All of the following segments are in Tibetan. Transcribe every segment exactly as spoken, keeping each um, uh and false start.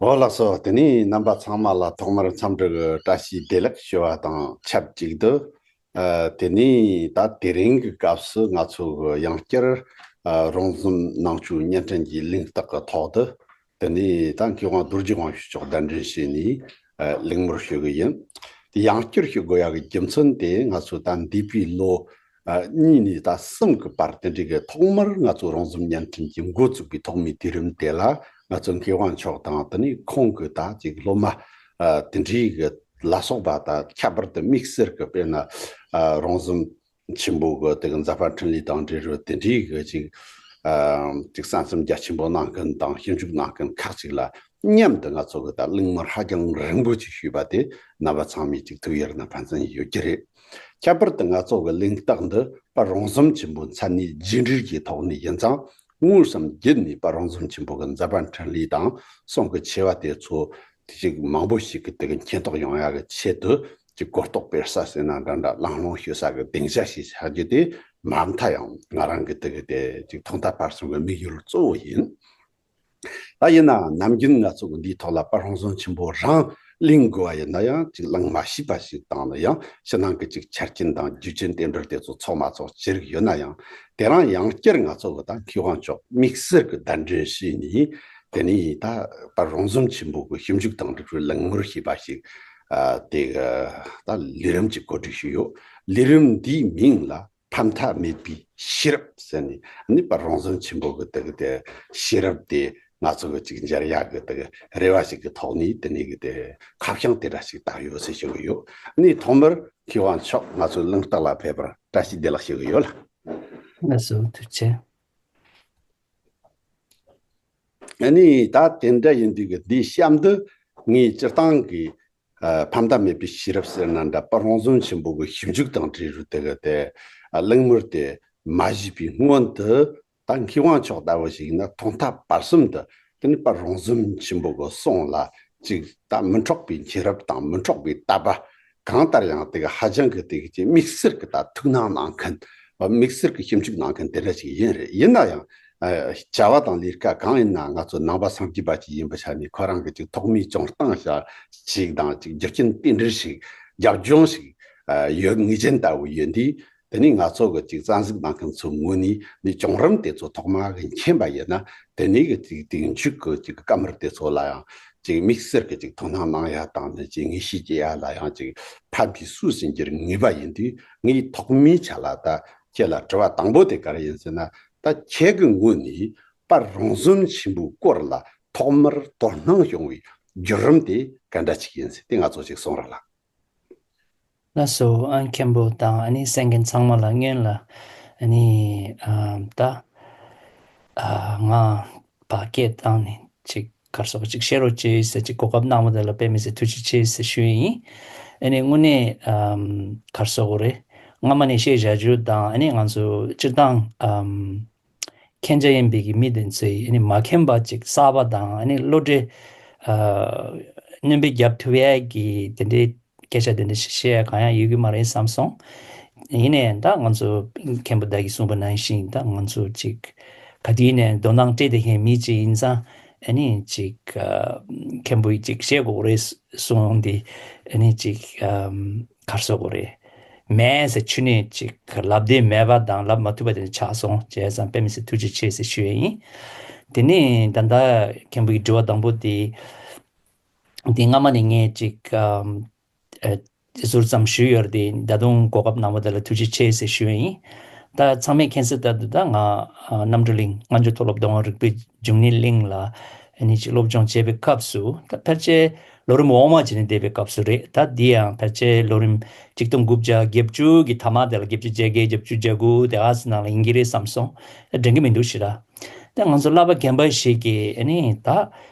ཨོ་ལགས་སོ། དེ་ནས་རྣམ་པ་ཚང་མ་ལ་ཐོག་མར་འཚམས་འདྲི་གི་བཀྲ་ཤིས་བདེ་ལེགས་ཞུ་བ་དང་ཆབས་ཅིག་ཏུ། ཨ། དེ་ནས་ད་དེ་རིང་གི་སྐབས་སུ་ང་ཚོ་གི་ཡང་བསྐྱར་ཨ་རོང་ཟོམ་ནང་ཆོས་བརྙན་འཕྲིན་གྱི་གླེང་སྟེགས་ཀྱི་ཐོག་ཏུ། དེ་ནས་ད་མཁས་དབང་རྡོ་རྗེ་དབང་ཕྱུག་མཆོག་གདན་འདྲེན་བྱས་ནས་ཨ་གླེང་མོལ་ཞུ་གི་ཡིན། དེ་ཡང་བསྐྱར་ཞུ་དགོས་ཡག་གི་རྒྱུ་མཚན་དེ། ང་ཚོ་ད་འདས་པའི་ལོ་ཨ་གཉིས་ནས་ད་གསུམ་གྱི་བར་དེ་འདྲའི་གི་ཐོག་མར་ང་ཚོ་རོང་ཟོམ་བརྙན་འཕྲིན་གྱི་འགོ་བཙུགས་པའི་ཐོག་མའི་དུས་རིམ་དེ་ལ། ང་ཚོ་མཁས་དབང་མཆོག་དང་། དེ་ནས་ཁོང་གི་ད་ཅིག་སློབ་མ་ཨ་དེ་འདྲའི་གི་ལ་སོགས་པ། ད་ཁྱད་པར་དུ་དམིགས་བསལ་གྱི་དཔེར་ན་ཨ་རོང་ཟོམ་ཆེན་པོ་གི་དེ་གི་མཛད་པ་འཕྲིན་ལས་དང་འབྲེལ་བའི་དེ་འདྲའི་གི་ཅིག་ཨ་ཅིག་གསན་བསམ་རྒྱ་ཆེན་པོ་གནང་མཁན་དང་ཞིབ་འཇུག་གནང་མཁན་ཁག་ཅིག་ལ་མཉམ་དུ་ང་ཚོ་གི་ད་གླེང་མོལ་ཧ་ཅང་རིང་པོ་ཅིག་ཞུས་པ་དེ་རྣམ་པ་ཚང་མས་ཅིག་ཐུགས་ཡིད་ན་ཕན་ཚུན་ཡོད་ཀྱི་རེད། ཁྱད་པར་དུ་ང་ཚོ་གི་གླེང་སྟེགས་འདི་པ་རོང་ཟོམ་ཆེན་པོའི་མཚན་གནས་རྒྱས་འབྲིང་གི་ཐོག་ནས་ཡིན་ཙང་། དངོས་སམ་བརྒྱུད་ནས་པ་རོང་ཟོམ་ཆེན་པོ་གི་མཛད་པ་འཕྲིན་ལས་དང་གསུང་གི་ཆེ་བ་དེ་ཚོ་དེ་ཅིག་མང་པོ་ཞིག་གི་དེ་གི་མཁྱེན་རྟོགས་ཡོང་ཡག་གི་ཆེད་དུ། ཅིག་གོ་རྟོགས་སྤེལ་ས་ཟེར་ན་འདྲ་འདྲ། གླེང་སློང་ཞུ་ས་གི་སྡིངས་ཆ་ཞིག་ཆགས་རྒྱུ་དེ་མ་མཐའ་ཡང་ང་རང་གི་དེ་གི་དེ་ཅིག་ཐོག་མཐའ་བར་གསུམ་གྱི་དམིགས་ཡུལ་གཙོ་བོ་ཡིན། ད་ཡིན་ནའང་ནམ་རྒྱུན་ང་ཚོ་གི་འདིའི་ཐོག་ལ་པ་རོང་ཟོམ་ཆེན་པོ་རང་གླེང་དགོས་པ་ཡིན་ན་ཡང་། ཅིག་གླེང་མ་ཤེས་པ་ཞིག་དང་། ལ་ཡང་ཕྱི་ནང་གི་ཅིག་ཆ་རྐྱེན་དང་རྒྱུ་རྐྱེན་དེ་འདྲ་དེ་ཚོ་ཚོགས་མ་ཚོགས་ཅི་རིགས་ཡོད་ན་ཡང་། དེ་རིང་ཡང་བསྐྱར་ང་ཚོ་གི་ད་མཁས་དབང་མཆོག་དམིགས་བསལ་གྱི་གདན་འདྲེན་བྱས་ནས། དེ་ནས་ད་པ་རོང་ཟོམ་ཆེན་པོ་གི་ཞིབ་འཇུག་དང་འབྲེལ་བའི་གླེང་མོལ་ཞེས་པ་ཞིག་ཨ་དེ་གི་ད་ལས་རིམ་ཅིག་གོ་སྒྲིག་ཞུས་ཡོད། ལས་རིམ་འདིའི་མིང་ལ་ཕ་མཐའ་མེད་པའི་ཤེས་རབ་ཟེར་ནས། ཨ་ནི་པ་རོང་ཟོམ་ཆེན་པོ་གི་དེ་གི་དེ་ཤེས་རབ་དེ་ང་ཚོ་གི་ཅིག་མཇལ་ཡག་གི་དེ་གི་རེ་བ་ཞིག་གི་ཐོག་ནས། དེ་ནས་གི་དེ་ཁ་བྱང་དེ་འདྲ་ཞིག་བཏང་ཡོད་ཟེར་ཞུ་གི་ཡོད། ཨ་ནི་ཐོག་མར་མཁས་དབང་མཆོག་ང་ཚོའི་གླེང་སྟེགས་ལ་ཕེབས་པར་བཀྲ་ཤིས་བདེ་ལེགས་ཞུ་གི་ཡོད་ལགས། ལགས་སོ། ཐུགས་རྗེ་ཆེ། ཨ་ནི་ད་དེ་འདྲ་ཡིན་དུས་གི་འདིའི་གཤམ་དུ་ངས་སྤྱིར་བཏང་གི་ཨ་ཕ་མཐའ་མེད་པའི་ཤེས་རབ་ཟེར་ན་འདྲ། པ་རོང་ཟོམ་ཆེན་པོ་གི་ཞིབ་འཇུག་དང་འབྲེལ་བའི་དེ་གི་དེ་ཨ་གླེང་མོལ་དེ་མ་ཞུས་པའི་སྔོན་དུ། ད་མཁས་དབང་མཆོག་ལྟ་བུ་ཞིག་ཡིན་ན་ཐོག་མཐའ་བར་གསུམ་དུ་དེ་ནི་པ་རོང་ཟོམ་ཆེན་པོ་གི་གསུང་ལ་ཅིག་ད་མི་འཕྲོག་པའི་མཁྱེན་རབ་དང་མི་འཕྲོག་པའི་དད་པ། གང་ལྟར་ཡང་དེ་གི་ཧ་ཅང་གི་དེ་གི་ཅིག་དམིགས་བསལ་གྱི་ད་ཐུགས་སྣང་གནང་མཁན། དམིགས་བསལ་གྱི་ཞིབ་འཇུག་གནང་མཁན་དེ་འདྲ་ཞིག་ཡིན་རེད། ཡིན་ན་ཡང་ཨ་བྱ་བ་དང་ལས་ཀ་གང་ཡིན་ན། ང་ཚོ་ནང་པ་སངས་རྒྱས་པ་ཅིག་ཡིན་པའི་ཆ་ནས་ཁོ་རང་གི་ཅིག་ཐོག་མའི་སྦྱོང་སྟངས་ཤ་ཞིག་དང་། ཅིག་རྒྱུ་རྐྱེན་རྟེན་འབྲེལ་ཞིག་རྒྱབ་ལྗོངས་ཤིག་ཨ་ཡོད། ངེས་ཅན་ལྟ་བུ་ཡོད་དུས། དེ་ནས་ང་ཚོ་གི་ཅིག་བཙན་གཟིགས་གནང་མཁན་ཚོའི་ངོས་ནས་ནི་བྱུང་རིམ་དེ་ཚོ་ཐོག་མ་གི་མཁྱེན་པ་ཡིན་ན། དེ་ནས་གི་ཅིག་དེ་མཇུག་གི་ཅིག་བཀའ་མོལ་དེ་ཚོ་ལ་ཡང་ཅིག་དམིགས་བསལ་གྱི་ཅིག་དོ་སྣང་གནང་ཡ་དང་། ནི་ཅིག་ངེས་ཤེས་སྐྱེ་ཡ་ལ་ཡང་ཅིག་ཕན་པའི་སུ་ཟིན་གྱི་ངེས་པ་ཡིན་དུས། ངས་ཐོག་མའི་ཆ་ལ་ད་ཁྱེད་ལ་དྲི་བ་དང་པོ་དེ་ག་རེ་ཡིན་ཟེར་ན། ད་ཁྱེད་ཀྱི་ངོས་ནས་པ་རོང་ཟོམ་ཆེན་པོའི་སྐོར་ལ་ཐོག་མར་དོ་སྣང་བྱུང་བའི་བརྒྱུད་རིམ་དེ་ག་འདྲ་ཅིག་ཡིན་ཟེར་དེ་ང་ཚོ་ཅིག་གསུང་རོགས་ལ། ལགས་སོ། ཨ་མཁན་པོ་དང་ཨ་ནི་གསན་མཁན་ཚང་མ་ལ་སྔོན་ལ་ཨ་ནི་ཨ་ད་ཨ་ང་བ་སྐད་བཏང་ནས་ཅིག་གར་སོགས་ཅིག་བཤད་རོགས་བྱེད་ཟེར་ཅིག་གོ་སྐབས་གནང་བ་དེ་ལ་དཔེ་མི་སྲིད་ཐུགས་རྗེ་ཆེ་ཟེར་ཞུ་ཡི་ཡིན། ཨ་ནི་དངོས་གནས་ཨམ་གར་སོགས་རེད། སྔ་མ་ནས་བཤད་བཞག་རྒྱུ་དང་། ཨ་ནི་ང་ཚོ་སྤྱིར་བཏང་ཨམ་མཁྱེན་རྒྱ་ཡིན་པའི་གི་མི་དེ་ཚོས་ཨ་ནི་མ་མཁྱེན་པ་ཅིག་གསར་པ་དང་། ཨ་ནི་བློ་གྲོས་ཨ་སྣོན་པ་རྒྱབ་ཐུབ་ཡས་ཀྱི་དེ་འདྲའི་སྐད་ཆ་དེ་འདྲ་ཞིག་བཤད་ཡ་གང་ཡང་ཡོད་ཀྱི་མ་རེད་བསམ་སོང་། ཡིན་ནའི་ད་ང་ཚོ་མཁན་པོ་བདག་གིས་གསུངས་པ་ནང་བཞིན། ད་ང་ཚོ་ཅིག་ག་དུས་ནས་དོ་སྣང་སྤྲད་བསྡད་མཁན་མི་ཅིག་ཡིན་ཙང་། ཨ་ནི་ཅིག་ཨ་མཁན་པོ་ཡིས་ཅིག་བཤད་དགོས་རེད་གསུངས་ཏེ། ཨ་ནི་ཅིག་ཨམ་གར་སོགས་དགོས་རེད། མེད་ཟེར་ཆུ་ནས་ཅིག་ལབ་བདེ་མེད་པ་དང་ལབ་མ་ཐུབ་པ་དེ་འདྲ་ཆགས་སོང་། བྱས་ཙང་དཔེ་མི་སྲིད་ཐུགས་རྗེ་ཆེ་ཟེར་ཞུ་ཡས་ཡིན། དེ་ནས་ད་ལྟ་མཁན་པོ་ཡི་དྲི་བ་དང་པོ་དེ། དེ་སྔ་མ་ནས་ངས་ཅིག་ཨམ་ཨ་ཟུར་ཙམ་ཞུས་ཡོད་རེད་དེ། ད་དུང་གོ་སྐབས་གནང་བ་དེ་ལ་ཐུགས་རྗེ་ཆེ་ཟེར་ཞུ་ཡས་ཡིན། ད་ཚང་མས་མཁྱེན་གསལ་ལྟར་དུ་ད་ང་ཨ་རྣམ་གྲོལ་གླིང་སྔ་འགྱུར་མཐོ་སློབ་མདོ་སྔགས་རིག་པའི་འབྱུང་གནས་གླིང་ལ་ཨ་ནི་ཅིག་སློབ་སྦྱོང་བྱེད་པའི་སྐབས་སུ། ད་ཕལ་ཆེར་ལོ་རིམ་འོག་མ་བྱས་ནས་བསྡད་པའི་སྐབས་སུ་རེད། ད་འདི་ཡང་ཕལ་ཆེར་ལོ་རིམ་ཆིག་སྟོང་དགུ་བརྒྱ་བརྒྱད་ཅུ་གི་མཐའ་མ་དེ་ལ། བརྒྱད་ཅུ་གྱ་བརྒྱད། བརྒྱད་ཅུ་གྱ་དགུ་དེ་ག་ཟེར་ནང་ལ་ཡིན་གྱི་རེད་བསམ་སོང་། དྲན་གྱི་མི་འདུག་ཞེ་དྲག། ད་ང་ཚོ་བསླབ་པ་རྒན་པ་ཞིག་གིས་ཨ་ནི་ད་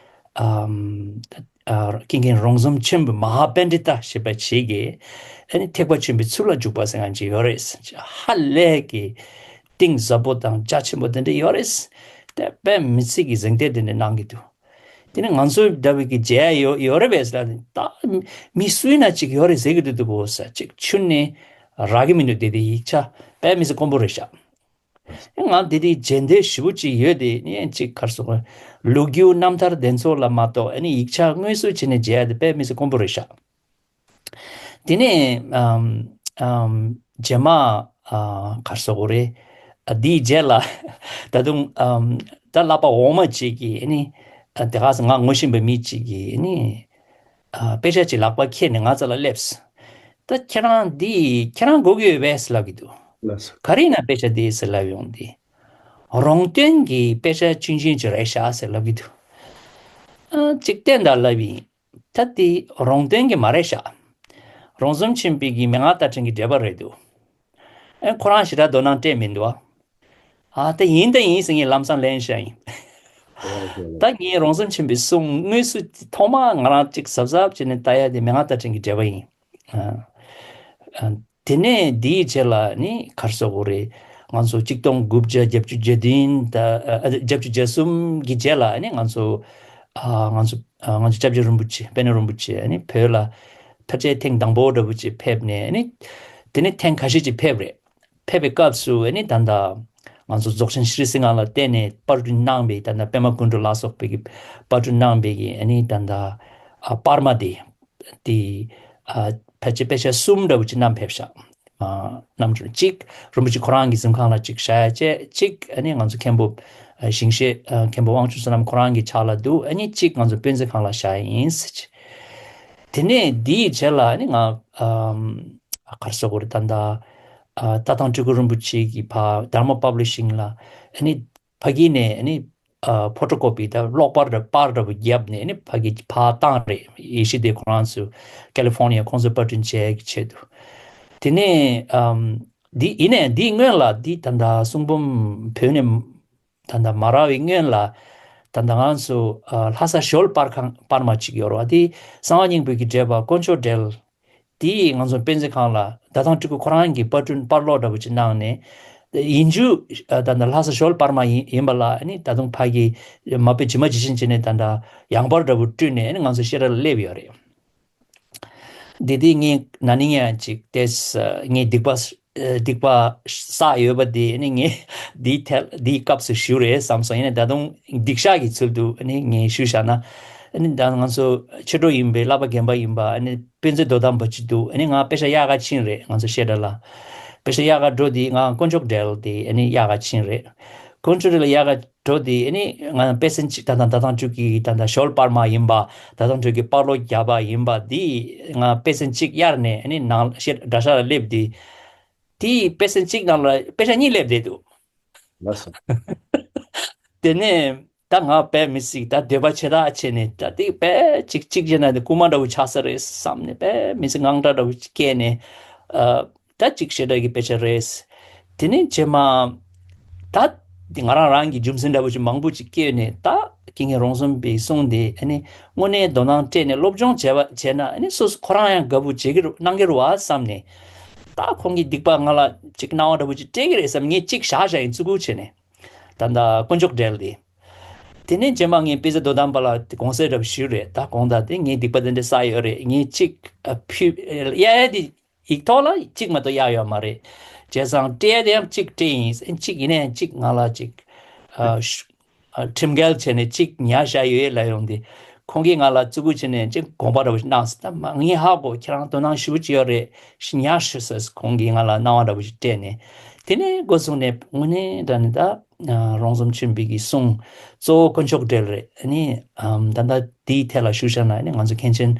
ཨམ་ད་ཨ་ཀུན་མཁྱེན་རོང་ཟོམ་ཆེན་པོའི་མ་ཧཱ་པཎྜི་ཏ་ཞེས་པ་ཞིག་གིས་ཨ་ནི་ཐེག་པ་ཆེན་པོའི་ཚུལ་ལ་འཇུག་པ་ཟེར་མཁན་ཅིག་ཡོད་རེད། ཧ་ལས་ཀྱི་གཏིང་ཟབ་པོ་དང་རྒྱ་ཆེན་པོ་དེ་འདྲ་ཡོད་རེད། དེ་དཔེ་མི་སྲིད་ཀྱི་གཟེངས་བསྟོད་དེ་འདྲ་གནང་གི་འདུག། དེ་ནི་ང་ཚོ་འདྲ་བའི་གི་མཇལ་ཡོད་ཡོད་རེད་པས་ལ། ད་མི་སུ་ཡིན་ན་ཅིག་ཡོད་རེད་ཟེར་གི་འདུག་འདུག་གོ་ས། ཅིག་ཆུ་ནས་རག་གི་མི་འདུག། དེ་དེ་ཡིག་ཆ་དཔེ་མི་སྲིད་དཀོན་པོ་རེད་ཤག། ང་འདི་དེ་མཇལ་འདོད་ཞེ་པོ་ཅིག་ཡོད་དེ་ནི་ཅིག་ག་རེ་ཟེར་དགོས། ལོ་རྒྱུས་རྣམ་ཐར་དེ་ཚོ་ལ་མ་གཏོགས་ཨ་ནི་ཡིག་ཆ་དངོས་སུ་བྱས་ནས་མཇལ་ཡ་དེ་དཔེ་མི་སྲིད་དཀོན་པོ་རེད་ཤག་དེ་ནས་ཨམ་ཨམ་རྗེས་མ་ཨ་ག་རེ་ཟེར་དགོས་རེད། ཨ་འདིའི་རྗེས་ལ་ད་དུང་ཨམ་ད་བསླབ་པ་འོག་མ་ཅིག་གིས་ཨ་ནི་ཨ་དེ་ག་ང་ངོ་ཤེས་པའི་མི་ཅིག་གིས་ཨ་ནི་ཨ་དཔེ་ཆ་ཅིག་ལག་པ་འཁྱེར་ནས་ང་རྩ་ལ་སླེབས། ད་ཁྱེད་རང་འདི་ཁྱེད་རང་དགོས་ཀྱི་ཡོད་པས་ཟེར་ལབ་ཀྱི་འདུག་ལགས་སོ། ག་རེ་ཡིན་ན་དཔེ་ཆ་འདི་ཟེར་ལབ་ཡོང་དུས། རོང་སྟོན་གྱི་དཔེ་ཆ་ཆུང་ཆུང་ཅིག་རེད་ཤག་ཟེར་ལབ་ཀྱི་འདུག་ཨ་ཅིག་བསྟན་དང་ལབ་ཡིན། ད་དེ་རོང་སྟོན་གྱི་མ་རེད་ཤག་རོང་ཟོམ་ཆེན་པོའི་གི་མན་ངག་བསྟར་ཕྲེང་གི་འགྲེལ་པ་རེད་འདུག་ཨ་ཁོ་རང་ཞེ་དྲག་དོ་སྣང་སྤྲད་མི་འདུག་ཨ་ད་ཡིན་ད་ཡིན་ཟེར་ངས་ལམ་སང་ལེན་བཞག་ཡིན། ད་ངས་རོང་ཟོམ་ཆེན་པོའི་གསུང་དངོས་སུ་ཐོག་མ་ང་རང་ཅིག་གཟབ་གཟབ་བྱས་ནས་ལྟ་ཡ་དེ་མན་ངག་བསྟར་ཕྲེང་གི་འགྲེལ་པ་ཡིན། ཨ་ཨ་དེ་ནས་འདིའི་རྗེས་ལ་ནི་ག་རེ་ཟེར་དགོས་རེད། ང་ཚོ་གཅིག་སྟོང་དགུ་བརྒྱ་བརྒྱད་ཅུ་གྱ་བདུན་ད་ཨ་བརྒྱད་ཅུ་གྱ་གསུམ་གྱི་རྗེས་ལ་ནི་ང་ཚོ་ཨ་ང་ཚོ་ཨ་ང་ཚོ་སྐྱབས་རྗེ་རིན་པོ་ཆེ་དཔལ་ལྡན་རིན་པོ་ཆེ་ནི་བོད་ལ་ཕལ་ཆེར་ཐེངས་དང་པོ་འདྲ་པོ་ཅིག་ཕེབས་ནས་ནི་དེ་ནི་ཐེངས་ཁ་ཤས་ཅིག་ཕེབས་རེད། ཕེབས་པའི་སྐབས་སུ་ཨ་ནི་ད་ལྟ་ང་ཚོ་རྫོགས་ཆེན་ཤྲི་སིང་ཧ་ལ་བརྟེན་ནས་དཔར་སྐྲུན་གནང་བའི་ད་ལྟ་པདྨ་དཀོན་གྲུབ་ལ་སོགས་པའི་གི་དཔར་སྐྲུན་གནང་བའི་གི་ཨ་ནི་ད་ལྟ་ཨ་པར་མ་དེ་དེ་ཨ་ཕལ་ཆེར་དཔེ་ཆ་གསུམ་འདྲ་བོ་ཅིག་བསྣམས་ཕེབས་ཤག་ཨ་བསྣམས་བྱུང་། གཅིག་རིན་པོ་ཆེ་ཁོ་རང་གི་གཟིམ་ཁང་ལ་གཅིག་བཞག་ཡ་བྱས། གཅིག་ཨ་ནི་ང་ཚོ་མཁན་པོ་ཨ་ཞིང་གཤེགས་ཨ་མཁན་པོ་དབང་ཕྱུག་བསོད་ནམས་ཁོ་རང་གི་ཕྱག་ལ་འདུག་ཨ་ནི་གཅིག་ང་ཚོ་དཔེ་མཛོད་ཁང་ལ་བཞག་ཡ་ཡིན་ཟེར་བྱས། དེ་ནས་འདིའི་རྗེས་ལ་ཨ་ནི་ང་ཨམ། ག་རེ་ཟེར་དགོས་རེད། ད་ལྟ་ཨ་རྟ་ཐང་སྤྲུལ་སྐུ་རིན་པོ་ཆེ་གི་ཕ་དྷརྨ་པབ་ལི་ཤིང་ལ་ཨ་ནི་ཕ་གི་ནས་ཨ་ནི་ཨ་ཕོ་ཊོ་ཀོ་པི་ད་གློག་པར་འདྲ་པར་འདྲ་པོ་བརྒྱབ་ནས་ཨ་ནི་ཕ་གི་ཕར་བཏང་རེད། ཡེ་ཤེས་སྡེ་ཁོ་རང་ཚོ་ཀ་ལི་ཧྥོར་ནི་ཡ་ཁོང་ཚོས་པར་སྐྲུན་བྱེད་ཀྱི་ཆེད་དུ། དེ་ནས་ཨམ་འདི་ཡིན་ནའི་འདིའི་སྔོན་ལ་འདི་ད་ལྟ་གསུང་འབུམ་བོད་ནས་ད་ལྟ་མ་རག་པའི་སྔོན་ལ་ད་ལྟ་ང་ཚོ་ཨ་ལྷ་ས་ཞོལ་པར་ཁང་པར་མ་གཅིག་ཡོད་རེད་བ། དེ་གསང་བ་སྙིང་པོའི་གི་འགྲེལ་པ་དཀོན་མཆོག་འགྲེལ། དེ་ང་ཚོ་དཔེ་མཛོད་ཁང་ལ་རྟ་ཐང་སྤྲུལ་སྐུ་ཁོ་རང་གི་པར་སྐྲུན་པར་ཀློག་འདྲ་པོ་ཅིག་གནང་ནས་ཡིན་རྒྱུ་ད་ལྟ་ལྷ་ས་ཞོལ་པར་མ་ཡིན་ཡིན་པ་ལ་ནི་ད་དུང་ཕ་གི་མ་དཔེ་ཇི་མ་ཇི་བཞིན་བྱས་ནས་ད་ལྟ་ཡང་པར་འདྲ་པོ་བསྐྲུན་ནས་ནི་ང་ཚོ་བཤད་གྲྭ་ལ་སླེབས་ཡོད་རེད། འདི་དེ་ངས་ན་ནིང་ཡང་ཅིག་དེས་ངས་སྡིག་པ་སྡིག་པ་བསགས་ཡོད་པ་དེ་ནི་ངས་འདིའི་ཐད་འདིའི་སྐབས་སུ་ཞུ་རེད་བསམ་སོང་། ཡིན་ནའི་ད་དུང་སྡིག་བཤགས་ཀྱི་ཚུལ་དུ་ནི་ངས་ཞུ་བཞག་ན། ནི་ད་ང་ཚོ་ཆོས་གྲོགས་ཡིན་པའི་བསླབ་པ་རྒན་པ་ཡིན་པ་ནི་དཔེ་མཛོད་དོ་དམ་པ་ཅིག་འདུག་ནི་ང་དཔེ་ཆ་གཡར་ག་ཕྱིན་རེད། ང་ཚོ་བཤད་གྲྭ་ལ་དཔེ་ཆ་གཡར་ག་འགྲོ་དུས་ང་དཀོན་མཆོག་འགྲེལ་དེ་ནི་གཡར་ག་ཕྱིན་རེད། དཀོན་མཆོག་འགྲེལ་གཡར་ག་འགྲོ་དེ་ནི་ང་དཔེ་ཚན་གཅིག་ད་ལྟ་ད་ཐང་སྤྲུལ་སྐུའི་ད་ལྟ་ཞོལ་པར་མ་ཡིན་པ། ད་ཐང་སྤྲུལ་སྐུའི་པར་ཀློག་བརྒྱབ་པ་ཡིན་པ་འདི་ང་དཔེ་ཚན་གཅིག་གཡར་ནས་ནི་ནང་བཤད་གྲྭ་ཤག་ལ་སླེབས་དུས། དེའི་དཔེ་ཚན་གཅིག་ནང་ལ་དཔེ་ཆ་གཉིས་སླེབས་བསྡད་འདུག་ལགས་སོ། དེ་ནས་ད་ང་དཔེ་མི་སྲིད་ད་འདོད་པ་ཆེ་དྲགས་བྱས་ནས་ད་དེ་དཔེ་གཅིག་གཅིག་བྱས་ན་དེ་རྐུན་མ་འདྲ་བོ་ཆགས་ས་རེད་བསམ་ནས་དཔེ་མི་སྲིད་དངངས་སྐྲག་འདྲ་བོ་ཅིག་སྐྱེས་ནས་ཨ། ད་གཅིག་བཤད་གྲྭ་གི་དཔེ་ཆ་རེད། དེ་ནས་རྗེས་མ་ད་དེ་ང་རང་རང་གི་རྒྱུ་མཚན་འདྲ་བོ་ཅིག་མང་པོ་ཅིག་སྐྱེས་ནས་ད་ཀྱི་ངས་རོང་ཟོམ་པའི་གསུང་དེ་ཨ་ནི་དངོས་གནས་དོ་སྣང་སྤྲད་ནས་སློབ་སྦྱོང་བྱས་པ་བྱས་ན་ཨ་ནི་སོ་སོ་ཁོ་རང་ཡང་དགའ་པོ་བྱེད་ཀྱི་རུ་གནང་གི་རུ་བ་བསམ་ནས། ད་ཁོང་གིས་སྡིག་པ་ང་ལ་ཅིག་སྣང་བ་འདྲ་བོ་ཅིག་སྤྲད་ཀྱི་རེད་བསམ་ངས་གཅིག་བཞག་བཞག་ཡིན་བརྩི་བཀུར་བྱས་ནས། ད་ལྟ་དཀོན་མཆོག་འགྲེལ་དེ། དེ་ནས་རྗེས་མ་ངས་དཔེ་ཆ་དོ་དམ་པ་ལ་དགོངས་སེལ་འདྲ་བོ་ཞུས་རེད། ད་དགོངས་དག་དེ་ངས་སྡིག་པ་དེ་འདྲ་བསགས་ཡོད་རེད། ངས་གཅིག་ཨ་ཕུལ་གཡར་ཡ་དེ་ཡིག་ཐོག་ལ་གཅིག་མ་གཏོགས་གཡར་ཡོད་མ་རེད། བྱས་ཙང་སྤྲད་ཡ་དེ་ཡང་གཅིག་སྤྲད་ཡིན། གཅིག་ཡིན་ནའི་གཅིག་ང་ལ་གཅིག་ཨ་ཤ་ཨ་ཁྲིམས་འགལ་བྱས་ནས་གཅིག་ཉར་བཞག་ཡོད་ལབ་ཡོང་དུས། ཁོང་གིས་ང་ལ་བརྩི་བཀུར་བྱས་ནས་གཅིག་དགོངས་པ་འདྲ་བོ་ཞིག་གནང་སོང་། ད་མ་ངས་ཧ་གོ་ཁྱེད་རང་དོ་སྣང་ཞེ་པོ་ཅིག་ཡོད་རེད། ཤི་ཉར་ཤོག་ཟེར་ཁོང་གིས་ང་ལ་གནང་བ་འདྲ་བོ་ཞིག་སྤྲད་ནས། དེ་ནས་འགོ་བཟུང་ནས་དངོས་གནས་དྲང་གནས་ད་ཨ་རོང་ཟོམ་ཆེན་པོའི་གི་གསུང་གཙོ་བོ་དཀོན་མཆོག་འགྲེལ་རེད། ཨ་ནི་ཨམ་ད་ལྟ་དེའི་ཐད་ལ་ཞུ་བཞག་ན་ཨ་ནི་ང་ཚོ་མཁན་ཆེན་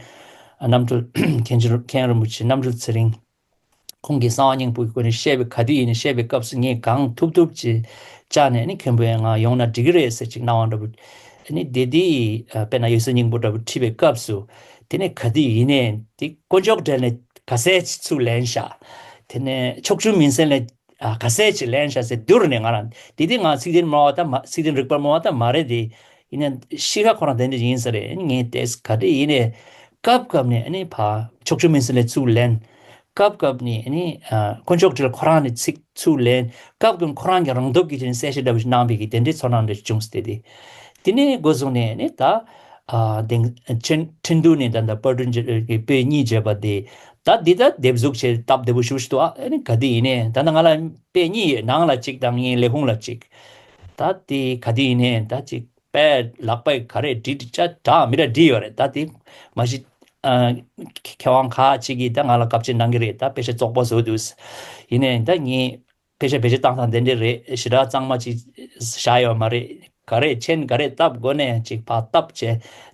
རྣམ་གྲོལ་མཁན་ཆེན་མཁན་རིན་པོ་ཆེ་རྣམ་གྲོལ་ཚེ་རིང་ཁོང་གིས་གསང་བ་སྙིང་པོའི་སྒོ་ནས་བཤད་པའི་ག་དུས་ཡིན་ནའི་བཤད་པའི་སྐབས་སུ་ངས་གང་ཐུབ་ཐུབ་ཅིག་བཅར་ནས་ཨ་ནི་མཁན་པོ་ཡང་ང་ཡོང་ན་འགྲིག་གི་རེད་ཟེར་ཅིག་གནང་བ་འདྲ་པོ། ཨ་ནི་དེ་དེའི་ཨ་དཔེར་ན་འོད་གསལ་སྙིང་པོ་འདྲ་པོ་ཁྲིད་པའི་སྐབས་སུ་དེ་ནས་ག་དུས་ཡིན་ནའི་དེ་དཀོན་མཆོག་འགྲེལ་ནས་ག་ཚད་ཅིག་ཚུར་ལེན་ཤག་དེ་ནས་ཕྱོགས་བཅུའི་མུན་སེལ་ནས་ཨ་ག་ཚད་ཅིག་ལེན་ཤག་ཟེར་བསྡུར་ནས་ང་རང་དེ་དུས་ང་ཚིག་དོན་སྨྲ་བ་ད་མ་ཚིག་དོན་རིག་པར་སྨྲ་བ་ད་མ་རེད་དེ། ཡིན་ནའི་གཤིས་ཀ་ཁོ་རང་དེ་འདྲ་ཡིན་ས་རེད། ངས་དེས་ག་འདྲ་ཡིན་ནའི་སྐབས་སྐབས་ནས་ཨ་ནི་ཕ་ཕྱོགས་བཅུའི་མུན་སེལ་ལས་ཚུར་ལེན། སྐབས་སྐབས་ནས་ཨ་ནི་ཨ་དཀོན་མཆོག་སྤྲུལ་ཁོ་རང་ནས་ཚིག་ཚུར་ལེན། སྐབས་སྐབས་ཁོ་རང་གི་རང་སྟོབས་ཀྱིས་དེ་ནི་གསལ་བཤད་འདྲ་བོ་ཞིག་གནང་བའི་གི་དེ་འདྲའི་ཚོར་སྣང་འདྲ་ཞིག་བྱུང་སྟེ་དེ། དེ་ནས་འགོ་བཟུང་ནས་ཨ་ནི་ད་ཨ་དེང་ཁྲིན་ཁྲིན་ཏུའུ་ནས་ད་ལྟ་པར་སྐྲུན་བྱེད་པའི་པོད་གཉིས་བྱས་པ་དེ་ ད་འདི་ད་དེབ་གཟུགས་བྱས་སྟབས་བདེ་པོ་ཞེ་པོ་ཞིག་འདུག་ཨ། ཨ་ནི་ག་དེ་ཡིན་ནའི་ད་ནང་ང་ལ་དཔེ་གཉིས་ཡོད། ནང་ལ་གཅིག་དང་ངའི་ལས་ཁུངས་ལ་གཅིག་ད་དེ་ག་དེ་ཡིན་ནའི་ད་གཅིག་དཔེ་ལག་པས་ག་རེ་བྲིས་བྲིས་ཅ་དྲག་མི་འདྲ་བྲིས་ཡོད་རེད། ད་དེ་མ་གཞི་ཨ་མཁས་དབང་ཁག་ཅིག་གིས་ད་ང་ལ་བཀའ་ཆད་གནང་གི་རེད། ད་དཔེ་ཆ་བཙོག་པོ་བཟོས་འདུག་ཡིན་ནའི་ད་ངས་དཔེ་ཆ་བེད་སྤྱོད་བཏང་སྟངས་དེ་འདྲས་རེད། ཞེ་དྲག་གཙང་མ་ཅིག་བཞག་ཡོད་མ་རེད། ག་རེ་མཆན་ག་རེ་བཏབ་དགོས་ནའི་ཅིག་ཕར་བཏབ་བྱས་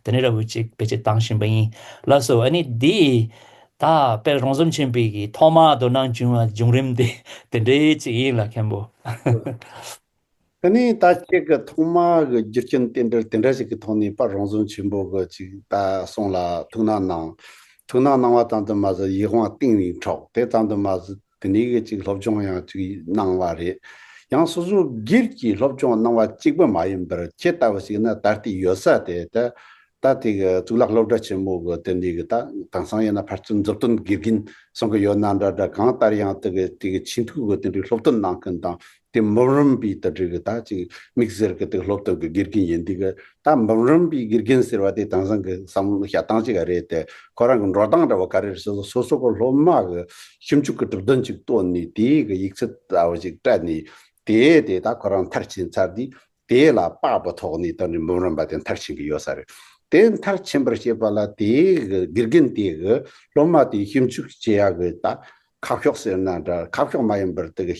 དེ་འདྲ་འདྲ་བོ་ཅིག་བེད་སྤྱོད་བཏང་བཞིན་པ་ཡིན། ལགས་སོ། ཨ་ནི་འདི་ད་དཔེ་རོང་ཟོམ་ཆེན་པོའི་གི་ཐོག་མར་དོ་སྣང་བྱུང་བ་བྱུང་རིམ་དེ་དེ་འདྲའི་ཅིག་ཡིན་ལ། མཁན་པོ། ཨ་ནི་ད་ཁྱེད་ཀྱི་ཐོག་མ་གི་རྒྱུ་རྐྱེན་རྟེན་འབྲེལ་དེ་འདྲ་ཞིག་གི་ཐོག་ནས་དཔེ་རོང་ཟོམ་ཆེན་པོ་གི་ཅིག་ད་གསུང་ལ་ཐུགས་སྣང་གནང་། ཐུགས་སྣང་གནང་བ་ཙམ་དུ་མ་ཟད་ཡིད་དབང་གཏིང་ནས་འཕྲོག་དེ་ཙམ་དུ་མ་ཟད་དེ་ནས་གི་ཅིག་སློབ་སྦྱོང་ཡང་ཅིག་གནང་བ་རེད། ཡང་སོ་སོ་སྒེར་གྱི་སློབ་སྦྱོང་གནང་བ་གཅིག་པུ་མ་ཡིན་པར་ཁྱེད་ལྟ་བུ་ཞིག་ན་ད་ལྟའི་ཡོད་ས་དེ་ད་ད་དེ་གི་གཙུག་ལག་སློབ་གྲྭ་ཆེན་མོ་གི་དེ་འདྲའི་གི་ད་དེང་སང་ཡིན་ན་ཕར་ཚུར་མཛུབ་སྟོན་དགེ་རྒན་སོང་གི་ཡོད་ན་འདྲ་འདྲ། གང་ལྟར་ཡང་དེ་གི་དེ་གི་ཆེས་མཐོའི་གི་དེ་འདྲའི་སློབ་སྟོན་གནང་མཁན་དང་དེ་འབུམ་རམས་པའི་དེ་འདྲའི་གི་ད་ཅིག་དམིགས་བསལ་གི་དེ་གི་སློབ་སྟོན་གི་དགེ་རྒན་ཡིན་དུས་གི་ད་འབུམ་རམས་པའི་དགེ་རྒན་ཟེར་བ་དེ་དེང་སང་གི་བསམ་བློ་བྱ་སྟངས་ཅིག་རེད་དེ། ཁོ་རང་གི་འགྲོ་སྟངས་འདྲ་བོ་ག་རེ་རེད་ཟེར་ན་སོ་སོ་གི་སློབ་མ་གི་ཞིབ་འཇུག་གི་གྲུབ་དོན་ཅིག་བཏོན་ནས་དེའི་གི་ཡིག་ཚད་ལྟ་བུ་ཅིག་སྤྲད་ནས་དེ་དེ་ད་ཁོ་རང་མཐར་ཕྱིན་ཚར་དུས་དེ་ལ་དཔག་པའི་ཐོག་ནས་ད་ནི་འབུམ་རམས་པ་དེ་མཐར་ཕྱིན་གི་ཡོད་ས་རེད། དེ་མཐར་ཕྱིན་པར་བྱེད་པ་ལ་དེའི་གི་དགེ་རྒན་དེ་གི་སློབ་མ་དེ་ཞིབ་འཇུག་བྱེད་ཡག་གི་ད་ཁ་ཕྱོགས་ཟེར་ན་འདྲ། ཁ་ཕྱོགས་མ་ཡིན་པར་དེ་གི་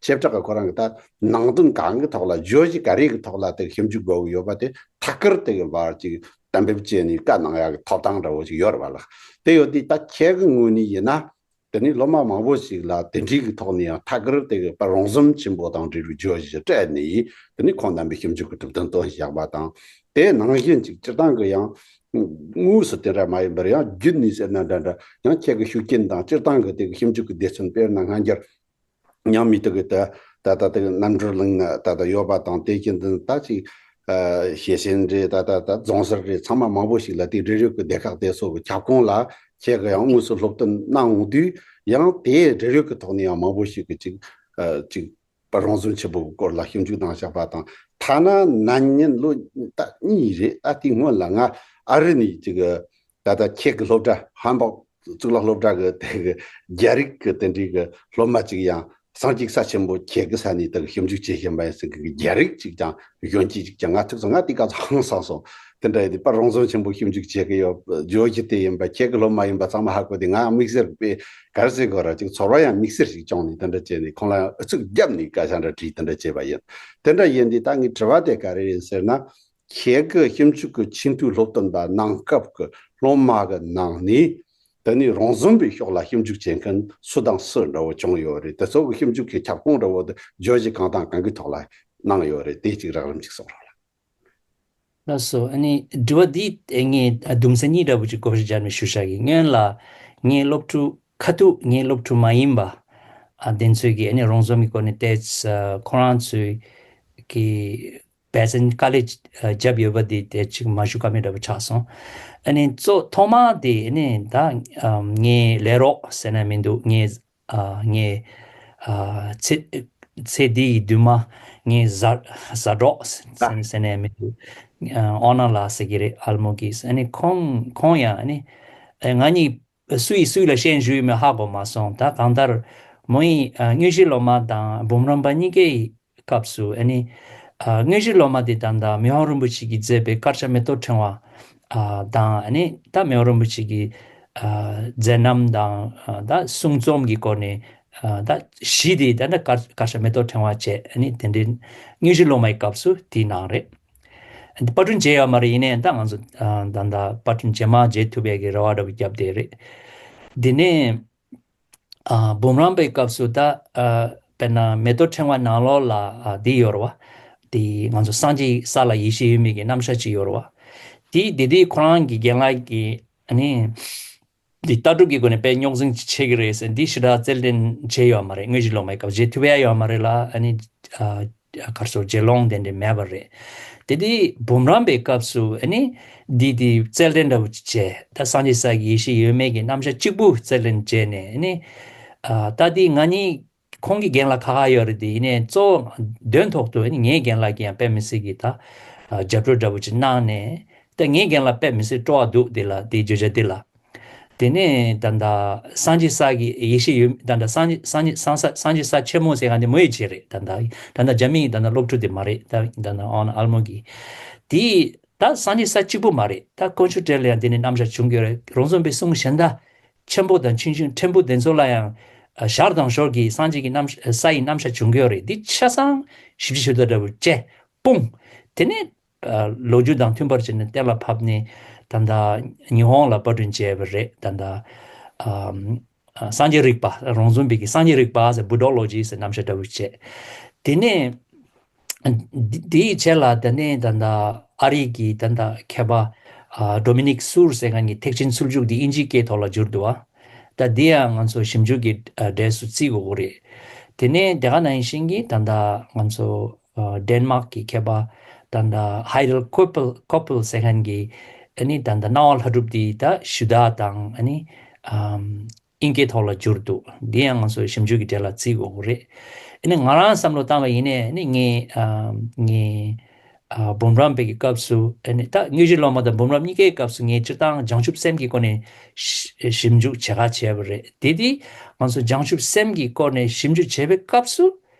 བྱེ་བྲག་གི་ཁོ་རང་གི་ད་ནང་དོན་གང་གི་ཐོག་ལ་བརྗོད་གཞི་ག་རེ་གི་ཐོག་ལ་དེ་གི་ཞིབ་འཇུག་དགོས་གི་ཡོད་པ་དེ་ཐད་ཀར་དེ་གི་བར་ཅིག་གཏན་འབེབས་བྱས་ནས་བཀའ་གནང་ཡག་གི་ཐོབ་ཐང་འདྲ་བོ་ཅིག་ཡོད་རེད་པ་ལགས། དེ་ཡོད་དུས་ད་ཁྱེད་ཀྱི་ངོས་ནས་ཡིན་ན། དེ་ནས་སློབ་མ་མང་པོ་ཞིག་ལ་དེ་འདྲའི་གི་ཐོག་ནས་ཡང་ཐད་ཀར་དེ་གི་པར་རོང་ཟོམ་ཆེན་པོ་དང་འབྲེལ་བའི་བརྗོད་གཞི་སྤྲད་ནས་དེ་ནས་ཁོང་རྣམ་པའི་ཞིབ་འཇུག་གི་གྲུབ་དོན་བཏོན་བཞག་པ་དང་། དེ་ནང་བཞིན་ཅིག་སྤྱིར་བཏང་གི་ཡང་དངོས་སུ་དེ་འདྲ་མ་ཡིན་པར་ཡང་བརྒྱུད་ནས་ཟེར་ན་འདྲ་འདྲ། ཡང་ཁྱེད་ཀྱི་ཤུགས་རྐྱེན་དང་སྤྱིར་བཏང་གི་དེ་གི་ཞིབ་འཇུག་གི་སྡེ་ཚན་དཔེར་ན་སྔ་འགྱུར་ཉང་མི་དེ་གི་ད་ད་ད་དེ་གི་རྣམ་གྲོལ་གླིང་ན་ད་ད་ཡོད་པ་དང་། དེ་བཞིན་དུ་ད་ཅིག་ཨ་ཞེ་ཆེན་རེད། ད་ད་ད་རྫོང་སར་རེད། ཚང་མ་མང་པོ་ཞིག་ལ་དེ་འབྲེལ་ཡོད་ཀྱི་སྡེ་ཁག་དེ་ཚོ་གི་ཁྱབ་ཁོངས་ལ་ཁྱེད་ཀྱི་ཡང་དངོས་སུ་སློབ་སྟོན་གནང་འོང་དུས་ཡང་དེའི་འབྲེལ་ཡོད་ཀྱི་ཐོག་ནས་ཡང་མང་པོ་ཞིག་གི་ཅིག་ཨ་ཅིག་པར་རོང་ཟོམ་ཆེན་པོ་གི་སྐོར་ལ་ཞིབ་འཇུག་གནང་བཞག་པ་དང་། ཐ་ན་ན་ནིང་ལོ་ད་གཉིས་རེད། ད་དེའི་སྔོན་ལ་ང་ཨ་རི་ནས་ཅིག་ད་ད་ཁྱེད་ཀྱི་སློབ་གྲྭ་ཧམ་བག་གཙུག་ལག་སློབ་གྲྭ་གི་དེ་གི་རྒྱ་རིགས་ཀྱི་དེ་འདྲའི་གི་སློབ་མ་ཅིག་ཡང་སངས་རྒྱས་ས་ཆེན་པོ་ཁྱེད་ཀྱི་ས་ནས་དེ་གི་ཞིབ་འཇུག་བྱེད་བཞིན་པ་ཡིན་ཟེར་གི་རྒྱ་རིགས་ཅིག་ཀྱང་གཞོན་སྐྱེས་ཅིག་ཀྱང་ང་ཐུག་སོང་། ང་དེ་ག་ཚོད་ཧང་སངས་སོང་། དེ་འདྲ་ཡིན་དུས་པར་རོང་ཟོམ་ཆེན་པོ་ཞིབ་འཇུག་བྱེད་ཀྱི་ཡོད། བརྗོད་གཞི་དེ་ཡིན་པ་ཁྱེད་ཀྱི་སློབ་མ་ཡིན་པ་ཚང་མ་ཧ་གོ་དུས་ང་དམིགས་བསལ་དཔེ་ག་རེ་ཟེར་དགོས་ར་ཅིག་ཚོར་བ་ཡང་དམིགས་བསལ་ཞིག་བྱུང་ནས་དེ་འདྲ་བྱས་ནས་ཁོང་ལ་ཡང་ཨུ་ཚུགས་བརྒྱབ་ནས་སྐད་ཆ་འདྲ་དྲིས་དེ་འདྲ་བྱས་པ་ཡིན། དེ་འདྲ་ཡིན་དུས་ད་ངའི་དྲི་བ་དེ་ག་རེ་ཡིན་ཟེར་ན། ཁྱེད་ཀྱི་ཞིབ་འཇུག་གི་ཆེས་མཐོའི་སློབ་སྟོན་པ་གནང་སྐབས་ཀྱི་སློབ་མ་གི་ནང་ནས་དེ་ནས་རོང་ཟོམ་པའི་ཕྱོགས་ལ་ཞིབ་འཇུག་བྱེད་མཁན་སུ་དང་སུ་འདྲ་བོ་བྱུང་ཡོད་རེད། དེ་ཚོ་གི་ཞིབ་འཇུག་གི་ཁྱབ་ཁོངས་འདྲ་བོ་དེ་བརྗོད་གཞི་གང་དང་གང་གི་ཐོག་ལ་གནང་ཡོད་རེད། དེ་གཅིག་རགས་རིམ་གཅིག་གསུང་རོགས་ལ། ལགས་སོ། ཨ་ནི་དྲི་བ་འདི་ངས་གདུང་སེམས་གཉིས་འདྲ་བོ་ཅིག་བགོ་བཤའ་སྦྱར་ནས་ཞུ་བཞག་གི། སྔོན་ལ་ངའི་སློབ་ཕྲུག་ཁ་ཐུག་ངའི་སློབ་ཕྲུག་མ་ཡིན་པ་ཨ་དེ་ཚོས་ཀྱིས་ཨ་ནི་རོང་ཟོམ་གྱི་སྐོར་ནས་བལྟས། ཁོ་རང་ཚོས་ཀྱིས་འབད་བརྩོན་དཀའ་ལས་བརྒྱབ་ཡོད་པ་འདི་དེ་ཅིག་མ་ཞུ་ཀ་མེད་འདྲ་བོ་ཆགས་སོང་། ཨ་ནི་གཙོ་ཐོག་མ་དེ་ཨ་ནི་ད་ངའི་ལས་རོགས་ཟེར་ན་མི་འདུག་ངའི་ཨ་ངའི་ཨ་ཚེ་ཚེ་འདི་ཡི་བདུན་མ་ངའི་བཟའ་བཟའ་གྲོགས་ཟེར་ཟེར་ནས་མི་འདུག་ཨ་ཨོ་ན་ལགས་ཟེར་གྱི་རེད། ཨལ་མོ་གིས། ཨ་ནི་ཁོང་ཁོང་ཡང་ཨ་ནི་ཨ་ང་གཉིས་སུ་ཡིས་སུ་ལ་ཤན་ཞུས་མེད་ཧ་གོ་མ་སོང་། ད་གང་ལྟར་མོ་ཡིས་ཨ་དངོས་གཞི་སློབ་མ་དང་འབུམ་རམས་པ་གཉིས་ཀའི་སྐབས་སུ་ཨ་ནི་ཨ་དངོས་གཞི་སློབ་མ་དེ་ད་ལྟ་མི་དབང་རིན་པོ་ཆེ་གིས་མཛད་པའི་དཀར་ཆག་མེ་ཏོག་ཕྲེང་བ་ཨ་དང་། ཨ་ནི་ད་མི་དབང་རིན་པོ་ཆེ་གི་ཨ་མཛད་རྣམ་དང་ཨ་ད་གསུང་རྩོམ་གྱི་སྐོར་ནས་ཨ་ད་གཞི་དེ་ད་ལྟ་དཀར་དཀར་ཆག་མེ་ཏོག་ཕྲེང་བ་བྱས། ཨ་ནི་དེ་འདྲའི་དངོས་གཞི་སློབ་མའི་སྐབས་སུ་དེའི་ནང་རེད། པར་སྐྲུན་བྱས་ཡོད་མ་རེད། ཡིན་ནའི་ད་ང་ཚོ་ཨ་ད་ད་པར་སྐྲུན་རྗེས་མ་བྱེད་ཐུབ་ཡས་ཀྱི་རེ་བ་འདྲ་བོ་བརྒྱབ་བསྡད་རེད། དེ་ནས་ཨ་འབུམ་རམས་པའི་སྐབས་སུ་ད་ཨ་དཔེར་ན་མེ་ཏོག་ཕྲེང་བ་ནང་ལོགས་ལ་ཨ་འདི་ཡོད་རེད་བ། དེ་ང་ཚོ་སངས་རྒྱས་ས་ལ་ཡེ་ཤེས་ཡོད་མེད་ཀྱི་རྣམ་གཞག་ཅིག་ཡོད་རེད་བ། དེ་དེ་དེ་ཁོ་རང་གི་རྒན་ལགས་ཀྱིས་ཨ་ནི་འདི་ལྟ་གྲུབ་ཀྱི་སྒོ་ནས་དཔེ་རྙོག་འཛིང་ཅིག་བྱེད་ཀྱི་རེད་ཟེར། འདི་ཞེ་དྲག་རྩལ་འགྲན་བྱས་ཡོད་མ་རེད། དངོས་གཞི་སློབ་མའི་སྐབས་བྱེད་ཐུབ་ཡ་ཡོད་མ་རེད་ལ། ཨ་ནི་ཨ་གར་སོགས་བརྗེ་ལོང་དེ་འདྲ་མེད་པ་རེད། དེ་དེ་འབུམ་རམས་པའི་སྐབས་སུ་ཨ་ནི་འདི་དེ་རྩལ་འགྲན་འདྲ་བོ་ཅིག་བྱས། ད་སངས་རྒྱས་ས་ཀྱི་ཡེ་ཤེས་ཡོད་མེད་ཀྱི་རྣམ་གཞག་གཅིག་པུ་རྩལ་འགྲན་བྱས་ནས་ཨ་ནི་ཨ་ད་དེ་ང་གཉིས་ཁོང་གི་རྒན་ལགས་ཁག་ཁག་ཡོད་རེད། དེ་ཡིན་ནའི་གཙོ་བོ་དོན་ཐོག་ཏུ་ཨ་ནི་ངའི་རྒན་ལགས་ཀྱིས་ཡང་དཔེ་མི་སྲིད་ཀྱི་ད་ཨ་རྒྱབ་སྐྱོར་འདྲ་བོ་ཅིག་གནང་ནས། ད་ངའི་རྒན་ལགས་དཔེ་མི་སྲིད་སྤྲོ་བ་འདུག་དེ་ལ་དེའི་བརྗོད་བྱ་དེ་ལ། དེ་ནས་ད་ལྟ་སངས་རྒྱས་ས་གི་ཡེ་ཤེས་ཡོད། ད་ལྟ་སངས་རྒྱས་སངས་རྒྱས་སངས་ས་སངས་རྒྱས་ས་ཆེན་མོ་ཟེར་ག་འདི་མོ་ཡི་བྱེད་རེད། ད་ལྟ་ད་ལྟ་རྒྱ་མི་ད་ལྟ་སློབ་ཕྲུག་དེ་མ་རེད། ད་ད་ལྟ་ཨོན་ཨལ་མོ་གི་དེ་ད་སངས་རྒྱས་ས་གཅིག་པུ་མ་རེད། ད་དཀོན་མཆོག་གྲལ་ལ་ཡང་དེ་ནས་རྣམ་གཞག་བྱུང་གི་ཡོད་རེད། རོང་ཟོམ་པའི་གསུང་གཞན་དག་ཆེན་པོ་དང་ཆུང་ཆུང་ཕྲན་བུ་དེ་ཚོ་ལ་ཡང་ཨ་ཞར་དང་ཞོར་གྱི་སངས་རྒྱས་ཀྱི་རྣམ་ས་ཡི་རྣམ་གཞག་བྱུང་གི་ཡོད་རེད། འདི་ཆ་ཚང་ཞིབ་འཇུག་ཞུ་ད་འདྲ་བོ་བྱས་སྤུངས། དེ་ནས་ཨ་ལོ་རྒྱུས་དང་མཐུན་པར་བྱས་ནས་གཏན་ལ་ཕབ་ནས་ད་ལྟ་ཉི་ཧོང་ལ་པར་སྐྲུན་བྱས་པ་རེད། ད་ལྟ་ཨམ་ཨ་སངས་རྒྱས་རིག་པ། རོང་ཟོམ་པའི་གི་སངས་རྒྱས་རིག་པ་ཟེར། བུ་ཌོ་ལོ་ཇི་ཟེར་རྣམ་གཞག་འདྲ་བོ་བྱས། དེ་ནས་འདི་འདིའི་རྗེས་ལ་ད་ནས་ད་ལྟ་ཨ་རི་གི་ད་ལྟ་མཁས་པ་ཨ་ཌོ་མི་ནིག་སུར་ཟེར་མཁན་གྱི་ཐེག་ཆེན་ཚུལ་འཇུག་འདི་དབྱིན་ཇིའི་སྐད་ཐོག་ལ་བསྒྱུར་འདུག་ཨ། ད་འདི་ཡང་ང་ཚོ་ཞིབ་འཇུག་གི་ཨ་གྲས་སུ་བརྩི་དགོས་ཀྱི་རེད། དེ་ནས་དེ་ག་ནང་བཞིན་གྱི་ད་ལྟ་ང་ཚོ་ཨ་ཌེན་མཱག་གི་མཁས་པ་ད་ལྟ་ཧའི་ཌལ་ཀོ་པེལ་ཀོ་པེལ་ཟེར་མཁན་གྱི་ཨ་ནི་ད་ལྟ་སྣང་བ་ལྷ་སྒྲུབ་འདི་ད་ཞུ་དག་དང་ཨ་ནི་ཨམ་དབྱིན་སྐད་ཐོག་ལ་བསྒྱུར་འདུག་འདི་ཡང་ང་ཚོ་ཞིབ་འཇུག་གི་གྲས་ལ་བརྩི་དགོས་ཀྱི་རེད། ཨ་ནི་ང་རང་བསམ་བློ་བཏང་བ་ཡིན་ནའི་ཨ་ནི་ངས་ཨམ་ངས་ཨ་འབུམ་རམས་པའི་གི་སྐབས་སུ་ཨ་ནི་ད་དངོས་གཞི་སློབ་མ་དང་འབུམ་རམས་གཉིས་ཀའི་སྐབས་སུ་ངས་སྤྱིར་བཏང་བྱང་ཆུབ་སེམས་ཀྱི་སྐོར་ནས་ཞི་ཞིབ་འཇུག་བྱེད་ག་བྱས་པ་རེད། དེ་དུས་ང་ཚོ་བྱང་ཆུབ་སེམས་ཀྱི་སྐོར་ནས་ཞིབ་འཇུག་བྱེད་པའི་སྐབས་སུ་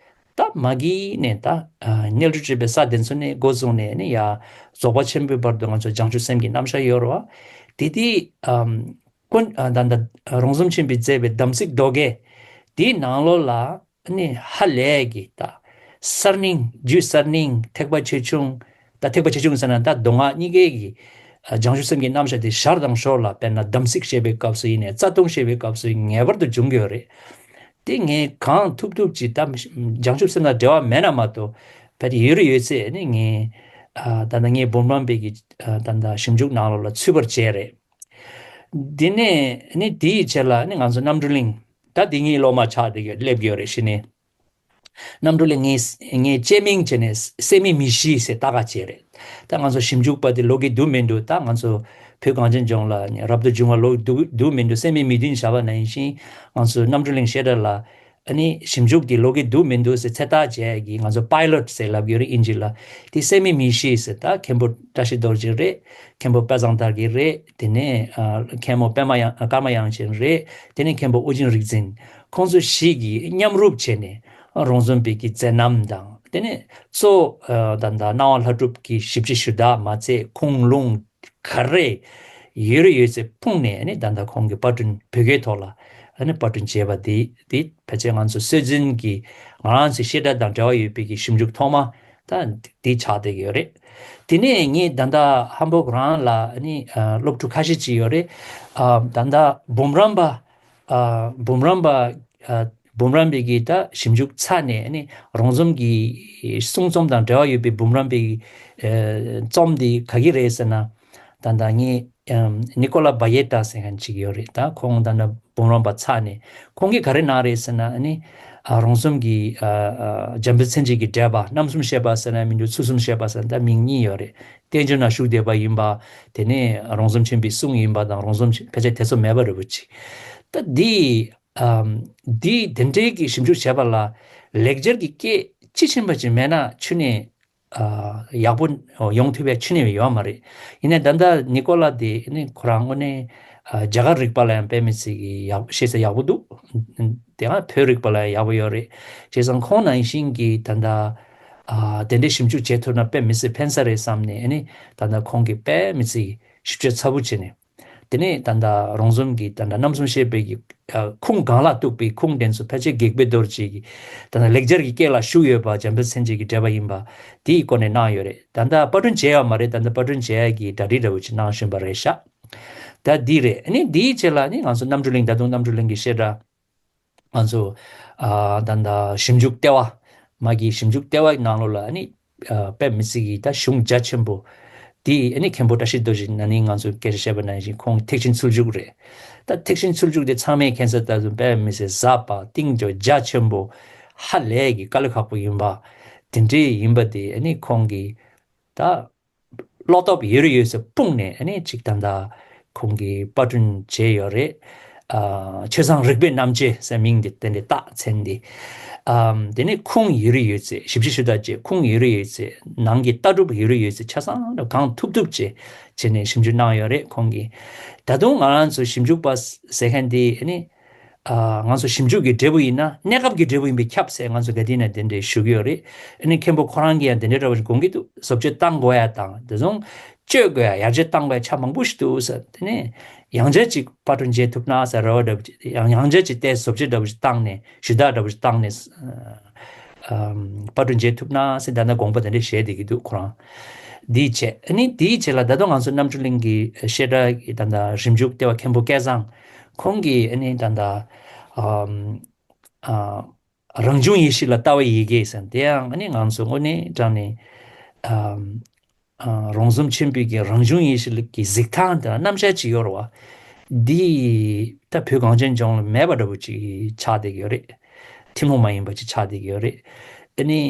ད་མ་གི་ནས་ད་ཨ་རྣལ་འབྱོར་སྤྱོད་པའི་ས་དེ་ཚོ་ནས་འགོ་བཟུང་ནས་ནི་ཡ་རྫོགས་པ་ཆེན་པོའི་བར་དུ་ང་ཚོ་བྱང་ཆུབ་སེམས་ཀྱི་རྣམ་གཞག་ཡོད་རེད་བ། དེ་དུས་ཨམ་ཀུན་ཨ་ད་ད་རོང་ཟོམ་ཆེན་པོས་མཛད་པའི་དམ་ཚིག་མདོ་རྒྱུད་དེའི་ནང་ལོགས་ལ་ནི་ཧ་ལས་ཀྱི་ད་གསར་རྙིང་རྒྱུད་གསར་རྙིང་ཐེག་པ་ཆེ་ཆུང་། ད་ཐེག་པ་ཆེ་ཆུང་ཟེར་ན་ད་མདོ་སྔགས་གཉིས་ཀའི་གི་ཨ་བྱང་ཆུབ་སེམས་ཀྱི་རྣམ་གཞག་དེ་ཞར་དང་ཞོར་ལ་དཔེར་ན་དམ་ཚིག་བཤད་པའི་སྐབས་སུ་ཡིན་ནའི་རྩ་ལྟུང་བཤད་པའི་སྐབས་སུ་ངེས་པར་དུ་འབྱུང་གི་ཡོད་རེད། དེ་ངས་གང་ཐུབ་ཐུབ་ཀྱིས་ད་བྱང་ཆུབ་སེམས་དང་འབྲེལ་བ་མེད་ན་མ་གཏོགས་བལ་ཡོད་རེ་ཡོད་ཚད་ནི་ངས་ཨ་ད་ལྟ་ངས་འབུམ་རམས་པའི་གི་ཨ་ད་ལྟ་ཞིབ་འཇུག་ནང་ལོགས་ལ་ཚུད་པར་བྱས་རེད། དེ་ནས་ནི་དེའི་རྗེས་ལ་ནི་ང་ཚོ་རྣམ་གྲོལ་གླིང་། ད་དེ་ངའི་སློབ་མ་ཆགས་བསྡད་ཡོད་སླེབས་ཡོད་རེད་ཤི་ནས། རྣམ་གྲོལ་གླིང་ངས་ངས་བཅས་མིང་བྱས་ནས་སད་མི་མི་ཤི་ཟེར་ལྟ་ག་བྱས་རེད། ད་ང་ཚོ་ཞིབ་འཇུག་པ་དེ་ལོ་གི་འདུག་མི་འདུག་ད་ང་ཚོ་བོད་གངས་ཅན་ལྗོངས་ལ་རབ་ཏུ་བྱུང་བ་ལོ་འདུག་འདུག་མི་འདུག་སད་མི་མི་བདུན་བཞག་པ་ནང་བཞིན་ང་ཚོ་རྣམ་གྲོལ་གླིང་བཤད་གྲྭ་ལ་ཨ་ནི་ཞིབ་འཇུག་དེ་ལོ་གི་འདུག་མི་འདུག་ཟེར་ཚོད་ལྟ་བྱས་ཀྱི་ང་ཚོ་པའི་ལོཊ་ཟེར་ལབ་ཡོད་རེད་དབྱིན་ཇི་ལ། དེ་སད་མི་མི་ཤི་ཟེར་ད་མཁན་པོ་བཀྲ་ཤིས་རྡོ་རྗེ་རེད། མཁན་པོ་དཔལ་བཟང་དར་རྒྱས་རེད། དེ་ནས་ཨ་མཁན་མོ་པདྨ་དབྱངས་ཀརྨ་དབྱངས་ཅན་རེད། དེ་ནས་མཁན་པོ་ཨོ་རྒྱན་རིག་འཛིན། ཁོང་ཚོ་བཞི་གིས་མཉམ་རུབ་བྱས་ནས་རོང་ཟོམ་པའི་གི་མཛད་རྣམ་དང་དེ་ནས་གཙོ་བོ་ཨ་ད་ད་སྣང་བ་ལྷ་སྒྲུབ་ཀྱི་ཞིབ་དཔྱད་ཞུ་དག་མ་ཚད་ཁུངས་ལུང་ག་རེ་ཡོད་རེ་ཡོད་ཚད་སྤུངས་ནས་ཨ་ནི་ད་ལྟ་ཁོང་གི་པར་སྐྲུན་བོད་སྐད་ཐོག་ལ་ཨ་ནི་པར་སྐྲུན་བྱས་པ་དེ་དེ་ཕལ་ཆེར་ང་ཚོ་སྲོལ་འཛིན་གྱི་ང་རང་ཚོའི་བཤད་གྲྭ་དང་འབྲེལ་བ་ཡོད་པའི་གི་ཞིབ་འཇུག་ཐོག་མ་ད་དེ་ཆགས་བསྡད་ཀྱི་ཡོད་རེད། དེ་ནས་ངས་ད་ལྟ་ཧམ་བྷོག་རང་ལ་ཨ་ནི་ཨ་སློབ་ཕྲུག་ཁ་ཤས་ཅིག་ཡོད་རེད། ཨ་ད་ལྟ་འབུམ་རམས་པ་ཨ་འབུམ་རམས་པ་ཨ་འབུམ་རམས་པའི་གི་ད་ཞིབ་འཇུག་ཚར་ནས་ཨ་ནི་རོང་ཟོམ་གྱི་གསུང་རྩོམ་དང་འབྲེལ་བ་ཡོད་པའི་འབུམ་རམས་པའི་ཨ་རྩོམ་འདི་ག་གི་རེད་ཟེར་ན། ད་ལྟ་ངས་ཨམ་ནི་ཀོ་ལ་བ་ཡེ་ཏ་ཟེར་མཁན་ཅིག་ཡོད་རེད། ད་ཁོང་ད་ལྟ་འབུམ་རམས་པ་ཚར་ནས་ཁོང་གིས་ག་རེ་གནང་རེད་ཟེར་ན་ཨ་ནི་ཨ་རོང་ཟོམ་གྱི་ཨ་ཨ་འཇམ་དཔལ་མཚན་བརྗོད་ཀྱི་འགྲེལ་པ་རྣམ་གསུམ་བཤད་པ་ཟེར་ན་མི་འདུག་ཚུལ་གསུམ་བཤད་པ་ཟེར་ན་ད་མིང་གཉིས་ཡོད་རེད། བསྟན་འགྱུར་ན་བཞུགས་བསྡད་པ་ཡིན་པ། དེ་ནས་རོང་ཟོམ་ཆེན་པོའི་གསུང་ཡིན་པ་དང་རོང་ཟོམ་ཆེན་ཕལ་ཆེར་དེ་ཚོ་མེད་པ་རེད་པོ་ཅིག་ད་འདི་ཨམ་འདི་དེ་འདྲའི་གི་ཞིབ་འཇུག་བྱས་པ་ལ་ལེགས་སྦྱར་གྱི་སྐད་དཔྱིས་ཕྱིན་པ་ཅིག་མེད་ན་ཆུ་ནས་ཨ་ཡག་པོ་ཡོང་ཐུབ་པའི་ཆུ་ནས་ཡོད་མ་རེད། ཡིན་ནའི་ད་ལྟ་ནི་ཀོ་ལ་དེ་ནི་ཁོ་རང་དངོས་གནས་ཨ་རྒྱ་གར་རིག་པ་ལ་ཡང་དཔེ་མི་སྲིད་ཀྱི་ཡག་ཤེས་ཚད་ཡག་པོ་འདུག་དེ་སྔ་བོད་རིག་པ་ལ་ཡང་ཡག་པོ་ཡོད་རེད། བྱས་ཙང་ཁོང་ནང་བཞིན་གྱི་ད་ལྟ་ཨ་དེ་འདྲའི་ཞིབ་འཇུག་བྱེད་ཐུབ་ན་དཔེ་མི་སྲིད་ཕན་ས་རེད་བསམ་ནས་ཨ་ནི་ད་ལྟ་ཁོང་གིས་དཔེ་མི་སྲིད་ཞིབ་དཔྱད་ཚ་པོ་བྱས་ནས། དེ་ནས་ད་ལྟ་རོང་ཟོམ་གྱི་ད་ལྟ་རྣམ་གསུམ་བཤད་པའི་གི་ཨ་ཁུངས་གང་ལ་གཏུགས་པའི་ཁུངས་དེ་ཚོ་ཕལ་ཆེར་སྒེག་པོ་རྡོ་རྗེ་གི་ད་ལྟ་ལེགས་སྦྱར་གྱི་སྐད་ལ་བཞུགས་ཡོད་པ་འཇམ་དཔལ་མཚན་བརྗོད་ཀྱི་འགྲེལ་པ་ཡིན་པ་དེའི་སྐོར་ནས་གནང་ཡོད་རེད། ད་ལྟ་པར་སྐྲུན་བྱས་ཡོད་མ་རེད། ད་ལྟ་པར་སྐྲུན་བྱས་ཡ་གི་གྲ་སྒྲིག་འདྲ་བོ་ཅིག་གནང་བཞིན་པ་རེད་ཤག་ད་འདི་རེད། ཨ་ནི་འདིའི་རྗེས་ལ་ནི་ང་ཚོ་རྣམ་གྲོལ་གླིང་ད་དུང་རྣམ་གྲོལ་གླིང་གི་བཤད་གྲྭ། ང་ཚོ་ཨ་ད་ལྟ་ཞིབ་འཇུག་ལྟེ་བ། མ་གི་ཞིབ་འཇུག་ལྟེ་བའི་ནང་ལོགས་ལ་ཨ་ནི་ཨ་དཔེ་མི་སྲིད་ཀྱི་ད་གཞུང་རྒྱ་ཆེན་པོ། དེ་ཨ་ནི་མཁན་པོ་བཀྲ་ཤིས་རྡོ་རྗེ་ན་ནིང་ང་ཚོས་སྐད་ཆ་བཤད་པ་ནང་བཞིན་ཁོང་ཐེག་ཆེན་ཚུལ་འཇུག་རེད། ད་ཐེག་ཆེན་ཚུལ་འཇུག་དེ་ཚང་མས་མཁྱེན་གསལ་ལྟར་དུ་དཔེ་མི་སྲིད་ཟབ་པ་གཏིང་ཇོ་རྒྱ་ཆེན་པོ། ཧ་ལས་ཀྱི་དཀའ་ལས་ཁག་པོ་ཡིན་པ། དེ་འདྲའི་ཡིན་པ་དེ་ཨ་ནི་ཁོང་གིས་ད། བློ་སྟོབས་ཡོད་རེ་ཡོད་ཟེར་སྤུངས་ནས་ཨ་ནི་ཅིག་ད་ལྟ་ཁོང་གིས་པར་སྐྲུན་བྱས་ཡོད་རེད། ཨ་ཆོས་བཟང་རིག་པའི་རྣམ་དཔྱོད་ཟེར་མིང་འདི་དེ་འདྲའི་བཏགས་མཚན་འདི། ཨམ་དེ་ནས་ཁུངས་ཡོད་རིགས་ཡོད་ཚད་ཞིབ་ཕྱི་ཞུ་དག་བྱས། ཁུངས་ཡོད་རིགས་ཡོད་ཚད། ནང་གི་ལྟ་གྲུབ་ཡོད་རིགས་ཡོད་ཚད། ཆ་ཚང་ར་གང་ཐུབ་ཐུབ་བྱས་བྱས་ནས་ཞིབ་འཇུག་གནང་ཡོད་རེད་ཁོང་གིས། ད་དུང་ང་རང་ཚོ་ཞིབ་འཇུག་པ་ཟེར་མཁན་འདི་ཨ་ནི། ཨ་ང་ཚོ་ཞིབ་འཇུག་གི་འབྲས་བུ་ཡིན་ན། གནས་སྐབས་ཀྱི་འབྲས་བུ་ཡིན་པས་ཁྱབ་ཟེར་ང་ཚོ་ག་དུས་ན་དེ་འདྲའི་ཞུ་གི་ཡོད་རེད། ཨ་ནི་མཁན་པོ་ཁོ་རང་གིས་ཡང་དེ་འདྲའི་འདྲ་བ་ཞིག་དགོངས་ཀྱི་འདུག་བཟོ་བཅོས་བཏང་དགོས་ཡ་དང་། དེ་ཚོ་བཅོས་དགོས་ཡ། ཡར་རྒྱས་བཏང་དགོས་ཡ་ཆ་མང་པོ་ཞིག་འདུག་ཟེར། དེ་ནས་ཡང་བསྐྱར་ཅིག་པར་སྐྲུན་བྱེད་ཐུབ་ན་ཟེར་རེ་བ་འདྲ་བོ་ཅིག་ཡང་ཡང་བསྐྱར་ཅིག་དེ་བཟོ་བཅོས་འདྲ་བོ་ཞིག་བཏང་ནས། ཞུ་དག་འདྲ་བོ་ཞིག་བཏང་ནས། ཨམ་པར་སྐྲུན་བྱེད་ཐུབ་ན་ཟེར་ད་ལྟ་དགོངས་པ་དེ་འདྲ་བཞེས་བསྡད་ཀྱི་འདུག་ཁོ་རང་། འདིའི་ཆེད། ཨ་ནི་འདིའི་ཆེད་ལ་ད་དུང་ང་ཚོ་རྣམ་གྲོལ་གླིང་གི་བཤད་གྲྭ་གི་ད་ལྟ་རིམ་བྱུང་ལྟེ་བ་མཁན་པོ་སྐལ་བཟང་ཁོང་གིས་ཨ་ནི་ད་ལྟ་ཨམ་ཨ་རང་བྱུང་ཡེ་ཤེས་ལ་ལྟ་བའི་ཡི་གེ་ཟེར། དེ་ཡང་ཨ་ནི་ང་ཚོ་དངོས་གནས་དྲང་གནས་ཨམ་ཨ་རོང་ཟོམ་ཆེན་པོའི་གི་རང་བྱུང་ཡེ་ཤེས་ཀྱི་གཟིགས་སྟངས་དང་རྣམ་གཞག་ཅིག་ཡོད་རེད་བ། འདི་ད་བོད་གངས་ཅན་ལྗོངས་ལ་མེད་པ་འདྲ་བོ་ཅིག་ཆགས་བསྡད་ཀྱི་ཡོད་རེད། ཐུན་མོང་མ་ཡིན་པ་ཅིག་ཆགས་བསྡད་ཀྱི་ཡོད་རེད། ཨ་ནི་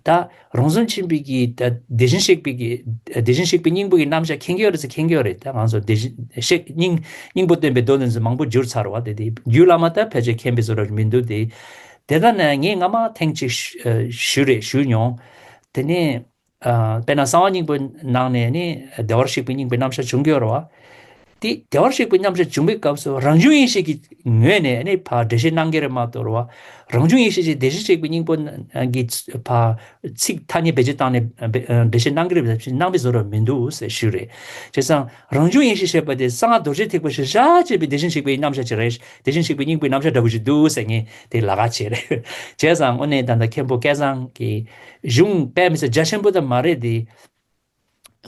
ད་རོང་ཟོམ་ཆེན་པོའི་གི་ད་དེ་བཞིན་གཤེགས་པའི་གི་དེ་བཞིན་གཤེགས་པའི་སྙིང་པོ་གི་རྣམ་གཞག་མཁྱེན་གྱི་ཡོད་རེད་ཟེར། མཁྱེན་གྱི་ཡོད་རེད། ད་ང་ཚོ་དེ་བཞིན་གཤེགས་སྙིང་སྙིང་པོ་སྟོན་པའི་མདོ་འདི་ཚོ་མང་པོ་བསྒྱུར་ཚར་བ། དེ་དེ་རྒྱུད་བླ་མ་ད་ཕལ་ཆེར་མཁྱེན་པའི་བཟོ་འདྲ་མི་འདུག་དེ་དེ་ལྟར་ན་ངས་སྔ་མ་ཐེངས་གཅིག་ཞུ་རེད་ཞུས་མྱོང་། དེ་ནས། ཨ་དཔེར་ན་གསང་བ་སྙིང་པོའི་ནང་ནས་ནི་བདེ་བར་གཤེགས་པའི་སྙིང་པོའི་རྣམ་གཞག་བྱུང་གི་ཡོད་རེད་བ། དེ་བདེ་བར་གཤེགས་པའི་རྣམ་གཞག་བྱུང་བའི་སྐབས་སུ་རང་བྱུང་ཡེ་ཤེས་ཀྱི་ངོས་ནས་ནི་ཕར་འགྲེལ་བཤད་གནང་གི་རེད་མ་གཏོགས་རེད་བ། རང་བྱུང་ཡེ་ཤེས་ཀྱི་དེ་བཞིན་གཤེགས་པའི་སྙིང་པོ་གི་ཕར་ཚིག་ཐ་སྙད་བེད་སྤྱོད་བཏང་ནས་འགྲེལ་བཤད་གནང་གི་རེད་ཟེར་གནང་བའི་བཟོ་འདྲ་མི་འདུག་ཟེར་ཞུས་རེད། བྱས་ཙང་རང་བྱུང་ཡེ་ཤེས་ཞེས་པ་དེ་གསང་སྔགས་རྡོ་རྗེ་ཐེག་པ་གཞིར་བཞག་བྱས་པའི་དེ་བཞིན་གཤེགས་པའི་རྣམ་གཞག་ཅིག་རེད། དེ་བཞིན་གཤེགས་པའི་སྙིང་པོའི་རྣམ་གཞག་འདྲ་བོ་ཞིག་འདུག་ཟེར་ངས་དེ་ལབ་ཁ་བྱས་རེད། བྱས་ཙང་དངོས་གནས་ད་ལྟ་མཁན་པོ་སྐལ་བཟང་གི་གཞུང་དཔེ་མི་སྲིད་རྒྱ་ཆེན་པོ་ད་མ་རེད་དེ།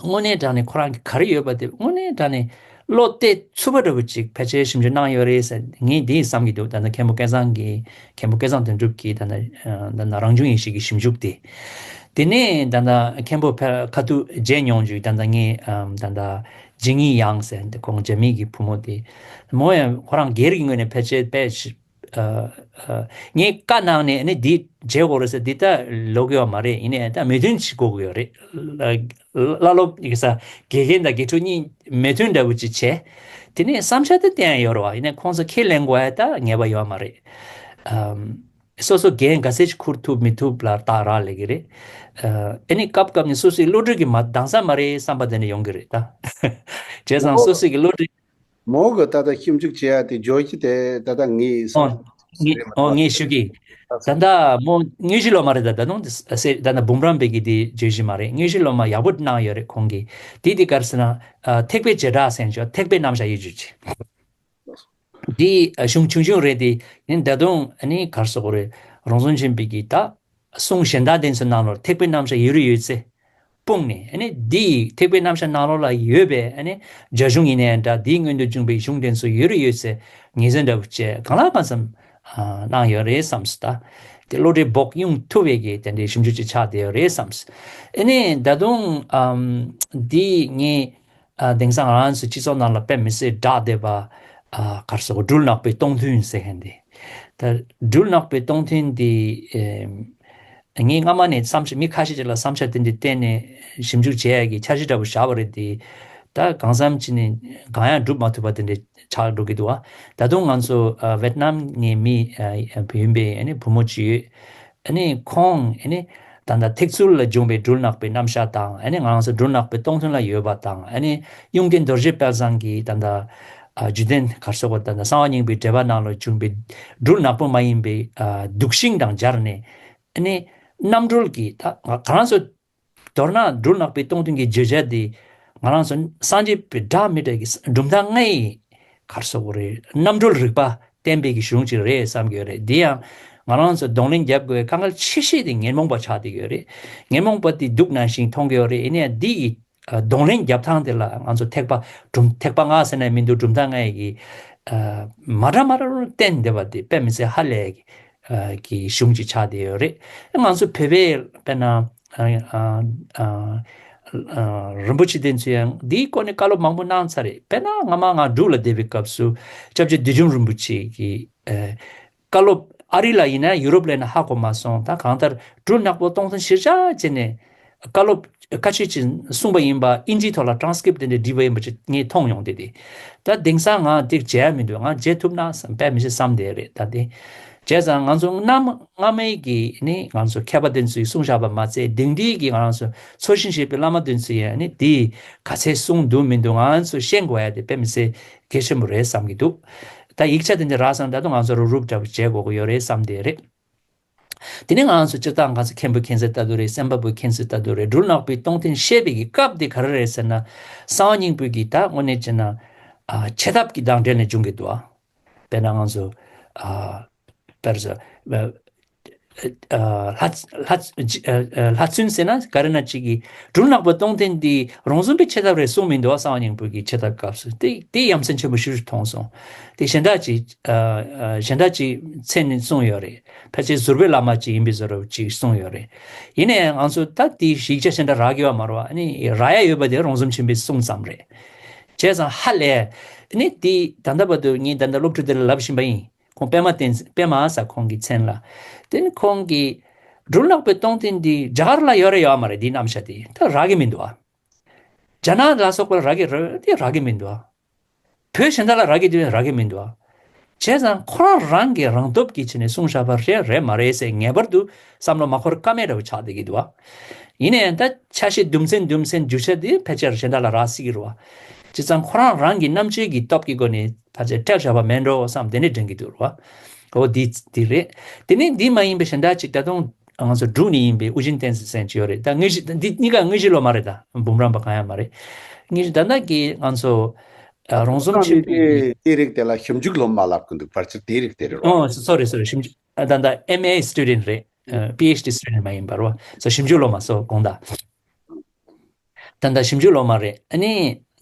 དངོས་གནས་དྲང་གནས་ཁོ་རང་གི་ག་རེ་ཡོད་པ་དེ་དངོས་གནས་དྲང་གནས་བློ་གཏད་ཚུགས་པ་འདྲ་བོ་ཅིག་ཕལ་ཆེར་ཞིབ་འཇུག་གནང་ཡོད་རེད་ཟེར་ངས་འདི་བསམ་གྱི་འདུག་ད་ལྟ་མཁན་པོ་སྐལ་བཟང་གི་མཁན་པོ་སྐལ་བཟང་དོན་གྲུབ་ཀྱི་ད་ལྟ་ད་ལྟ་རང་བྱུང་ཡེ་ཤེས་ཀྱི་ཞིབ་འཇུག་དེ། དེ་ནས་ད་ལྟ་མཁན་པོ་ཕ་ཁ་ཐུག་མཇལ་མྱོང་བྱུང་། ད་ལྟ་ངས་ཨམ་ད་ལྟ་ཇི་ཉི་ཡང་ཟེར་ཏེ་ཁོང་རྒྱ་མི་གི་བུ་མོ་དེ་མོ་ཡང་ཁོ་རང་སྒེར་གྱི་ངོས་ནས་ཕལ་ཆེར་དཔེ་ཞིབ་ཨ་ཨ་ངས་བཀའ་གནང་ནས་ནི་འདི་བྱེད་དགོས་རེད་ཟེར་འདི་ལྟ་ལོག་ཡོད་མ་རེད། ཡིན་ནའི་ད་མོས་མཐུན་བྱེད་དགོས་ཀྱི་ཡོད་རེད། བླ་སློབ་ཡིན་ས་དགེ་རྒན་དང་དགེ་ཕྲུག་གཉིས་མོས་མཐུན་འདྲ་བོ་ཅིག་བྱས། དེ་ནས་བསམ་འཆར་དེ་བསྟན་ཡ་ཡོད་རེད་བ། ཡིན་ནའི་ཁོང་ཚོ་ཁས་ལེན་དགོས་ཡ་ད་ངེས་པ་ཡོད་མ་རེད། ཨམ། སོ་སོ་འགན་ག་ཚད་ཅིག་འཁུར་ཐུབ་མི་ཐུབ་ལ་རྟགས་རག་ལས་ཀྱི་རེད། ཨ་ཨ་ནི་སྐབས་སྐབས་ནས་སོ་སོའི་བློ་གྲོས་ཀྱིས་མ་འདང་ས་མ་རེད་བསམ་པ་དེ་འདྲ་ཡོང་གི་རེད་ད། བྱས་ཙང་སོ་སོ་གི་བློ་གྲོས། མོ་གི་ད་ལྟ་ཞིབ་འཇུག་བྱེད་ཡ་དེ་ཇོ་ཡི་དེ་ད་ལྟ་ངའི་ཨོ་བསམ་ངས་ཨོ་ངས་ཞུ་གི། ད་ལྟ་མོ་དངོས་གཞི་སློབ་མ་རེད། ད་ད་དུང་དེ་ད་ལྟ་འབུམ་རམས་པའི་གི་དེ་བརྗོད་གཞི་མ་རེད། དངོས་གཞི་སློབ་མ་ཡག་པོ་གནང་ཡོད་རེད་ཁོང་གིས། དེ་དེ་ག་རེ་ཟེར་ན་ཨ་ཐེག་པའི་བྱེ་བྲག་ཟེར་ཆོག་ཐེག་པའི་རྣམ་གཞག་ཡིད་དཔྱོད་ཅིག་འདི་གཞུང་ཆུང་ཆུང་རེད་དེ། ཡིན་ད་དུང་ཨ་ནི་གར་སོགས་རེད། རོང་ཟོམ་ཆེན་པོའི་གི་ད་གསུང་གཞན་དག་དེ་ཚོའི་ནང་ལོགས་ཐེག་པའི་རྣམ་གཞག་ཡོད་རེད་ཡོད་ཚེ་སྤུངས་ནས། ཨ་ནི་འདི་ཐེག་པའི་རྣམ་གཞག་ནང་ལོགས་ལ་ཡོད་པའི་ཨ་ནི་རྒྱ་གཞུང་ཡིན་ནའི་འདྲ། འདིའི་སྔོན་དུ་བྱུང་བའི་གཞུང་དེ་ཚོ་ཡོད་རེད་ཡོད་ཚེ་ངེས་ཚན་འདྲ་བོ་བཅས་གང་ལ་གང་འཚམ་གནང་ཡོད་རེད་བསམས་སོང་། ད་དེ་བློ་གྲོས་བོགས་དབྱུང་ཐུབ་པའི་གི་དེ་འདྲའི་ཞིབ་འཇུག་ཅིག་ཆགས་བསྡད་ཡོད་རེད་བསམས། ཨ་ནི་ད་དུང་ཨམ་འདི་ངས། ཨ་དེང་སང་ང་རང་ཚོའི་སྤྱི་ཚོགས་ནང་ལ་དཔེ་མི་སྲིད་གྲགས་བསྡད་པ་ཨ་གར་སོགས་སྦྲུལ་ནག་པོའི་སྟོང་ཐུན་ཟེར་མཁན་དེ། ད་སྦྲུལ་ནག་པོའི་སྟོང་ཐུན་དེ་ཨེ་ངས་སྔ་མ་ནས་བསམ་འཆར་མི་ཁ་ཤས་ཅིག་ལ་བསམ་འཆར་དེ་འདྲ་བཏོན་ནས་ཞིབ་འཇུག་བྱེད་ཡ་གི་འཆར་གཞི་འདྲ་པོ་བཞག་པ་རེད་དེ། ད་གང་འཚམ་ཅིག་ནས་གང་ཡང་འགྲུབ་མ་ཐུབ་པ་དེ་འདྲ་ཆགས་འགྲོ་གི་འདུག་བ། ད་དུང་ང་ཚོ་ཨ་ཝེད་ནམ་ནས་མི་ཨ་ཡིན་པའི་ཨ་ནི་བུ་མོ་ཅིག་ཡོད། ཨ་ནི་ཁོང་ཨ་ནི་ད་ལྟ་ཐེག་ཚུལ་ལ་བྱུང་བའི་སྦྲུལ་ནག་པོའི་རྣམ་གཞག་དང་། ཨ་ནི་ང་རང་ཚོ་སྦྲུལ་ནག་པོའི་སྟོང་ཐུན་ལ་ཡོད་པ་དང་། ཨ་ནི་གཡུང་དྲུང་རྡོ་རྗེ་དཔལ་བཟང་གིས་ད་ལྟ་ཨ་བརྒྱུད་ལྡན་གར་སོགས་པ་ད་ལྟ་གསང་བ་སྙིང་པོའི་འགྲེལ་པ་ནང་ལ་བྱུང་བའི་སྦྲུལ་ནག་པོ་མ་ཡིན་པའི་ཨ་དུག་ཤིང་དང་སྦྱར་ནས། ཨ་ནི་རྣམ་གྲོལ་གྱི་ད་ང་ང་རང་ཚོ་མདོར་ན་སྦྲུལ་ནག་པོའི་སྟོང་ཐུན་གྱི་བརྗོད་བྱ་འདི་ང་རང་ཚོ་སངས་རྒྱས་པའི་སྒྲ་མི་སྒྲ་གི་གྲུབ་མཐའ་ལྔ་ཡི་གར་སོགས་རེད། རྣམ་གྲོལ་རིག་པ་བསྟན་པའི་གི་གཞུང་ཅིག་རེད་བསམ་གྱི་ཡོད་རེད། འདི་ཡང་ང་རང་ཚོ་གདོང་ལེན་རྒྱབ་དགོས་དཀའ་ངལ་ཆེ་ཤོས་དེ་ཉོན་མོངས་པ་ཆགས་བསྡད་ཀྱི་ཡོད་རེད། ཉོན་མོངས་པ་དེ་སྡུག་ནང་བཞིན་མཐོང་གི་ཡོད་རེད། ཡིན་ནའི་འདི་ཡི་གདོང་ལེན་རྒྱབ་སྟངས་དེ་ལ་ང་ཚོ་ཐེག་པ་གྲུབ་ཐེག་པ་ལྔ་ཟེར་ནའི་མི་འདུག་གྲུབ་མཐའ་ལྔ་ཡི་གི་མ་འདྲ་མ་འདྲ་རུ་བསྟན་བསྡད་པ་དེ་དཔེ་མི་སྲིད་ཧ་ལས་ཀྱི་ཨ་གི་གཞུང་ཅིག་ཆགས་བསྡད་ཡོད་རེད། ང་ཚོ་བོད་པའི་དཔེར་ན་ཨ་ཨ་ཨ་རིན་པོ་ཆེ་དེ་ཚོ་ཡང་འདིའི་སྐོར་ནས་བཀའ་སློབ་མང་པོ་གནང་ཚར་རེད། དཔེར་ན་སྔ་མ་ང་འབྲུག་ལ་བསྡད་པའི་སྐབས་སུ་སྐྱབས་རྗེ་བདུད་འཇོམས་རིན་པོ་ཆེ་གིས་ཨ་བཀའ་སློབ་ཨ་རི་ལ་ཡིན་ན་ཡུ་རོབ་ལ་ཡིན་ན་ཧ་གོ་མ་སོང་། ད་གང་ལྟར་སྦྲུལ་ནག་པོ་སྟོང་ཐུན་གཞིར་བཞག་བྱས་ནས་ བཀའ་སློབ་བཀའ་ཆོས་ཅིག་གསུངས་པ་ཡིན་པ་ཨིན་ཇིའི་ཐོག་ལ་ཊ་རན་སི་ཀི་རིབ་དེ་འདྲ་བྲིས་པ་ཡིན་པ་ཅིག་ངས་མཐོང་ཡོང་དེ་དེ། ད་དེང་སང་ང་དེ་བྱས་ཡ་མི་འདུག་ང་བྱེད་ཐུབ་ན་བསམ་དཔེ་མི་སྲིད་བསམ་དེ་རེད་ད་དེ། བྱས་ཙང་ང་ཚོ་སྔ་མ་སྔ་མའི་གི་ནི་ང་ཚོ་མཁས་པ་དེ་ཚོས་གསུངས་བཞག་པ་མ་ཚད་དེང་དུས་ཀྱི་ང་རང་ཚོ་འཚོ་ཞིང་གཞེས་པའི་བླ་མ་དེ་ཚོས་ཡང་ནི་དེ་ག་ཚད་གསུངས་འདུག་མི་འདུག་ང་ཚོ་ཤེས་དགོས་ཡ་དེ་དཔེ་མི་སྲིད་གལ་ཆེན་པོ་རེད་བསམ་གྱི་འདུག་ད་ཡིག་ཆ་དེ་འདྲ་རག་སོང་ད་དུང་ང་ཚོ་རུབ་རུབ་འདྲ་པོ་བྱེད་དགོས་ཀྱི་ཡོད་རེད་བསམ་དེ་རེད། དེ་ནས་ང་ཚོ་སྤྱིར་བཏང་ང་ཚོ་མཁན་པོ་མཁན་ཟེར་ལྟ་དུ་རེད། སེམས་པ་པོ་མཁན་ཟེར་ལྟ་དུ་རེད། འབྲུ་ནག་པོའི་སྟོང་ཐུན་བཤད་པའི་གི་སྐབས་དེ་ག་རེ་རེད་ཟེར་ན། གསང་བ་སྙིང་པོའི་གི་ད་དངོས་གནས་བྱས་ན་ཨ་འཆད་ཐབས་ཀྱི་དང་འབྲེལ་ནས་འབྱུང་གི་འདུག་ཨ། དཔེར་ན་ང་ཚོ་ཨ་དཔེར་ཟ་ཨ་ལྷ་ལྷ་ལྷ་ཚུན་ཟེར་ན་ག་རེ་ན་ཅིག་གི་འབྲུ་ནག་པོ་སྟོང་ཐུན་འདི་རོང་ཟོམ་པའི་འཆད་ཐབས་རེད་གསུངས་མི་འདུག་ཨ། གསང་བ་སྙིང་པོའི་གི་འཆད་ཐབས་སྐབས་སུ་དེ་དེ་ཡ་མཚན་ཆེན་པོ་ཞེ་པོ་ཅིག་མཐོང་སོང་། དེ་གཞན་དག་ཅིག་ཨ་ཨ་གཞན་དག་ཅིག་མཚན་ནས་གསུངས་ཡོད་རེད། ཕལ་ཆེར་ཟུར་པའི་བླ་མ་ཅིག་ཡིན་པའི་བཟོ་འདྲ་ཅིག་གསུངས་ཡོད་རེད། ཡིན་ནའི་ང་ཚོ་ད་དེའི་ཡིག་ཆ་གཞན་དག་རག་གི་ཡོད་མ་རེད་བ། ཨ་ནི་རག་ཡ་ཡོད་པ་དེ་རོང་ཟོམ་ཆེན་པོའི་གསུང་ཙམ་རེད། བྱས་ཙང་ཧ་ལས། ཨ་ནི་དེ་ད་ལྟ་བར་དུ་ངས་ད་ལྟ་སློབ་ཕྲུག་དེ་ལ་ལབ་བཞིན་པ་ཡིན། ཁོང་པད་མ་བསྟན་པད་མ་ཟེར་ཁོང་གི་མཚན་ལ། དེ་ནི་ཁོང་གིས་འབྲུ་ནག་པོའི་སྟོང་ཐུན་འདི་རྒྱ་གར་ལ་ཡོད་རེད་ཡོད་མ་རེད། འདིའི་རྣམ་གཞག་དེ་ད་རག་གི་མི་འདུག་ཨ། རྒྱ་ནག་ལ་སོགས་པར་རག་གི་རེད་དེ་རག་གི་མི་འདུག་ཨ། བོད་གཞན་དག་ལ་རག་གི་འདུག་རག་གི་མི་འདུག་ཨ། བྱས་ཙང་ཁོ་རང་རང་གིས་རང་སྟོབས་ཀྱིས་བྱས་ནས་གསུངས་བཞག་པ་རེད་རེད་མ་རེད་ཟེར་ངེས་པར་དུ་བསམ་བློ་མ་འཁོར་ཀ་མེད་འདྲ་བོ་ཆགས་བསྡད་ཀྱི་འདུག་ཨ། ཡིན་ནའི་ད་ཆ་ཤས་རྡུལ་ཚོན་རྡུལ་ཚོན་རྒྱུ་ཆ་དེ་ཕལ་ཆེར་གཞན་དག་ལ་རག་སྲིད་ཀྱི་རེད་བ། བྱས་ཙང་ཁོ་རང་རང་གི་རྣམ་དཔྱོད་ཀྱི་སྟོབས་ཀྱི་སྒོ་ནས་ཕལ་ཆེར་སྤྲད་བཞག་པ་མེད་འགྲོ་བསམ་དེ་ནས་དྲན་གྱི་འདུག་རེད་བ། འོ་འདི་འདི་རེད། དེ་ནས་འདི་མ་ཡིན་པའི་གཞན་དག་ཅིག་ད་དུང་ང་ཚོ་འབྲུག་ནས་ཡིན་པའི་ཨུ་རྒྱན་བསྟན་འཛིན་ཟེར་མཁན་ཅིག་ཡོད་རེད། ད་དངོས་གཞི་འདི་གཉིས་ཀ་དངོས་གཞི་སློབ་མ་རེད། ད་འབུམ་རམས་པ་གང་ཡང་མ་རེད། དངོས་གཞི་ད་ལྟ་གི་ང་ཚོ་ཨ་རོང་ཟོམ་ཆེན་པོའི་དེ་དེ་རིགས་དེ་ལ་ཞིབ་འཇུག་སློབ་མ་ལབ་ཀྱི་འདུག་ཕལ་ཆེར་དེ་རིགས་དེ་རེད་རོ། ཨོ་སོ་རི་སོ་རི། ཞིབ་འཇུག་ཨ་ད་ད་ཨེམ་ཨེ་སི་ཊུ་ཌེན་ཊི་རེད། ཨ་པི་ཨེཆ་ཌི་སི་ཊུ་ཌེན་ཊི་མ་ཡིན་པ་རོ། སོ་ཞིབ་འཇུག་སློབ་མ་སོ་དགོངས་དག་ད་ལྟ་ཞིབ་འཇུག་སློབ་མ་རེད། ཨ་ནི་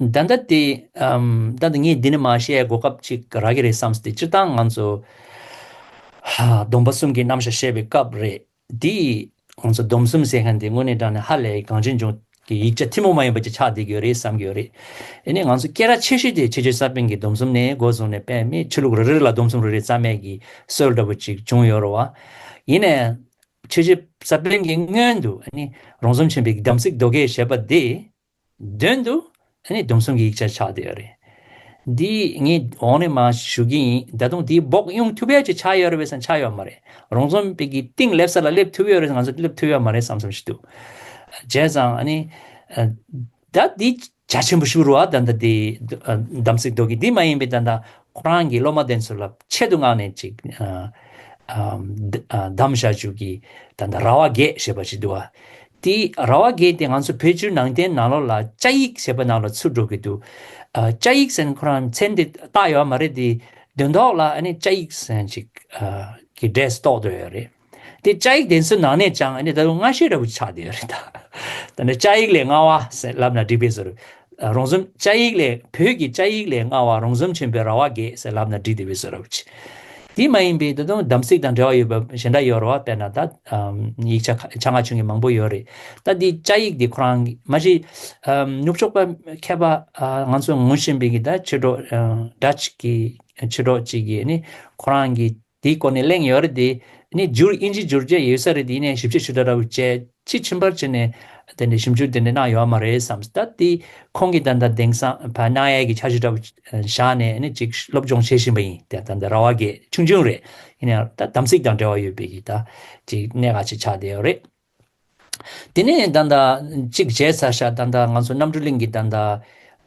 ད་ལྟ་དེ་ཨམ་ད་ལྟ་ངས་འདི་ནས་མར་བཤད་གོ་སྐབས་ཅིག་རག་གི་རེད་བསམ་སྟེ། སྤྱིར་བཏང་ང་ཚོ་ཧ་སྡོམ་པ་གསུམ་གྱི་རྣམ་གཞག་བཤད་པའི་སྐབས་རེད། དེ་ང་ཚོ་སྡོམ་གསུམ་ཟེར་མཁན་དེ་དངོས་གནས་དྲང་གནས་ཧ་ལས་གངས་ཅན་ལྗོངས་ཀྱི་ཡིག་ཆ་ཐུན་མོང་མ་ཡིན་པ་ཅིག་ཆགས་བསྡད་ཀྱི་ཡོད་རེད་བསམ་གྱི་ཡོད་རེད། ཨ་ནི་ང་ཚོ་སྐད་གྲགས་ཆེ་ཤོས་དེ་ཆོས་རྗེ་ས་པཎ་གྱི་སྡོམ་གསུམ་ནས་འགོ་བཟུང་ནས་དཔེ་མི་ཆོས་ལུགས་རེ་རེ་ལ་སྡོམ་གསུམ་རེ་རེ་རྩ་མེད་ཀྱི་སྲོལ་འདྲ་པོ་ཅིག་བྱུང་ཡོད་རེད་བ། ཡིན་ནའི། ཆོས་རྗེ་ས་པཎ་གྱི་སྔོན་དུ་ཨ་ནི་རོང་ཟོམ་ཆེན་པོའི་དམ་ཚིག་རྡོ་རྗེ་ཞེས་པ་དེ་མདུན་དུ་ཨ་ནི་སྡོམ་གསུམ་གྱི་ཡིག་ཆ་ཆགས་བསྡད་ཡོད་རེད། འདི་ངས་འོག་ནས་མར་ཞུ་གི་ཡིན། ད་དུང་དེའི་བོགས་དབྱུང་ཐུབ་ཡ་ཅིག་ཆགས་ཡོད་རེད་པས་ཟེར་ན་ཆགས་ཡོད་མ་རེད། རོང་ཟོམ་པའི་གི་གཏིང་སླེབས་ས་ལ་སླེབས་ཐུབ་ཡོད་རེད་ཟེར་ན་ང་ཚོ་སླེབས་ཐུབ་ཡོད་མ་རེད་བསམ་བསམ་ཞིག་འདུག་བྱས་ཙང་ཨ་ནི་ད་འདི་རྒྱ་ཆེན་པོ་ཞིག་རེད་བ། ད་ལྟ་དེ་དམ་ཚིག་རྡོ་རྗེ་འདི་མ་ཡིན་པའི་ད་ལྟ་ཁོ་རང་གི་སློབ་མ་དེ་ཚོ་ལ་ཆེད་དུ་མངགས་ནས་ཅིག་གདམས་བཞག་རྒྱུ་གི་ད་ལྟ་ར་བ་བརྒྱད་ཞེས་པ་ཞིག་འདུག་བ། དེ་ར་བ་བརྒྱད་དེ་ང་ཚོ་བོད་བརྒྱུད་ནང་བསྟན་ནང་ལོགས་ལ་བཅའ་ཡིག་ཞེས་པ་ནང་ལ་ཚུད་འགྲོ་གི་འདུག་བཅའ་ཡིག་ཟེར་ན་ཁོ་རང་མཚན་དེ་བཏགས་ཡོད་མ་རེད། དེ་དོན་ཐོག་ལ་ཨ་ནི་བཅའ་ཡིག་ཟེར་ཅིག་གི་འདྲས་གཏོགས་འདོད་ཡོད་རེད། དེ་བཅའ་ཡིག་དེ་ཚོའི་ནང་ནས་ཀྱང་ཨ་ནི་ད་དུང་སྔ་ཤོས་འདྲ་པོ་ཆགས་བསྡད་ཡོད་རེད་ད། ད་ནི་བཅའ་ཡིག་ལས་སྔ་བ་ཟེར་ལབ་ན་འགྲིག་པའི་བཟོ་འདྲ། རོང་ཟོམ་བཅའ་ཡིག་ལས་བོད་ཀྱི་བཅའ་ཡིག་ལས་སྔ་བ་རོང་ཟོམ་ཆེན་པོའི་ར་བ་བརྒྱད་ཟེར་ལབ་ན་འགྲིག་བསྡད་པའི་བཟོ་འདྲ་པོ་ཅིག་དེ་མ་ཡིན་པའི་ད་དུང་དམ་ཚིག་དང་འབྲེལ་བ་ཡོད་པ་གཞན་དག་ཡོད་རེད་བ། དཔེར་ན་ད་ཡིག་ཆ་ཆ་ང་ཆུང་གི་མང་པོ་ཡོད་རེད། ད་དེ་བཅའ་ཡིག་དེ་ཁོ་རང་གི་མ་གཞི་ནུབ་ཕྱོགས་པ་མཁས་པ་ང་ཚོ་ངོ་ཤེས་པའི་གི་ད་ཆོས་གྲོགས་ཌ་ཅི་གི་ཆོས་གྲོགས་ཅིག་གིས་ནི་ཁོ་རང་གི་དེའི་སྐོར་ནས་གླེང་ཡོད་རེད་དེ། ནི་བསྒྱུར་དབྱིན་ཇི་བསྒྱུར་བྱས་ཡོད་ས་རེད་དེ། ཡིན་ནའི་ཞིབ་དཔྱད་ཞུ་ད་འདྲ་བོ་བྱས་ཅི་ཕྱིན་པར་བྱས་ནས་དེ་འདྲའི་ཞིབ་འཇུག་དེ་འདྲ་གནང་ཡོད་མ་རེད་བསམ། ད་དེ་ཁོང་གིས་ད་ལྟ་དེང་སང་ཕ་གནང་ཡས་ཀྱི་འཆར་གཞི་འདྲ་བོ་བཞག་ནས་ནི་ཅིག་སློབ་སྦྱོང་བྱེད་བཞིན་པ་ཡིན། དེ་ད་ལྟ་ར་བ་བརྒྱད་ཆུང་ཆུང་རེད། ཡིན་ནའི་ད་དམ་ཚིག་དང་འབྲེལ་བ་ཡོད་པའི་གི་ད་ཅིག་གནད་འགག་ཅིག་ཆགས་བསྡད་ཡོད་རེད། དེ་ནས་ད་ལྟ་གཅིག་བྱས་ཚར་ཤག་ད་ལྟ་ང་ཚོ་རྣམ་གྲོལ་གླིང་གི་ད་ལྟ་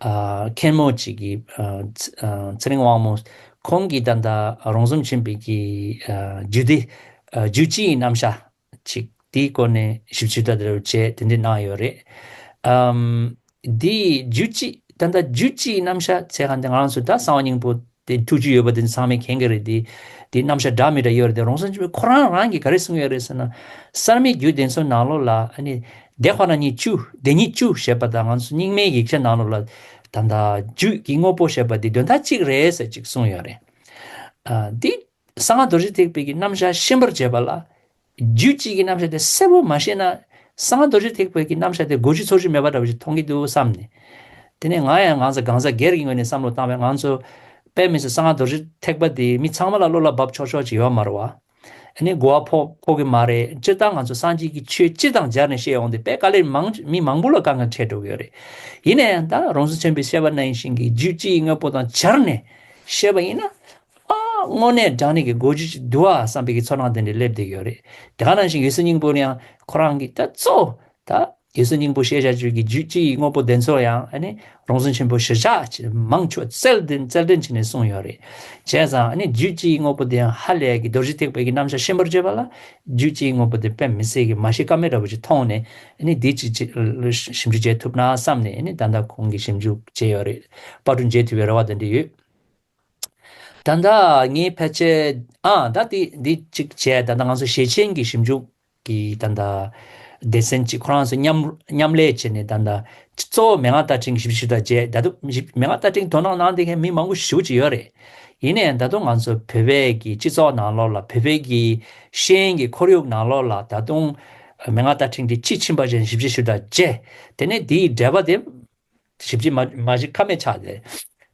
ཨ་མཁན་མོ་གཅིག་གིས་ཨ་ཚེ་ཨ་ཚེ་རིང་དབང་མོ་ཁོང་གིས་ད་ལྟ་རོང་ཟོམ་ཆེན་པོའི་གི་ཨ་རྒྱུད་སྡེ་ཨ་རྒྱུད་སྤྱིའི་རྣམ་གཞག་ཅིག་དེའི་སྐོར་ནས་ཞིབ་འཇུག་ད་ལྟ་བྱས་དེ་འདྲ་གནང་ཡོད་རེད། ཨམ་དེའི་རྒྱུད་སྤྱི་ད་ལྟ་རྒྱུད་སྤྱིའི་རྣམ་གཞག་ཟེར་ག་འདི་ང་རང་ཚོ་ད་གསང་བ་སྙིང་པོ་དེ་ཐུགས་རྒྱུད་ཡོད་པ་དེ་ཚང་མས་མཁྱེན་གྱི་རེད་དེ། དེ་རྣམ་གཞག་འདྲ་མི་འདྲ་ཡོད་རེད་དེ། རོང་ཟོམ་ཆེན་པོས་ཁོ་རང་རང་གིས་ག་རེ་གསུངས་ཡོད་རེད་ཟེར་ན། གསར་མའི་རྒྱུད་སྡེ་ཚོ་ནང་ལོགས་ལ་ཨ་ནི་སྡེ་ཁོ་ན་ཉིད་བཅུ་སྡེ་ཉིད་བཅུ་ཞེས་པ་དང་ང་ཚོ་རྙིང་མའི་ཡིག་ཆ་ནང་ལོགས་ལ་ད་ལྟ་རྒྱུད་ཀྱི་དངོས་པོ་ཞེས་པ་དེ་དོན་དག་གཅིག་རེད་ཟེར་ཅིག་གསུངས་ཡོད་རེད། ཨ་འདི་གསང་སྔགས་རྡོ་རྗེ་ཐེག་པའི་གི་རྣམ་གཞག་ཤེས་པར་བྱེད་པ་ལ། རྒྱུད་གཅིག་གི་རྣམ་གཞག་དེ་གསལ་པོ་མ་ཤེས་ན། གསང་སྔགས་རྡོ་རྗེ་ཐེག་པའི་གི་རྣམ་གཞག་དེ་གོ་རྒྱུ་ཚོར་རྒྱུ་མེད་པ་འདྲ་བོ་ཞིག་མཐོང་གི་འདུག་བསམ་ནས། དེ་ནས་ང་ཡང་ང་ཚོ་གང་ཟག་སྒེར་གྱི་ངོས་ནས་བསམ་བློ་བཏང་བས། ང་ཚོ་དཔེ་མི་སྲིད་གསང་སྔགས་རྡོ་རྗེ་ཐེག་པ་དེ་མི་ཚང་མ་ལ་བློ་ལ་འབབ་ཆོག་ཆོག་ཅིག་ཡོད་མ་རེད་བ། ཨ་ནི་གོ་བ་ཕོག་ཕོག་གི་མ་རེད། སྤྱིར་བཏང་ང་ཚོ་སངས་རྒྱས་ཀྱི་ཆོས་སྤྱི་དང་སྦྱར་ནས་བཤད་ཡོང་དུས་དཔེ་དཀའ་ལས་མང་མི་མང་པོ་ལ་དཀའ་ངལ་འཕྲད་འགྲོ་གི་ཡོད་རེད། ཡིན་ན་ཡང་ད་རོང་ཟོམ་ཆེན་པོས་བཤད་པ་ནང་བཞིན་གྱི་རྒྱུད་སྤྱི་ཡི་དངོས་པོ་དང་སྦྱར་ནས་བཤད་པ་ཡིན་ན། ཨ་དངོས་གནས་དྲང་གནས་ཀྱི་གོ་རྒྱུ་ཅིག་འདུག་ཨ་བསམ་པའི་གི་ཚོར་སྣང་དེ་འདྲ་སླེབས་བསྡད་ཡོད་རེད། དེ་ག་ནང་བཞིན་འོད་ཟེར་སྙིང་པོ་ཡང་ཁོ་རང་གི་ད་གཙོ་བོ་ད་འོད་ཟེར་སྙིང་པོ་ཞེས་བྱ་རྒྱུད་ཀྱི་རྒྱུད་སྤྱི་ཡི་དངོས་པོ་དེ་ཚོ་ཡང་ཨ་ནི་རོང་ཟོམ་ཆེན་པོ་གཞིར་བཞག་ཅིག་མང་ཆེ་བ་རྩལ་འདོན་རྩལ་འདོན་བྱས་ནས་གསུངས་ཡོད་རེད། བྱས་ཙང་ཨ་ནི་རྒྱུད་སྤྱི་ཡི་དངོས་པོ་དེ་ཡང་ཧ་ལས་ཀྱི་རྡོ་རྗེ་ཐེག་པའི་གི་རྣམ་གཞག་ཤེས་པར་བྱེད་པ་ལ་རྒྱུད་སྤྱི་ཡི་དངོས་པོ་དེ་དཔེ་མི་སྲིད་ཀྱི་མ་ཤེས་ཀ་མེད་འདྲ་པོ་ཅིག་མཐོང་ནས་ཨ་ནི་འདི་ཅིག་ཅིག་ཞིབ་འཇུག་བྱེད་ཐུབ་ན་བསམ་ནས་ཨ་ནི་ད་ལྟ་ཁོང་གིས་ཞིབ་འཇུག་བྱས་ཡོད་རེད། པར་སྐྲུན་བྱེད་ཐུབ་པའི་རེ་བ་དེ་འདྲ་ཡོད། ད་ལྟ་ངས་ཕལ་ཆེར་ཨ་ད་དེ་འདི་གཅིག་བྱས། ད་ལྟ་ང་ཚོ་ཞེ་ཆེན་གྱི་ཞིབ་འཇུག་གི་ད་ལྟ་སྡེ་ཚན་གཅིག་ཁོ་རང་ཚོ་མཉམ་མཉམ་ལས་བྱས་ནས་ད་ལྟ་གཙོ་བོ་མན་ངག་བསྟར་ཕྲེང་གི་ཞིབ་འཇུག་དང་བཅས། ད་དུང་ཞིབ་མན་ངག་བསྟར་ཕྲེང་དོ་སྣང་གནང་བསྡད་མཁན་མི་མང་པོ་ཞེ་པོ་ཅིག་ཡོད་རེད། ཡིན་ནའི་ད་དུང་ང་ཚོ་བོད་པའི་གི་སྤྱི་ཚོགས་ནང་ལོགས་ལ་བོད་པའི་གི་ཤེས་ཡོན་གྱི་ཁོར་ཡུག་ནང་ལོགས་ལ་ད་དུང་མན་ངག་བསྟར་ཕྲེང་དེ་དཔྱིས་ཕྱིན་པ་ཅན་ཞིབ་འཇུག་ཞུ་དང་བཅས། དེ་ནས་དེའི་འགྲེལ་པ་དེ་ཞིབ་ཅིང་མ་མ་ཞིག་ཁ་མེད་ཆགས་ཏེ།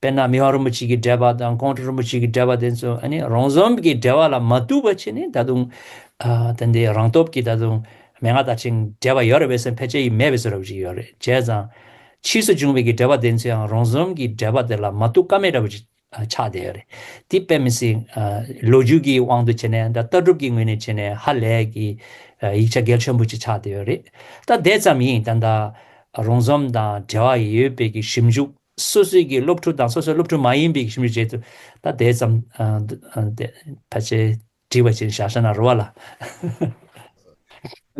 དཔེར་ན་མི་དབང་རིན་པོ་ཆེ་གི་འགྲེལ་པ་དང་ཀོང་སྤྲུལ་རིན་པོ་ཆེ་གི་འགྲེལ་པ་དེ་ཚོ་ཨ་ནི་རོང་ཟོམ་གྱི་འགྲེལ་པ་ལ་མ་གཏུགས་པ་བྱས་ནས་ད་དུང་ཨ་ད་འདི་རང་སྟོབས་ཀྱིས་ད་དུང་མན་ངག་བསྟར་ཕྲེང་འགྲེལ་པ་ཡོད་རེད་པས་ཟེར་ཕལ་ཆེར་ཡིན་མེད་པའི་བཟོ་འདྲ་ཅིག་ཡོད་རེད། བྱས་ཙང་ཕྱིས་སུ་བྱུང་བའི་གི་འགྲེལ་པ་དེ་ཚོ་ཡང་རོང་ཟོམ་གྱི་འགྲེལ་པ་དེ་ལ་མ་གཏུགས་ཀ་མེད་འདྲ་པོ་ཅིག་ཆགས་བསྡད་ཡོད་རེད། དེ་དཔེ་མི་སྲིད་ཨ་ལོ་རྒྱུས་ཀྱི་དབང་དུ་བྱས་ནས་ད་ལྟ་གྲུབ་ཀྱི་ངོས་ནས་བྱས་ནས་ཧ་ལས་ཀྱི་ཨ་ཡིག་ཆ་གལ་ཆེན་པོ་ཅིག་ཆགས་བསྡད་ཡོད་རེད། ད་དེ་ཙམ་ཡིན། ད་ལྟ་རོང་ཟོམ་དང་འབྲེལ་བ་ཡོད་པའི་གི་ཞིབ་འཇུག་སོ་སོའི་གི་སློབ་ཕྲུག་དང་སོ་སོའི་སློབ་ཕྲུག་མ་ཡིན་པའི་གི་ཞིབ་འཇུག་བྱེད་དུས་ད་དེ་ཙམ་ཨ་ཨ་དེ་ཕལ་ཆེར་བྲིས་པ་ཅིག་བཞག་བཞག་ན་རེ་བ་ལ།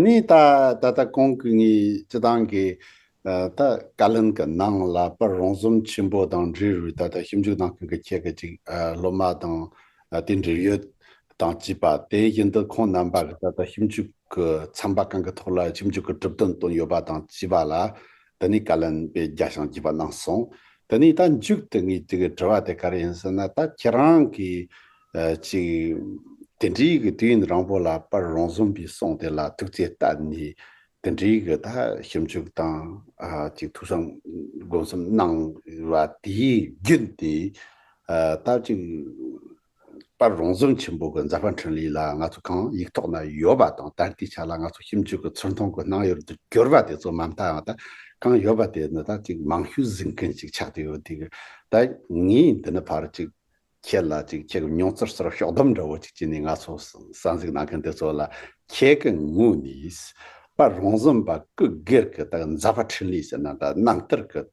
ནི་ད་ད་ལྟ་གོང་གི་ངའི་སྤྱི་བཏང་གི་ཨ་ད་བཀའ་ལན་གྱི་ནང་ལ་པར་རོང་ཟོམ་ཆེན་པོ་དང་འབྲེལ་བའི་ད་ལྟ་ཞིབ་འཇུག་གནང་མཁན་གྱི་ཁྱེད་ཀྱི་ཅིག་ཨ་སློབ་མ་དང་ཨ་དེ་འབྲེལ་ཡོད་དང་བཅས་པ་དེ་བཞིན་དུ་ཁོང་རྣམ་པ་གི་ད་ལྟ་ཞིབ་འཇུག་གི་ཚན་པ་གང་གི་ཐོག་ལ་ཞིབ་འཇུག་གི་གྲུབ་དོན་བཏོན་ཡོད་པ་དང་བཅས་པ་ལ་དེ་ནས་བཀའ་ལན་དཔེ་རྒྱ་ཞིང་རྒྱས་པ་གནང་སོང་། དེ་ནས་ད་མཇུག་ཏུ་ངའི་དེ་གི་དྲི་བ་དེ་ག་རེ་ཡིན་ཟེར་ན། ད་ཁྱེད་རང་གིས་ཨ་ཅིག་དེ་འདྲའི་གི་དུས་ཡུན་རིང་པོ་ལ་པར་རོང་ཟོམ་པའི་གསུང་དེ་ལ་ཐུགས་རྗེ་བསྟན་ནས་དེ་འདྲའི་གི་ད་ཞིབ་འཇུག་དང་ཨ་ཅིག་ཐུགས་བསམ་སྒོམ་གསུམ་གནང་བ་དེའི་རྒྱུན་དེ་ཨ་ད་ཅིག་པར་རོང་ཟོམ་ཆེན་པོ་གི་མཛད་པ་འཕྲིན་ལས་ལ་ང་ཚོ་གང་ཡིག་ཐོག་ན་ཡོད་པ་དང་། ད་ལྟའི་ཆ་ལ་ང་ཚོ་ཞིབ་འཇུག་གི་ཚུར་མཐོང་གི་གནང་ཡོད་དུ་གྱུར་པ་དེ་ཚོ་མ་མཐའ་ཡང་ད་གང་ཡོད་པ་དེ་ནི་ད་ཅིག་མང་ཤོས་གཟིགས་མཁན་ཅིག་ཆགས་བསྡད་ཡོད། དེ་གི་ད་ངས་འདི་ནི་ཕར་ཅིག་ཁྱེད་ལ་ཅིག་ཁྱེད་ཀྱི་མྱོང་ཚོར་ཟུར་ཕྱོགས་བསྡོམས་འདྲ་བོ་ཅིག་བྱས་ནས་ང་ཚོ་གསན་གཟིགས་གནང་མཁན་དེ་ཚོ་ལ་ཁྱེད་ཀྱི་ངོས་ནས་པར་རོང་ཟོམ་པ་སྐུ་སྒེར་གྱི་ད་མཛད་པ་འཕྲིན་ལས་ཟེར་ན་ད་རྣམ་ཐར་གྱི་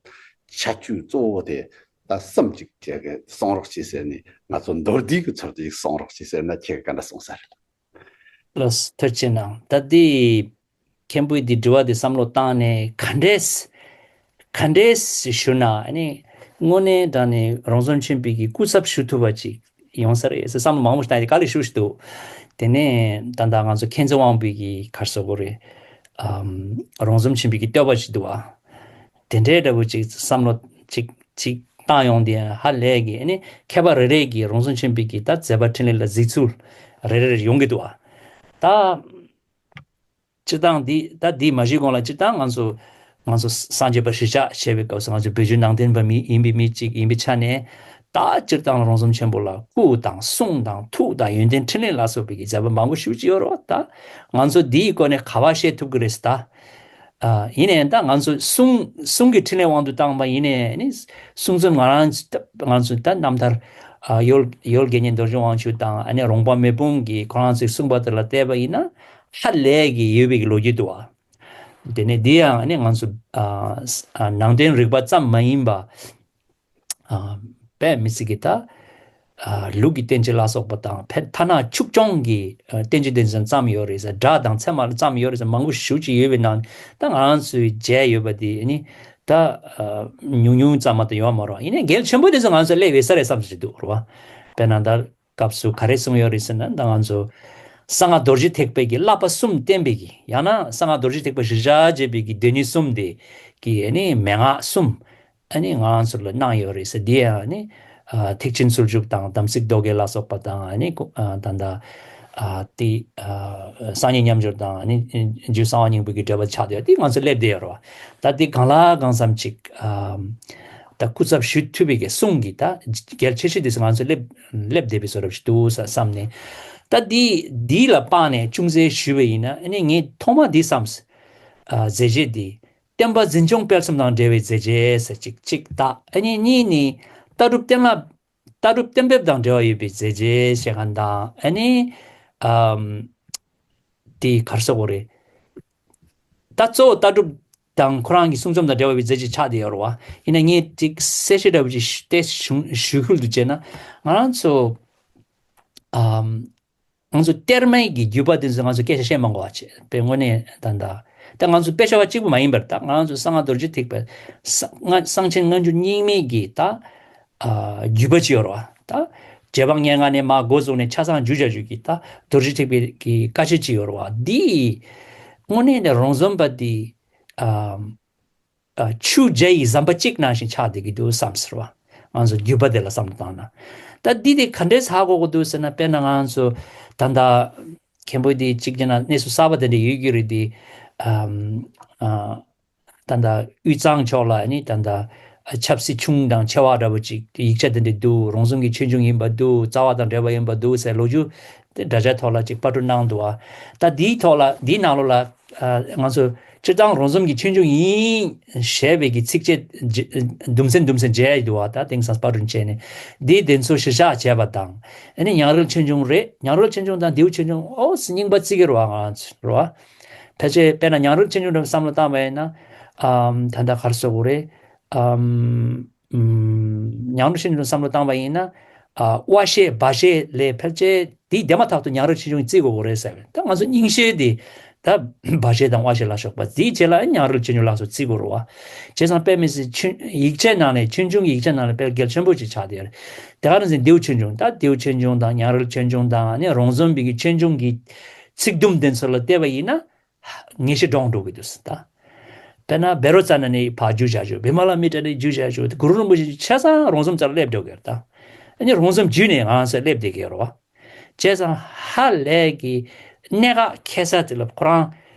ཁྱད་ཆོས་གཙོ་བོ་དེ་ད་གསུམ་ཅིག་ཁྱེད་ཀྱིས་གསུང་རོགས་བྱེད་ཟེར་ནས། ང་ཚོ་མདོར་བསྡུས་ཀྱི་ཚུལ་དུ་ཅིག་གསུང་རོགས་བྱེད་ཟེར་ན་ཁྱེད་ཀྱིས་ག་འདྲ་གསུང་ས་རེད། ལགས་སོ། ཐུགས་རྗེ་གནང་། ད་འདི་མཁན་པོས་འདི་དྲི་བ་འདི་བསམ་བློ་བཏང་ནས་ག་འདྲས་ག་འདྲས་ཞུ་ན་ཨ་ནི་དངོས་གནས་དྲང་གནས་རོང་ཟོམ་ཆེན་པོའི་གི་སྐུ་ཚབ་ཞུ་ཐུབ་པ་ཅིག་ཡོང་ས་རེད་ཟེར་བསམ་བློ་མང་པོ་ཞིག་བཏང་ཡས་དཀའ་ལས་ཞེ་པོ་ཞིག་འདུག་དེ་ནས་ད་ལྟ་ང་ཚོ་མཁྱེན་བརྩེ་དབང་པོའི་གི་ག་རེ་ཟེར་དགོས་རེད། ཨམ། རོང་ཟོམ་ཆེན་པོའི་གི་བསྟོད་པ་ཞིག་འདུག་ཨ། དེ་འདྲའི་འདྲ་པོ་ཅིག་བསམ་བློ་ཅིག་ཅིག་བཏང་ཡོང་དུས་ཧ་ལས་ཀྱི་ཨ་ནི་མཁས་པ་རེ་རེ་གིས་རོང་ཟོམ་ཆེན་པོའི་གི་ད་མཛད་པ་འཕྲིན་ལས་ལ་གཟིགས་ཚུལ་རེ་རེ་རེ་ཡོང་གི་འདུག་ཨ། ད་སྤྱིར་བཏང་འདི་ད་འདི་མ་ཞུས་གོང་ལ་སྤྱིར་བཏང་ང་ཚོ་ང་ཚོ་སངས་རྒྱས་པ་གཞིར་བཞག་བྱས་པའི་སྐབས་སུ་ང་ཚོ་བོད་བརྒྱུད་ནང་བསྟན་པ་མི་ཡིན་པའི་མི་གཅིག་ཡིན་པའི་ཆ་ནས་ད་སྤྱིར་བཏང་རོང་ཟོམ་ཆེན་པོ་ལ་སྐུ་དང་གསུང་དང་ཐུགས་དང་ཡོན་ཏན་འཕྲིན་ལས་ལ་སོགས་པའི་གི་མཛད་པ་མང་པོ་ཞེ་པོ་ཅིག་ཡོད་རེད་བ། ད་ང་ཚོ་འདིའི་སྐོར་ནས་ག་པར་བཤད་ཐུབ་ཀྱི་རེད་ཟེར་ད། ཨ། ཡིན་ནའི་ད་ང་ཚོ་གསུང་གསུང་གི་འཕྲིན་ལས་དབང་དུ་བཏང་བ་ཡིན་ནའི་ནི་གསུང་རྩོམ་ང་རང་ང་ཚོ་ད་རྣམ་ཐར་ཨ་ཡོལ་ཡོལ་དགེ་བསྙེན་རྡོ་རྗེ་དབང་ཕྱུག་དང་ཨ་ནི་རོང་པ་མེས་དཔུང་གིས་ཁོ་རང་ཚོའི་གསུངས་པ་དེ་ལ་བལྟས་པ་ཡིན་ན་ཧ་ལས་ཀྱི་ཡོད་པའི་གི་ལོ་རྒྱུས་འདུག་བ། དེ་ནས་འདི་ཡང་ཨ་ནི་ང་ཚོ་ཨ་ཨ་ནང་བསྟན་རིག་པ་ཙམ་མ་ཡིན་པ། ཨ། དཔེ་མི་སྲིད་ཀྱི་ད། ཨ། ལུགས་ཀྱི་བསྟན་བཅོས་ལ་སོགས་པ་དང་ཕན་ཐ་ན་ཕྱུགས་སྐྱོང་གི་ཨ་བསྟན་བཅོས་དེ་ཚོ་བརྩམས་ཡོད་རེད་ཟེར། སྒྲ་དང་ཚད་མ་ལ་བརྩམས་ཡོད་རེད་ཟེར། མང་པོ་ཞེ་པོ་ཅིག་ཡོད་པའི་ནང་ད་ང་རང་ཚོས་མཇལ་ཡོད་པ་དེ་ནི་ད་ཨ་ཉུང་ཉུང་ཙམ་མ་གཏོགས་ཡོད་མ་རེད། ཡིན་ནའི་གལ་ཆེན་པོ་དེ་ཚོ་ང་ཚོ་སླེབས་ཡོད་ས་རེད་བསམ་བསྡད་འདུག་རེད་བ། དཔེར་ན་ད། སྐབས་སུ་ག་རེ་གསུངས་ཡོད་རེད་ཟེར་ན། ད་ང་ཚོ་གསང་སྔགས་རྡོ་རྗེ་ཐེག་པའི་གི་བསླབ་པ་གསུམ་བསྟན་པའི་གི། ཡང་ན་གསང་སྔགས་རྡོ་རྗེ་ཐེག་པ་གཞིར་བཞག་བྱས་པའི་གི་སྡེ་སྣོད་གསུམ་དེ་གི་ཨ་ནི་མན་ངག་གསུམ་ཨ་ནི་ང་ཚོ་ལ་གནང་ཡོད་རེད་ཟེར། དེ་ཡང་ཨ་ནི་ཨ་ཐེག་ཆེན་ཚུལ་འཇུག་དང་དམ་ཚིག་རྡོ་རྗེ་ལ་སོགས་པ་དང་། ཨ་ནི་ཨ་ད་ལྟ་ཨ་དེ་ཨ་སངས་རྒྱས་མཉམ་སྦྱོར་དང་ཨ་ནི་རྒྱུད་གསང་བ་སྙིང་པོའི་གི་འགྲེལ་པ་ཆགས་བསྡད་ཡོད། དེ་ང་ཚོ་སླེབས་བསྡད་ཡོད་རེད་བ། ད་དེ་གང་ལ་གང་འཚམ་ཅིག་ཨ། ད་སྐུ་ཚབ་ཞུ་ཐུབ་པའི་གི་གསུང་གི་ད་གལ་ཆེ་ཤོས་དེ་ང་ཚོ་སླེབས་སླེབས་བསྡད་པའི་བཟོ་འདྲ་ཞིག་འདུག་ས་བསམ་ནས། ད་འདི་འདི་ལ་དཔག་ནས་ཅུང་ཟད་ཞུས་པ་ཡིན་ན། ཨ་ནི་ངས་ཐོག་མ་འདི་བསམས། ཨ། མཛད་རྗེས་འདི་བསྟན་པ་འཛིན་སྐྱོང་སྤེལ་གསུམ་དང་འབྲེལ་བའི་མཛད་རྗེས་ཟེར་གཅིག་གཅིག་དང་། ཨ་ནི་གཉིས་ནི་ལྟ་གྲུབ་གཏན་ལ། ལྟ་གྲུབ་གཏན་འབེབས་དང་འབྲེལ་བ་ཡོད་པའི་མཛད་རྗེས་ཞེས་གང་དང་། ཨ་ནི། ཨམ། དེ་གར་སོགས་རེད། ད་གཙོ་བོ་ལྟ་གྲུབ་དང་ཁོ་རང་གི་གསུང་རྩོམ་དང་འབྲེལ་བ་ཡོད་པའི་མཛད་རྗེས་ཆགས་བསྡད་ཡོད་རེད་བ། ཡིན་ན་ངས་ཅིག་གསལ་བཤད་འདྲ་བོ་ཅིག་ཞུ་ཏེ་ཞུ་ཞུ་ཁུལ་དུ་བྱས་ན། ང་རང་ཚོ། ཨམ། ང་ཚོ་གཏེར་མའི་གི་བརྒྱུད་པ་དེ་ཚོ་ང་ཚོ་སྐད་ཆ་བཤད་མ་དགོས་པ་བྱས་པའི་དངོས་གནས་ད་ལྟ། ད་ང་ཚོ་དཔེ་ཆ་བ་གཅིག་པུ་མ་ཡིན་པར། ད་ང་ཚོ་གསང་སྔགས་རྡོ་རྗེ་ཐེག་པའི་གསང་སྔགས་གསང་ཆེན་སྔ་འགྱུར་རྙིང་མའི་གི་ད། ཨ། བརྒྱུད་པ་ཅིག་ཡོད་རེད་བ། ད་རྗེ་འབངས་སྙན་ངག་ནས་མར་འགོ་བཙུགས་ནས་ཆ་ཚང་བསྒྱུར་བྱ་བསྒྱུར་གྱི་ད་རྡོ་རྗེ་ཐེག་པའི་གི་བཀའ་ཆོས་ཅིག་ཡོད་རེད་བ། འདི་དངོས་གནས་ནས་རོང་ཟོམ་པ་འདི། ཨ། ཨ། ཆུ་བརྒྱ་ཡི་ཟམ་པ་གཅིག་ནང་བཞིན་ཆགས་བསྡད་ཀྱི་འདུག་བསམ་ཟེར་བ། ང་ཚོ་བརྒྱུད་པ་དེ་ལ་བསམ་བློ་བཏང་ན། ད་འདི་དེ་ག་འདྲས་ཧ་གོ་དགོས་འདུག་ཟེར་ན། དཔེར་ན་ང་ཚོ་ད་ལྟ་མཁན་པོ་དེ་གཅིག་བྱས་ན་གནས་ཚུལ་གསར་པ་དེ་འདྲ་ཡོད་ཀྱི་རེད་དེ། ཨམ། ཨ། ད་ལྟ་དབུས་གཙང་ཕྱོགས་ལ་ནི་ད་ལྟ་ཆབ་སྲིད་ཆུང་དང་ཆེ་བ་འདྲ་བོ་ཅིག་ཡིག་ཆ་དེ་འདྲ་འདུག་རོང་ཟོམ་གྱི་ཆོས་འབྱུང་ཡིན་པ་འདུག་རྩ་བ་དང་འབྲེལ་བ་ཡིན་པ་འདུག་ཟེར་ལོ་རྒྱུས་དེ་འདྲ་ཆ་ཐོག་ལ་ཅིག་པར་སྐྲུན་གནང་འདུག་བ། ད་འདིའི་ཐོག་ལ། འདིའི་ནང་ལོགས་ལ། ཨ། ང་ཚོ་སྤྱིར་བཏང་རོང་ཟོམ་གྱི་ཆོས་འབྱུང་ཡིན་ཞེས་པའི་གི་ཚིགས་བཅད་ཇི་དུམ་ཚན་དུམ་ཚན་བརྒྱད་འདུག་བ། ད་དེང་སང་པར་སྐྲུན་བྱས་ནས་འདིའི་དེ་ཚོ་གཞིར་བཞག་བྱས་པ་དང་། ཨ་ནི་ཉང་རལ་ཆོས་འབྱུང་རེད། ཉང་རལ་ཆོས་འབྱུང་དང་ལྡེའུ་ཆོས་འབྱུང་ཨོ་སི་རྙིང་པ་བརྩི་གི་རེད་བ། ང་ཚོ་རེད་བ། ཕལ་ཆེར་དཔེར་ན་ཉང་རལ་ཆོས་འབྱུང་འདྲ་བསམ་བློ་བཏང་བ་ཡིན་ན། ཨམ། ད་ལྟ་གར་སོགས་རེད། ཨམ། ཉང་རལ་ཆོས་འབྱུང་བསམ་བློ་བཏང་བ་ཡིན་ན། ཨ། དབའ་བཞེད་སྦ་བཞེད་ལས་ཕལ་ཆེར་དེའི་དེ་མ་ཐག་ཏུ་ཉང་རལ་ཆོས་འབྱུང་བརྩི་དགོས་ཀྱི་རེད་ཟེར་བས། ད་ང་ཚོ་རྙིང་བཤད་དེ་ད་སྦ་བཞེད་དང་དབའ་བཞེད་ལ་ཞོགས་པ། དེའི་རྗེས་ལ་ཉང་རལ་ཆོས་འབྱུང་ལ་སོགས་བརྩི་དགོས་རེད་བ། བྱས་ཙང་དཔེ་མི་སྲིད་ཆོས་ཡིག་ཆའི་ནང་ནས། ཆོས་འབྱུང་གི་ཡིག་ཆའི་ནང་ནས་དཔེ་གལ་ཆེན་པོ་ཅིག་ཆགས་བསྡད་ཡོད་རེད། དེ་ག་ནང་བཞིན་ལྡེའུ་ཆོས་འབྱུང་། ད་ལྡེའུ་ཆོས་འབྱུང་དང་ཉང་རལ་ཆོས་འབྱུང་དང་། ཨ་ནི་རོང་ཟོམ་པའི་གི་ཆོས་འབྱུང་གི་ཚིག་དུམ་དེ་ཚོ་ལ་བལྟས་པ་ཡིན་ན། ངེས་ཤེས་འདྲོངས་འགྲོ་གི་འདུག་ཟེར། ད་དཔེར་ན་བཻ་རོ་ཙ་ན་ནས་ཕར་བསྒྱུར་བྱ་ཆོག་བི་མ་ལ་མི་ཏྲ་ནས་བསྒྱུར་བྱ་ཆོག་གུ་རུ་རིན་པོ་ཆེ་ཆ་ཚང་རོང་ཟོམ་རྩ་ལ་སླེབས་འགྲོ་གི་རེད། ད་ཨ་ནི་རོང་ཟོམ་བརྒྱུད་ནས་ང་ཚོ་སླེབས་བསྡད་ཀྱི་ཡོད་རེད་བ། བྱས་ཙང་ཧ་ལས་ཀྱི་གནད་འགག་འཁེལ་ས་དེ་ལ་ཁོ་རང་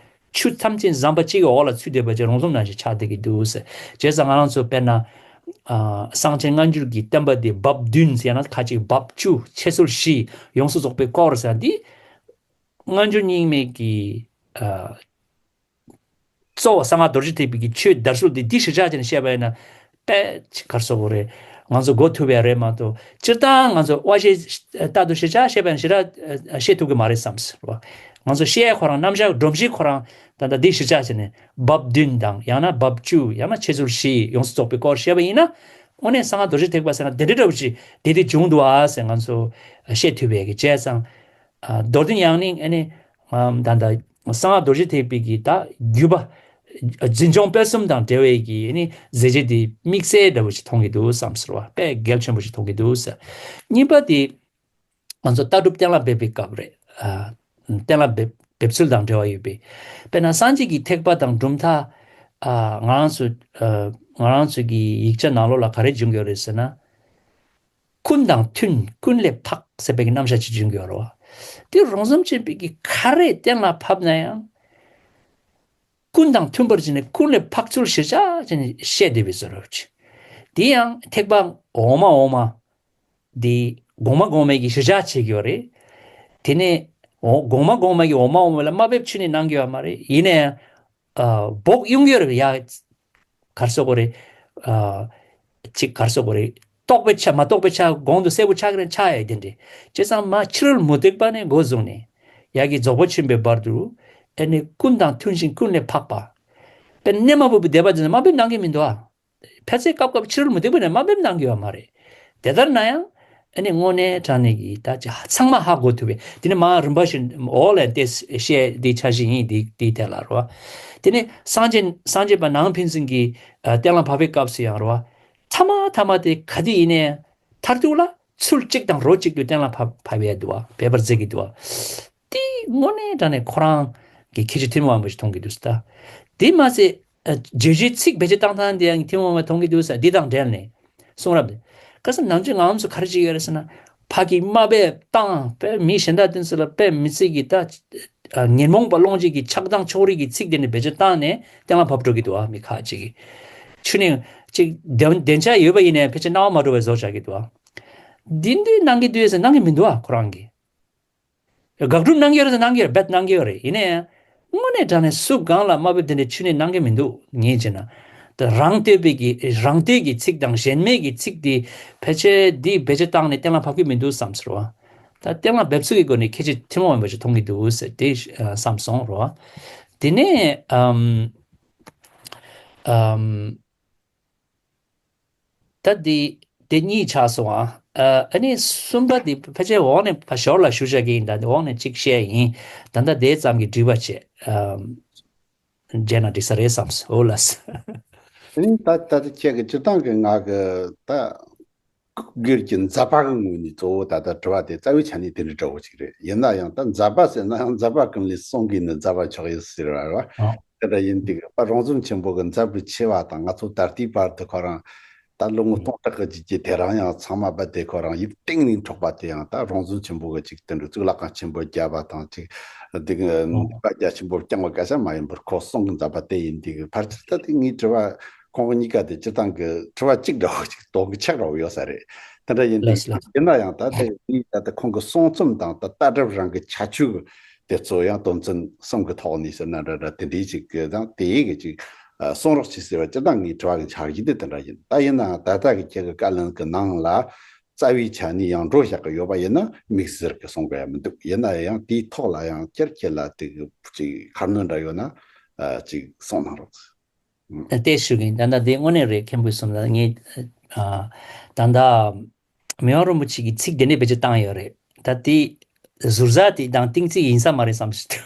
ཆུ་ཐམས་ཅད་ཟམ་པ་གཅིག་གི་འོག་ལ་ཚུད་བསྡད་པ་ཅིག་རོང་ཟོམ་ནང་བཞིན་ཆགས་བསྡད་ཀྱི་འདུག་ཟེར། བྱས་ཙང་ང་རང་ཚོ་དཔེར་ན། ཨ། གསང་ཆེན་སྔ་འགྱུར་གྱི་བསྟན་པ་འདི་འབབ་བདུན་ཟེར་ན་ཁ་ཅིག་འབབ་བཅུ། འཆད་ཚུལ་བཞི། ཡོངས་སུ་རྫོགས་པའི་སྐོར་ཟེར་འདི། སྔ་འགྱུར་རྙིང་མའི་གི། ཨ། གཙོ་བོ་གསང་སྔགས་རྡོ་རྗེ་ཐེག་པའི་གི་ཆོས་དར་སྲོལ་འདི་འདི་གཞིར་བཞག་བྱས་ནས་བཤད་པ་ཡིན་ན། དཔེ་ཅིག་གར་སོགས་པོ་རེད། ང་ཚོ་གོ་ཐུབ་ཡ་རེད་མ་གཏོགས། སྤྱིར་བཏང་ང་ཚོ་དབའ་བཞེད་ལྟར་དུ་གཞིར་བཞག་བཤད་པ་ཡིན་ན་ཞེ་དྲག་བཤད་ཐུབ་ཀྱི་མ་རེད་བསམ་ཟེར་བ། ང་ཚོ་བཤད་ཡ་ཁོ་རང་རྣམ་གཞག་སྒྲོམ་གཞི་ཁོ་རང་ད་ལྟ་འདི་གཞིར་བཞག་བྱས་ནས་འབབ་བདུན་དང་། ཡང་ན་འབབ་བཅུ། ཡང་ན་འཆད་ཚུལ་བཞི། ཡོངས་སུ་རྫོགས་པའི་སྐོར་བཤད་པ་ཡིན་ན། དངོས་གནས་གསང་སྔགས་རྡོ་རྗེ་ཐེག་པ་ཟེར་ན་དེ་འདྲ་འདྲ་བོ་ཅིག་དེ་དེ་བྱུང་འདུག་ཨ་ཟེར་ང་ཚོ་བཤད་ཐུབ་པའི་གི། བྱས་ཙང་། ཨ། མདོར་བསྡུས་ཡང་ནི་ཨ་ནི། ཨམ། ད་ལྟ་གསང་སྔགས་རྡོ་རྗེ་ཐེག་པའི་གི་ད་བརྒྱུད་པ་འཛིན་སྐྱོང་སྤེལ་གསུམ་དང་འབྲེལ་བའི་གི་ཨ་ནི་མཛད་རྗེས་དེ་དམིགས་བསལ་འདྲ་བོ་ཞིག་མཐོང་གི་འདུག་བསམ་ཟེར་བ། དཔེ་གལ་ཆེན་པོ་ཞིག་མཐོང་གི་འདུག་ཟེར། གཉིས་པ་དེ་ང་ཚོ་ལྟ་གྲུབ་གཏན་ལ་འབེབས་པའི་སྐབས་རེད། ཨ། གཏན་ལ་འབེབས་འབེབས་ཚུལ་དང་འབྲེལ་བ་ཡོད་པའི། དཔེར་ན་སངས་རྒྱས་ཀྱི་ཐེག་པ་དང་གྲུབ་མཐའ། ཨ། ང་རང་ཚོ། ཨ། ང་རང་ཚོ་གི་ཡིག་ཆ་ནང་ལོགས་ལ་ག་རེ་བྱུང་ཡོད་རེད་ཟེར་ན། ཀུན་དང་མཐུན་ཀུན་ལས་འཕགས་ཟེར་བའི་གི་རྣམ་གཞག་ཅིག་བྱུང་ཡོད་རེད་བ། དེ་རོང་ཟོམ་ཆེན་པོའི་གི་ག་རེ་གཏན་ལ་ཕབ་ན་ཡང་། ཀུན་དང་མཐུན་པར་བྱས་ནས་ཀུན་ལས་འཕགས་ཚུལ་གཞིར་བཞག་བྱས་ནས་བཤད་བསྡད་པའི་བཟོ་འདྲ་ཅིག་དེ་ཡང་ཐེག་པ་འོག་མ་འོག་མ། དེ་གོང་མ་གོང་མའི་གི་གཞིར་བཞག་བྱེད་ཀྱི་ཡོད་རེད། དེ་ནས་འོ་གོང་མ་གོང་མ་གི་འོག་མ་འོག་མ་ལ་དམའ་འབེབས་ཆུ་ནས་གནང་གི་ཡོད་མ་རེད། ཡིན་ན་ཡང་། ཨ། བོགས་དབྱུང་གི་ཡོད་རེད་ཡ། གར་སོགས་པོ་རེད། ཨ། ཅིག་གར་སོགས་པོ་རེད། རྟོགས་པའི་ཆ་མ་རྟོགས་པའི་ཆ་གོང་དུ་གསལ་པོ་ཆགས་ཀྱི་རེད། ཆགས་ཡ་དེ་འདྲ། བྱས་ཙང་མ་ཕྱི་རོལ་མུ་སྟེགས་པ་ནས་འགོ་བཟུང་ནས་ཡ་གི་རྫོགས་པ་ཆེན་པོའི་བར་དུ། ཨ་ནི་ཀུན་དང་མཐུན་ཞིང་ཀུན་ལས་འཕགས་པ། དཔེ་གནས་མ་བབས་པའི་སྡེ་པ་དེ་ཚོ་དམའ་འབེབས་གནང་གི་མི་འདུག་ཨ། ཕལ་ཆེར་སྐབས་སྐབས་ཕྱི་རོལ་མུ་སྟེགས་པ་ནས་དམའ་འབེབས་གནང་གི་ཡོད་མ་རེད། དེ་ལྟར་ན་ཡང་ཨ་ནི་དངོས་གནས་དྲང་གནས་ཀྱི་ད་ཅི་ཚང་མ་ཧ་གོ་ཐུབ་པའི། དེ་ནི་མ་རིམ་པ་བཞིན་འོག་ལ་བལྟས་བཤད་དེའི་འཆར་གཞི་ཡིན། དེ་དེའི་ཐད་ལ་རོ། དེ་ནི་སངས་རྒྱས་སངས་རྒྱས་པ་ནང་ཕན་ཚུན་གྱི་ཨ་གཏན་ལ་ཕབ་པའི་སྐབས་སུ་ཡང་རོ། ཐ་མ་ཐ་མ་དེ་ག་དུས་ཡིན་ནའི་མཐར་ཐུག་ལ་ཚུལ་གཅིག་དང་རོ་གཅིག་ཏུ་གཏན་ལ་ཕབ་ཕབ་ཡས་འདུག་བ། འབད་པར་མཛད་ཀྱི་འདུག་བ། དེ་དངོས་གནས་དྲང་གནས་ཁོ་རང་གི་ཁྱད་ཆོས་ཐུན་མོང་བ་ཞིག་མཐོང་གི་འདུག་ཟེར། ད་དེ་མ་ཟད། ཨ། བརྗོད་བྱའི་ཚིག་བེད་སྤྱོད་བཏང་སྟངས་དེ་ཡང་ཐུན་མོང་བ་མཐོང་གི་འདུག་ཟེར། འདི་དང་འབྲེལ་ནས་གསུང་རབ་དེ། ཁ་སང་ནམ་རྒྱུན་ང་ཚོ་ག་རེ་བྱེད་ཀྱི་ཡོད་རེད་ཟེར་ན། ཕ་གི་དམའ་འབེབས་བཏང་། དཔེ་མི་གཞན་དག་དེ་ཚོ་ལ་དཔེ་མི་སྲིད་ཀྱི་ད། ཨ། ཉོན་མོངས་པ་སློང་བྱེད་ཀྱི་ཆགས་སྡང་ཕྱོགས་རིས་ཀྱི་ཚིག་དེ་འདྲ་བེད་སྤྱོད་བཏང་ནས་གཏན་ལ་ཕབ་འགྲོ་གི་འདུག་བ། མི་ཁ་ཅིག་གིས། ཆུ་ནས་ཅིག་བདེན་བདེན་ཆ་ཡོད་པ་ཡིན་ནའི་ཕལ་ཆེར་སྣང་བ་མ་འགྲོ་བའི་བཟོ་བྱ་གི་འདུག་བ། འདི་འདྲའི་གནང་གི་འདུག་ཟེར། གནང་གི་མི་འདུག་བ། ཁོ་རང་གིས། དགག་སྒྲུབ་གནང་གི་ཡོད་རེད་ཟེར། གནང་གི་ཡོད་རེད། རྦད་གནང་གི་ཡོད་རེད། ཡིན་ནའི་དངོས་གནས་དྲང་གནས་སུ་གང་ལ་དམའ་འབེབས་དེ་འདྲའི་ཆུ་ནས་གནང་གི་མི་འདུག་ངས་བྱས་ན། ད་རང་བསྟོད་པའི་གི་རང་བསྟོད་ཀྱི་ཚིག་དང་གཞན་མའི་གི་ཚིག་དེ་ཕལ་ཆེར་འདི་བེད་སྤྱོད་བཏང་ནས་གཏན་ལ་ཕབ་ཀྱི་མི་འདུག་བསམ་སོང་ར། ད་གཏན་ལ་འབེབས་ཚུལ་གྱི་སྒོ་ནས་ཁྱད་ཆོས་ཐུན་མོང་མིན་པ་ཞིག་མཐོང་གི་འདུག་ཟེར་དེ་བསམ་སོང་ར། དེ་ནས་ཨམ། ཨམ། ད་འདི་དེ་གཉིས་ཆགས་སོང་ཨ། ཨ་ནི་གསུམ་པ་འདི་ཕལ་ཆེར་འོག་ནས་ཕ་ཞོར་ལ་ཞུ་བྱ་གི་ཡིན། ད་འདི་འོག་ནས་གཅིག་བཤད་ཡིན། ད་ལྟ་དེ་ཙམ་གྱིས་འགྲིག་པ་བྱེད། ཨམ། བྱས་ན་འགྲིག་ས་རེད་བསམ་སོང་འོ་ལགས། ཨ་ནི་ད་ད་ལྟ་ཁྱེད་ཀྱི་སྤྱིར་བཏང་གི་ང་གི་ད་སྒེར་གྱི་མཛད་པ་གི་ངོས་ནས་གཙོ་བོ་ད་ལྟ་དྲི་བ་དེ་རྩ་བའི་ཆ་ནས་དེ་འདྲ་འདྲ་བོ་ཅིག་རེད། ཡིན་ན་ཡང་ད་མཛད་པ་ཟེར་ན་ཡང་མཛད་པ་ཀུན་ལས་གསུང་གིས་ནི་མཛད་པ་མཆོག་ཡིན་ཟེར་བ་རེད་བ། ཨ། དེ་འདྲ་ཡིན་དུས་པ་རོང་ཟོམ་ཆེན་པོ་གི་མཛད་པའི་ཆེ་བ་དང་ང་ཚོ་ད་ལྟའི་བར་དུ་ཁོ་རང་ད་ལོ་ངོ་སྟོང་ཕྲག་གི་རྗེས་ཀྱི་དེ་རང་ཡང་ཚང་མ་རྦད་དེ་ཁོ་རང་ཡིད་གཏིང་ནས་འཕྲོག་པ་དེ་ཡང་ད་རོང་ཟོམ་ཆེན་པོ་གི་ཅིག་དེ་འདྲ་གཙུག་ལག་ཁང་ཆེན་པོ་བརྒྱབ་པ་དང་ཅིག་དེ་གི་ནུས་པ་རྒྱ་ཆེན་པོ་བསྐྱངས་པ་སྐད་ཆ་མ་ཡིན་པར་ཁོ་གསུང་གི་མཛད་པ་དེ་ཡིན་དུས་ཕལ་ཆེར་ད་དེ་ངའི་དྲི་བ་ཁོང་གཉིས་ཀ་དེ་སྤྱིར་བཏང་གི་དྲི་བ་གཅིག་འདྲ་བོ་ཅིག་དོན་གི་ཆགས་འདྲ་བོ་ཡོད་ས་རེད། དེ་འདྲ་ཡིན་དུས་ལགས་ལགས། ཡིན་ན་ཡང་ད་དེ་ངས་ད་ལྟ་ཁོང་གི་གསུང་རྩོམ་དང་ད་ལྟ་གྲུབ་རང་གི་ཁྱད་ཆོས་ཀྱི་དེ་ཚོ་ཡང་དོན་ཚན་གསུམ་གི་ཐོག་ནས་ཟེར་ན་འདྲ་འདྲ་དེ་འདྲའི་ཅིག་གི་དང་དེའི་གི་ཅིག་གསུང་རོགས་བྱེད་ཟེར་བ་སྤྱིར་བཏང་ངའི་དྲི་བ་གི་འཆར་གཞི་དེ་དེ་འདྲ་ཡིན། ད་ཡིན་ན་ད་ལྟ་གི་ཁྱེད་ཀྱི་བཀའ་ལན་གི་ནང་ལ་རྩ་བའི་ཆ་ནས་ཡང་འགྲོ་བཞག་གི་ཡོད་པ་ཡིན་ན་དམིགས་བསལ་གི་གསུང་དགོས་ཡ་མི་འདུག་ཡིན་ན་ཡང་དེའི་ཐོག་ལ་ཡང་བསྐྱར་ཁྱེད་ལ་དེ་གི་ཅིག་ཁ་སྣོན་འདྲ་ཡོད་ན་ཅིག་གསུང་གནང་རོགས། ཨ། བལྟས་ཞུ་གི་ཡིན། ད་ལྟ་དེ་དངོས་གནས་རེད། མཁན་པོས་གསུངས་ལ་ངས་ཨ། ད་ལྟ་མི་དབང་རིན་པོ་ཆེ་གིས་ཚིག་དེ་འདྲས་བེད་སྤྱོད་བཏང་ཡོད་རེད། ད་དེ་ཟུར་ཟ་དེ་དང་གཏིང་ཚིག་ཡིན་ས་མ་རེད་བསམ་ཞིག་འདུག་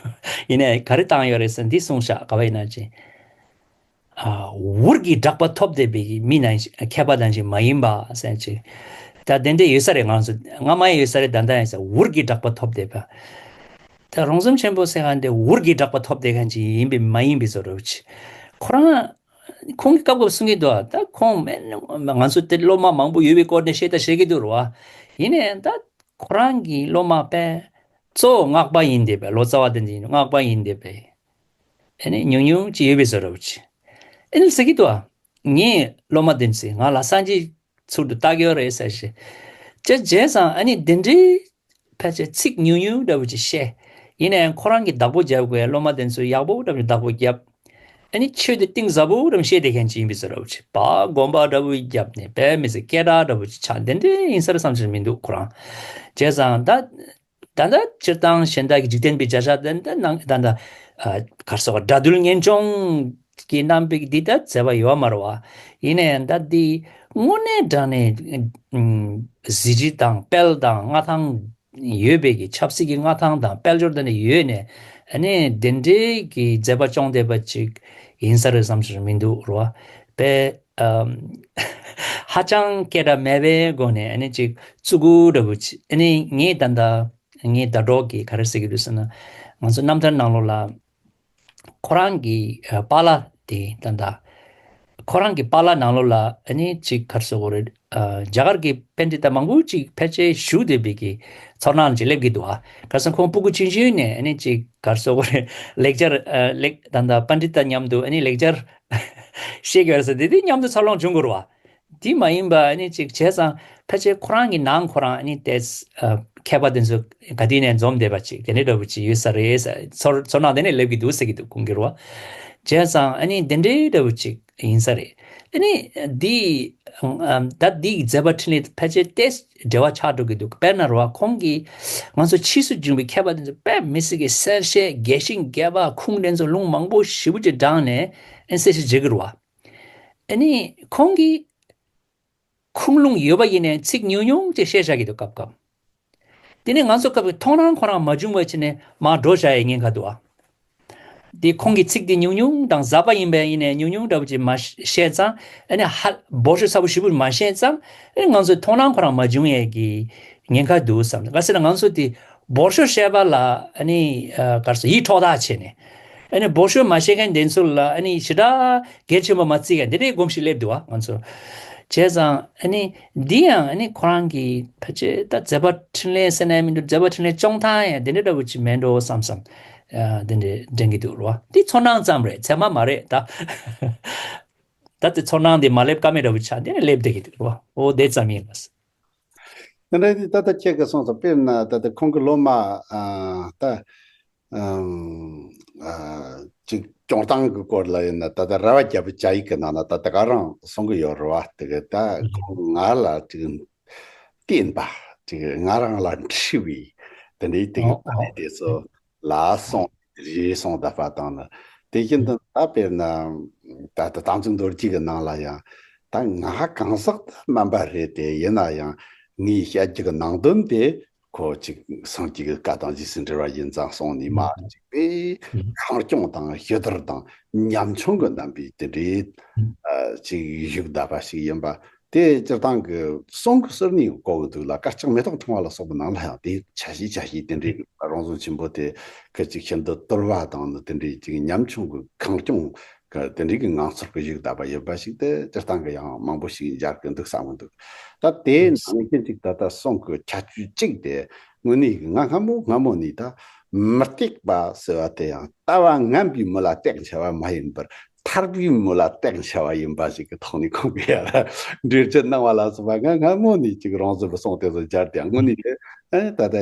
ཡིན་ནའི་ག་རེ་བཏང་ཡོད་རེད་ཟེར་འདི་གསུངས་ཤག་ག་བ་ཡིན་ན་ཅི། ཨ། འུར་གྱིས་གྲགས་པ་ཐོབ་བསྡད་པའི་མི་ནང་བཞིན་མཁས་པ་ནང་བཞིན་མ་ཡིན་པ་ཟེར་ཅི། ད་དེ་འདྲས་ཡོད་ས་རེད། ང་ཚོ་སྔ་མ་ཡང་ཡོད་ས་རེད། ད་ལྟ་ཡང་ཡོད་ས། འུར་གྱིས་གྲགས་པ་ཐོབ་བསྡད་པ། ད་རོང་ཟོམ་ཆེན་པོ་ཟེར་མཁན་དེ་འུར་གྱིས་གྲགས་པ་ཐོབ་བསྡད་མཁན་ཅིག་ཡིན་པའི་མ་ཡིན་པའི་བཟོ་འདྲ་བོ་ཅིག་ཁོ་རང་ཁོང་གིས་སྐབས་སྐབས་གསུང་གི་འདུག་ད་ཁོང་མེད་ན་ང་ཚོ་དེ་སློབ་མ་མང་པོ་ཡོད་པའི་སྐོར་ནས་བཤད་ད་བཤད་ཀྱི་འདུག་རེད་བ། ཡིན་ནའི་ད་ཁོ་རང་གི་སློབ་མ་དཔེ་གཙོ་བོ་སྔགས་པ་ཡིན་བསྡད་པས། ལོ་ཙཱ་བ་དེ་འདྲ་ཡིན། སྔགས་པ་ཡིན་བསྡད་པས། ཨ་ནི་ཉུང་ཉུང་ཅིག་ཡོད་པའི་བཟོ་འདྲ་བོ་ཅིག་ཨ་ནི་ཟེར་གྱི་འདུག་ངའི་སློབ་མ་དེ་ཚོས་ང་ལ་སངས་རྒྱས་ཚུལ་དུ་བལྟ་གི་ཡོད་རེད་ཟེར་ཞེས། ཅེས་བྱས་ཙང་ཨ་ནི་དེ་འདྲའི་ཕལ་ཆེར་ཚིག་ཉུང་ཉུང་འདྲ་བོ་ཅིག་བཤད། ཡིན་ནའི་ཁོ་རང་གིས་བདག་པོ་རྒྱབ་དགོས། སློབ་མ་དེ་ཚོས་ཡག་པོ་འདྲ་བོ་ཅིག་བདག་པོ་རྒྱབ། ཨ་ནི་ཆོས་དེ་གཏིང་ཟབ་པོ་འདྲ་བོ་བཤད་བསྡད་མཁན་ཅིག་ཡིན་པའི་བཟོ་འདྲ་བོ་ཅིག་ཕར་དགོངས་པ་འདྲ་བོ་བརྒྱབ་ནས་དཔེ་མི་སྲིད་སྐད་གྲགས་འདྲ་བོ་ཅིག་ཆགས། དེ་འདྲའི་ཡིན་ས་རེད་བསམ་གྱི་མི་འདུག་ཁོ་རང་། བྱས་ཙང་ད། ད་ལྟ་སྤྱིར་བཏང་གཞན་དག་གི་འཇིག་རྟེན་པའི་བྱ་བཞག་དེ་འདི་ནང་ད་ལྟ་ཨ། ག་རེ་ཟེར་དགོས། དགྲ་འདུལ་གཉེན་སྐྱོང་གི་རྣམ་པའི་འདི་ད་མཛད་པ་ཡོད་མ་རེད་བ། ཡིན་ནའི་ད་འདི་དངོས་གནས་དྲང་གནས་ཨ། གཟི་བརྗིད་དང་དཔལ་དང་མངའ་ཐང་ཡོད་པའི་གི་ཆབ་སྲིད་ཀྱི་མངའ་ཐང་དང་དཔལ་འབྱོར་དེ་འདྲ་ཡོད་ནའི་ཨ་ནི་དེ་འདྲའི་གི་མཛད་པ་སྐྱོང་བསྡད་པ་ཅིག་ཡིན་ས་རེད་བསམ་གྱི་མི་འདུག་རེད་བ། དཔེ་ཨ། ཧ་ཅང་སྐད་གྲགས་མེད་པའི་སྒོ་ནས་ཨ་ནི་ཅིག་བཙུགས་དགོས་འདྲ་བོ་ཅིག་ཨ་ནི་ངས་ད་ལྟ་ངའི་ཟླ་གྲོགས་ཀྱིས་ག་རེ་ཟེར་གྱི་འདུག་ཟེར་ན། ང་ཚོ་རྣམ་ཐར་ནང་ལོགས་ལ་ཁོ་རང་གི་ཨ། པཱ་ལགས་དེ་ད་ལྟ་ཁོ་རང་གི་པཱ་ལགས་ནང་ལོགས་ལ་ཨ་ནི་ཅིག་ག་རེ་ཟེར་དགོས་རེད། ཨ། རྒྱ་གར་གྱི་པཎྜི་ཏ་མང་པོ་ཅིག་ཕལ་ཆེར་བཞུགས་བསྡད་པའི་གི་ཚོར་སྣང་ཅིག་སླེབས་ཀྱི་འདུག་ཨ། ག་རེ་ཟེར་ན་ཁོང་སྤུ་གུ་ཆུང་ཆུང་ནས་ཨ་ནི་ཅིག་ག་རེ་ཟེར་དགོས་རེད། ལེགས་སྦྱར་ཨ། ལེགས་ད་ལྟ་པཎྜི་ཏ་མཉམ་དུ་ཨ་ནི་ལེགས་སྦྱར་བཤད་ཀྱི་ཡོད་རེད་ཟེར། དེ་དེ་མཉམ་དུ་འཚར་ལོངས་བྱུང་དགོས་རེད་བ། དེ་མ་ཡིན་པ་ཨ་ནི་ཅིག་བྱས་ཙང་ཕལ་ཆེར་ཁོ་རང་གི་ནང་ཁོ་རང་ཨ་ནི་ཏོག་ཙམ་ཨ། མཁས་པ་དེ་ཚོ་ག་དུས་ནས་འཛོམས་བསྡད་པ་ཅིག་དེ་འདྲ་འདྲ་བོ་ཅིག་ཡོད་ས་རེད་ཟེར། ཚོར་ཚོར་སྣང་དེ་འདྲ་སླེབས་ཀྱི་འདུག་ཟེར་གྱི་འདུག་ཁོང་གིས་རེད་བ། བྱས་ཙང་ཨ་ནི་དེ་འདྲའི་འདྲ་བོ་ཅིག་ཡིན་ས་རེད། ཨ་ནི་འདི་ཨ། ད་འདི་གི་མཛད་པ་འཕྲིན་ལས་ཕལ་ཆེར་ཏོག་ཙམ་འབྲེལ་བ་ཆགས་འགྲོ་གི་འདུག་དཔེར་ན་རེད་བ། ཁོང་གིས་ང་ཚོ་ཕྱིས་སུ་བྱུང་བའི་མཁས་པ་དེ་ཚོ་དཔེ་མི་སྲིད་ཀྱི་གསལ་བཤད་རྒྱས་ཤིང་རྒྱས་པ་ཁུངས་དེ་ཚོ་ལུང་མང་པོ་ཞེ་པོ་ཅིག་དྲངས་ནས་ཨ་ནི་གསལ་བཤད་བྱེད་ཀྱི་རེད་བ། ཨ་ནི་ཁོང་གིས་ཁུངས་ལུང་ཡོད་པ་ཡིན་ནའི་ཚིག་ཉུང་ཉུང་ཅིག་བཤད་བཞག་གི་འདུག་སྐབས་སྐབས། དེ་ནས་ང་ཚོ་སྐབས་ཀྱི་མཐོང་སྣང་ཁོ་རང་མ་བྱུང་བ་བྱས་ནས་མར་འགྲོ་བཞག་ཡའི་ཉེན་ཁ་འདུག་ཨ། དེ་ཁོང་གི་ཚིག་དེ་ཉུང་ཉུང་དང་ཟབ་པ་ཡིན་པ་ཡིན་ནའི་ཉུང་ཉུང་འདྲ་བོ་ཅིག་མ་བཤད་ཙང་ཨ་ནི་ཧ་འབོར་ཤོག་ཚ་པོ་ཞེ་པོ་མ་བཤད་ཙང་ཨ་ནི་ང་ཚོའི་མཐོང་སྣང་ཁོ་རང་མ་བྱུང་ཡའི་གི་ཉེན་ཁ་འདུག་བསམ། ག་ཟེར་ན་ང་ཚོ་དེ་འབོར་ཤོག་བཤད་པ་ལ་ཨ་ནི་ཨ། ག་རེ་ཟེར། ཡིད་འཕྲོག་ཐག་བྱས་ནས་ཨ་ནི་འབོར་ཤོག་མ་བཤད་མཁན་དེ་ཚོ་ལ་ཨ་ནི་ཞེ་དྲག་གལ་ཆེན་པོ་མ་བརྩི་མཁན་དེ་འདྲའི་གོམས་གཤིས་སླེབས་འདུག་བ་ང་ཚོ། བྱས་ཙང་ཨ་ནི་འདི་ཡང་ཨ་ནི་ཁོ་རང་གི་ཕལ་ཆེར་ད་མཛད་པ་འཕྲིན་ལས་ཟེར་ན་ཡང་མི་འདུག་མཛད་པ་འཕྲིན་ལས་སྐྱོང་སྟངས་ཡང་དེ་འདྲ་འདྲ་བོ་ཅིག་མེད་འགྲོ་བསམ་བསམ་ཨ། དེ་འདྲ་དྲན་གྱི་འདུག་རེད་བ། འདི་ཚོར་སྣང་ཙམ་རེད། ཚད་མ་མ་རེད་ད། ད་དེ་ཚོར་སྣང་དེ་མ་སླེབས་ཀ་མེད་འདྲ་བོ་ཆགས་དེ་ནས་སླེབས་བསྡད་ཀྱི་འདུག་རེད་བ། འོ་དེ་ཙམ་ཡིན་ལགས། འདྲ་ནི་ད་ལྟ་ཁྱེད་ཀྱིས་གསུངས་སོང་། དཔེར་ན་ད་ལྟ་ཁོང་གི་སློབ་མ་ཨ་ད་ཨམ་ཨ་ཅིག་སྐྱོང་སྟངས་ཀྱི་སྐོར་ལ་ཡིན་ན། ད་ལྟ་ར་བ་རྒྱལ་པོ་བཅའ་ཡིག་གི་ནང་ན་ད་ད་ག་རང་གསུང་གི་ཡོད་རེད་བ། དེ་གི་ད་ཁོང་ང་ལ་ཅིག་བསྟན་པ་ཅིག་ང་རང་ལ་འཁྲི་བའི་དེ་འདྲའི་དེ་གི་ཨོ་ཨོ་དེ་ཚོ་ལ་སོང་རེ་སོང་བསྡད་པ་དང་ནི། དེ་བཞིན་དུ་ད་དཔེར་ན་ད་ལྟ་དམ་ཚིག་རྡོ་རྗེ་གི་ནང་ལ་ཡང་ད་ང་གང་ཟག་ད་སྨན་པ་རེད་དེ། ཡིན་ན་ཡང་ངའི་བཤད་རྒྱུ་གི་ནང་དོན་དེ་ཁོ་ཅིག་སངས་རྒྱས་ཀྱི་བཀའ་དང་རྗེས་སུ་འབྲེལ་བ་ཡིན་ཙང་གསུངས་ནས་མ་ཅིག་པའི་ཁེངས་སྐྱུང་དང་ཞི་དུལ་དང་ཉམ་ཆུང་གི་རྣམ་པའི་དེ་འདྲའི་ཨ་ཅིག་བཞུགས་བསྡད་པ་ཞིག་ཡིན་པ། དེ་སྤྱིར་བཏང་གི་གསུང་གི་ཟུར་ནས་གོ་གི་འདུག་ལ། དཀར་ཆག་མེ་ཏོག་ཕྲེང་བ་ལ་སོགས་པའི་ནང་ལ་ཡང་དེ་ཆ་ཤས་ཆ་ཤས་དེ་འདྲའི་རང་བྱུང་ཆེན་པོ་དེ་གི་ཅིག་ཤིན་ཏུ་དུལ་བ་དང་ནི་དེ་འདྲའི་ཅིག་ཉམ་ཆུང་གི་ཁེངས་སྐྱུང་གི་དེ་འདྲའི་གི་ངང་ཚུལ་གྱི་བཞུགས་བསྡད་པ་ཡིན་པ་ཞིག་དེ་སྤྱིར་བཏང་གི་ཡང་མང་པོ་ཞིག་མཇལ་གི་འདུག་བསམ་གི་འདུག་ད་དེའི་ནང་བཞིན་ཅིག་ད་ལྟ་གསུང་གི་ཁྱད་ཆོས་གཅིག་དེ་དངོས་གནས་ང་སྔ་མོ་སྔ་མོ་ནས་ད་མུ་སྟེགས་པ་ཟེར་བ་དེ་ཡང་ལྟ་བ་ངན་པའི་མི་ལ་སྟེགས་འཆའ་བ་མ་ཡིན་པར། ཐར་པའི་མི་ལ་སྟེགས་འཆའ་བ་ཡིན་པ་ཞིག་གི་ཐོག་ནས་ཁོང་གིས་ཡར་འགྲེལ་བརྗོད་གནང་བ་ལ་སོགས་པ། ང་སྔ་མོ་ནས་ཅིག་རང་བཟོ་བའི་གསུང་དེ་ཚོ་མཇལ་ཏེ། དངོས་གནས་དེ་ཨེ་ད་ལྟ་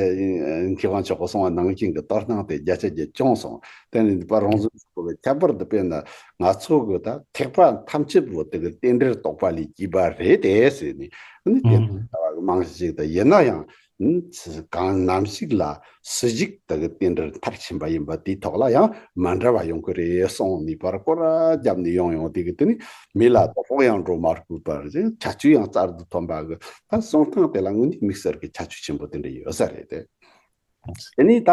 མཁས་དབང་མཆོག་གིས་གསུངས་པ་ནང་བཞིན་གྱི་དོར་སྣང་དེ་བརྒྱ་ཆ་བརྒྱ་བྱུང་སོང་། དེ་ནི་པ་རང་བཟོ་བའི་ཁྱད་པར་དུ་དཔེར་ན་ང་ཚོ་གི་ད་ཐེག་པ་ཐམས་ཅད་པོ་དེ་གི་རྟེན་འབྲེལ་རྟོགས་པ་ལས་སྐྱེས་པ་རེད་དེ་ཟེར་ནས། ཨ་ནི་དེ་ལྟ་བ་གི་རྨང་གཞི་ཞིག་ད་ཡིན་ན་ཡང་། ཨུམ། གང་ནམ་ཞིག་ལ་སྲིད་ཞིག་དེ་གི་རྟེན་འབྲེལ་མཐར་ཕྱིན་པ་ཡིན་པ་དེའི་ཐོག་ལ་ཡང་མ་འདྲ་བ་ཡོང་གི་རེད་གསུངས་ནས་པར་སྐོར་ར་བརྒྱབ་ནས་ཡོང་ཡོང་། དེ་གི་དེ་ནི་མི་ལ་དོ་ཕོག་ཡང་འགྲོ་མ་དགོས་པར་ཁྱད་ཆོས་ཡང་གསར་དུ་ཐོན་པ་གི་ད་གསུང་སྟངས་དེ་ལ་དངོས་གནས་དམིགས་བསལ་གྱི་ཁྱད་ཆོས་ཆེན་པོ་དེ་འདྲ་ཡོད་ས་རེད་དེ། དེ་ནས་ད་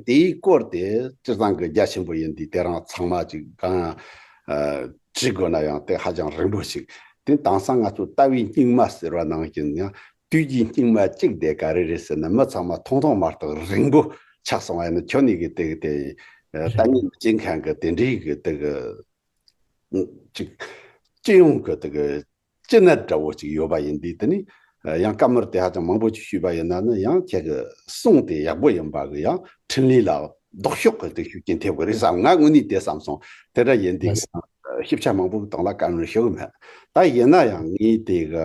དེའི་སྐོར་དེ་སྤྱིར་བཏང་གི་རྒྱ་ཆེན་པོ་ཡིན་དུས་དེ་རང་ཚང་མ་ཅིག་གང་ཨ་བྲི་དགོས་ན་ཡང་དེ་ཧ་ཅང་རིང་པོ་ཞིག་དེ་དེང་སང་ང་ཚོ་ལྟ་བའི་སྙིགས་མ་ཟེར་བ་ནང་བཞིན་ཡང་དུས་ཀྱི་སྙིགས་མ་གཅིག་དེ་ག་རེ་རེད་ཟེར་ན། མི་ཚང་མ་ཐུང་ཐུང་མ་གཏོགས་རིང་པོ་ཆགས་སོང་བ་ཡིན་ན། ཁྱོད་ནས་གི་དེ་གི་དེ་ལྟ་ཉན་བྱེད་མཁན་གི་དེ་འདྲའི་གི་དེ་གི་ཅིག་སྤྱི་ཡོངས་ཀྱི་དེ་གི་སྤྱི་གནད་འདྲ་བོ་ཅིག་ཡོད་པ་ཡིན་དུས། དེ་ནི་ཡང་བཀའ་མོལ་དེ་ཧ་ཅང་མང་པོ་ཅིག་ཞུས་པ་ཡིན་ན་ནི་ཡང་ཁྱེད་ཀྱི་གསུང་དེ་ཡག་པོ་ཡིན་པ་གི་ཡང་འཕྲིན་ལས་ལ་ལྡོག་ཕྱོགས་ཀྱི་དེ་ཤུགས་རྐྱེན་ཐེབས་ཀྱི་རེད་བསམ། ང་དངོས་གནས་དེ་བསམ་སོང་། དེ་འདྲ་ཡིན་དུས་ལགས་སོ། ཞིབ་ཆ་མང་པོ་གི་སྟེང་ལ་བཀའ་མོལ་ཞུ་གི་མེད། ད་ཡིན་ན་ཡང་ངས་དེ་གི་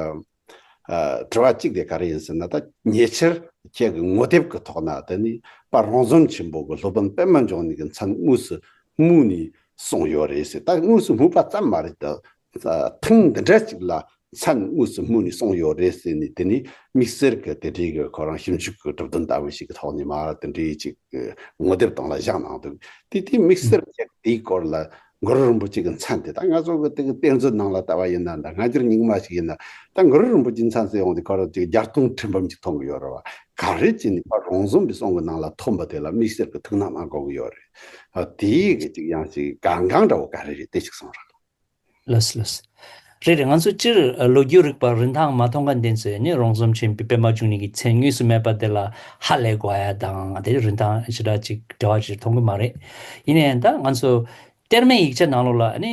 ཨ་དྲི་བ་གཅིག་དེ་ག་རེ་ཡིན་ཟེར་ན། ད་ཉེ་ཆར་ཁྱེད་ཀྱི་ངོ་དེབ་ཀྱི་ཐོག་ན་དེ་ནི་པ་རོང་ཟོམ་ཆེན་པོ་གི་སློབ་དཔོན་པད་མ་འབྱུང་གནས་ཀྱི་མཚན་དངོས་སུ་སྨོས་ནས་གསུངས་ཡོད་རེད་ཟེར། ད་དངོས་སུ་སྨོས་པ་ཙམ་མ་རེད་དེ། ཐེངས་འདི་འདྲ་ཅིག་ལ་མཚན་དངོས་སུ་སྨོས་ནས་གསུངས་ཡོད་རེད་ཟེར་ནས། དེ་ནི་དམིགས་བསལ་གྱི་དེ་འདྲའི་གི་ཁོ་རང་ཞིབ་འཇུག་གི་གྲུབ་དོན་ལྟ་བུ་ཞིག་གི་ཐོག་ནས་མ་དེ་འདྲའི་ཅིག་གི་ངོ་དེབ་སྟེང་ལ་བཞག་གནང་འདུག་དེ་དེ་དམིགས་བསལ་གྱི་དེའི་སྐོར་ལ་གུ་རུ་རིན་པོ་ཆེ་གི་མཚན་དེ། ད་ང་ཚོ་གི་དེ་གི་གཏེར་མཛོད་ནང་ལ་ལྟ་བ་ཡིན་ན། ད་སྔ་འགྱུར་རྙིང་མ་ཞིག་ཡིན་ན། ད་གུ་རུ་རིན་པོ་ཆེའི་མཚན་ཟེར་ཡོང་དུས་ཁོ་རང་ཅིག་བརྒྱ་སྟོང་ཁྲི་འབུམ་ཅིག་མཐོང་གི་ཡོད་རེད་བ། ག་རེ་བྱས་ནས་པ་རོང་ཟོམ་པའི་གསུང་གི་ནང་ལ་ཐོན་པ་དེ་ལ་དམིགས་བསལ་གྱི་ཐུགས་སྣང་གནང་དགོས་ཀྱི་ཡོད་རེད། ཨ་དེའི་གི་ཅིག་ཡང་ཅིག་གལ་འགངས་འདྲ་བོ་ག་རེ་རེད། དེ་ཅིག་གསུང་རོགས། ལགས་སོ་ལགས་སོ། རེད་རེད། ང་ཚོ་སྤྱིར་ལོ་རྒྱུས་རིག་པ་རིན་ཐང་མ་མཐོང་མཁན་དེ་ཚོས་ནི་རོང་ཟོམ་ཆེན་པོའི་པད་མ་འབྱུང་གནས་ཀྱི་མཚན་དངོས་སུ་མེད་པ་དེ་ལ་ཧ་ལས་དགོས་ཡ་དང་། དེ་རིན་ཐང་ཞེ་དྲག་ཅིག་འབྲེལ་བ་ཞིག་མཐོང་གི་མ་རེད། ཡིན་ན་ཡང་ད་ང་ཚོ་གཏེར་མའི་ཡིག་ཆ་ནང་ལོགས་ལ་ནི་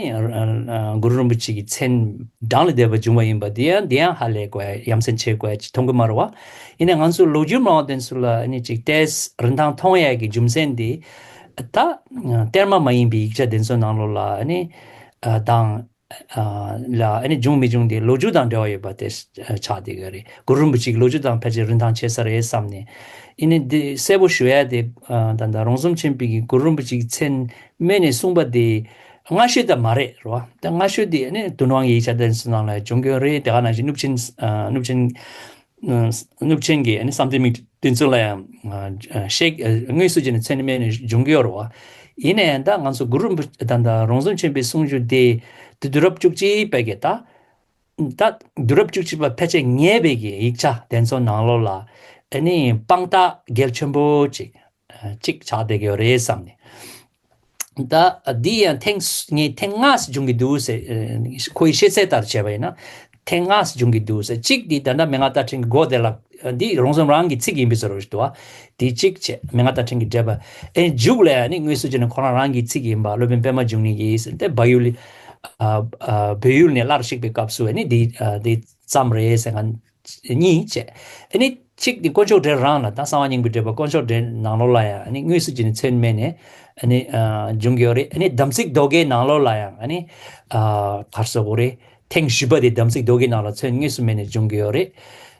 གུ་རུ་རིན་པོ་ཆེ་གི་མཚན་གྲངས་ལས་འདས་པ་བྱུང་བ་ཡིན་པ་དེ་ཡང་དེ་ཡང་ཧ་ལས་དགོས་ཡ། ཡ་མཚན་ཆེ་དགོས་ཡ་ཅིག་མཐོང་གི་མ་རེད་བ། ཡིན་ན་ང་ཚོ་ལོ་རྒྱུས་མང་བ་དེ་ཚོ་ལ་ནི་ཅིག་ཏོག་ཙམ་རིན་ཐང་མཐོང་ཡ་གི་རྒྱུ་མཚན་དེ། ད་གཏེར་མ་མ་ཡིན་པའི་ཡིག་ཆ་དེ་ཚོ་ནང་ལོགས་ལ་ནི་དང་ལ་ཨ་ནི་བྱུང་མི་བྱུང་དེ་ལོ་རྒྱུས་དང་འབྲེལ་བ་ཡོད་པ་དེ་ཆགས་བསྡད་ཀྱི་རེད། གུ་རུ་རིན་པོ་ཆེ་གི་ལོ་རྒྱུས་དང་ཕལ་ཆེར་རིན་ཐང་ཆེ་ས་རེད་བསམ་ནས། ཡིན་ནའི་འདི་གསལ་པོ་ཞུ་ཡ་དེ་ད་ལྟ་རོང་ཟོམ་ཆེན་པོའི་གི་གུ་རུ་རིན་པོ་ཆེ་གི་མཚན་སྨོས་ནས་གསུངས་པ་དེ་སྔ་ཤོས་ད་མ་རེད་རོ། ད་སྔ་ཤོས་དེ་ཨ་ནི་ཏུན་ཧོང་གི་ཡིག་ཆ་དེ་ཚོ་ནང་ལ་བྱུང་གི་ཡོད་རེད། དེ་ག་ནང་བཞིན་གནུབས་ཆེན་གནུབས་ཆེན་གནུབས་ཆེན་གྱི་ཨ་ནི་བསམ་གཏན་མིག་དེ་ཚོ་ལ་ཡང་ཨ་ཨ་བཤད་ཨ་དངོས་སུ་བྱས་ནས་མཚན་སྨོས་ནས་བྱུང་གི་ཡོད་རེད་བ། ཡིན་ན་ཡང་ད་ང་ཚོ་གུ་རུ་རིན་པོ་ཆེ་ད་ལྟ་རོང་ཟོམ་ཆེན་པོའི་གསུང་རྒྱུན་དེ་དེ་དུས་རབས་བཅུ་གཅིག་པའི་གི་ད་ད་དུས་རབས་བཅུ་གཅིག་པ་ཕལ་ཆེར་ཉེ་བའི་གི་ཡིག་ཆ་དེ་ཚོ་ནང་ལོགས་ལ་ཨ་ནི་དཔང་རྟགས་གལ་ཆེན་པོ་ཅིག་ཅིག་ཆགས་བསྡད་ཀྱི་ཡོད་རེད་བསམ་ནས། ད་འདི་ཡང་ཐེངས་ངས་ཐེངས་ལྔ་ཙམ་བྱུང་གི་འདུག་ཟེར། ཁོའི་ཤེས་ཚད་ལྟར་བྱས་པ་ཡིན་ན་ཐེངས་ལྔ་ཙམ་བྱུང་གི་འདུག་ཟེར། གཅིག་འདི་ད་ལྟ་མན་ངག་བརྡ་འཕྲིན་གྱི་སྒོ་དེ་ལ་འདི་རོང་ཟོམ་རང་གི་ཚིག་ཡིན་པའི་བཟོ་འདྲ་ཞིག་འདུག་བ། འདི་གཅིག་བྱས། མན་ངག་བརྡ་འཕྲིན་གྱི་འགྲེལ་པ། ཨེ་མཇུག་ལ་ཡང་ནི་དངོས་སུ་བྱས་ན་ཁོ་རང་རང་གི་ཚིག་ཡིན་པ། སློབ་དཔོན་པད་མ་འབྱུང་གནས་ཀྱིས་ཟེར་ཏེ་བལ་ཡུལ་ཨ་ཨ་བལ་ཡུལ་ནས་སླར་གཤེགས་པའི་སྐབས་སུ་ཨ་ནི་འདི་ཨ་འདི་ཙམ་རེད་ཟེར་མཁན་གཉིས་བྱས། ཨ་ནི་གཅིག་དེ་དཀོན་མཆོག་འགྲེལ་རང་ལ་ད་གསང་བ་སྙིང་པོའི་འགྲེལ་པ་དཀོན་མཆོག་འགྲེལ་ནང་ལོགས་ལ་ཡང་ཨ་ནི་དངོས་སུ་བྱས་ནས་མཚན་སྨོས་ནས་ཨ་ནི་ཨ་འབྱུང་གི་ཡོད་རེད། ཨ་ནི་དམ་ཚིག་ཟློས་གར་ནང་ལོགས་ལ་ཡང་ཨ་ནི་ཨ་ག་རེ་ཟེར་དགོས་རེད། ཐེངས་བཞི་པ་དེ་དམ་ཚིག་ཟློས་གར་ནང་ལ་མཚན་དངོས་སུ་སྨོས་ནས་འབྱུང་གི་ཡོད་རེད།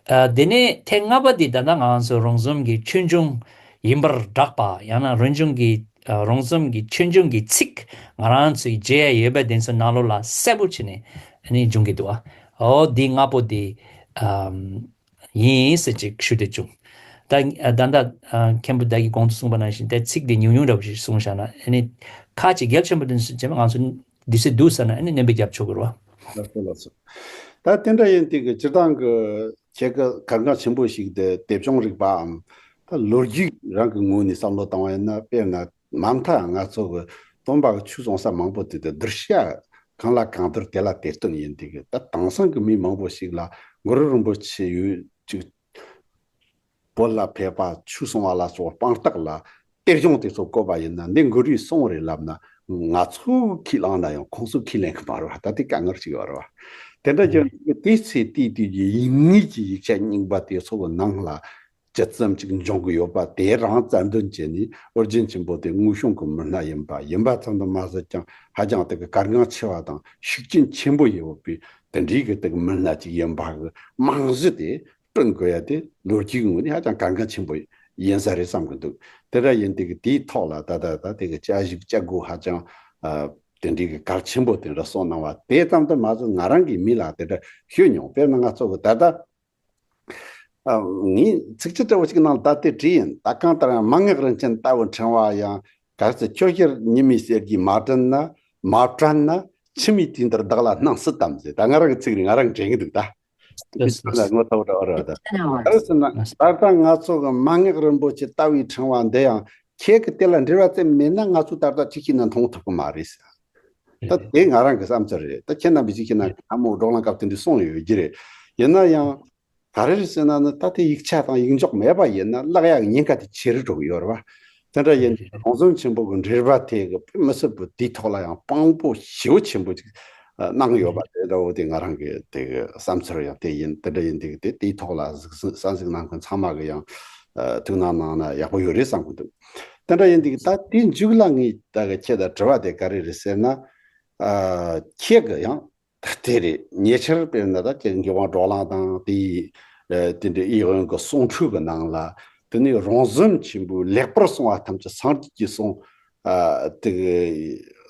ཨ་དེ་ནས་ཐེངས་ལྔ་པ་དེ་ད་ལྟ་ང་རང་ཚོ་རོང་ཟོམ་གྱི་ཆོས་འབྱུང་ཡིན་པར་གྲགས་པ། ཡང་ན་རོང་ཟོམ་གྱི་ཨ་རོང་ཟོམ་གྱི་ཆོས་འབྱུང་གི་ཚིག་ང་རང་ཚོའི་མཇལ་ཡ་ཡོད་པ་དེ་ཚོ་ནང་ལོགས་ལ་གསལ་པོ་བྱས་ནས་ཨ་ནི་འབྱུང་གི་འདུག་ཨ། འོ་དེ་ལྔ་པོ་དེ་ཨམ་ཡིན་ཟེར་ཅིག་ཞུ་འདོད་བྱུང་། ད་ཨ་ད་ལྟ་ཨ་མཁན་པོ་ད་གིས་གོང་དུ་གསུངས་པ་ནང་བཞིན་དེ་ཚིག་དེ་ཉུང་ཉུང་འདྲ་པོ་ཞིག་གསུངས་བཞག་ན་ཨ་ནི་ཁ་ཅིག་གལ་ཆེན་པོ་དེ་ཚོ་བྱས་ན་ང་ཚོ་དུས་ཚོད་འདུག་ཟེར་ན་ཨ་ནི་སྣོན་པ་རྒྱབ་ཆོག་གི་རེད་བ། ལགས་སོ་ལགས་སོ། ད་དེ་འདྲ་ཡིན་དུས་ཀྱི་སྤྱིར་བཏང་གི་ཁྱེད་ཀྱི་གལ་འགངས་ཆེན་པོ་ཞིག་དེ་དེབ་སྦྱོང་རིག་པའམ་ད་ལོ་རྒྱུས་རང་གི་ངོས་ནས་བསམ་བློ་བཏང་བ་ཡིན་ན། དཔེར་ན་མ་མཐའ་ང་ཚོ་གི་སྟོན་པ་གི་ཆོས་གསུང་ས་མང་པོ་དེ་དེ་གདུལ་བྱ་གང་ལ་གང་འདུལ་དེ་ལ་དེར་སྟོན་ཡིན་དུས་ཀྱི་ད་དེང་སང་གི་མི་མང་པོ་ཞིག་ལ་གུ་རུ་རིན་པོ་ཆེ་ཡོད་ཅིག་བོད་ལ་ཕེབས་པ་ཆོས་གསུང་བ་ལ་སོགས་པ་དཔང་རྟགས་ལ་གཏེར་གཞུང་དེ་ཚོ་བཀོད་པ་ཡིན་ན་འདི་གུ་རུའི་གསུང་རེད་ལབ་ན་ང་ཚོ་ཁས་བླངས་ན་ཡང་ཁོང་ཚོ་ཁས་ལེན་གི་མ་རེད་བ། ད་དེ་དཀའ་ངལ་ཅིག་ཡོད་རེད་བ། དེ་འདྲ་ཀྱི་དེ་ཚེ་དེའི་དུས་ཀྱི་ཡིན་ངེས་ཀྱི་ཡིག་ཆ་རྙིང་པ་དེ་ཚོ་གི་ནང་ལ་ཇི་ཙམ་ཅིག་འབྱུང་གི་ཡོད་པ་དེ་རང་རྩལ་འདོན་བྱས་ནས། ཨོ་རྒྱན་ཆེན་པོ་དེ་དངོས་བྱུང་གི་མི་སྣ་ཡིན་པ་ཡིན་པ་ཙམ་དུ་མ་ཟད་ཀྱང་ཧ་ཅང་དེ་གི་གལ་འགངས་ཆེ་བ་དང་ཤུགས་རྐྱེན་ཆེན་པོ་ཡོད་པའི་དེ་འདྲའི་གི་དེ་གི་མི་སྣ་ཅིག་ཡིན་པ་གི་རྨང་གཞི་དེ་བསྐྲུན་དགོས་ཡ་དེ་ལོ་རྒྱུས་ཀྱི་ངོས་ནས་ཧ་ཅང་གལ་འགངས་ཆེན་པོ་ཡིན་ས་རེད་བསམ་གི་འདུག་དེ་འདྲ་ཡིན་དུས་ཀྱི་དེའི་ཐོག་ལ་ད་ལྟ་ད་དེ་གི་བཅའ་གཞུག་བཅའ་སྒོ་ཧ་ཅང་ཨ་དེ་འདྲའི་གི་གལ་ཆེན་པོ་དེ་འདྲ་གསུངས་གནང་བ་དེ་ཙམ་དུ་མ་ཟད་ང་རང་གིས་མི་ལ་དེ་འདྲ་ཞུས་མྱོང་། དཔེར་ན་ང་ཚོ་གི་ད་ལྟ་ཨ་ངས་ཚིགས་བཅད་འདྲ་བོ་ཞིག་ནང་ད་ལྟའི་བྲིས་ཡིན། ད་གང་ལྟར་ཡང་མན་ངག་རིན་ཆེན་ལྟ་བུ་ཕྲེང་བ་ཡང་། གལ་སྲིད་ཁྱོད་ཞལ་ཉི་མའི་གསེར་གྱིས་མ་བྲན་ན། མ་བྲན་ན་མཆི་མའི་དུས་འདིར་བདག་ལ་སྣང་སྲིད་དམ་ཟེར། ད་ང་རང་གི་ཚིག་རེད། ང་རང་དྲན་གྱི་འདུག་ད། ལགས་སོ། ངོ་ཐོག་འདྲ་བོ་རེད་བ། ད་གལ་སྲིད་ན་ད་ལྟ་ང་ཚོ་གི་མན་ངག་རིན་པོ་ཆེ་ལྟ་བུའི་ཕྲེང་བ་འདི་ཡང་ཁྱེད་ཀྱི་དེ་ལ་འབྲེལ་བ་ཙམ་མེད་ན་ང་ཚོ་ད་ལྟ་ཅིག་ཤེས་ན་མཐོང་ཐུབ་ཀྱི་མ་རེད་ཟེར། ད་དེ་ང་རང་གི་བསམ་ཚུལ་རེད། ད་ཁྱེད་རྣམ་པས་ཅིག་ཤེས་ན་ཨ་མོ་བགྲོ་གླེང་སྐབས་དེ་འདྲ་གསུངས་ཡོད་ཀྱི་རེད། ཡིན་ན་ཡང་ག་རེ་རེད་ཟེར་ན་ནི། ད་ལྟའི་ཡིག་ཆ་དང་ཡིག་འཇོག་མེད་པ་ཡིན་ན་བཀླག་ཡག་ཉེན་ཁ་དེ་ཆེ་རུ་འགྲོ་གི་ཡོད་རེད་བ། དེ་འདྲ་ཡིན་དུས་རོང་ཟོམ་ཆེན་པོ་གི་འགྲེལ་པ་དེ་གི་དཔེ་མི་སྲིད་པའི་དེའི་ཐོག་ལ་ཡང་དཔང་པོ་ཞེ་པོ་ཆེན་པོ་ཅིག་གནང་གི་ཡོད་པ་དེ་འདྲ་བོ་དེ་ང་རང་གི་དེ་གི་བསམ་ཚུལ་ཡང་དེ་ཡིན། དེ་འདྲ་ཡིན་དུས་དེ་དེའི་ཐོག་ལ་གཟིགས་གསན་གཟིགས་གནང་མཁན་ཚང་མ་གི་ཡང་ཐུགས་སྣང་གནང་ན་ཡག་པོ་ཡོད་རེད་བསམ་གི་འདུག་དེ་འདྲ་ཡིན་དུས་ད་དེའི་མཇུག་ལ་ངས་ད་གི་ཁྱེད་ལ་དྲི་བ་དེ་ག་རེ་རེད་ཟེར་ན། ཁྱེད་གི་ཡང་ད་དེ་རེད། ཉེ་ཆར་དཔེར་ན་ད་ཁྱེད་མགོན་པོ་བགྲོ་གླེང་དང་དེའི་ཨ་དེ་འདྲའི་ཨི་ཝན་གི་གསུང་འཕྲོས་གི་ནང་ལ། དེ་ནས་རོང་ཟོམ་ཆེན་པོའི་ལེགས་པར་གསུངས་པ་ཐམས་ཅད་སངས་རྒྱས་ཀྱི་གསུང་ཨ་དེ་གི་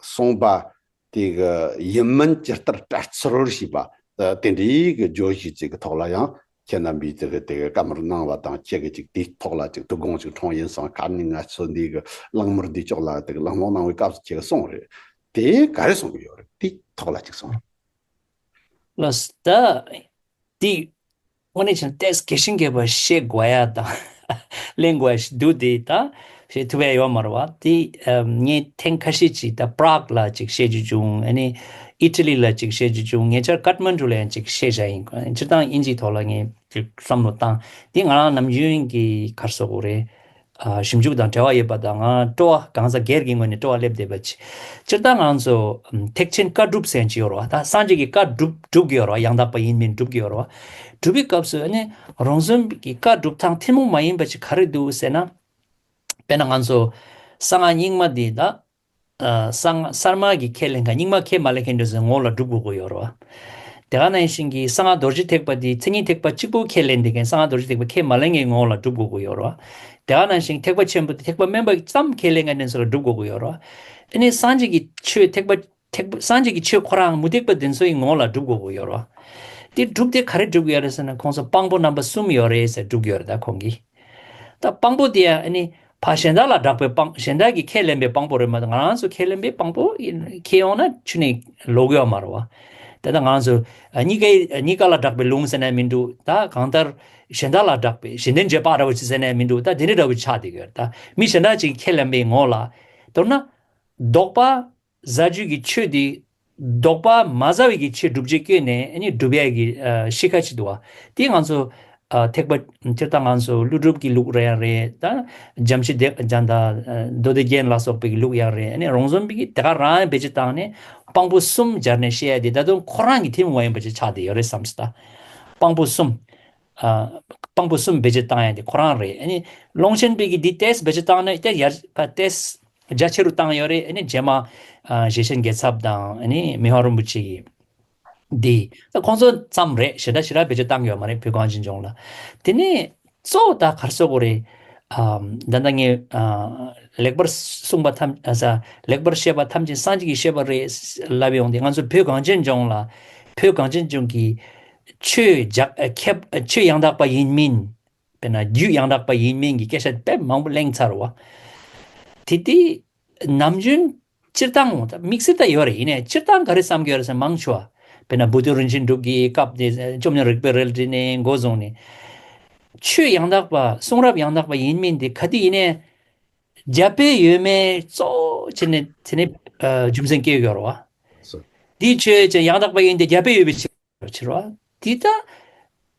གསུངས་པ་དེ་གི་ཡིན་མིན་ཇི་ལྟར་བཀྲལ་ཚུལ་ཞེས་པ་ཨ་དེ་འདྲའི་གི་བརྗོད་གཞི་ཅིག་གི་ཐོག་ལ་ཡང་ཁྱེད་རྣམ་པས་དེ་གི་དེ་གི་བཀའ་མོལ་གནང་བ་དང་། ཁྱེད་ཀྱི་ཅིག་དེའི་ཐོག་ལ་ཅིག་ཐུགས་དགོངས་ཅིག་འཁྲུངས་ཡིན་ཙང་། ཁ་ནས་ང་ཚོ་འདི་གི་གླེང་མོལ་འདི་ཅོག་ལ་དེ་གི་གླེང་སློང་གནང་བའི་སྐབས་སུ་ཁྱེད་ཀྱི་གསུངས་རེད། དེ་ག་རེ་གསུང་གི་ཡོད་རེད། དེ་ཐོག་ལ་ཅིག་གསུང་རོགས། ལགས་སོ། ད་དེ་དངོས་གནས་བྱས་ན་ཏོག་ཙམ་གལ་ཆེན་རྒྱས་པ་བཤད་དགོས་ཡ་དང་གླེང་དགོས་ཡ་ཞིག་འདུག་དེ་ད་བཤད་ཐུབ་ཡ་ཡོད་མ་རེད་བ། དེ་ཨམ་ངས་ཐེངས་ཁ་ཤས་ཅིག་ད་པྲག་ལ་ཅིག་བཤད་རྒྱུ་བྱུང་། ཨ་ནི་ཨི་ཊ་ལི་ལ་ཅིག་བཤད་རྒྱུ་བྱུང་། ཉེ་ཆར་ཀཏ་མན་ཌུ་ལ་ཡང་ཅིག་བཤད་བཞག་ཡིན། སྤྱིར་བཏང་དབྱིན་ཇིའི་ཐོག་ལ་ངས་ཅིག་བསམ་བློ་བཏང་། དེ་ང་རང་ནམ་རྒྱུན་གྱི་ག་རེ་ཟེར་དགོས་རེད། ཨ་ཞིབ་འཇུག་དང་འབྲེལ་བ་ཡོད་པ་དང་། ང་སྤྲོ་བ་གང་ཟག་སྒེར་གྱི་ངོས་ནས་སྤྲོ་བ་སླེབས་བསྡད་པ་ཅིག་སྤྱིར་བཏང་ང་ཚོ་ཨམ་ཐེག་ཆེན་བཀའ་སྒྲུབ་ཟེར་མཁན་ཅིག་ཡོད་རེད་བ། ད་སངས་རྒྱས་ཀྱི་བཀའ་སྒྲུབ་སྒྲུབ་ཀྱི་ཡོད་རེད་བ། ཡང་དག་པ་ཡིན་མིན་སྒྲུབ་ཀྱི་ཡོད་རེད་བ། སྒྲུབ་པའི་སྐབས་སུ་ཨ་ནི་རོང་ཟོམ་གྱི་བཀའ་སྒྲུབ་སྟངས་ཐུན་མོང་མ་ཡིན་པ་ཅིག་ག་རེ་འདུག་ཟེར་ན། དཔེར་ན་ང་ཚོ་གསང་སྔགས་རྙིང་མ་འདི་ད་ཨ་གསང་སྔགས་གསར་མ་གི་ཁས་ལེན་མཁན། རྙིང་མ་ཁས་མ་ལེན་མཁན་དེ་ཚོའི་ངོ་ལ་སྒྲུབ་དགོས་ཀྱི་ཡོད་རེད་བ། དེ་ག་ནང་བཞིན་གྱི་གསང་སྔགས་རྡོ་རྗེ་ཐེག་པ་འདི་མཚན་ཉིད་ཐེག་པ་གཅིག་པུ་ཁས་ལེན་བསྡད་མཁན། གསང་སྔགས་རྡོ་རྗེ་ཐེག་པ་ཁས་མ་ལེན་མཁན་ངོ་ལ་སྒྲུབ་དགོས་ཀྱི་ཡོད་རེད་བ། དེ་ག་ནང་བཞིན་ཐེག་པ་ཆེན་པོ་དེ་ཐེག་པ་དམན་པ་ཙམ་ཁས་ལེན་མཁན་དེ་ཚོ་ལ་སྒྲུབ་དགོས་ཀྱི་ཡོད་རེད་བ། ཨ་ནི་སངས་རྒྱས་ཀྱི་ཆོས་ཐེག་པ་ཐེག་པ་སངས་རྒྱས་ཀྱི་ཆོས་ཁོ་རང་མུ་སྟེགས་པ་དེ་ཚོའི་ངོ་ལ་སྒྲུབ་དགོས་ཀྱི་ཡོད་རེད་བ། དེ་སྒྲུབ་དེ་ག་རེ་སྒྲུབ་ཀྱི་ཡོད་རེད་ཟེར་ན། ཁོང་ཚོ་དཔང་པོ་རྣམ་པ་གསུམ་ཡོད་རེད་ཟེར་སྒྲུབ་ཀྱི་ཡོད་རེད་ད་ཁོང་གིས། ད་དཔང་པོ་དེ་ཡང་ཨ་ནི་ཕ་གཞན་དག་ལ་གྲགས་པའི་དཔང་། གཞན་དག་གིས་ཁས་ལེན་པའི་དཔང་པོ་རེད་མ་གཏོགས་ང་རང་ཚོ་ཁས་ལེན་པའི་དཔང་པོ་ཁྱེར་ཡོང་ན་ཁྱོན་ནས་ལོག་ཡོད་མ་རེད་བ། དེ་ད་ང་རང་ཚོ་ཨ་གཉིས་ཀའི་གཉིས་ཀ་ལ་གྲགས་པའི་ལུང་ཟེར་ནའི་མི་འདུག་ད་གང་ལྟར་གཞན་དག་ལ་གྲགས་པའི་གཞན་དོན་བརྗོད་པ་འདྲ་བོ་ཅིག་ཟེར་ནའི་མི་འདུག་ད་དེ་འདྲ་འདྲ་བོ་ཆགས་བསྡད་ཀྱི་ཡོད་རེད། ད་མི་གཞན་དག་ཅིག་ཁས་ལེན་པའི་ངོ་ལ། མདོར་ན་ལྡོག་པ་ཟ་རྒྱུ་གི་ཆོས་དེ་ལྡོག་པ་མ་ཟ་བའི་གི་ཆོས་སྒྲུབ་བྱེད་བཀོད་ནས་ཨ་ནི་སྒྲུབ་ཡ་གི་ཨ་གཤིས་ཀ་ཅིག་འདུག་བ། དེ་ང་ཚོ་ཨ་ཐེག་པ་སྤྱིར་བཏང་ང་ཚོ་ཀླུ་སྒྲུབ་ཀྱི་ལུགས་རེད་ཡང་རེད། ད་འཇམ་ཞི་སྡེ་འཇམ་དང་མདོ་སྡེ་རྒྱན་ལ་སོགས་པའི་གི་ལུགས་ཡང་རེད། ཨ་ནི་རོང་ཟོམ་པའི་གི་དེ་ག་རང་ཡང་བེད་སྤྱོད་བཏང་ནས་དཔང་པོ་གསུམ་སྦྱར་ནས་བཤད་ཡ་དེ་ད་དུང་ཁོ་རང་གི་ཐུན་མོང་མ་ཡིན་པ་ཅིག་ཆགས་བསྡད་ཡོད་རེད་བསམ་སོང་། ད་དཔང་པོ་གསུམ། ཨ་དཔང་པོ་གསུམ་བེད་སྤྱོད་བཏང་ཡ་དེ་ཁོ་རང་རེད། ཨ་ནི་ཀློང་ཆེན་པའི་གི་འདི་ཏོག་ཙམ་བེད་སྤྱོད་བཏང་ན་དེ་ཡར་ཏོག་ཙམ་རྒྱ་ཆེ་རུ་བཏང་ཡོད་རེད། ཨ་ནི་རྗེས་མ་ཨ་ཞེ་ཆེན་རྒྱལ་ཚབ་དང་ཨ་ནི་མི་ཕམ་རིན་པོ་ཆེ་གི་ འདི་ད་ཁོང་ཚོ་ཙམ་རེད། ཞེ་དྲག་ཞེ་དྲག་བེད་སྤྱོད་བཏང་གི་ཡོད་མ་རེད། བོད་གངས་ཅན་ལྗོངས་ལ། དེ་ནས་གཙོ་བོ་ད་ག་རེ་ཟེར་དགོས་རེད། ཨམ། ད་ལྟ་ངས་ཨ་ལེགས་པར་གསུངས་པ་ཐམས་ཨ་ས་ལེགས་པར་བཤད་པ་ཐམས་ཅད་སངས་རྒྱས་ཀྱིས་བཤད་པ་རེད་ལབ་ཡོང་དུས། ང་ཚོ་བོད་གངས་ཅན་ལྗོངས་ལ། བོད་གངས་ཅན་ལྗོངས་ཀྱི་ཆོས་རྒྱག་ཨ་མཁས་ཆོས་ཡང་དག་པ་ཡིན་མིན། དཔེར་ན་རྒྱུད་ཡང་དག་པ་ཡིན་མིན་གྱི་སྐད་ཆ་དཔེ་མང་པོ་གླེང་ཚར་བ། དེ་དེ་ནམ་རྒྱུན་སྤྱིར་བཏང་ད་དམིགས་བསལ་ད་ཡོད་རེད། ཡིན་ནའི་སྤྱིར་བཏང་ག་རེ་བསམ་གྱི་ཡོད་རེད་ཟེར་མང་ཆེ་བ། དཔེར་ན་བུ་སྟོན་རིན་ཆེན་གྲུབ་ཀྱི་སྐབས་དེ་བཅོམ་ལྡན་རིག་པའི་རལ་གྲི་ནས་འགོ་བཟུང་ནས། ཆོས་ཡང་དག་པ་གསུང་རབ་ཡང་དག་པ་ཡིན་མིན་དེ་ག་དུས་ཡིན་ནའི་རྒྱ་བོད་ཡོད་མེད་གཙོ་བྱས་ནས་དེ་ནས་ཨ་རྒྱུ་མཚན་སྐྱེ་ཡོད་རེད་བ། སོ། འདི་ཆོས་ཅན་ཡང་དག་པ་ཡིན་ཏེ་རྒྱ་བོད་ཡོད་པའི་ཕྱིར་རོ། འདི་ད་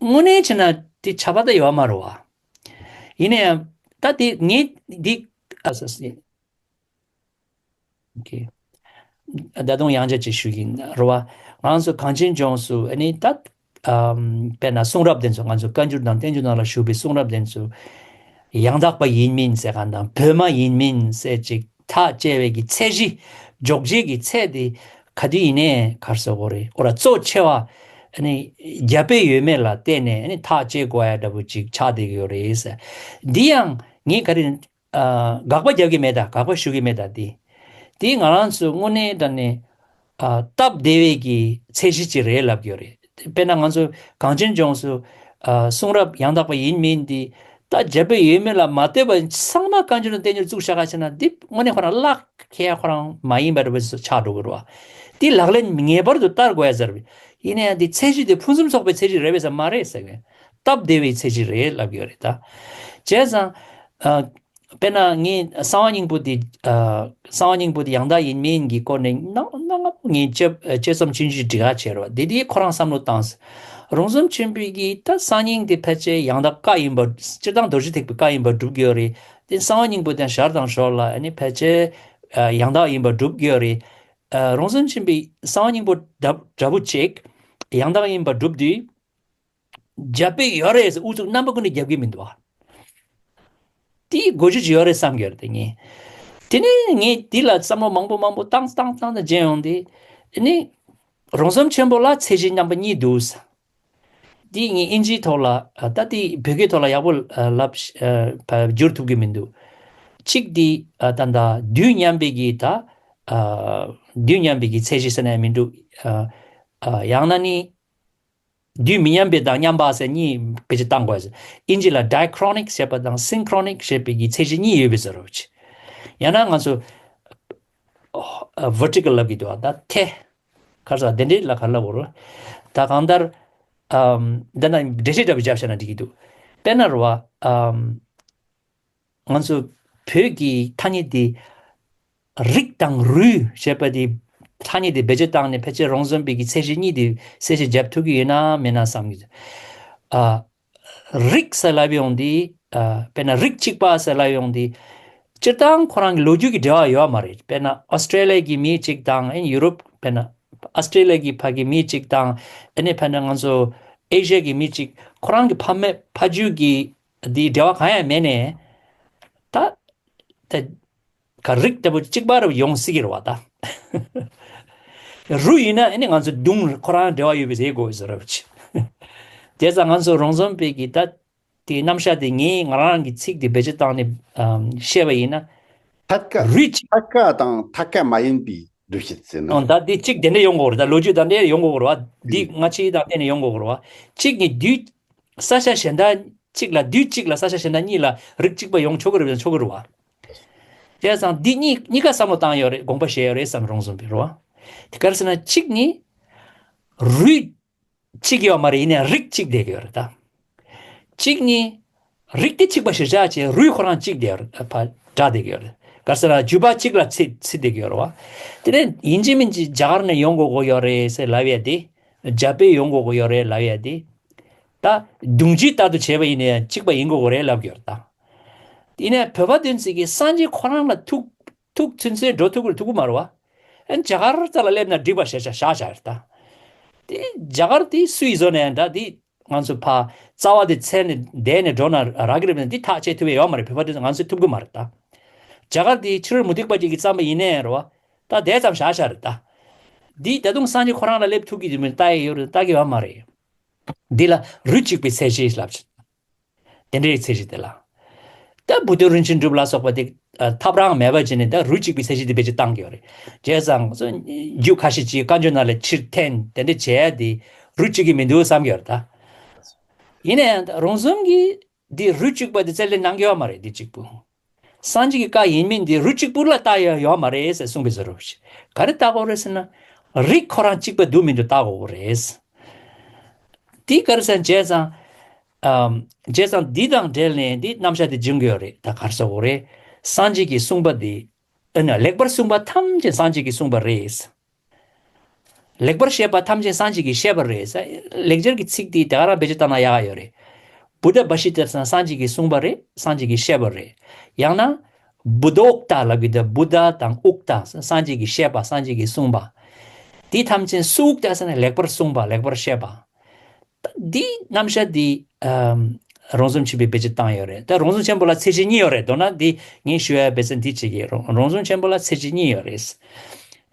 དངོས་གནས་བྱས་ན་དེ་ཆ་པ་ད་ཡོད་མ་རེད་བ། ཡིན་ན་ཡང་ད་དེ་ངས་འདི་ཨ་ས་སི། ཨོ་ཁེ། ད་དུང་ཡང་བསྐྱར་ཅིག་ཞུ་གི་ཡིན་རེད་བ། ང་ཚོ་གངས་ཅན་ལྗོངས་སུ་ཨ་ནི་ད་ཨམ། དཔེར་ན་གསུང་རབ་དེ་ཚོ། ང་ཚོ་བཀའ་འགྱུར་དང་བསྟན་འགྱུར་ནང་ལ་བཞུགས་པའི་གསུང་རབ་དེ་ཚོ་ཡང་དག་པ་ཡིན་མིན་ཟེར་ག་དང་བོད་མ་ཡིན་མིན་ཟེར་ཅིག་ཐག་བཅད་པའི་གི་ཚད་གཞི། འཇོག་བྱེད་ཀྱི་ཚད་དེ་ག་དུས་ཡིན་ནའི་ག་རེ་ཟེར་དགོས་རེད། འོ་ར་གཙོ་ཆེ་བ་ཨ་ནི་རྒྱ་བོད་ཡོད་མེད་ལ་བལྟས་ནས་ཨ་ནི་ཐག་བཅད་དགོས་ཡ་འདྲ་པོ་ཅིག་ཆགས་བསྡད་ཀྱི་ཡོད་རེད་ཟེར། འདི་ཡང་ངས་ག་རེ། ཨ། དགག་པ་རྒྱག་གི་མེད་ད། དགག་པ་ཞུ་གི་མེད་ད། དེ་དེ་ང་རང་ཚོའི་དངོས་གནས་དྲང་གནས་ཨ་སྟབས་བདེ་བའི་གི་ཚད་གཞི་ཅིག་རེད་ལབ་ཀྱི་ཡོད་རེད། དཔེར་ན་ང་ཚོ་གངས་ཅན་ལྗོངས་སུ་ཨ་གསུང་རབ་ཡང་དག་པ་ཡིན་མིན་དེ་ད་རྒྱ་བོད་ཡོད་མེད་ལ་མ་ལྟོས་པ་ཚང་མ་བཀའ་འགྱུར་དང་བསྟན་འགྱུར་བཙུགས་བཞག་ག་བྱས་ན། འདི་དངོས་གནས་ཁོ་རང་ལག་ཁེལ་ཡ་ཁོ་རང་མ་ཡིན་པ་འདྲ་པོ་ཆགས་འགྲོ་གི་རེད་བ། འདི་ལག་ལེན་ངེས་པར་དུ་བསྟར་དགོས་ཡ་ཟེར་བ་ཡིན་ན་ཡང་། འདི་ཚད་གཞི་དེ་ཕུན་སུམ་ཚོགས་པའི་ཚད་གཞི་རེད་པས་ཟེར་མ་རེད་ཟེར་གི། སྟབས་བདེ་བའི་ཚད་གཞི་རེད་ལབ་ཀྱི་ཡོད་རེད་ད། བྱས་ཙང་ཨ། དཔེར་ན་ངས་གསང་བ་སྙིང་པོ་དེ་ཨ། གསང་བ་སྙིང་པོ་དེ་ཡང་དག་ཡིན་མིན་གྱི་སྐོར་ནས་གནའ་གནའ་སྔ་མོ་ངས་དཔྱད་དཔྱད་རྩོམ་ཆུང་ཆུང་འབྲི་ག་བྱས་རོགས། དེ་དེ་ཁོ་རང་བསམ་བློ་བཏང་། རོང་ཟོམ་ཆེན་པོའི་གི་ད་གསང་སྙིང་དེ་ཕལ་ཆེར་ཡང་དག་བཀའ་ཡིན་པ། སྤྱིར་བཏང་རྡོ་རྗེ་ཐེག་པའི་བཀའ་ཡིན་པ་སྒྲུབ་ཀྱི་ཡོད་རེད། དེ་གསང་བ་སྙིང་པོ་དེ་ཞར་དང་ཞོར་ལ་ཨ་ནི་ཕལ་ཆེར་ཨ་ཡང་དག་ཡིན་པ་སྒྲུབ་ཀྱི་ཡོད་རེད། ཨ་རོང་ཟོམ་ཆེན་པོའི་གསང་བ་སྙིང་པོ་འདྲ་འདྲ་པོ་ཅིག་ཡང་དག་ཡིན་པ་སྒྲུབ་དུས། རྒྱ་བོད་ཡོད་རེད་ཟེར་ཨུ་ཚུགས་རྣམ་པ་ཀུན་ནས་རྒྱབ་ཀྱི་མི་འདུག་བ། དེའི་གོ་རྒྱུ་ཅིག་ཡོད་རེད་བསམ་གྱི་ཡོད་རེད་དེ་ངས། དེ་ནས་ངས་འདི་ལ་བསམ་བློ་མང་པོ་མང་པོ་བཏང་བཏང་བཏང་བཏང་བྱས་ཡོང་དུས། ཨ་ནི་རོང་ཟོམ་ཆེན་པོ་ལ་ཚད་གཞི་རྣམ་པ་གཉིས་འདུག་ཟེར། འདི་ངས་ཨིན་ཇིའི་ཐོག་ལ་ཨ་ད་འདི་བོད་སྐད་ཐོག་ལ་ཡག་པོ་ཨ་ལབ་ཨ་བསྒྱུར་ཐུབ་ཀྱི་མི་འདུག་གཅིག་འདི་ཨ་ད་ད་དུས་མཉམ་པའི་གི་ད་ཨ་དུས་མཉམ་པའི་གི་ཚད་གཞི་ཟེར་ན་ཡང་མི་འདུག་ཨ་ཨ་ཡང་ན་ནི། དུས་མི་མཉམ་པའི་དང་མཉམ་པ་ཟེར་གཉིས་བེད་སྤྱོད་བཏང་དགོས་ཟེར། ཨིན་ཇི་ལ་diachronic ཞེས་པ་དང་synchronic ཞེས་པའི་གི་ཚད་གཞི་གཉིས་ཡོད་པའི་བཟོ་འདྲ་ཅིག་ཡང་ན་ང་ཚོ་ཨ་vertical ལབ་ཀྱི་འདུག་ད་མཐེ། ག་རེ་ཟེར་དེ་འདྲའི་ལ་ག་རེ་ལབ་དགོས་རེད། ད་གང་ལྟར་ཨམ་འདི་ན་འགྲེལ་བཤད་འདྲ་པོ་བརྒྱབ་བཞག་ན་འགྲིག་གི་འདུག་དཔེར་ན་རེད་བ། ཨམ། ང་ཚོ་བོད་ཀྱི་ཐ་སྙད་འདི་རིགས་དང་རུས་ཞེས་པ་འདི་ཐ་སྙད་འདི་བེད་སྤྱོད་བཏང་ནས་ཕལ་ཆེར་རོང་ཟོམ་པའི་གི་ཚད་གཞི་གཉིས་འདི་གསལ་བཤད་བརྒྱབ་ཐུབ་ཀྱི་ཡོད་ན་མེད་ན་བསམ་གྱི་འདུག་ཨ། རིགས་ཟེར་ལབ་ཡོང་འདི་ཨ། དཔེར་ན་རིགས་གཅིག་པ་ཟེར་ལབ་ཡོང་འདི་སྤྱིར་བཏང་ཁོ་རང་གི་ལོ་རྒྱུས་ཀྱི་འབྲེལ་བ་ཡོད་མ་རེད། དཔེར་ན་ཨོ་སི་ཀྲེ་ལི་ཡ་གི་མི་གཅིག་དང་ཨེ་ཡུ་རོབ། དཔེར་ན་ཨོ་སི་ཀྲེ་ལི་ཡ་གི་ཕ་གི་མི་གཅིག་དང་ཨ་ནི་དཔེར་ན་ང་ཚོ་ཨེ་ཤི་ཡ་གི་མི་གཅིག་ཁོ་རང་གི་ཕ་མེས་ཕ་རྒྱུད་ཀྱི་འདི་འབྲེལ་བ་གང་ཡང་མེད་ནས། ད་ད་ག་རིགས་ལྟ་བུ་གཅིག་པ་རུ་ཡོང་སྲིད་ཀྱི་རེད་བ་ད། རུས་ཡིན་ན་ཨ་ནི་ང་ཚོ་གདུང་ཁོ་རང་འབྲེལ་བ་ཡོད་པའི་ཟེར་དགོས་ཟེར་ར་བ་ཅི། དེ་ཙང་ང་ཚོ་རོང་ཟོམ་པའི་གི་ད་དེའི་རྣམ་གཞག་དེ་ངས་ང་རང་གི་ཚིག་དེ་བེད་སྤྱོད་བཏང་ནས་ཨམ་བཤད་པ་ཡིན་ན། ཐད་ཀ་རུས་གཅིག་ཐད་ཀ་དང་ཐད་ཀ་མ་ཡིན་པའི་སྒྲུབ་བྱེད་ཟེར་ན། ཨང་ད་འདི་གཅིག་དེ་འདྲ་ཡོང་གི་ཡོད་རེད། ད་ལོ་རྒྱུས་ད་འདྲ་ཡོང་གི་ཡོད་རེད་བ། འདི་སྔ་ཕྱི་དང་བརྟེན་ནས་ཡོང་གི་ཡོད་རེད་བ། གཅིག་ནི་དུས་ས་ཆ་གཞན་དག་གཅིག་ལ་དུས་གཅིག་ལ་ས་ཆ་གཞན་དག་གཉིས་ལ་རིགས་གཅིག་པ་ཡོང་ཆོག་གི་རེད་པས་ཆོག་གི་རེད་བ། བྱས་ཙང་འདི་གཉིས་གཉིས་ཀ་བསམ་བློ་བཏང་ཡོད་རེད། དགོངས་པ་བཞེས་ཡོད་རེད་བསམ། རོང་ཟོམ་པའི་རེད་བ། དེ་ག་རེ་ཟེར་ན་གཅིག་ནི་རུས་གཅིག་ཡོད་མ་རེད། ཡིན་ནའི་རིགས་གཅིག་བསྡད་ཀྱི་ཡོད་རེད་ད། གཅིག་ནི་རིགས་དེ་གཅིག་པ་གཞིར་བཞག་བྱས་རུས་ཁོ་རང་གཅིག་བསྡད་ཡོད་རེད། ཕ་འདྲ་བསྡད་ཀྱི་ཡོད་རེད། ག་རེ་ཟེར་ན་རྒྱུད་པ་གཅིག་ལ་ཚིག་ཚིག་བསྡད་ཀྱི་ཡོད་རེད་བ། དེ་ནས་ཡིན་གཅིག་མིན་གཅིག་རྒྱ་གར་ནས་ཡོང་དགོས་ཀྱི་ཡོད་རེད་ཟེར་ལབ་ཡ་དེ། རྒྱ་བོད་ཡོང་དགོས་ཀྱི་ཡོད་རེད་ལབ་ཡ་དེ། ད་གདུང་རྒྱུད་ལྟར་དུ་བྱས་པ་ཡིན་ནའི་གཅིག་པ་ཡིན་དགོས་ཀྱི་རེད་ལབ་ཀྱི་ཡོད་རེད་ད། ཡིན་ནའི་བོད་པ་དེ་ཚོ་གིས་སངས་རྒྱས་ཁོ་རང་ལ་ཐུག་ཐུག་ཚུན་ཚོད་འགྲོ་ཐུབ་ཀྱི་ཐུབ་ཀྱི་མ་རེད་བ། ཨ་ནི་རྒྱ་གར་རྩ་ལ་སླེབས་ན་འགྲིག་པ་བྱས་བཞག་བཞག་བཞག་རེད་ད། དེ་རྒྱ་གར་དེ་སུའི་བཟོ་ནས་འདྲ། དེ་ང་ཚོ་ཕ་རྩ་བ་དེ་འཚོལ་ནས་བསྡད་ནས་འགྲོ་ན་རག་གི་རེད་པས་ན། དེ་ཐག་བཅད་ཐུབ་ཡ་ཡོད་མ་རེད། བོད་པ་དེ་ཚོ་ང་ཚོས་ཐུབ་ཀྱི་མ་རེད་ད། རྒྱ་གར་དེ་ཕྱི་རོལ་མུ་སྟེགས་པ་ཅིག་གིས་བརྩམས་པ་ཡིན་ནའི་རེད་བ། ད་དེ་ཙམ་བཞག་བཞག་རེད་ད། འདི་ད་དུང་སངས་རྒྱས་ཁོ་རང་ལ་སླེབས་ཐུབ་ཀྱི་འདུག་མིན་ལྟ་ཡི་ཡོད་རེད། ལྟ་གི་ཡོད་མ་རེད། འདི་ལ་རུས་གཅིག་པའི་ཚད་གཞི་ལབ་ཅིག་དེ་འདྲའི་ཚད་གཞི་དེ་ལ། ད་བུ་སྟོན་རིན་ཆེན་གྲུབ་ལ་སོགས་པ་དེ་ཐབས་རང་མེད་པ་བྱས་ནས་ད་རུས་གཅིག་པའི་ཚད་གཞི་དེ་བེད་སྤྱོད་བཏང་གི་ཡོད་རེད། བྱས་ཙང་རྒྱུད་ཁ་ཤས་ཅིག་བཀའ་འགྱུར་ནང་ལ་ཕྱིར་འཐེན་དེ་འདྲ་བྱས་ཏེ་རུས་གཅིག་གི་མི་འདུག་བསམ་གྱི་ཡོད་རེད་ད། ཡིན་ན་ཡང་ད་རོང་ཟོམ་གྱིས་འདི་རུས་གཅིག་པ་དེ་རྩ་ལས་གནང་གི་ཡོད་མ་རེད། འདི་གཅིག་པུ། སངས་རྒྱས་ཀྱི་བཀའ་ཡིན་མིན་འདི་རུས་གཅིག་པུ་ལ་ལྟ་ཡ་ཡོད་མ་རེད་ཟེར་གསུངས་པའི་བཟོ་འདྲ་ཞིག་ག་རེ་ལྟ་དགོས་རེད་ཟེར་ན། རིགས་ཁོ་རང་གཅིག་པ་འདུག་མི་འདུག་ལྟ་དགོས་རེད། འདི་ག་རེ་ཟེར་ན་བྱས་ཙང་། ཨམ། བྱས་ཙང་འདི་དང་འབྲེལ་ནས་འདི་རྣམ་གཞག་དེ་འབྱུང་གི་ཡོད་རེད། ད་ག་རེ་ཟེར་དགོས་རེད། སངས་རྒྱས་ཀྱིས་གསུངས་པ་འདི། ཨ་ནི་ལེགས་པར་གསུངས་པ་ཐམས་ཅད་སངས་རྒྱས་ཀྱིས་གསུངས་པ་རེད། ལེགས་པར་བཤད་པ་ཐམས་ཅད་སངས་རྒྱས་ཀྱིས་བཤད་པ་རེད། ལེགས་སྦྱར་གྱི་ཚིག་འདི་དེ་ག་རང་བེད་སྤྱོད་བཏང་ན་ཡག་ཡོད་རེད། བུདྡྷ་བྷ་ཤི་ཏ་ཟེར་ན་སངས་རྒྱས་ཀྱིས་གསུངས་པ་རེད། སངས་རྒྱས་ཀྱིས་བཤད་པ་རེད། ཡང་ན། བུདྡྷོག་ཏ་ལབ་ཀྱི་འདུག་བུདྡྷ་དང་ཨུག་ཏ་སངས་རྒྱས་ཀྱིས་བཤད་པ་སངས་རྒྱས་ཀྱིས་གསུངས་པ། འདི་ཐམས་ཅད་སུ་ཨུག་ཏ་ཟེར་ན་ལེགས་པར་གསུངས་པ་ལེགས་པར་བཤད་པ། འདི་རྣམ་གཞག་འདི། ཨམ། རོང་ཟོམ་ཆེན་པོས་བེད་སྤྱོད་བཏང་ཡོད་རེད། ད་རོང་ཟོམ་ཆེན་པོ་ལ་ཚད་གཞི་གཉིས་ཡོད་རེད། མདོར་ན་འདི་ངས་ཞུ་ཡ་བེད་སྤྱོད་འདི་བྱེད་ཀྱི་རོང་རོང་ཟོམ་ཆེན་པོ་ལ་ཚད་གཞི་གཉིས་ཡོད་རེད།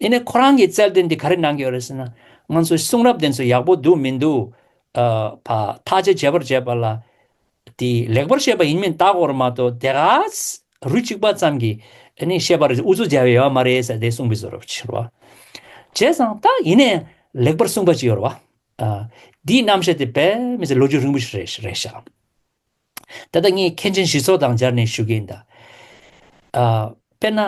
ཡིན་ནའི་ཁོ་རང་གིས་རྩལ་འདོན་འདི་ག་རེ་གནང་གི་ཡོད་རེད་ཟེར་ན། ང་ཚོའི་གསུང་རབ་དེ་ཚོ་ཡག་པོ་འདུག་མི་འདུག་ཨ། ཕ་ཐག་གཅོད་བྱེད་པར་བྱེད་པ་ལ། དེ་ལེགས་པར་བཤད་པ་ཡིན་མིན་བལྟ་དགོས་རེད་མ་གཏོགས་དེ་ག་རུས་གཅིག་པ་ཙམ་གྱིས་ཨ་ནི་བཤད་པ་རེད་ཨུ་ཚུགས་རྒྱབ་ཡ་ཡོད་མ་རེད་ཟེར་དེ་གསུངས་པའི་བཟོ་འདྲ་ཅིག་རེད་བ། བྱས་ཙང་ད་ཡིན་ནའི་ལེགས་པར་གསུངས་པ་ཅིག་ཡོད་རེད་བ། ཨ། འདིའི་རྣམ་གཞག་དེ་དཔེ་མི་སྲིད་ལོ་རྒྱུས་རིང་པོ་ཞིག་རེད་རེད་ཤག་ད་ལྟ་ངས་མཁན་ཆེན་ཞི་འཚོ་དང་སྦྱར་ནས་ཞུ་གི་ཡིན་ད། ཨ། དཔེར་ན།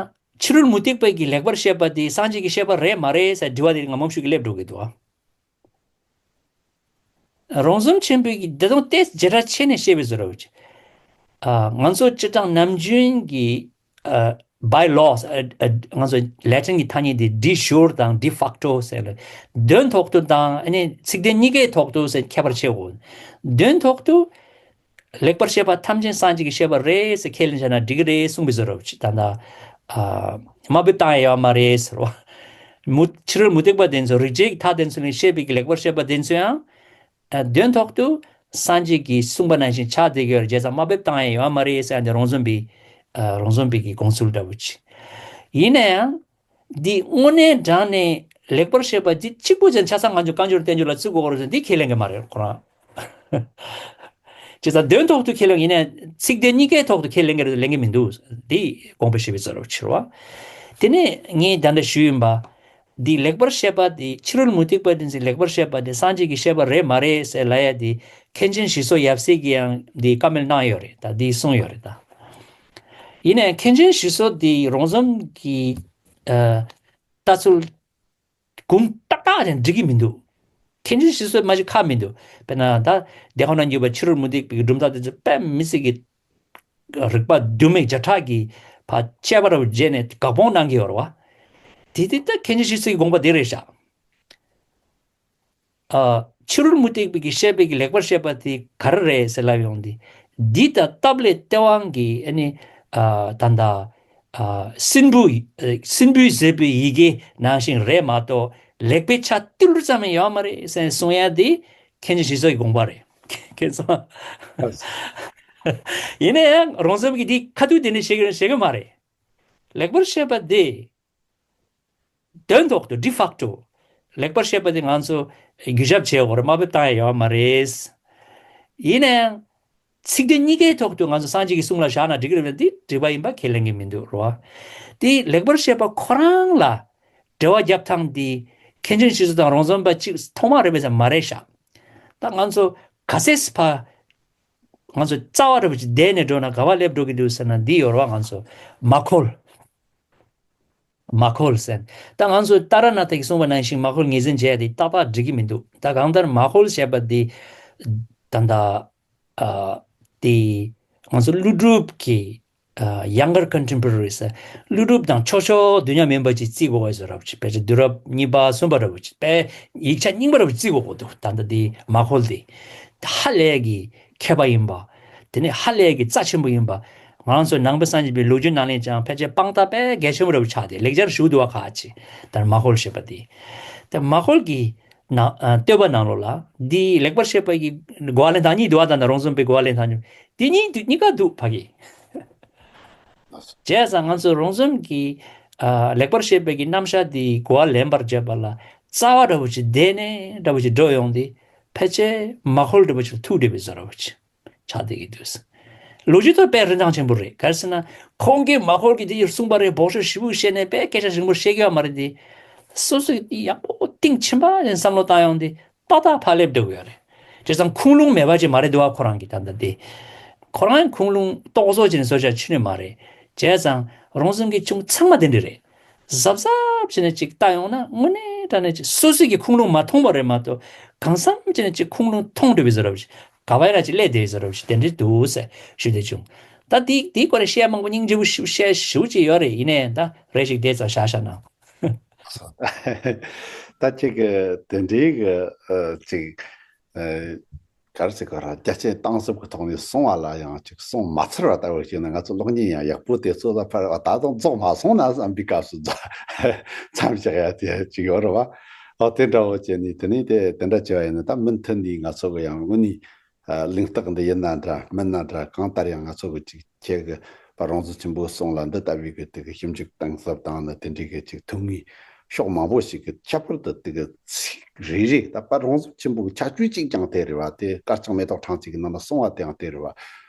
ཕྱི་རོལ་མུ་སྟེགས་པ་གིས་ལེགས་པར་བཤད་པ་དེ་སངས་རྒྱས་ཀྱིས་བཤད་པ་རེད་མ་རེད་ཟེར་དྲི་བ་དེ་ངམ་ངམ་ཤུགས་ཀྱིས་སླེབས་འགྲོ་གི་འདུག་ཨ། རོང་ཟོམ་ཆེན་པོས་ཀྱིས་དེ་དང་ཏོག་ཙམ་བརྗེ་དྲགས་བྱས་ནས་བཤད་པའི་བཟོ་འདྲ་ཅིག་ཨ། ང་ཚོ་སྤྱིར་བཏང་ནམ་རྒྱུན་གྱི། ཨ། by laws ཨ། ཨ། ང་ཚོ་ལེ་ཊིན་གྱི་ཐ་སྙད་དེ་de jure དང་de facto ཟེར་ལ། དོན་ཐོག་ཏུ་དང་ཨ་ནི་ཚིག་དོན་གཉིས་ཀའི་ཐོག་ཏུ་ཟེར་ཁྱད་པར་ཕྱེ་དགོས། དོན་ཐོག་ཏུ། ལེགས་པར་བཤད་པ་ཐམས་ཅད་སངས་རྒྱས་ཀྱིས་བཤད་པ་རེད་ཟེར་ཁས་ལེན་བྱས་ན་འགྲིག་གི་རེད་གསུངས་པའི་བཟོ་འདྲ་ཅིག་ད་ལྟ། ཨ། དམའ་འབེབས་བཏང་ཡ་ཡོད་མ་རེད་ཟེར་བ། མུ། ཕྱི་རོལ་མུ་སྟེགས་པ་དེ་ཚོ་རིག་བྱེད་ཀྱི་མཐའ་དེ་ཚོ་ནས་བཤད་པའི་གི་ལེགས་པར་བཤད་པ་དེ་ཚོ་ཡང་། ཨ། དོན་ཐོག་ཏུ་སངས་རྒྱས་ཀྱིས་གསུངས་པ་ནང་བཞིན་ཆགས་བསྡད་ཀྱི་ཡོད་རེད། བྱས་ཙང་དམའ་འབེབས་བཏང་ཡ་ཡོད་མ་རེད་ཟེར་ཡ་འདི་རོང་ཟོམ་པའི། ཨ། རོང་ཟོམ་པའི་གི་དགོངས་ཚུལ་འདྲ་བོ་ཅིག་ཡིན་ན་ཡང་། འདི་དངོས་གནས་དྲང་གནས་ལེགས་པར་བཤད་པ་འདི་གཅིག་པུ་ཅན་ཆ་ཚང་ང་ཚོ་བཀའ་འགྱུར་བསྟན་འགྱུར་ལ་བརྩི་དགོས་རེད་ཟེར་འདི་ཁས་ལེན་གྱི་མ་རེད་ཁོ་རང་། བྱས་ཙང་དོན་ཐོག་ཏུ་ཁས་ལེན་ཡིན་ནའི་ཚིག་དོན་གཉིས་ཀའི་ཐོག་ཏུ་ཁས་ལེན་གྱི་རེད་ལེན་གྱི་མི་འདུག་འདི་དགོངས་པ་བཞེས་པའི་རྩ་རུ་ཕྱིར་བ། དེ་ནས་ངས་ད་ལྟ་ཞུས་ཡིན་པ། འདི་ལེགས་པར་བཤད་པ་འདི་ཕྱི་རོལ་མུ་སྟེགས་པ་འདི་ཚོས་ལེགས་པར་བཤད་པ་འདི་སངས་རྒྱས་ཀྱིས་བཤད་པ་རེད་མ་རེད་ཟེར་ལབ་ཡ་འདི་མཁན་ཆེན་ཞི་འཚོ་ཡབ་སྲས་ཀྱིས་ཡང་འདི་བཀའ་མོལ་གནང་ཡོད་རེད་ད་འདི་གསུངས་ཡོད་རེད་ད། ཡིན་ནའི་མཁན་ཆེན་ཞི་འཚོ་འདི་རོང་ཟོམ་གྱི། ཨ། ལྟ་ཚུལ་གུང་ཏག་ཏག་ཅིག་འགྲིག་གི་མི་འདུག་མཁན་ཆེན་ཞི་འཚོ་མ་གཞི་ཁག་མི་འདུག་དཔེར་ན་ད་དེ་ཁོ་ན་འགྱུར་བ་ཕྱི་རོལ་མུ་སྟེགས་པའི་གྲུབ་མཐའ་དེ་ཚོ་དཔེ་མི་སྲིད་ཀྱི་རིགས་པ་རྡུལ་མེད་བརྒྱ་ཕྲག་གིས་ཕར་དཔྱད་པ་རུ་བྱས་ནས་དགག་སྤོང་གནང་གི་ཡོད་རེད་བ། དེ་དེ་ད་མཁན་ཆེན་ཞི་འཚོ་གི་དགོངས་པ་དེ་རེད་ཤག་ཨ། ཕྱི་རོལ་མུ་སྟེགས་པའི་གི་བཤད་པའི་གི་ལེགས་པར་བཤད་པ་དེ་ག་རེ་རེད་ཟེར་ལབ་ཡོང་དུས། འདི་ལྟ་སྟབས་ལེགས་སྟེས་དབང་གིས་ཨ་ནི། ཨ། ད་ལྟ། ཨ། སྲིན་བུ། ཨ། སྲིན་བུས་བཟོས་པའི་ཡི་གེ་ནང་བཞིན་རེད་མ་གཏོགས་ལེགས་པའི་ཆ་ཏིལ་འབྲུ་ཙམ་ཡང་ཡོད་མ་རེད་ཟེར་གསུང་ཡ་དེ་མཁན་ཆེན་ཞི་འཚོ་གི་དགོངས་པ་རེད། མཁྱེན་སོང་། ཡིན་ན་ཡང་རོང་ཟོམ་གྱིས་འདི་ཁ་ཐུག་དེ་འདྲ་བཤད་ཀྱི་རེད་བཤད་ཀྱི་མ་རེད། ལེགས་པར་བཤད་པ་དེ། དོན་ཐོག་ཏུ་de facto ལེགས་པར་བཤད་པ་དེ་ང་ཚོ་གུས་ཞབས་བྱེད་དགོས་རེད། དམའ་འབེབས་བཏང་ཡ་ཡོད་མ་རེད། ཡིན་ན་ཡང་ཚིག་དོན་གཉིས་ཀའི་ཐོག་ཏུ་ང་ཚོ་སངས་རྒྱས་ཀྱི་གསུང་ལ་བཞག་ན་འགྲིག་གི་རེད་པས་འདི་དྲི་བ་ཡིན་པ་ཁས་ལེན་གྱི་མི་འདུག་རོ། དེ་ལེགས་པར་བཤད་པ་ཁོ་རང་ལ་འགྲེལ་བ་རྒྱབ་སྟངས་འདི་མཁན་ཆེན་ཞི་འཚོ་དང་རོང་ཟོམ་པ་གཅིག་ཐོག་མ་རེད་པས་མ་རེད་ཤག་ད་ང་ཚོ་ག་ཚད་ཕ་ང་ཚོ་རྩ་བ་རེད་པ་ཅིག་བསྡད་ནས་འགྲོ་ན་ག་བ་སླེབས་འགྲོ་གི་འདུག་ཟེར་ན་འདི་ཡོད་རེད་བ། ང་ཚོ་མ་ཁོལ། མ་ཁོལ་ཟེར། ད་ང་ཚོ་ཏཱ་ར་ནཱ་ཐ་གིས་གསུངས་པ་ནང་བཞིན་མ་ཁོལ་ངོས་འཛིན་བྱས་ཏེ་ཏག་ཏག་འགྲིག་གི་མི་འདུག་ད་གང་ལྟར་མ་ཁོལ་ཞེས་པ་འདི་ད་ལྟ་ཨ་དེ་ང་ཚོ་ཀླུ་སྒྲུབ་ཀྱི་ཨ་younger contemporaries ཀླུ་སྒྲུབ་དང་ཕྱོགས་ཕྱོགས་དུས་མཉམ་མིན་པ་ཅིག་བརྩི་དགོས་པ་བཟོ་འདྲ་ཅིག་ཕལ་ཆེར་དུས་རབས་གཉིས་པ་གསུམ་པ་འདྲ་ཅིག་དཔེ་ཡིག་ཆ་རྙིང་པ་འདྲ་ཅིག་བརྩི་དགོས་པ་འདུག་ད་ལྟ་འདི་མ་ཁོལ་འདི་ཧ་ལས་ཀྱི་མཁས་པ་ཡིན་པ། དེ་ནི་ཧ་ལས་ཀྱི་རྩ་ཆེན་པོ་ཡིན་པ། ང་རང་ཚོའི་ནང་པའི་སངས་རྒྱས་པའི་ལོ་རྒྱུས་ནང་ལས་ཀྱང་ཕལ་ཆེར་དཔང་རྟགས་དཔེ་གལ་ཆེན་པོ་འདྲ་པོ་ཆགས་ཏེ་ལེགས་སྦྱར་ཞུགས་འདུག་བ་ཁ་ཅིག་ད་མ་ཁོལ་ཞེས་པ་འདི། ད་མ་ཁོལ་གྱི་ནང་ཨ་བསྟོད་པ་ནང་ལོགས་ལ་འདི་ལེགས་པར་བཤད་པ་གི་གོ་བ་ལེན་སྟངས་གཉིས་འདུག་བ། ད་ནི་རོང་ཟོམ་པའི་གོ་བ་ལེན་སྟངས་གཉིས་འདི་གཉིས་གཉིས་ཀ་འདུག་ཕ་གི། བྱས་ཙང་ང་ཚོ་རོང་ཟོམ་གྱི་ཨ་ལེགས་པར་བཤད་པའི་གི་རྣམ་གཞག་འདི་གོ་བ་ལེན་པར་བྱེད་པ་ལ་ རྩ་བ་འདྲ་བོ་ཅིག་བསྡད་ནས་འདྲ་བོ་ཅིག་འགྲོ་ཡོང་དུས་ཕལ་ཆེར་མ་ཧོལ་འདྲ་བོ་ཅིག་ལ་ཐུག་བསྡད་པའི་བཟོ་འདྲ་བོ་ཅིག་ཆགས་བསྡད་ཀྱི་འདུག་ལོ་རྒྱུས་ཐོག་དཔེ་རིན་ཐང་ཆེན་པོ་རེད། ག་རེ་ཟེར་ན། ཁོང་གིས་མ་ཧོལ་གྱིས་དེ་ཡར་གསུངས་པ་རེད། འབོག་ཤོག་ཞེ་པོ་བཤད་ནས་དཔེ་སྐད་ཆ་རིང་པོ་བཤད་ཀྱི་ཡོད་མ་རེད་དེ། སོ་སོས་དེ་ཡག་པོ་གཏིང་ཕྱིན་པ་ནས་བསམ་བློ་བཏང་ཡོང་དུས་ཏག་ཏག་ཕར་སླེབས་འགྲོ་གི་ཡོད་རེད། བྱས་ཙང་ཁུངས་ལུང་མེད་པ་ཅིག་མ་རེད་འདུག་བ། ཁོ་རང་གི་ད་ལྟ་དེ། ཁོ་རང་ཁུངས་ལུང་རྟོག་བཟོ་བྱས་ནས་བཟོ་བྱ་ཆུ་ནས་མ་རེད། བྱས་ཙང་རོང་ཟོམ་གྱི་གཞུང་ཚང་མ་དེ་འདྲ་རེད། གཟབ་གཟབ་བྱས་ནས་ཅིག་ལྟ་ཡོང་ན་དངོས་གནས་དྲང་གནས་ཅིག་སོ་སོ་གི་ཁུངས་ལུང་མ་མཐོང་བ་རེད་མ་གཏོགས། གང་འཚམ་བྱས་ནས་ཅིག་ཁུངས་ལུང་མཐོང་འགྲོ་བའི་བཟོ་འདྲ་བ་ཞིག་ག་བ་ཡིན་ན་ཅིག་སླེབས་བསྡད་པའི་བཟོ་འདྲ་བ་ཞིག་དེ་འདྲ་འདུག་ཟེར་ཞུ་བསྡད་བྱུང་། ད་དེ་དེའི་སྐོར་ལ་བཤད་མང་པོ་སྙིང་རྗེ་པོ་ཞིག་བཤད་ཞུ་ཅིག་ཡོད་རེད། ཡིན་ནའི་ད་རེ་ཞིག་དེ་ཙམ་བཞག་བཞག་ན། ད་ཅིག་གི་དེ་འདྲའི་གི་ཨ་ཅིག་ཨ་ག་རེ་ཟེར་དགོས་ར། རྒྱ་ཆེན་གཏིང་ཟབ་ཀྱི་ཐོག་ནས་གསུང་བ་ལ་ཡང་ཅིག་གསུང་མ་ཚར་བ་ལྟ་བུ་ཞིག་ནི། ང་ཚོ་གློག་བརྙན་ཡང་ཡག་པོ་དེ་ཚོ་ལ་ཕར་བ་ད་དུང་རྫོགས་མ་སོང་ན་བསམ་པའི་སྐབས་སུ་རྫོགས་མཚམས་བཞག་ཡ་དེ་ཅིག་ཡོད་རེད་བ། ཨོ་དེ་འདྲ་བོ་བྱས་ནས་དེ་ནས་དེ་དེ་འདྲ་བྱས་པ་ཡིན་ན་ད་མུ་མཐུད་ནས་ང་ཚོ་གི་ཡང་དངོས་གནས་ཨ་གླེང་སྟེགས་འདི་ཡིན་ན་འདྲ་མིན་ན་འདྲ། གང་ལྟར་ཡང་ང་ཚོ་གི་ཅིག་ཁྱེད་ཀྱི་པ་རོང་ཟོམ་ཆེན་པོའི་གསུང་ལ་འདི་ལྟ་བུའི་གི་དེ་གི་ཞིབ་འཇུག་གཏིང་ཟབ་དང་ནི་དེ་འདྲའི་གི་ཅིག་ཐུགས་མིའི་ཕྱོགས་མང་པོ་ཞིག་གི་ཁྱད་པར་དུ་དེ་གི་ཚིག་རེ་རེ་ད་པ་རོང་ཟོམ་ཆེན་པོ་གི་ཁྱད་ཆོས་གཅིག་ཀྱང་དེ་རེད་བ། དེ་དཀར་ཆག་མེ་ཏོག་གྲངས་གཅིག་གི་ནང་ན་གསུང་བ་དེའང་དེ་རེད་བ།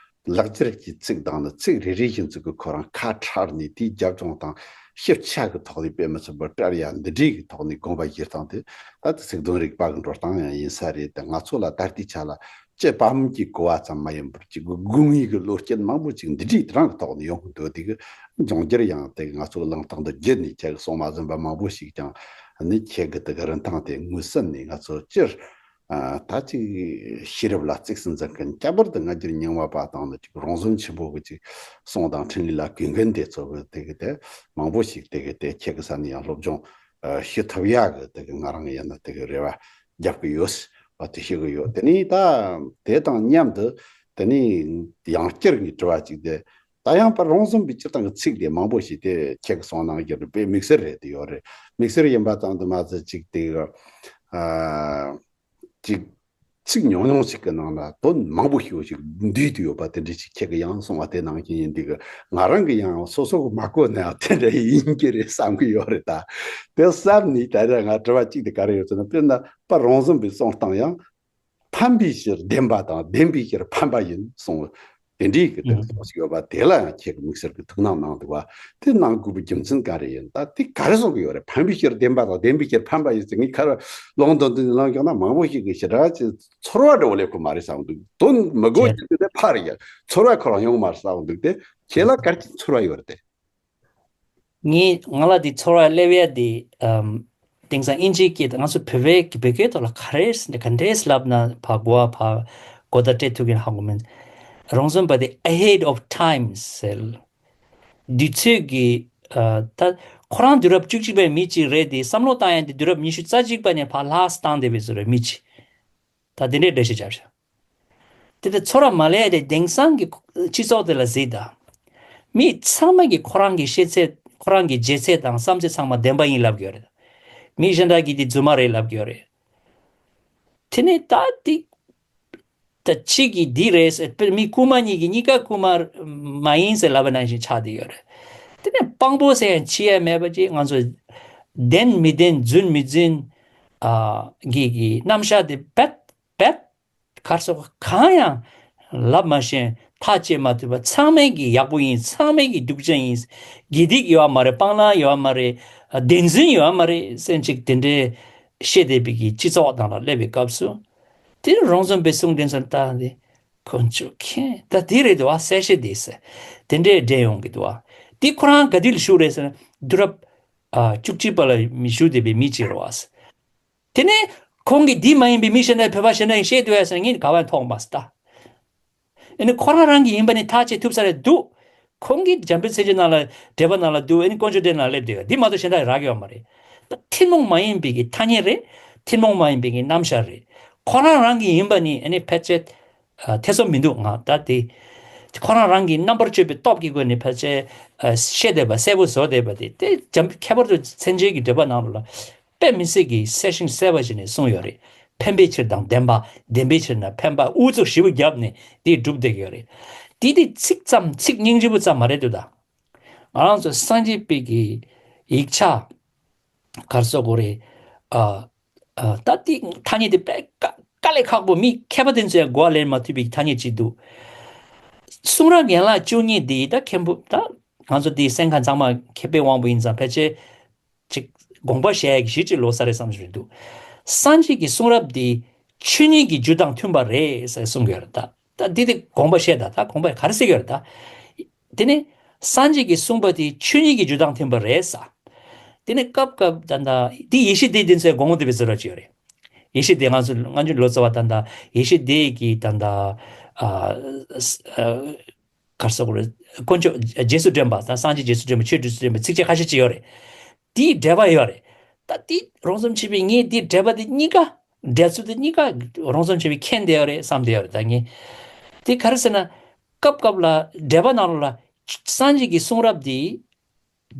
ལེགས་སྦྱར་གྱི་ཚིག་དང་ནི་ཚིག་རེ་རེ་བཞིན་ཚིག་གི་ཁོ་རང་ཁ་ཕྲལ་ནས་དེའི་རྒྱབ་ལྗོངས་དང་ཞིབ་ཆ་གི་ཐོག་ནས་དཔེ་མི་སྲིད་པར་བཀྲལ་ཡ་འདི་འདྲའི་གི་ཐོག་ནས་དགོངས་པ་བཞེས་སྟངས་དེ་ད་ལྟ་ཚིག་དོན་རིག་པ་གི་འགྲོ་སྟངས་ཡང་ཡིན་ས་རེད། ད་ང་ཚོ་ལ་ད་ལྟའི་ཆ་ལ་སྤྱི་བམ་གྱི་གོ་བ་ཙམ་མ་ཡིན་པར་ཅིག་དགོས་ངེས་ཀྱི་བློ་སྐྱེད་མང་པོ་ཅིག་འདི་འདྲའི་རང་གི་ཐོག་ནས་ཡོང་གི་འདུག་དེ་གི་འབྱུང་འགྱུར་ཡང་དེ་གི་ང་ཚོ་གླེང་སྟེགས་འདི་བརྒྱུད་ནས་ཁྱེད་ཀྱི་གསུང་མ་ཟིན་པ་མང་པོ་ཞིག་ཀྱང་ནི་ཁྱེད་ཀྱི་དེ་གི་རིན་ཐང་དེ་ངོས་ཟིན་ནས་ང་ཚོ་སྤྱིར་ཨ་ད་ཅིག་ཤེས་རབ་ལ་གཙིགས་སུ་འཛིན་མཁན། ཁྱད་པར་དུ་སྔ་འགྱུར་རྙིང་མ་པ་དང་ནི་ཅིག་རོང་ཟོམ་ཆེན་པོ་གི་ཅིག་གསུང་དང་འཕྲིན་ལས་ལ་གུས་མཁན་དེ་ཚོ་གི་དེ་གི་དེ་མང་པོ་ཞིག་དེ་གི་དེ་ཁྱེད་ཀྱི་ས་ནས་ཡང་སློབ་སྦྱོང་ཨ་ཞུ་ཐུབ་ཡ་གི་དེ་གི་ང་རང་ཡིན་ན་དེ་གི་རེ་བ་རྒྱབ་གི་ཡོད། བ་དེ་ཤེས་གི་ཡོད། དེ་ནས་ད་དེ་དང་མཉམ་དུ་དེ་ནས་ཡང་བསྐྱར་གྱི་དྲི་བ་ཅིག་དེ་ད་ཡང་པར་རོང་ཟོམ་པའི་སྤྱིར་བཏང་གི་ཚིག་དེ་མང་པོ་ཞིག་དེ་ཁྱེད་ཀྱི་གསུང་ནང་གི་དཔེ་དམིགས་བསལ་རེད་དེ་ཡོད་རེད། དམིགས་བསལ་ཡིན་པ་ཙམ་དུ་མ་ཟད་ཅིག་དེ་གི་ཨ་ཅིག་ཚིག་ཉུང་ཉུང་ཞིག་གི་ནང་ལ་དོན་མང་པོ་ཞིག་ཞིག་འདུས་དུ་ཡོད་པ་དེ་འདྲ་ཞིག་ཁྱེད་ཀྱི་ཡང་གསུང་བ་དེ་ནང་བཞིན་ཡིན་དུས་གི་ང་རང་གི་ཡང་སོ་སོ་གི་མ་གོ་ན་ཡང་དེ་འདྲ་ཡིན་གྱི་རེད་བསམ་གི་ཡོད་རེད། ད་དེ་བསམ་ནས་ད་རེས་ང་དྲི་བ་གཅིག་དེ་ག་རེ་ཡོད་ཟེར་ན། དཔེར་ན་པར་རོང་ཟོམ་པའི་གསུང་སྟངས་ཡང་ཕན་པའི་ཕྱིར་བདེན་པ་དང་བདེན་པའི་ཕྱིར་ཕན་པ་ཡིན་གསུང་བ་དེ་འདྲའི་གི་དེ་གསུང་ཞིག་ཡོད་པ་དེ་ལ་ཡང་ཁྱེད་ཀྱི་དམིགས་བསལ་གྱི་ཐུགས་སྣང་གནང་འདུག་བ། དེ་གནང་དགོས་པའི་རྒྱུ་མཚན་ག་རེ་ཡིན། ད་དེ་ག་རེ་གསུང་གི་ཡོད་རེད། ཕན་པའི་ཕྱིར་བདེན་པ་དང་བདེན་པའི་ཕྱིར་ཕན་པ་ཡིན་ཟེར། ངས་ཁ་ར་ལུང་དོན་དུ་གནང་བཞག་ན་མང་པོ་ཞིག་གི་ཞེ་དྲག་ཅིག་ཚོར་བ་འདྲ་བོ་སླེབས་གི་མ་རེད་བསམ་འདུག་དོན་མི་དགོས་ཀྱི་དེ་ཕར་ཡ་ཚོར་བ་ཁོ་རང་ཡོང་མ་རེད་བསམ་འདུག་དེ་ཁྱེད་ལ་ག་རེ་ཚོར་བ་ཡོད་རེད་དེ། ངས་ང་ལ་དེ་ཚོར་བ་སླེབས་ཡ་དེ། ཨམ། དེང་སང་དབྱིན་ཇིའི་སྐད་དུ་ང་ཚོ་བོད་པའི་བོད་སྐད་ཐོག་ལ་ག་རེ་ག་འདྲས་ལབ་ན་ཕ་གོ་བ་ཕ་གོ་བརྡ་སྤྲད་ཐུབ་ཀྱི་ཡིན་ཧ་གོ་མིན། རོང་ཟོམ་པ་དེ་ahead of time ཟེར། དུས་ཚོད་ཀྱི་ཨ་ད་ཁོ་རང་དུས་རབས་བཅུ་གཅིག་པའི་མི་གཅིག་རེད་དེ། བསམ་བློ་བཏང་ཡ་དེ་དུས་རབས་ཉི་ཤུ་རྩ་གཅིག་པ་ནས་ཕར་ལྷག་བཏང་བསྡད་པའི་བཟོ་རེད་མི་གཅིག་ད་དེ་འདྲའི་འགྲེལ་བཤད་བརྒྱབ་ཤག་དེ་ལྟར་ཚོར་བ་མ་སླེབས་ཏེ་དེང་སང་གི་སྤྱི་ཚོགས་དེ་ལ་གཟིགས་དང་། མི་ཚང་མ་གིས་ཁོ་རང་གི་ཤེས་ཚད་ཁོ་རང་གི་བརྗེད་ཚད་དང་བསམ་ཚད་ཚང་མ་བདེན་པ་ཡིན་ལབ་ཀྱི་ཡོད་རེད། མི་གཞན་དག་གིས་འདི་རྫུན་མ་རེད་ལབ་ཀྱི་ཡོད་རེད། དེ་ནས་ད་འདི་ད་གཅིག་གིས་འདི་རེད་ཟེར། དཔེར་མི་རྐུན་མ་གཉིས་ཀྱིས་གཉིས་ཀ་རྐུན་མ་མ་ཡིན་ཟེར་ལབ་པ་ནང་བཞིན་ཆགས་བསྡད་ཡོད་རེད། དེ་ནས་དཔང་པོ་ཟེར་ཡང་ཅི་ཡང་མེད་པ་ཅིག་ང་ཚོ་བདེན་མི་བདེན་རྫུན་མི་རྫུན་ཨ་གི་གི་རྣམ་གཞག་དེ་རྦད་རྦད་གར་སོགས་གང་ཡང་ལབ་མ་ཤེས། ཐག་བཅད་མ་ཐུབ་པ། ཚང་མས་ཀྱི་ཡག་པོ་ཡིན། ཚང་མས་ཀྱི་སྡུག་ཅག་ཡིན། དགེ་སྡིག་ཡོད་མ་རེད། སྤང་བླང་ཡོད་མ་རེད། བདེན་རྫུན་ཡོད་མ་རེད་ཟེར་ཅིག་དེ་འདྲའི་བཤད་བསྡད་པའི་གི་སྤྱི་ཚོགས་ནང་ལ་སླེབས་པའི་སྐབས་སུ། དེ་རོང་ཟོམ་པའི་གསུང་དེ་ཚོ་ལྟ་སྟེ། ཁོང་ཚོ་མཁྱེན། ད་དེ་རེད་འདུག་བ། གསལ་བཤད་དེ་ཟེར། དེ་འདྲའི་འདྲེན་ཡོང་གི་འདུག་བ། དེ་ཁོ་རང་ག་དུས་ལ་བཞུགས་རེད་ཟེར་ན། དུས་རབས་ཨ་བཅུ་གཅིག་པ་ལ་མི་བཞུགས་བསྡད་པའི་མི་གཅིག་རེད་བ། དེ་ནས་ཁོང་གིས་འདི་མ་ཡིན་པའི་མི་གཞན་དང་བོད་པ་གཞན་དང་བཤད་འདུག་ཡ་ཟེར་ངས་ག་བ་མཐོང་མ་སོང་ད། ཨ་ནི་ཁོ་རང་རང་གི་ཡིན་པ་ནི་ཐག་བཅད་ཐུབ་ས་རེད་འདུག་ཁོང་གིས་འཇམ་དཔལ་མཚན་བརྗོད་ནང་ལ་འགྲེལ་པ་ནང་ལ་འདུག་ཨ་ནི་དཀོན་མཆོག་སྡེ་ནང་སླེབས་འདུག་འདི་མ་གཏོགས་གཞན་དག་རག་ཡོད་མ་རེད། ད་ཐུན་མོང་མ་ཡིན་པའི་གི་ཐ་སྙད་རེད། ཐུན་མོང་མ་ཡིན་པའི་གི་རྣམ་གཞག་རེད། ཁོ་རང་རང་གི་ཡིན་པ་ནི་ཨ་ནི་ཕལ་ཆེར་ཨ་ཐེ་ཚོམ་མི་འདུག་ང་ད་དེ་ཁོ་རང་རང་གི་རྣམ་པར་དཔྱོད་པའི་སྟོབས་ཀྱི་སྒོ་ནས་ཕལ་ཆེར་ཨ་བཤད་བསྡད་པ་གསལ་པོ་བཟོ་བསྡད་པ་དེ་དེ་འཇམ་ཁྱད་པར་དུ་མཚན་བརྗོད་ཀྱི་འགྲེལ་པ་ནང་ལ། དཔེ་མི་སྲིད་ཀྱི་གསལ་ཞིང་གསལ་བ་ཞིག་ནས་གསུངས་ཡོད་རེད། ཕན་པའི་ཕྱིར་དང་བདེན་པ། བདེན་པའི་ཕྱིར་ན་ཕན་པ། ཨུ་ཚུགས་ཞེ་པོ་བརྒྱབ་ནས་དེ་སྒྲུབ་བསྡད་ཀྱི་ཡོད་རེད། དེ་དེ་ཚིག་ཙམ་ཚིག་སྙིང་རྗེ་པོ་ཙམ་མ་རེད་འདུག་ད། ང་རང་ཚོ་སངས་རྒྱས་པའི་གི་ཡིག་ཆ་གར་སོགས་གོ་རེད། ཨ་ ཨ། ད་དེ་ཐ་སྙད་དེ་དཔེ་དཀའ་དཀའ་ལས་ཁག་པོ། མི་མཁས་པ་དེ་ཚོས་གོ་བ་ལེན་མ་ཐུབ་པའི་ཐ་སྙད་ཅིག་འདུག། གསུང་རབ་ཡན་ལག་བཅུ་གཉིས་འདི་ད་མཁན་པོ་ད་ང་ཚོ་འདི་གསན་མཁན་ཚང་མ་མཁས་པའི་དབང་པོ་ཡིན་ཙང་ཕལ་ཆེར་ཅིག་དགོངས་པ་བཞེས་ཡག་གི་གཞི་ཅིག་ལོགས་ས་རེད་བསམ་བཞིན་འདུག། སངས་རྒྱས་ཀྱི་གསུང་རབ་འདི་ཆོས་ཉིད་ཀྱི་རྒྱུ་དང་མཐུན་པ་རེད་ཟེར་གསུང་གི་ཡོད་རེད། ད་ད་འདི་དེ་དགོངས་པ་བཞེས། ད་ད་དགོངས་པ་ག་རེ་ཟེར་གི་ཡོད་རེད། ད་དེ་ནི་སངས་རྒྱས་ཀྱིས་གསུངས་པ་དེ་ཆོས་ཉིད་ཀྱི་རྒྱུ་དང་མཐུན་པ་རེད་ཟེར། དེ་ནི་སྐབས་སྐབས་ད་ད་འདི་ཡེ་ཤེས་སྡེ་འདི་ཚོའི་དགོངས་པ་དེ་བས་ཟེར་བ་ཅིག་ཡོད་རེད། ཡེ་ཤེས་སྡེ་ང་ཚོ་སྔ་འགྱུར་ལོ་ཙཱ་བ་ད་ད་ཡེ་ཤེས་སྡེ་གི་ད་ད་ཨ་ཨ་ག་རེ་ཟེར་དགོས་རེད། དཀོན་མཆོག་རྗེས་སུ་དྲན་པ་དང་སངས་རྒྱས་རྗེས་སུ་དྲན་པ་ཆོས་རྗེས་སུ་དྲན་པའི་ཚིགས་བཅད་ཁ་ཤས་ཅིག་ཡོད་རེད། དེའི་འགྲེལ་པ་ཡོད་རེད། ད་དེ་རོང་ཟོམ་ཆེན་པོས་ངས་དེའི་འགྲེལ་པ་དེ་གཉིས་ཀ་འགྲེལ་ཚུལ་དེ་གཉིས་ཀ་རོང་ཟོམ་ཆེན་པོས་མཁྱེན་བསྡད་ཡོད་རེད་བསམ་བསྡད་ཡོད་རེད། ད་ངས་དེ་ག་རེ་ཟེར་ན། སྐབས་སྐབས་ལ་འགྲེལ་པ་ནང་ལོགས་ལ་སངས་རྒྱས་ཀྱི་གསུང་རབ་དེ་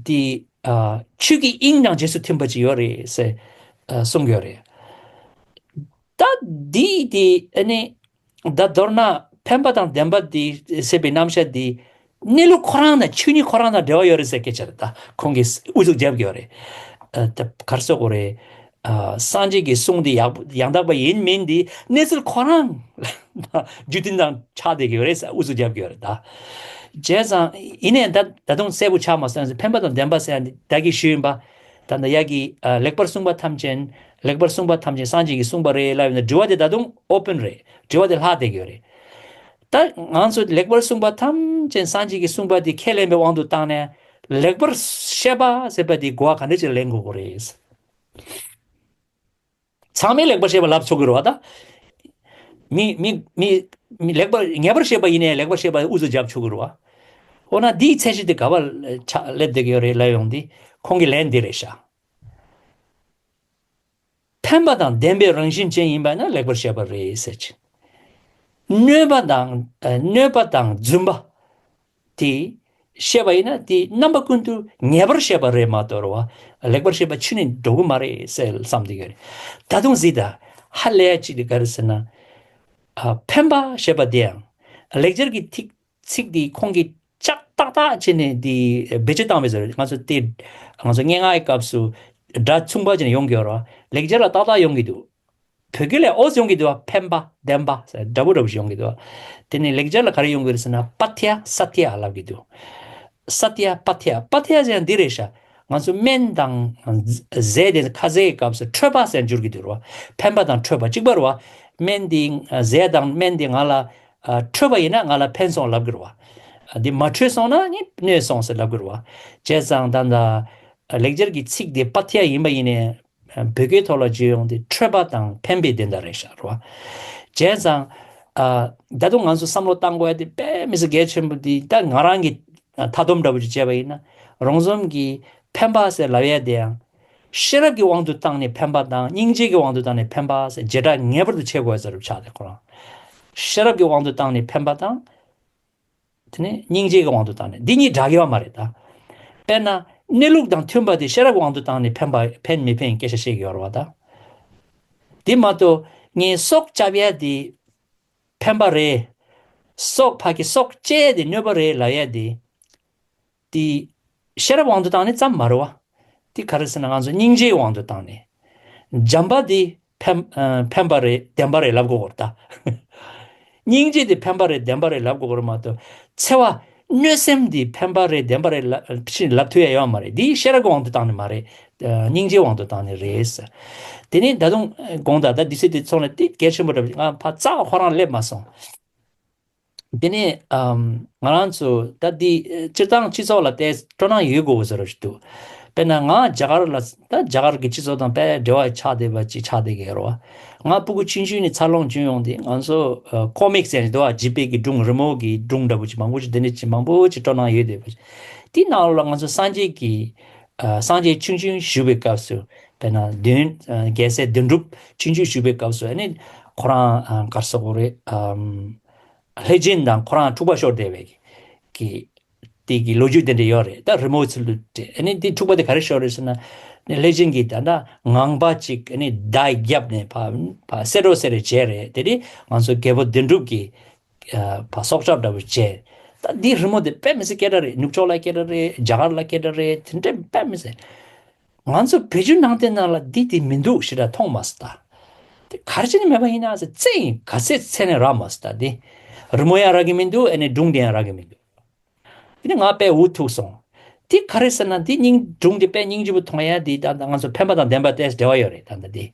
དེ་ཨ་ཆོས་ཀྱི་དབྱིངས་དང་རྗེས་སུ་མཐུན་པ་ཅིག་ཡོད་རེད་ཟེར་ཨ་གསུང་གི་ཡོད་རེད། ད་འདི་དེ་ཨ་ནི་ད་མདོར་ན་འཕེན་པ་དང་ལྡན་པ་འདི་ཟེར་བའི་རྣམ་གཞག་འདི་གནས་ལུགས་ཁོ་རང་དང་ཆོས་ཉིད་ཁོ་རང་དང་འབྲེལ་བ་ཡོད་རེད་ཟེར་སྐད་ཆ་རེད། ད་ཁོང་གིས་ཨུ་ཚུགས་རྒྱབ་ཀྱི་ཡོད་རེད། ཨ་ད་ག་རེ་ཟེར་དགོས་རེད། ཨ་སངས་རྒྱས་ཀྱི་གསུང་འདི་ཡག་པོ་ཡང་དག་པ་ཡིན་མིན་འདི་གནས་ཚུལ་ཁོ་རང་རྒྱུ་མཐུན་དང་ཆགས་བསྡད་ཀྱི་ཡོད་རེད་ཟེར་ཨུ་ཚུགས་རྒྱབ་ཀྱི་ཡོད་རེད། ད་བྱས་ཙང་ཡིན་ནའི་ད་ད་དུང་གསལ་པོ་ཆགས་མ་སོང་ཟེར། འཕེན་པ་དང་ལྡན་པ་ཟེར་ཡ་འདི་ད་གིན་ཞུས་ཡིན་པ། ད་ལྟ་ཡ་གི་ཨ་ལེགས་པར་གསུངས་པ་ཐམས་ཅད། ལེགས་པར་གསུངས་པ་ཐམས་ཅད་སངས་རྒྱས་ཀྱིས་གསུངས་པ་རེད་ལབ་ཡོད་ན་དྲི་བ་དེ་ད་དུང་ཨོ་པན་རེད། དྲི་བ་དེ་ལྷག་བསྡད་ཀྱི་ཡོད་རེད། ད་ང་ཚོ་ལེགས་པར་གསུངས་པ་ཐམས་ཅད་སངས་རྒྱས་ཀྱིས་གསུངས་པ་དེ་ཁས་ལེན་པའི་དབང་དུ་བཏང་ནས་ལེགས་པར་བཤད་པ་ཟེར་བ་དེ་གོ་བ་ག་འདྲ་ཅིག་ལེན་དགོས་ཀྱི་རེད། ཚང་མས་ལེགས་པར་བཤད་པ་ལབ་ཆོག་གི་རེད་བ། ད་མི་མི་མི་མི་ལེགས་པར་ངེས་པར་བཤད་པ་ཡིན་ནའི་ལེགས་པར་བཤད་པ་ཨུ་ཚུགས་རྒྱབ་ཆོག་གི་རེད་བ། འོ་ན་འདིའི་ཚད་གཞི་དེ་ག་པར་ཆགས་སླེབས་བསྡད་ཀྱི་ཡོད་རེད་ལབ་ཡོང་དུས་ཁོང་གི་ལན་འདི་རེད་ཤག། འཕེན་པ་དང་ལྡན་པའི་རང་བཞིན་ཅན་ཡིན་པ་ན་ལེགས་པར་བཤད་པ་རེད་ཟེར་གྱི། གནོད་པ་དང་ཨ་གནོད་པ་དང་རྫུན་པ་དེ་བཤད་པ་ཡིན་ན་དེ་རྣམ་པ་ཀུན་ཏུ་ངེས་པར་བཤད་པ་རེད་མ་གཏོགས་རེད་བ། ལེགས་པར་བཤད་པ་ཆུད་ནས་འགྲོ་གི་མ་རེད་ཟེར་བསམ་བསྡད་ཀྱི་ཡོད་རེད། ད་དུང་གཟིགས་དང་། ཧ་ལས་ཅིག་དེ་ག་རེ་ཟེར་ན། ཨ་འཕེན་པ་ཞེས་པ་དེའང་ལེགས་སྦྱར་གྱི་ཐིག་ཚིག་འདི་ཁོང་གིས་ལྕགས་ཏག་ཏག་བྱས་ནས་འདི་བེད་སྤྱོད་བཏང་བས་ཟེར། ང་ཚོ་དེ་ང་ཚོ་སྙན་ངག་གི་སྐབས་སུ་སྒྲ་མཚུངས་པ་བྱས་ནས་ཡོང་གི་ཡོད་རེད་བ། ལེགས་སྦྱར་ལ་ཏག་ཏག་ཡོང་གི་འདུག། བོད་སྐད་ལ་ཨོ་ཡོང་གི་འདུག་བ། འཕེན་པ་ལྡན་པ་ཟེར་འདྲ་པོ་འདྲ་པོ་ཞིག་ཡོང་གི་འདུག་བ། དེ་ནས་ལེགས་སྦྱར་ལ་ག་རེ་ཡོང་གི་རེད་ཟེར་ན་པ་ཐྱ་ས་ཐྱ་ལབ་ཀྱི་འདུག། ས་ཐྱ་པ་ཐྱ། པ་ཐྱ་ཟེར་ཡང་འདི་རེད་ཤག། ང་ཚོ་སྨན་དང་ཟས་དེ་ཁ་ཟས་ཀྱི་སྐབས་སུ་འཕྲོད་པ་ཟེར་འགྱུར་གྱི་འདུག་རེད་བ། འཕེན་པ་དང་འཕྲོད་པ་གཅིག་པ་རེད་བ། སྨན་འདི་ཟས་དང་སྨན་འདི་ང་ལ་ཨ་འཕྲོད་པ་ཡིན་ན་ང་ལ་ཕན་སོང་ལབ་ཀྱི་རེད་བ། འདི་མ་འཕྲོད་སོང་ན་ནི་གནོད་སོང་ཟེར་ལབ་ཀྱི་རེད་བ། བྱས་ཙང་ད་ལྟ་ལེགས་སྦྱར་གྱི་ཚིག་འདི་པ་ཐྱ་ཡིན་པ་ཡིན་ནའི་བོད་སྐད་ཐོག་ལ་བརྗོད་ཡོང་དུས་འཕྲོད་པ་དང་འཕེན་པའི་དོན་དག་རེད་ཤག་རེད་བ། བྱས་ཙང་ཨ་ད་དུང་ང་ཚོ་བསམ་བློ་བཏང་དགོས་ཡ་དེ་དཔེ་མི་སྲིད་གལ་ཆེན་པོ་འདི། ད་ང་རང་གི་མཐའ་སྡོམ་འདྲ་པོ་ཅིག་བྱས་པ་ཡིན་ན། རོང་ཟོམ་གྱི་འཕེན་པ་ཟེར་ལབ་ཡ་དེ་ཡང་ཤེས་རབ་ཀྱི་དབང་དུ་བཏང་ནས་འཕེན་པ་དང་སྙིང་རྗེ་གི་དབང་དུ་བཏང་ནས་འཕེན་པ་ཟེར་བྱེ་བྲག་ངེས་པར་དུ་ཕྱེ་དགོས་ཡ་ཟེར་རུ་ཆགས་ཏེ་ཁོ་རང་། ཤེས་རབ་ཀྱི་དབང་དུ་བཏང་ནས་འཕེན་པ་དང་། དེ་ནས་སྙིང་རྗེ་གི་དབང་དུ་བཏང་ནས། འདི་གཉིས་འདྲ་གི་ཡོད་མ་རེད་ད། དཔེར་ན་གནས་ལུགས་དང་མཐུན་པ་དེ་ཤེས་རབ་ཀྱི་དབང་དུ་བཏང་ནས་འཕེན་པ་འཕེན་མི་འཕེན་སྐད་ཆ་བཤད་ཀྱི་ཡོད་རེད་བ་ད། དེ་མ་གཏོགས་ངས་སྲོག་བཅད་ཡ་དེ་འཕེན་པ་རེད། སྲོག་ཕ་གི་སྲོག་བཅད་དེ་གནོད་པ་རེད་ལབ་ཡ་དེ། དེ་ཤེས་རབ་དབང་དུ་བཏང་ནས་ཙམ་མ་རེད་བ། དེ་ག་རེ་ཟེར་ན་ང་ཚོ་སྙིང་རྗེའི་དབང་དུ་བཏང་ནས། བྱམས་པ་དེ་འཕེན་ཨ་འཕེན་པ་རེད་ལྡན་པ་རེད་ལབ་དགོས་ཀྱི་རེད་ད། སྙིང་རྗེ་དེ་འཕེན་པ་རེད་ལྡན་པ་རེད་ལབ་དགོས་ཀྱི་རེད་མ་གཏོགས། འཚེ་བ་གནོད་སེམས་དེ་འཕེན་པ་རེད་ལྡན་པ་རེད་ལབ་ཕྱིན་ལབ་ཐུབ་ཡ་ཡོད་མ་རེད། དེ་ཤེས་རབ་ཀྱི་དབང་དུ་བཏང་ནས་མ་རེད། ཨ་སྙིང་རྗེའི་དབང་དུ་བཏང་ནས་རེད་ཟེར། དེ་ནས་ད་དུང་དགོངས་དག། ད་དུས་ཚོད་དེ་ཚོགས་ནས་དེ་གལ་ཆེན་པོ་འདྲ་པོ་ང་ཕར་རྩ་ཁོ་རང་སླེབས་མ་སོང་། དེ་ནས་ཨམ་ང་རང་ཚོ་ད་འདི་སྤྱིར་བཏང་སྤྱི་ཚོགས་ལ་དེ་སྤྲོ་སྣང་ཡོད་དགོས་ཟེར་རོ་ཞིག་འདུག། དཔེར་ན་ང་རྒྱ་གར་ལ་ད་རྒྱ་གར་གྱི་སྤྱི་ཚོགས་དང་དཔེ་འབྲེལ་བ་ཆགས་བསྡད་པ་ཅིག་ཆགས་བསྡད་ཀྱི་ཡོད་རེད་བ། ང་སྤུ་གུ་ཆུང་ཆུང་ནས་འཚར་ལོངས་བྱུང་ཡོང་དུས་ང་ཚོ་ཨ་ཀོ་མིག་ཟེར་ནས་འདུག་བ། བརྗིད་པའི་གི་སྒྲུང་རི་མོ་གི་སྒྲུང་འདྲ་པོ་ཅིག་མང་པོ་ཅིག་དེ་འདྲ་ཅིག་མང་པོ་ཅིག་སྤྲོ་སྣང་ཡོད་བསྡད་པ་ཅིག། དེའི་ནང་ལོགས་ལ་ང་ཚོ་སངས་རྒྱས་ཀྱི་ཨ་སངས་རྒྱས་ཆུང་ཆུང་བཞུགས་པའི་སྐབས་སུ་དཔེར་ན་དོན་ཨ་རྒྱལ་སྲས་དོན་གྲུབ་ཆུང་ཆུང་བཞུགས་པའི་སྐབས་སུ་ཨ་ནི་ཁོ་རང་ཨ་ག་རེ་ཟེར་དགོས་རེད། ཨམ། ལྷས་སྦྱིན་དང་ཁོ་རང་འཁྲུག་པ་ཤོར་བསྡད་པའི་གི་དེ་གི་ལོ་རྒྱུས་དེ་འདྲ་ཡོད་རེད། ད་རི་མོ་ཚུལ་དུ་བྲིས། ཨ་ནི་དེ་འཁྲུག་པ་དེ་ག་རེ་ཤོར་རེད་ཟེར་ན། ལྷས་སྦྱིན་གྱིས་ད་ལྟ་ངང་པ་ཅིག་ཨ་ནི་མདའ་བརྒྱབ་ནས་ཕ་ཕ་བསད་རོགས་བསད་རེ་བྱས་རེད། དེ་དུས་ང་ཚོ་རྒྱལ་པོ་དོན་གྲུབ་ཀྱིས་ཨ་ཕ་སྲོག་སྐྱོབ་འདྲ་པོ་བྱས། ད་འདི་རི་མོ་དེ་དཔེ་མི་སྲིད་སྐད་གྲགས་རེད། ནུབ་ཕྱོགས་ལ་སྐད་གྲགས་རེད། རྒྱ་གར་ལ་སྐད་གྲགས་རེད། དེ་འདྲ་དཔེ་མི་སྲིད། ང་ཚོ་བོད་བརྒྱུད་ནང་བསྟན་ནང་ལ་འདི་དེ་མི་འདུག་ཞེ་དྲག་མཐོང་མ་སོང་ད། དེ་ག་རེ་བྱས་ནས་མེད་པ་ཡིན་ན་ཟེར། རྩེ་ཡིན་ག་ཚད་རྩེ་ནས་རག་མ་སོང་ད། དེ་རི་མོ་ཡང་རག་གི་མི་འདུག་ཨ་ནི་སྒྲུང་དེ་ཡང་རག་གི་མི་འདུག་དེ་ནས་ང་དཔེ་འུ་ཐུག་སོང་། དེ་ག་རེ་ཟེར་ན། དེ་སྙིང་སྒྲུང་དེ་དཔེ་སྙིང་རྗེ་པོ་མཐོང་ཡ་དེ་ད་ལྟ་ང་ཚོ་འཕེན་པ་དང་ལྡན་པ་དེ་འབྲེལ་བ་ཡོད་རེད་ད་ལྟ་དེ།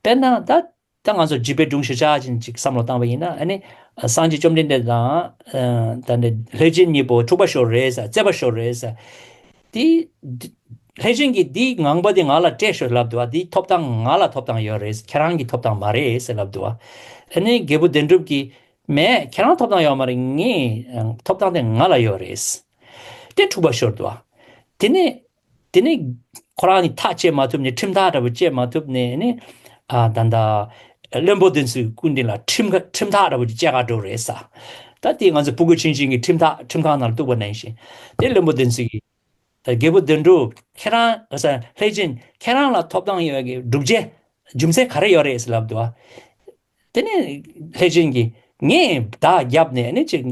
དཔེར་ན་ད། ད་ང་ཚོ་བརྒྱུད་པའི་སྒྲུང་ཞིག་ཆ་ཅན་ཅིག་བསམ་བློ་བཏང་བ་ཡིན་ན། ཨ་ནི་སངས་རྒྱས་བཅོམ་ལྡན་འདས་དང་། ཨ་ད་ནི་ལྷས་བྱིན་གཉིས་པོ་འཁྲུག་པ་ཤོར་རེད་ཟེར། རྩེད་པ་ཤོར་རེད་ཟེར། དེ་ལྷས་བྱིན་གྱིས་འདི་ངང་པ་འདི་ང་ལ་སྤྲད་ཤོག་ལབ་འདུག་བ། འདི་ཐོབ་ཐང་ང་ལ་ཐོབ་ཐང་ཡོད་རེད། ཁྱེད་རང་གི་ཐོབ་ཐང་མ་རེད་ཟེར་ལབ་འདུག་བ། ཨ་ནི་རྒྱལ་པོ་དོན་གྲུབ་ཀྱིས་མེད། ཁྱེད་རང་ཐོབ་ཐང་ཡོད་མ་རེད། ངའི་ཐོབ་ཐང་དེ་ང་ལ་ཡོད་རེད། དེ་འཁྲུག་པ་ཤོར་འདུག་བ། དེ་ནས། དེ་ནས་ཁོ་རང་གིས་ཐག་བཅད་མ་ཐུབ་ནས། ཁྲིམས་ཐག་འདྲ་པོ་བཅད་མ་ཐུབ་ནས་ནི། ཨ་ད་ལྟ་བློན་པོ་བདུན་ཚོའི་སྐུ་མདུན་ལ་ཁྲིམས་ཁ་ཁྲིམས་ཐག་འདྲ་པོ་ཅིག་བཅད་ག་འགྲོ་རེད་ས། ད་དེ་ང་ཚོ་སྤུ་གུ་ཆུང་ཆུང་གི་ཁྲིམས་ཐག་ཁྲིམས་ཁང་ནང་ལ་གཏུགས་པ་ནང་བཞིན། དེ་བློན་པོ་བདུན་ཚོ་གིས། རྒྱལ་པོ་དོན་གྲུབ་ཁྱེད་རང་། ཨ་ལྷས་བྱིན་ཁྱེད་རང་ལ་ཐོབ་ཐང་ཡོད་ཀྱི་སྒྲུབ་བྱེད་རྒྱུ་མཚན་ག་རེ་ཡོད་རེད་ཟེར་ལབ་འདུག་བ། དེ་ནས་ལྷས་བྱིན་གྱིས་ངས་བདག་བརྒྱབ་ནས་ནི་ཅིག་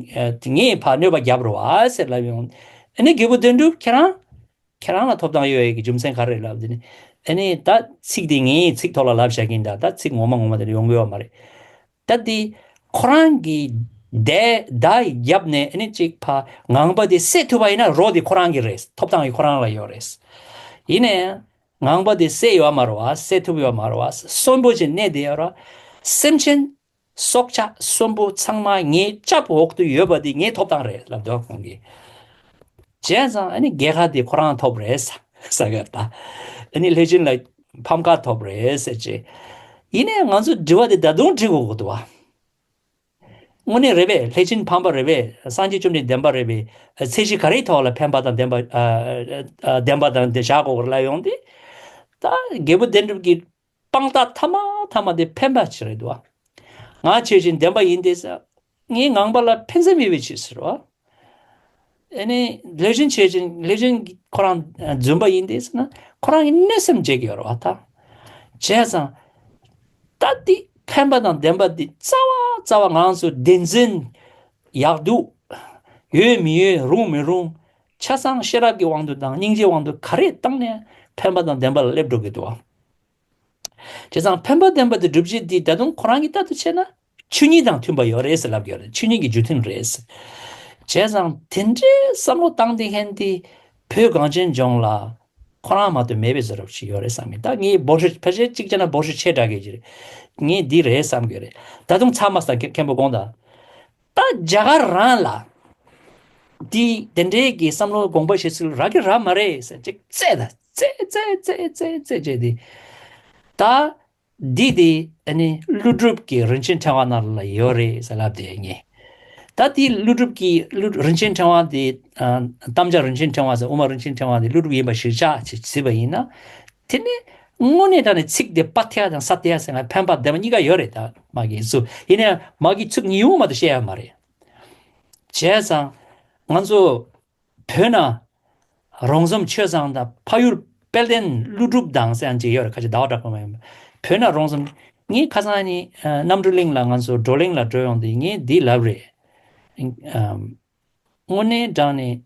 ངས་ཕར་གནོད་པ་བརྒྱབ་རོགས་ཨ་ཟེར་ལབ་ཡོང་། ཨ་ནི་རྒྱལ་པོ་དོན་གྲུབ་ཁྱེད་རང་། ཁྱེད་རང་ལ་ཐོབ་ཐང་ཡོད་ཡ་གི་རྒྱུ་མཚན་ག་རེ་རེད་ལབ་དེ་ནི། ཨ་ནི་ད་ཚིག་དེ་ངའི་ཚིག་ཐོག་ལ་ལབ་བཞག་གིན་ད། ད་ཚིག་ངོ་མ་ངོ་མ་དེ་འདྲ་ཡོང་གི་ཡོད་མ་རེད། ད་དེ་ཁོ་རང་གིས་བདག་བརྒྱབ་ནས་ཨ་ནི་ཅིག་ཕར་ངང་པ་དེ་བསད་ཐུབ་པ་ཡིན་ན་རོ་དེ་ཁོ་རང་གི་རེད། ཐོབ་ཐང་ཡི་ཁོ་རང་ལ་ཡོད་རེད། ཡིན་ནའི་ངང་པ་དེ་བསད་ཡོད་མ་རེད་བ། བསད་ཐུབ་ཡོད་མ་རེད་བ། གསོན་པོ་ཅིག་གནས་བསྡད་ཡོད་རེད། སེམས་ཅན་སྲོག་ཆགས་གསོན་པོ་ཚང་མ་ངའི་ལྕགས་འོག་ཏུ་ཡོད་པ་དེ་ངའི་ཐོབ་ཐང་རེད་ལབ་འདུག་ཁོང་གིས། བྱས་ཙང་ཨ་ནི་རྒྱལ་ཁ་དེ་ཁོ་རང་ཐོབ་རེད་ཟེར་གི་ད། ཨ་ནི་ལྷས་བྱིན་ལ་ཕམ་ཁ་ཐོབ་རེད་ཟེར་བྱས། ཡིན་ནའི་ང་ཚོ་དྲི་བ་དེ་ད་དུང་དྲི་དགོས་ཀྱི་འདུག་བ། དངོས་གནས་རེད་པས། ལྷས་བྱིན་ཕམ་པ་རེད་པས། སངས་རྒྱས་བཅོམ་ལྡན་འདས་བདེན་པ་རེད་པས། ཚད་གཞི་ག་རེའི་ཐོག་ལ་ཕན་པ་དང་བདེན་པ། ཨ་ཨ་བདེན་པ་དང་དེ་བཞག་དགོས་རེད་ལབ་ཡོང་དུས། ད་རྒྱལ་པོ་དོན་གྲུབ་ཀྱི་དཔང་རྟགས་མཐའ་མ་མཐའ་མ་དེ་འཕེན་པ་ཅིག་རེད་འདུག་བ། ང་ཆོས་བཞིན་བདེན་པ་ཡིན་ཏེ་ཟེར། ངའི་ངང་པ་ལ་ཕན་སེམས་ཡོད་པའི་ཕྱིར་ཟེར་བ། ཨ་ནི་ལྷས་བྱིན་ཆོས་བཞིན། ལྷས་བྱིན་ཁོ་རང་རྫུན་པ་ཡིན་ཏེ་ཟེར་ན་ཁོ་རང་གི་གནོད་སེམས་བྱེད་ཀྱི་ཡོད་རེད་བ་ད། བྱས་ཙང་། ད་འདི་ཕན་པ་དང་བདེན་པ་འདི་རྩ་བ་རྩ་བ་ང་ཚོ་བདེན་འཛིན་ཡག་སྡུག་ཡོད་མི་ཡོད་རུང་མི་རུང་། ཆ་ཚང་ཤེས་རབ་ཀྱི་དབང་དུ་དང་སྙིང་རྗེའི་དབང་དུ་ག་རེ་བཏང་ནས་ཕན་པ་དང་བདེན་པ་ལ་སླེབས་འགྲོ་གི་འདུག་བ། བྱས་ཙང་ཕན་པ་བདེན་པ་དེ་སྒྲུབ་བྱེད་འདི་ད་དུང་ཁོ་རང་གི་ལྟར་དུ་བྱས་ན་ཆོས་ཉིད་དང་མཐུན་པ་ཡོད་རེད་ཟེར་ལབ་ཀྱི་ཡོད་རེད། ཆོས་ཉིད་ཀྱི་རྒྱུ་མཐུན་རེད་ཟེར། བྱས་ཙང་དེ་འདྲའི་བསམ་བློ་བཏང་བསྡད་མཁན་དེ་བོད་གངས་ཅན་ལྗོངས་ལ་ཁོ་རང་མ་གཏོགས་མེད་པའི་བཟོ་འདྲ་ཞིག་ཡོད་རེད་བསམ་གི། ད་ངས་འབོར་ཤོག་ཕལ་ཆེར་གཅིག་བྱས་ན་འབོར་ཤོག་ཆེ་དྲགས་ཀྱི་རེད། ངས་འདི་རེད་བསམ་གི་ཡོད་རེད། ད་དུང་ཚར་མ་སོང་། མཁན་པོ་དགོངས་དག་ད་རྒྱ་གར་རང་ལ་འདི་དེ་འདྲའི་གི་བསམ་བློ་དགོངས་པ་བཞེས་ཚུལ་རག་གི་རག་མ་རེད་ཟེར་ཅིག་རྩེད་ད། རྩེད་རྩེད་རྩེད་རྩེད་རྩེད་བྱས་ཏེ། ད་འདི་དེ་ཨ་ནི་ཀླུ་སྒྲུབ་ཀྱི་རིན་ཆེན་ཕྲེང་བ་ནང་ལ་ཡོད་རེད་ཟེར་ལབ་དེ་ངས། ད་དེ་ཀླུ་སྒྲུབ་ཀྱི་ཀླུ་རིན་ཆེན་ཕྲེང་བ་དེ། ཨ་དམ་བཅའ་རིན་ཆེན་ཕྲེང་བ་ཟེར། དབུ་མ་རིན་ཆེན་ཕྲེང་བ་དེ་ཀླུ་སྒྲུབ་ཡིན་པ་གཞིར་བཞག་བྱས་བྱས་པ་ཡིན་ན། དེ་ནི་དངོས་གནས་དྲང་གནས་ཚིག་དེ་དཔའ་ཐལ་དང་ས་ཐལ་ཟེར་ན་ཕན་པ་བདེན་པ་གཉིས་ཀ་ཡོད་རེད། ད་མ་གི་ཚུགས་ཡིན་ན་མ་གི་ཚུགས་ཉིན་ཡོང་མ་གཏོགས་བཤད་ཡ་མ་རེད། བྱས་ཙང་ང་ཚོ་བོད་ན་རོང་ཟོམ་ཆོས་བཟང་དང་ཕ་ཡུལ་དཔལ་ལྡན་ཀླུ་སྒྲུབ་དང་ཟེར་ཡང་ཅིག་ཡོད་རེད། ཁ་ཆེ་ཟླ་བ་གྲགས་པ་མ་ཡིན་པ། བོད་ན་རོང་ཟོམ། ངས་ཁ་སང་ནི་ཨ་རྣམ་གྲོལ་གླིང་ལ་ང་ཚོ་བགྲོ་གླེང་ལ་འགྲོ་ཡོང་དུས་ངས་འདི་ལབ་རེད། ཨམ། དངོས་གནས་དྲང་གནས་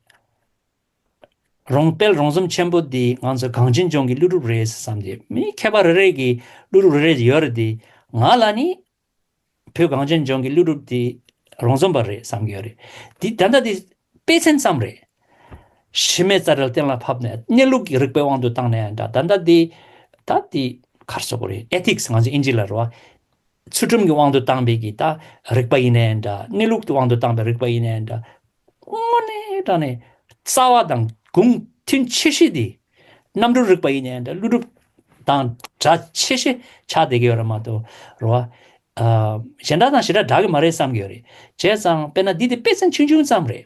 རོང་དཔལ་རོང་ཟོམ་ཆེན་པོ་འདི་ང་ཚོ་གངས་ཅན་ལྗོངས་ཀྱི་ཀླུ་སྒྲུབ་རེད་བསམ་སྟེ། མི་མཁས་པ་རེ་རེ་གིས་ཀླུ་སྒྲུབ་རེ་རེ་ཡོད་རེད་དེ། ང་ལ་ནི་བོད་གངས་ཅན་ལྗོངས་ཀྱི་ཀླུ་སྒྲུབ་འདི་རོང་ཟོམ་པ་རེད་བསམ་གྱི་ཡོད་རེད། འདི་ད་ལྟ་འདི་དཔེ་མཚོན་ཙམ་རེད། གཞི་མེད་རྩ་བྲལ་གཏན་ལ་ཕབ་ནས་གནས་ལུགས་ཀྱི་རིགས་པའི་དབང་དུ་བཏང་ནས་འདྲ། ད་ལྟ་འདི་ད་འདི་ག་རེ་ཟེར་དགོས་རེད། ཨེ་ཐིག་སི་ང་ཚོ་ཨིན་ཇི་ལ་རེད་བ། ཚུལ་ཁྲིམས་ཀྱི་དབང་དུ་བཏང་བའི་གི་ད་རིགས་པ་ཡིན་ནའི་འདྲ། གནས་ལུགས་ཀྱི་དབང་དུ་བཏང་བའི་རིགས་པ་ཡིན་ནའི་འདྲ། དངོས་གནས་དྲང་གནས་རྩ་བ་དང་གུང་ཐུན་ཆེ་ཤོས་དེ་རྣམ་གྲོལ་རིག་པ་ཡིན་ནའི་འདྲ། ཀླུ་སྒྲུབ་དང་འདྲ་ཆེ་ཤོས་ཆགས་བསྡད་ཀྱི་ཡོད་རེད་མ་གཏོགས་རེད་བ། ཨ་གཞན་དག་དང་ཞེ་དྲག་འདྲ་གི་མ་རེད་བསམ་གྱི་ཡོད་རེད། བྱས་ཙང་དཔེར་ན་འདི་དེ་དཔེ་མཚོན་ཆུང་ཆུང་ཙམ་རེད།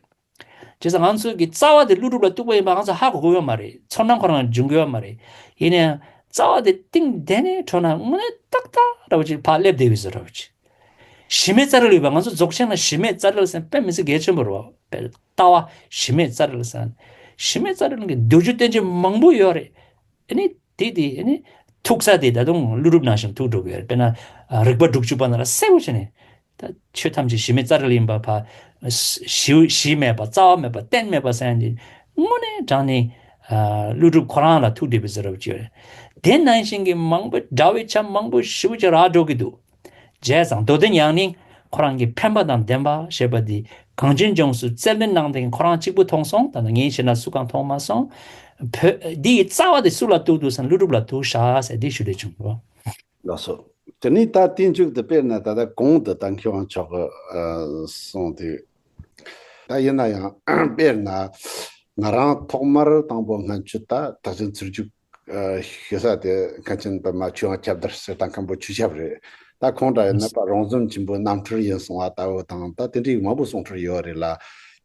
བྱས་ཙང་ང་ཚོ་གི་རྩ་བ་དེ་ཀླུ་སྒྲུབ་ལ་གཏུགས་པ་ཡིན་པ་ང་ཚོ་ཧ་གོ་གི་ཡོད་མ་རེད། ཚོར་སྣང་ཁོ་རང་འབྱུང་གི་ཡོད་མ་རེད། ཡིན་ནའི་རྩ་བ་དེ་གཏིང་དེ་ནས་འཕྲོ་ན་དངོས་གནས་ཏག་ཏག་འདྲ་བོ་ཅིག་ཕར་སླེབས་བསྡད་པའི་བཟོ་འདྲ་བོ་ཅིག་གཞི་མེད་རྩ་བྲལ་ཡོད་པ། ང་ཚོ་རྫོགས་ཆེན་ལ་གཞི་མེད་རྩ་བྲལ་ཟེར་དཔེ་མི་སྲིད་གལ་ཆེན་པོ་རེད་བ། དཔེ་ལྟ་བ་གཞི་མེད་རྩ་བྲལ་ཟེར། གཞི་མེད་རྩ་བྲལ་གྱི་མདོ་རྒྱུད་བསྟན་བཅོས་མང་པོ་ཡོད་རེད། ཨ་ནི་དེ་དེ་ཨ་ནི་ཐུག་ས་དེ་ད་དུང་ཀླུ་སྒྲུབ་ནང་བཞིན་ཐུག་འགྲོ་གི་ཡོད་རེད། དཔེར་ན་རིག་པ་དྲུག་ཅུ་པ་ན་ར་གསལ་པོ་བྱས་ནས་ད་ཆོས་ཐམས་ཅད་གཞི་མེད་རྩ་བྲལ་ཡིན་པ་ཕ་གཞི་གཞི་མེད་པ་རྩ་བ་མེད་པ་གཏན་མེད་པ་ཟེར་ཡང་དེ་དངོས་གནས་དྲང་གནས་ ཨ་ཀླུ་སྒྲུབ་ཁོ་རང་ལ་ཐུགས་དྲེགས་པའི་ཟེར་བ་ཅིག་ཡོད་རེད། དེ་ནང་བཞིན་གྱི་མང་པོ་འདྲ་བའི་ཆ་མང་པོ་ཞེ་པོ་ཅིག་རག་འགྲོ་གི་འདུག་བྱས་ཙང་མདོ་དོན་ཡང་ནི་ཁོ་རང་གི་ཕན་པ་དང་ལྡན་པ་ཞེས་པ་འདི་གངས་ཅན་ལྗོངས་སུ་རྩལ་འདོན་གནང་མཁན་ཁོ་རང་གཅིག་པུ་མཐོང་སོང་། ད་ནི་ངས་བྱས་ན་སུ་གང་མཐོང་མ་སོང་། བོད་འདི་ཡི་རྩ་བ་དེ་སུ་ལ་གཏུགས་འདུག་ཟེར་ན་ཀླུ་སྒྲུབ་ལ་གཏུགས་ཤག་ཟེར་འདི་ཞུ་འདོད་བྱུང་། ལགས་སོ། དེ་ནས་ད་དེ་མཇུག་ཏུ་དཔེར་ན་ད་ལྟ་གོང་དུ་ད་མཁས་དབང་མཆོག་གིས་ཨ་གསུངས་དུས། ད་ཡིན་ན་ཡང་དཔེར་ན་ང་རང་ཐོག་མར་དང་པོ་སྔ་ཕྱི་ད་ཐེག་ཆེན་ཚུལ་འཇུག་ཨ་ཞུ་ས་དེ་མཁན་ཆེན་པདྨ་ཆོས་དབྱིངས་ཁྱབ་བརྡལ་ཟེར་ད་མཁན་པོ་ཆོས་ཞབས་རེད། ད་ཁོང་འདྲ་ཡིན་ན་ད་རོང་ཟོམ་ཆེན་པོའི་རྣམ་ཐར་ཡིན་གསུང་བ་ལྟ་བུ་དང་ད་དེ་འདྲའི་མང་པོ་གསུང་འཕྲུལ་ཡོད་རེད་ལ།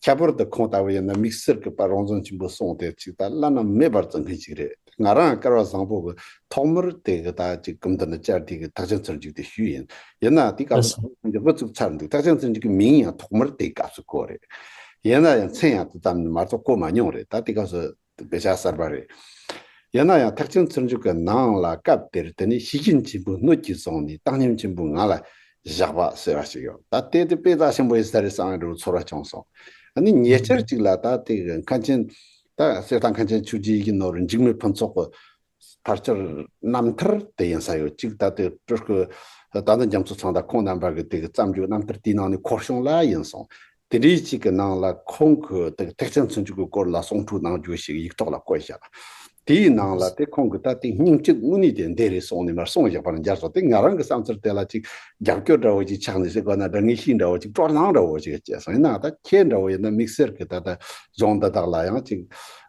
ཁྱད་པར་དུ་ཁོང་ལྟ་བུ་ཡིན་ན་དམིགས་བསལ་གྱི་ད་རོང་ཟོམ་ཆེན་པོ་གསུང་དེ་ཅིག་ད་བླ་ན་མེད་པར་བརྩི་མཁན་ཞིག་རེད། ང་རང་སྐལ་བ་བཟང་པོ་གི་ཐོག་མར་དེ་གི་ད་ཅིག་གུམ་དུ་ནི་བཅར་དུས་ཀྱི་ཐེག་ཆེན་ཚུལ་འཇུག་དེ་ཞུས་ཡིན། ཡིན་ན་དེ་སྐབས་སུ་ཐེག་ཆེན་ཚུལ་འཇུག་བུ་བཙུགས་ཚར་འདུག་ཐེག་ཆེན་ཚུལ་འཇུག་གི་མིང་ཡང་ཐོག་མར་དེའི་སྐབས་སུ་གོ་རེད། ཡིན་ན་ཡང་མཚན་ཡང་དེ་ཙམ་ནི་མ་གཏོགས་གོ་མ་མྱོང་རེད། ད་དེ་སྐབས་སུ་དཔེ་ཆ་གསར་པ་རེད། ཡིན་ན་ཡང་ཐེག་ཆེན་ཚུལ་འཇུག་གི་ནང་ལ་སྐབས་དེར་དེ་ནི་ཤེས་བཞིན་ཆེན་པོའི་སྣོད་ཀྱིས་བཟུང་ནས་བཏང་སྙོམས་ཆེན་པོའི་ངང་ལ་བཞག་པ་ཟེར་བ་ཞིག་ཡོད། ད་དེ་དེ་དཔེ་རྩ་ཆེན་པོ་ཡིན་ས་རེད་བསམ་ཡ་འདྲ་བོ་ཚོར་བ་བྱུང་སོང་། ཨ་ནི་ཉེ་ཆར་ཅིག་ལ་ད་དེ་གི་མཁན་ཆེན་ད་གསེར་ཐང་མཁན་ཆེན་ཆོས་རྗེ་ཡིད་བཞིན་ནོར་བུ་འཇིགས་མེད་ཕུན་ཚོགས་ཀྱི་ཕལ་ཆེར་རྣམ་ཐར་དེ་ཡིན་ས་ཡོད། གཅིག་ད་དེ་སྤྲུལ་སྐུ་ད་ནི་རྒྱ་མཚོ་ཚང་དང་ཁོང་རྣམ་པ་གི་དེ་གི་བརྩམས་རྒྱུ་རྣམ་ཐར་དེའི་ནང་ནས་འཁོར་གཞུང་ལ་ཡིན་སོང་། དེ་འདྲའི་ཅིག་གི་ནང་ལ་ཁོང་གི་དེ་གི་ཐེག་ཆེན་ཚུལ་འཇུག་གི་སྐོར་ལ་གསུང་འཕྲོས་གནང་རྒྱུ་ཞིག་ཡིག་ཐོག་ལ་བཀོད་བཞག་དེའི་ནང་ལ་དེ་ཁོང་གི་ད་དེ་སྙིང་བཅུད་དངོས་གནས་དེ་འདི་རེད་གསུངས་ནས་མར་གསུངས་བཞག་པ་ལ་མཇལ་སོང་། དེ་ང་རང་གི་བསམ་ཚུལ་དེ་ལ་ཅིག་རྒྱབ་སྐྱོར་འདྲ་བོ་ཅིག་ཆགས་ནས་ཟེར་དགོས་ན་འདྲ་ངེས་ཤེས་འདྲ་བོ་ཅིག་སྤྲོ་སྣང་འདྲ་བོ་ཅིག་སྐྱེས་སོང་། ཡིན་ནའང་ད་ཁྱེད་འདྲ་བོ་ཡིན་ན་དམིགས་བསལ་གི་ད་ལྟ་གཞུང་འདི་དག་ལ་ཡང་ཅིག་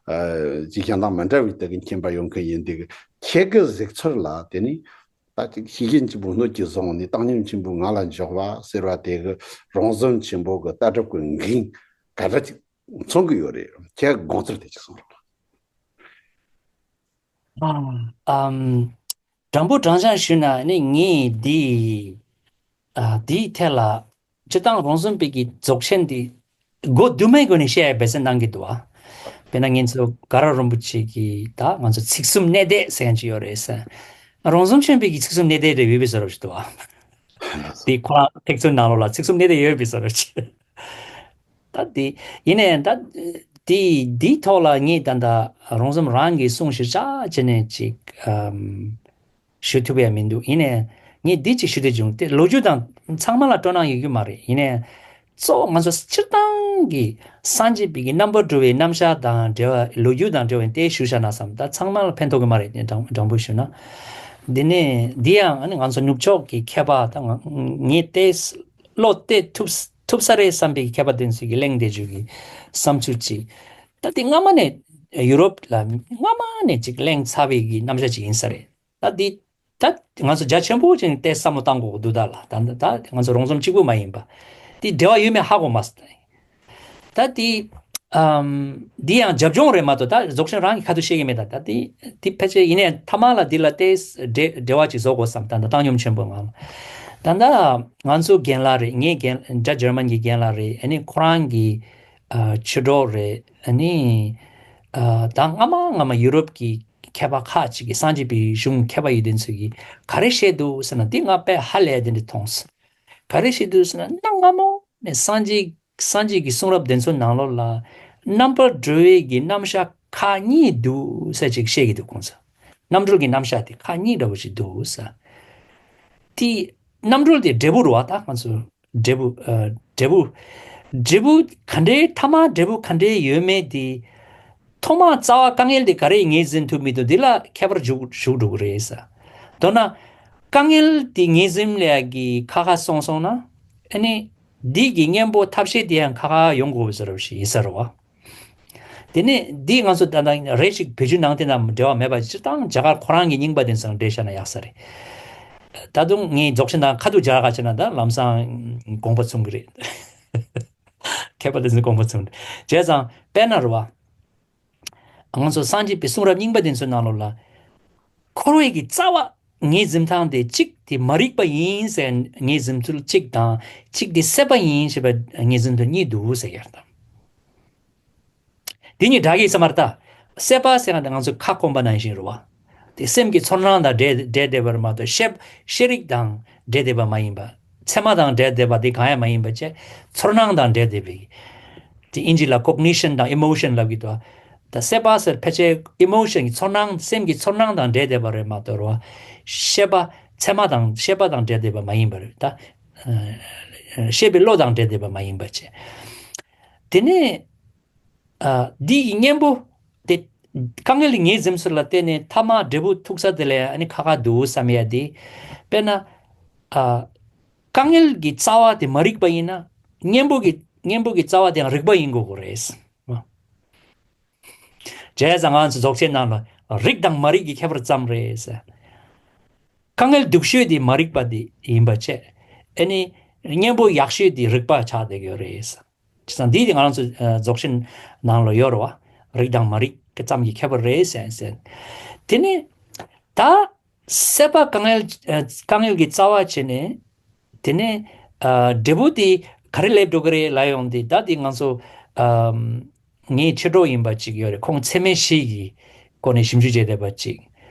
ཨ་ཅིག་གཞན་དང་མི་འདྲ་བའི་དེ་གི་མཁྱེན་པ་ཡོད་མཁན་ཡིན་དུས་ཁྱེད་ཀྱི་གཟིགས་ཚུལ་ལ་དེ་ནི་ད་ཅིག་ཤེས་བཞིན་ཆེན་པོའི་སྣོད་ཀྱིས་བཟུང་ནས་བཏང་སྙོམས་ཆེན་པོའི་ངང་ལ་འཇོག་པ་ཟེར་བ་དེ་གི་རོང་ཟོམ་ཆེན་པོ་གི་ལྟ་གྲུབ་ཀྱི་འགན་ག་འདྲ་ཅིག་མཚོན་གི་ཡོད་རེད། ཁྱེད་དགོངས་ཚུལ་དེ་ཅིག་གསུང་རོགས། ཨམ། དྲང་པོ་དྲང་བཞག་ཞུས་ན་ནི་ངས་འདི་ཨ་འདིའི་ཐད་ལ་སྤྱིར་བཏང་རོང་ཟོམ་པའི་གི་རྫོགས་ཆེན་འདི་སྒོ་དུ་མའི་སྒོ་ནས་བཤད་ཡ་འབད་བརྩོན་གནང་གི་འདུག་ཨ། དཔེར་ན་ངེད་ཚོ་དགའ་རབ་རིན་པོ་ཆེ་གི་ད་ང་ཚོ་ཚིག་གསུམ་གནད་བརྡེག་ཟེར་མཁན་ཅིག་ཡོད་རེད་ཟེར། རོང་ཟོམ་ཆེན་པོའི་གི་ཚིག་གསུམ་གནད་བརྡེག་རེ་ཡོད་པའི་བཟོ་འདྲ་ཞིག་འདུག་ཨ། དེ་ཁོ་རང་ཐེག་ཆེན་ནང་ལོགས་ལ་ཚིག་གསུམ་གནད་བརྡེག་ཡོད་པའི་བཟོ་འདྲ་ཞིག་ད་དེ་ཡིན་ནའི་ད་དེ་དེའི་ཐོག་ལ་ངས་ད་ལྟ་རོང་ཟོམ་རང་གི་གསུང་གཞིར་བཞག་བྱས་ནས་ཅིག་ཨམ། ཞུ་ཐུབ་ཡ་མི་འདུག་ཡིན་ནའི་ངས་འདི་ཅིག་ཞུ་འདོད་བྱུང་། དེ་ལོ་རྒྱུས་དང་ཚང་མ་ལ་སྤྲོ་སྣང་ཡོད་རྒྱུ་མ་རེད། ཡིན་ནའི་གཙོ་བོ་ང་ཚོ་སྤྱིར་བཏང་གི་སངས་རྒྱས་པའི་གི་རྣམ་པར་གྲོལ་བའི་རྣམ་གཞག་དང་འབྲེལ་བ་ལོ་རྒྱུས་དང་འབྲེལ་བའི་དེ་ཞུ་བཞག་ན་བསམ། ད་ཚང་མ་ལ་ཕན་ཐོགས་ཀྱི་མ་རེད། དེ་དྲང་དྲང་པོ་ཞུ་ན། འདི་ནས་འདི་ཡང་ཨ་ནི་ང་ཚོ་ནུབ་ཕྱོགས་ཀྱི་མཁས་པ་ད་ང་ངས་དེ་བློ་གཏད་ཐུབ་ཐུབ་ས་རེད་བསམ་པའི་མཁས་པ་དེ་ཚོས་ཀྱི་གླེང་བསྡད་རྒྱུ་གི་བསམ་ཚུལ་ཅིག་ད་དེ་སྔ་མ་ནས་ཡུ་རོབ་ལ་སྔ་མ་ནས་ཅིག་གླེང་ཚར་བའི་གི་རྣམ་གཞག་ཅིག་ཡིན་ས་རེད། ད་འདི་ད་ང་ཚོ་རྒྱ་ཆེན་པོ་ཅིག་ནས་བལྟས་བསམ་བློ་བཏང་དགོས་ཀྱི་འདུག་ད་ལ་ད་ད་ང་ཚོ་རོང་ཟོམ་གཅིག་པུ་མ་ཡིན་པ། དེ་འབྲེལ་བ་ཡོད་མེད་ཧ་གོ་མ་སོང་། ད་དེ་ཨམ། འདི་ཡང་རྒྱབ་ལྗོངས་རེད་མ་གཏོགས་ད་རྫོགས་ཆེན་རང་གི་ཁ་ཐུག་བཤད་ཀྱི་མེད། ད་ད་དེ་དེ་ཕལ་ཆེར་ཡིན་ནའི་མཐའ་མ་ལ་འདི་ལ་བལྟས་འབྲེལ་འབྲེལ་བ་ཅིག་བཟོ་དགོས་བསམ། ད་ད་བཏང་སྙོམས་ཆེན་པོའི་ངང་ལ་ད་ད་ང་ཚོ་རྒན་ལགས་རེད། ངའི་རྒན་རྒྱ་འཇར་མན་གྱི་རྒན་ལགས་རེད། ཨ་ནི་ཁོ་རང་གི་ཨ་ཆོས་གྲོགས་རེད། ཨ་ནི་ཨ་ད་སྔ་མ་སྔ་མ་ཡུ་རོབ་ཀྱི་མཁས་པ་ཁག་ཅིག་གིས་སངས་རྒྱས་པའི་གཞུང་མཁས་པ་ཡོད་དེ་ཚོས་ཀྱིས་ག་རེ་བཤད་འདུག་ཟེར་ན། འདི་ང་དཔེ་ཧ་ལས་དེ་འདྲ་མཐོང་སོང་། ག་རེ་བཤད་འདུག་ཟེར་ན། གནའ་སྔ་མོ་ནས་སངས་རྒྱས་སངས་རྒྱས་ཀྱི་གསུང་རབ་དེ་ཚོའི་ནང་ལོགས་ལ་རྣམ་པར་གྲོལ་བའི་གི་རྣམ་གཞག་ཁག་གཉིས་འདུག་ཟེར་ཅིག་བཤད་ཀྱི་འདུག་ཁོང་ཚོ། རྣམ་གྲོལ་གྱི་རྣམ་གཞག་དེ་ཁག་གཉིས་འདྲ་བོ་ཞིག་འདུག་ཟེར། དེ་རྣམ་གྲོལ་དེ་འབྲས་བུ་རེད་བ། ད་ང་ཚོ་འབྲས་བུ་ཨ་འབྲས་བུ་འབྲས་བུ་ག་འདྲའི་མཐའ་མ་འབྲས་བུ་ག་འདྲའི་ཡོད་མེད་དེ་ཐོག་མ་རྩ་བ་དཀའ་ངལ་དེ་ག་རེ་ངོས་འཛིན་ཐུབ་མི་འདུག་འདི་ལ་ཁྱད་པར་འཇུག་འཇུག་འགྲོ་གི་རེད་ཟེར། མདོར་ན་དཀའ་ངལ་དེ་ངོས་འཛིན་ལས་ཀྱི་ཁ་ཁ་སོང་སོང་ན་ཨ་ནི་འདི་གི་གཉེན་པོ་ཐབས་ཤེས་དེ་ཡང་ཁ་ཁ་ཡོང་དགོས་ཟེར་བ་ཞིག་ཡིན་ས་རེད་བ། དེ་ནས་འདི་ང་ཚོ་ད་ལྟ་རེ་ཞིག་བེད་སྤྱོད་ནང་དེ་དང་འབྲེལ་བ་མེད་པ་སྤྱིར་བཏང་རྒྱ་གར་ཁོ་རང་གི་རྙིང་པ་དེ་ཚོ་དང་འབྲེལ་བཞག་ན་ཡག་ས་རེད། ད་དུང་ངས་རྫོགས་ཆེན་དང་ཁ་ཐུག་སྦྱར་ག་བྱས་ན་ད་ལམ་སང་དགོངས་པ་ཚོམ་གི་རེད། མཁས་པ་དེ་ཚོས་དགོངས་པ་ཚོམ་རེད། བྱས་ཙང་དཔེར་ན་རེད་བ། ང་ཚོ་སངས་རྒྱས་པའི་གསུང་རབ་རྙིང་པ་དེ་ཚོའི་ནང་ལོགས་ལ། འཁོར་བའི་གི་རྩ་བ་ངོས་འཛིན་སྟངས་དེ་གཅིག་དེ་མ་རིག་པ་ཡིན་ཟེར་ངོས་འཛིན་ཚུལ་གཅིག་དང་གཅིག་དེ་སྲེད་པ་ཡིན་ཞེས་པ་ངོས་འཛིན་ཚུལ་གཉིས་འདུག་ཟེར་ཡར་དང་། དེ་གཉིས་འདྲ་གི་ས་མར་ལྟ། སྲེད་པ་ཟེར་ན་ང་ཚོ་ཁ་སྐོམ་པ་ནང་བཞིན་རེད་བ། དེ་སེམས་ཀྱི་ཚོར་སྣང་དང་འདྲེས་འདྲེས་བསྡད་པ་རེད་མ་གཏོགས་ཤེས་ཤེས་རིག་དང་འདྲེས་བསྡད་པ་མ་ཡིན་པ། ཚད་མ་དང་འདྲེས་བསྡད་པ་དེ་གང་ཡང་མ་ཡིན་པ་བཅས་ཚོར་སྣང་དང་འདྲེས་བསྡད་པའི། དེ་ཨིན་ཇི་ལ་ཀོག་ནི་ཤན་དང་ཨི་མོ་ཤན་ལབ་ཀྱི་འདུག་ད་སྲེད་པ་ཟེར་ཕལ་ཆེར་ཨི་མོ་ཤན་གྱི་ཚོར་སྣང་སེམས་ཀྱི་ཚོར་སྣང་དང་འབྲེལ་བསྡད་པ་རེད་མ་གཏོགས་རོ། ཤེས་པ་ཚད་མ་དང་ཤེས་པ་དང་འབྲེལ་བསྡད་པ་མ་ཡིན་པ་རེད་ད། ཤེས་པའི་བློ་དང་འབྲེལ་བསྡད་པ་མ་ཡིན་པ་བྱས། དེ་ནས་འདི་ཡི་གཉེན་པོ་དེ་དཀའ་ངལ་ངའི་འཛེམ་ཟོན་ལ་བརྟེན་ནས་ཐ་མ་འབྲས་བུ་ཐུག་ས་དེ་ལས་ཨ་ནི་ཁ་ཁ་འདུག་བསམ་ཡ་དེ། དཔེར་ན། དཀའ་ངལ་གྱི་རྩ་བ་དེ་མ་རིག་པ་ཡིན་ན། གཉེན་པོ་གི་གཉེན་པོ་གི་རྩ་བ་དེའང་རིག་པ་ཡིན་དགོས་ཀྱི་རེད། བྱས་ཙང་ང་ཚོ་རྫོགས་ཆེན་ནང་ལ་རིག་དང་མ་རིག་གི་ཁྱད་པར་ཙམ་རེད་ཟེར། དཀའ་ངལ་སྡུག་ཤོས་དེ་མ་རིག་པ་དེ་ཡིན་པ་བྱས། ཨ་ནི་གཉེན་པོ་ཡག་ཤོས་དེ་རིག་པ་ཆགས་བསྡད་ཡོད་རེད་ཟེར། བྱས་ཙང་འདི་དེ་ང་རང་ཚོ་རྫོགས་ཆེན་ནང་ལ་ཡོད་རེད་བ། རིག་དང་མ་རིག་གི་ཙམ་གྱི་ཁྱད་པར་རེད་ཟེར་ཟེར། དེ་ནས་ད། སྲེད་པ་དཀའ་ངལ་དཀའ་ངལ་གྱི་རྩ་བ་བྱས་ནས། དེ་ནས་འབྲས་བུ་དེ་ག་རེ་སླེབས་འགྲོ་གི་རེད་ལབ་ཡོང་དུས་ད་དེ་ང་ཚོ་ངའི་མཆེད་གྲོགས་ཡིན་པ་ཅིག་ཡོད་རེད། ཁོང་ཚད་མེད་བཞི་གི་སྒོ་ནས་ཞིབ་འཇུག་བྱས་བསྡད་པ་ཅིག་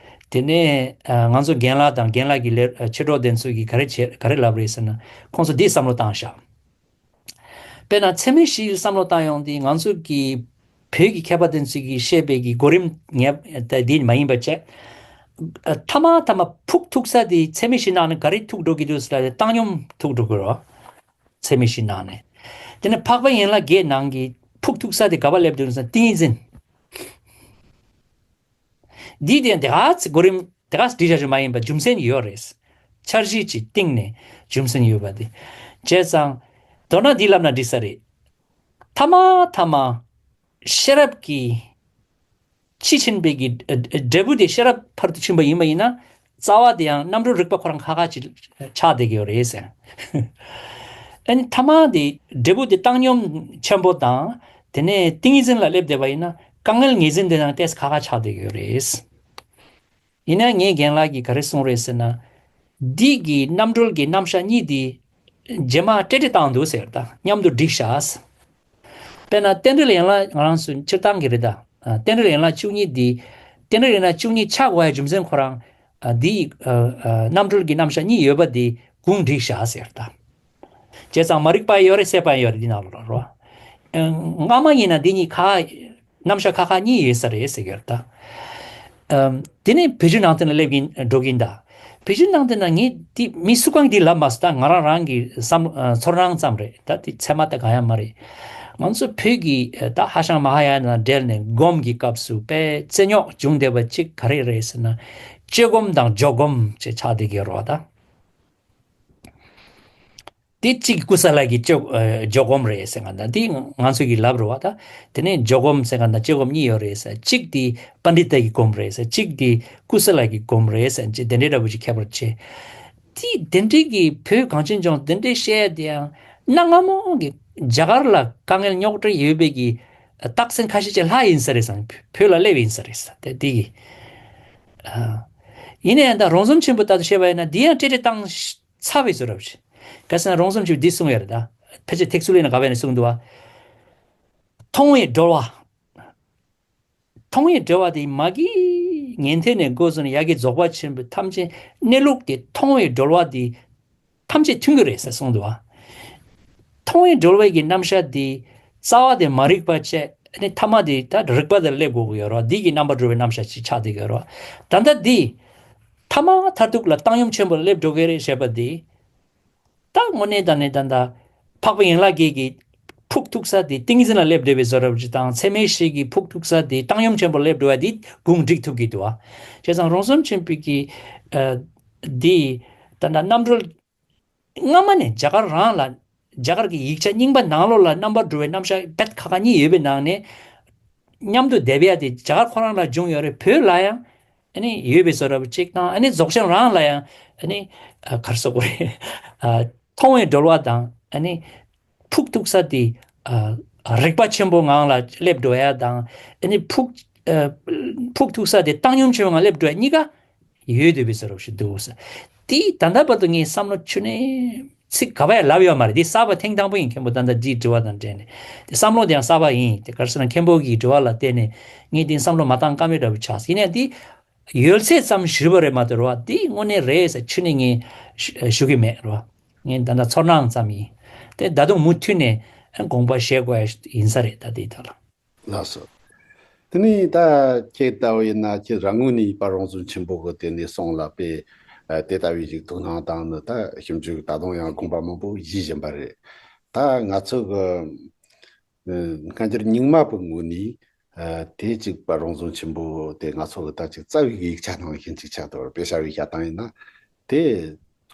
དེ་ནས་ང་ཚོ་རྒན་ལགས་དང་རྒན་ལགས་ཀྱི་ལས་མཆེད་གྲོགས་དེ་ཚོ་གིས་ག་རེ་བྱས་ག་རེ་ལབ་རེད་ཟེར་ན། ཁོང་ཚོ་འདི་བསམ་བློ་བཏང་ཤག་དཔེར་ན་ཚད་མེད་བཞིའི་བསམ་བློ་བཏང་ཡོང་དུས་ང་ཚོ་གི་བོད་ཀྱི་མཁས་པ་དེ་ཚོ་གིས་བཤད་པའི་གི་གོ་རིམ་ངེས་དེ་མ་ཡིན་པ་བྱས། ཐ་མ་ཐ་མ་ཕུགས་ཐུག་ས་དེ་ཚད་མེད་བཞི་ནང་ནས་ག་རེ་ཐུག་འགྲོ་གི་འདུག་ཟེར་ན་བཏང་སྙོམས་ཐུག་འགྲོ་གི་རེད། ཚད་མེད་བཞི་ནང་ནས། དེ་ནས་འཕགས་པ་ཡན་ལག་བརྒྱད་ནང་གི་ཕུགས་ཐུག་ས་དེ་ག་པར་སླེབས་འདུག་ཟེར་ན་ཏིང་ངེ་འཛིན། འདི་དེ་དེ་ག་ཚེ་གོ་རིམ་དེ་ག་ཚེ་བྲིས་བཞག་རྒྱུ་མ་ཡིན་པ་རྒྱུ་མཚན་ཡོད་རེད། འཆར་གཞི་ཅིག་བཏིང་ནས་རྒྱུ་མཚན་ཡོད་པ་དེ། བྱས་ཙང་མདོར་ན་འདི་ལབ་ན་འགྲིག་ས་རེད། ཐ་མ་ཐ་མ་ཤེས་རབ་ཀྱི་ཕྱི་ཕྱིན་པའི་གི་འབྲས་བུ་དེ་ཤེས་རབ་ཕར་དུ་ཕྱིན་པ་ཡིན་པ་ཡིན་ན། རྩ་བ་དེ་ཡང་རྣམ་གྲོལ་རིག་པ་ཁོ་རང་ཁ་ཁ་ཅིག་ཆགས་བསྡད་ཀྱི་ཡོད་རེད་ཟེར། ཨ་ནི་ཐ་མ་དེ་འབྲས་བུ་དེ་བཏང་སྙོམས་ཆེན་པོ་དང་དེ་ནས་ཏིང་ངེ་འཛིན་ལ་སླེབས་བསྡད་པ་ཡིན་ན་དཀའ་ངལ་ངེས་འཛིན་དེ་དང་ཏོག་ཙམ་ཁ་ཁ་ཆགས་བསྡད་ཀྱི་ཡོད་རེད། ཡིན་ན་ངའི་རྒན་ལགས་ཀྱིས་ག་རེ་གསུངས་རེད་ཟེར་ན། འདི་གི་རྣམ་གྲོལ་གྱི་རྣམ་གཞག་གཉིས་དེ་རྗེས་མ་སྤྲེལ་སྤྲེལ་བཏང་འདུག་ཟེར་ད་མཉམ་དུ་འགྲིག་ཤག་དཔེར་ན་རྟེན་འབྲེལ་ཡན་ལག་ང་རང་ཚོ་སྤྱིར་བཏང་གི་རེད་ད། རྟེན་འབྲེལ་ཡན་ལག་བཅུ་གཉིས་འདི། རྟེན་འབྲེལ་ཡན་ལག་བཅུ་གཉིས་ཆགས་དགོས་ཡ་རྒྱུ་མཚན་ཁོ་རང་། འདི་རྣམ་གྲོལ་གྱི་རྣམ་གཞག་གཉིས་ཡོད་པ་འདི་གུང་འགྲིག་ཤག་ཟེར་ད། བྱས་ཙང་མ་རིག་པ་ཡོད་རེད་སྲེད་པ་ཡོད་རེད་འདི་ནང་ལོགས་ལ་རོ། སྔ་མ་ཡིན་ན་འདི་གཉིས་ཁ། རྣམ་གཞག་ཁ་ཁ་གཉིས་ཡོད་ས་རེད་ཟེར་གྱི་ཡོད་ད། ཨམ། དེ་ནས་བོད་བརྒྱུད་ནང་བསྟན་ལ་སླེབས་ཀྱིན་འགྲོ་གིན་ད། བོད་བརྒྱུད་ནང་བསྟན་ན་ངས་འདི་མི་སུ་གང་འདི་ལབ་མ་སོང་ད་ང་རང་རང་གི་བསམ་ཚོར་སྣང་ཙམ་རེད་ད་དེ་ཚད་མ་ད་གང་ཡང་མ་རེད། ང་ཚོ་བོད་ཀྱི་ད་ཧྭ་ཤང་མ་ཧཱ་ཡ་ན་འབྲེལ་ནས་སྒོམ་གྱི་སྐབས་སུ་དཔེ་རྩེ་རྙོག་བྱུང་བསྡད་པ་གཅིག་ག་རེ་རེད་ཟེར་ན། བཅོས་སྒོམ་དང་འཇོག་སྒོམ་ཅེས་ཆགས་བསྡད་ཀྱི་ཡོད་རེད་བ་ད། དེ་གཅིག་ཀུ་ས་ལ་གི་ཅོ་ཨ་འཇོག་སྒོམ་རེད་ཟེར་ག་འདྲ་དེ་ང་ཚོ་གི་ལབ་རེད་བ་ད། དེ་ནས་འཇོག་སྒོམ་ཟེར་ག་འདྲ་བཅོས་སྒོམ་གཉིས་ཡོད་རེད་ཟེར། གཅིག་དེ་པཎྜི་ཏ་གི་སྒོམ་རེད་ཟེར། གཅིག་དེ་ཀུ་ས་ལ་གི་སྒོམ་རེད་ཟེར། གཅིག་དེ་འདྲའི་འདྲ་པོ་ཅིག་ཁྱད་པར་ཕྱེ། དེ་དེ་འདྲའི་གི་བོད་གངས་ཅན་ལྗོངས་དེ་འདྲའི་བཤད་ཡ་དེ་ཡང་གནའ་སྔ་མོ་གི་རྒྱ་གར་ལ་དཀའ་ངལ་རྙོག་དྲ་ཡོད་པའི་གི་རྟགས་མཚན་ཁ་ཤས་ཅིག་ལྷག་ཡིན་ས་རེད་བསམ། བོད་ལ་སླེབས་ཡིན་ས་རེད་ཟེར་དེ་དེ་གི། ཡིན་ན་ཡང་ད་རོང་ཟོམ་ཆེན་པོ་ལྟར་དུ་བཤད་པ་ཡིན་ན་འདི་ཡང་སྤྲེལ་སྤྲེལ་བཏང་ཚར་བའི་བཟོ་འདྲ་བྱས། ག་ཟེར་ན་རོང་ཟོམ་ཆེན་པོས་འདི་གསུངས་ཡོད་རེད་ད། ཕལ་ཆེར་ཐེག་ཆུང་ལས་ན་ག་བས་ནས་གསུངས་འདུག་བ། མཐོང་བའི་གྲོལ་བ། མཐོང་བའི་གྲོལ་བ་དེ་མ་གི་ཉན་ཐོས་ནས་འགོ་བཟུང་ནས་ཡ་གི་རྫོགས་པ་ཆེན་པོའི་ཐམས་ཅད་གནས་ལུགས་དེ་མཐོང་བའི་གྲོལ་བ་དེ་ཐམས་ཅད་མཐུན་གྱི་རེད་ཟེར་གསུངས་འདུག་བ། མཐོང་བའི་གྲོལ་བའི་གི་རྣམ་གཞག་དེ་རྩ་བ་དེ་མ་རིག་པ་བྱས་ནས་ཐ་མ་དེ་ད་རིག་པ་དེ་སླེབས་དགོས་ཀྱི་ཡོད་རེད་བ། འདི་གི་རྣམ་པར་གྲོལ་བའི་རྣམ་གཞག་ཅིག་ཆགས་བསྡད་ཀྱི་ཡོད་རེད་བ། ད་ལྟ་འདི་ཐ་མ་མཐར་ཐུག་ལ་བཏང་སྙོམས་ཆེན་པོ་ལ་སླེབས་འགྲོ་གི་རེད་ཞེས་པ་འདི། ད་དངོས་གནས་དྲང་གནས་ད་ལྟ་འཕགས་པ་ཡན་ལག་བརྒྱད་ཀྱི་ཕུགས་ཐུག་ས་དེ་ཏིང་འཛིན་ལ་སླེབས་བསྡད་པའི་བཟོ་འདྲ་ཅིག་དང་ཚད་མེད་བཞི་གི་ཕུགས་ཐུག་ས་དེ་བཏང་སྙོམས་ཆེན་པོ་ལ་སླེབས་འགྲོ་བ་དེ་གུང་འགྲིག་ཐུབ་ཀྱི་འདུག་བ། བྱས་ཙང་རོང་ཟོམ་ཆེན་པོའི་གི་ཨ་འདི་ད་ལྟ་རྣམ་གྲོལ་སྔ་མ་ནས་རྒྱ་གར་རང་ལ་རྒྱ་གར་གྱི་ཡིག་ཆ་རྙིང་པ་ནང་ལོགས་ལ་རྣམ་པར་གྲོལ་བའི་རྣམ་གཞག་རྦད་ཁ་ཁ་གཉིས་ཡོད་པའི་ནང་ནས་མཉམ་དུ་བསྡེབས་ཡ་དེ་རྒྱ་གར་ཁོ་རང་ལ་བྱུང་ཡོད་རེད། བོད་ལ་ཡང་ཨ་ནི་ཡོད་པའི་བཟོ་འདྲ་པོ་གཅིག་དང་། ཨ་ནི་རྫོགས་ཆེན་རང་ལ་ཡང་ཨ་ནི་ཨ་ག་རེ་ཟེར་དགོས་རེད། ཨ་མཐོང་བའི་གྲོལ་བ་དང་ཨ་ནི་ཕུགས་ཐུག་ས་དེ་ཨ་རིག་པ་ཆེན་པོ་ངང་ལ་སླེབས་འགྲོ་ཡ་དང་། ཨ་ནི་ཕུགས་ཨ་ཕུགས་ཐུག་ས་དེ་བཏང་སྙོམས་ཆེན་པོ་ངང་སླེབས་འགྲོ་ཡ་གཉིས་ཀ་ཡོད་བསྡད་པའི་བཟོ་འདྲ་པོ་ཞིག་འདུག་ཟེར། དེ་ད་ལྟ་བར་དུ་ངས་བསམ་བློ་ཅི་ནས་ཚིག་ག་པར་ཡང་ལབ་ཡོད་མ་རེད། འདི་གསར་པ་ཐེངས་དང་པོ་ཡིན། མཁན་པོ་ད་ལྟ་འདིའི་དྲི་བ་དང་འབྲེལ་ནས། དེ་བསམ་བློ་དེ་ཡང་གསར་པ་ཡིན། དེ་ག་རེ་ཟེར་ན་མཁན་པོ་གི་དྲི་བ་ལ་བརྟེན་ནས་ངས་འདི་བསམ་བློ་མ་བཏང་ཀ་མེད་འདྲ་པོ་ཆགས། ཡིན་ནའང་འདི་ཡོད་ཚད་ཙམ་ཞུས་པ་རེད་མ་གཏོགས་རེད་བ། འདི་དངོས་གནས་རེད་ཟེར་ཅི་ནས་ངས་ཞུ་གི་མེད་རེད་བ། ངས་ད་ལྟ་ཚོར་སྣང་ཙམ་ཡིན། དེ་ད་དུང་མུ་མཐུད་ནས་དགོངས་པ་བཞེས་དགོས་ཡིན་ས་རེད། ད་དེའི་ཐོག་ལ། ལགས་སོ། དེ་ནས་ད་ཁྱེད་ལྟ་བུ་ཡིན་ན་ཁྱེད་རང་ངོས་ནས་དཔལ་རོང་ཟོམ་ཆེན་པོ་གི་དེ་ནས་གསུང་ལ་དཔེ་ཨ་དེ་ལྟ་བུའི་ཅིག་ཐུགས་སྣང་བཏང་ནི་ད་ཞིབ་འཇུག་ད་དུང་ཡང་དགོངས་པ་མང་པོ་བཞེས་བཞིན་པ་རེད། ད་ང་ཚོ་གི་ཨ་སྔ་འགྱུར་རྙིང་མ་པའི་ངོས་ནས་ཨ་དེ་ཅིག་དཔལ་རོང་ཟོམ་ཆེན་པོ་དེ་ང་ཚོ་གི་ད་ཅིག་རྩ་བའི་ཡིག་ཆ་ནང་བཞིན་ཅིག་ཆགས་འདུག་དཔེ་བྱ་བའི་བྱ་སྟངས་ཡིན་ན། དེ་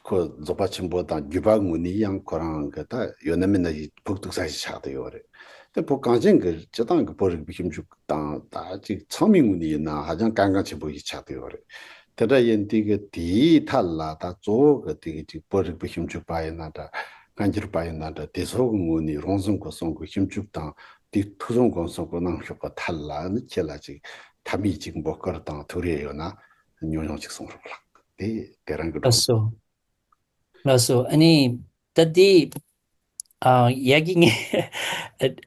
ཁོ་རྫོགས་པ་ཆེན་པོ་དང་བརྒྱུད་པ་ངོས་ནས་ཡང་ཁོ་རང་གི་ད་ཡོད་ན་མེད་ན་ཞིག་ཕུགས་གཏུགས་ས་ཞིག་ཆགས་བསྡད་ཡོད་རེད། དེ་བོད་གངས་ཅན་གྱི་སྤྱི་བཏང་གི་བོད་རིག་པའི་ཞིབ་འཇུག་དང་ད་ཅིག་ཚང་མའི་ངོས་ནས་ཡིན་ན་ཧ་ཅང་གལ་འགངས་ཆེན་པོ་ཞིག་ཆགས་བསྡད་ཡོད་རེད། དེ་འདྲ་ཡིན་དུས་ཀྱི་དེའི་ཐད་ལ་ད་གཙོ་བོ་གི་དེ་གི་ཅིག་བོད་རིག་པའི་ཞིབ་འཇུག་པ་ཡིན་ན་འདྲ། སྔ་འགྱུར་པ་ཡིན་ན་འདྲ་དེ་ཚོ་གི་ངོས་ནས་རོང་ཟོམ་གི་གསུང་གི་ཞིབ་འཇུག་དང་དེའི་ཐོས་བསམ་སྒོམ་གསུམ་གི་གནང་ཕྱོགས་ཀྱི་ཐད་ལ་ནི་ཁྱེད་ལ་ཅིག་ཐ་མའི་ཅིག་འབོད་སྐུལ་དང་ཐུགས་རེ་ཡོད་ན་ཉུང་ཉུང་ཅིག་གསུང་རོགས་ལགས། དེ་དེ་རང་གི་ལགས་སོ། ལགས་སོ། ཨ་ནི་ད་དེ་ཨ་ཡ་གི་ངས་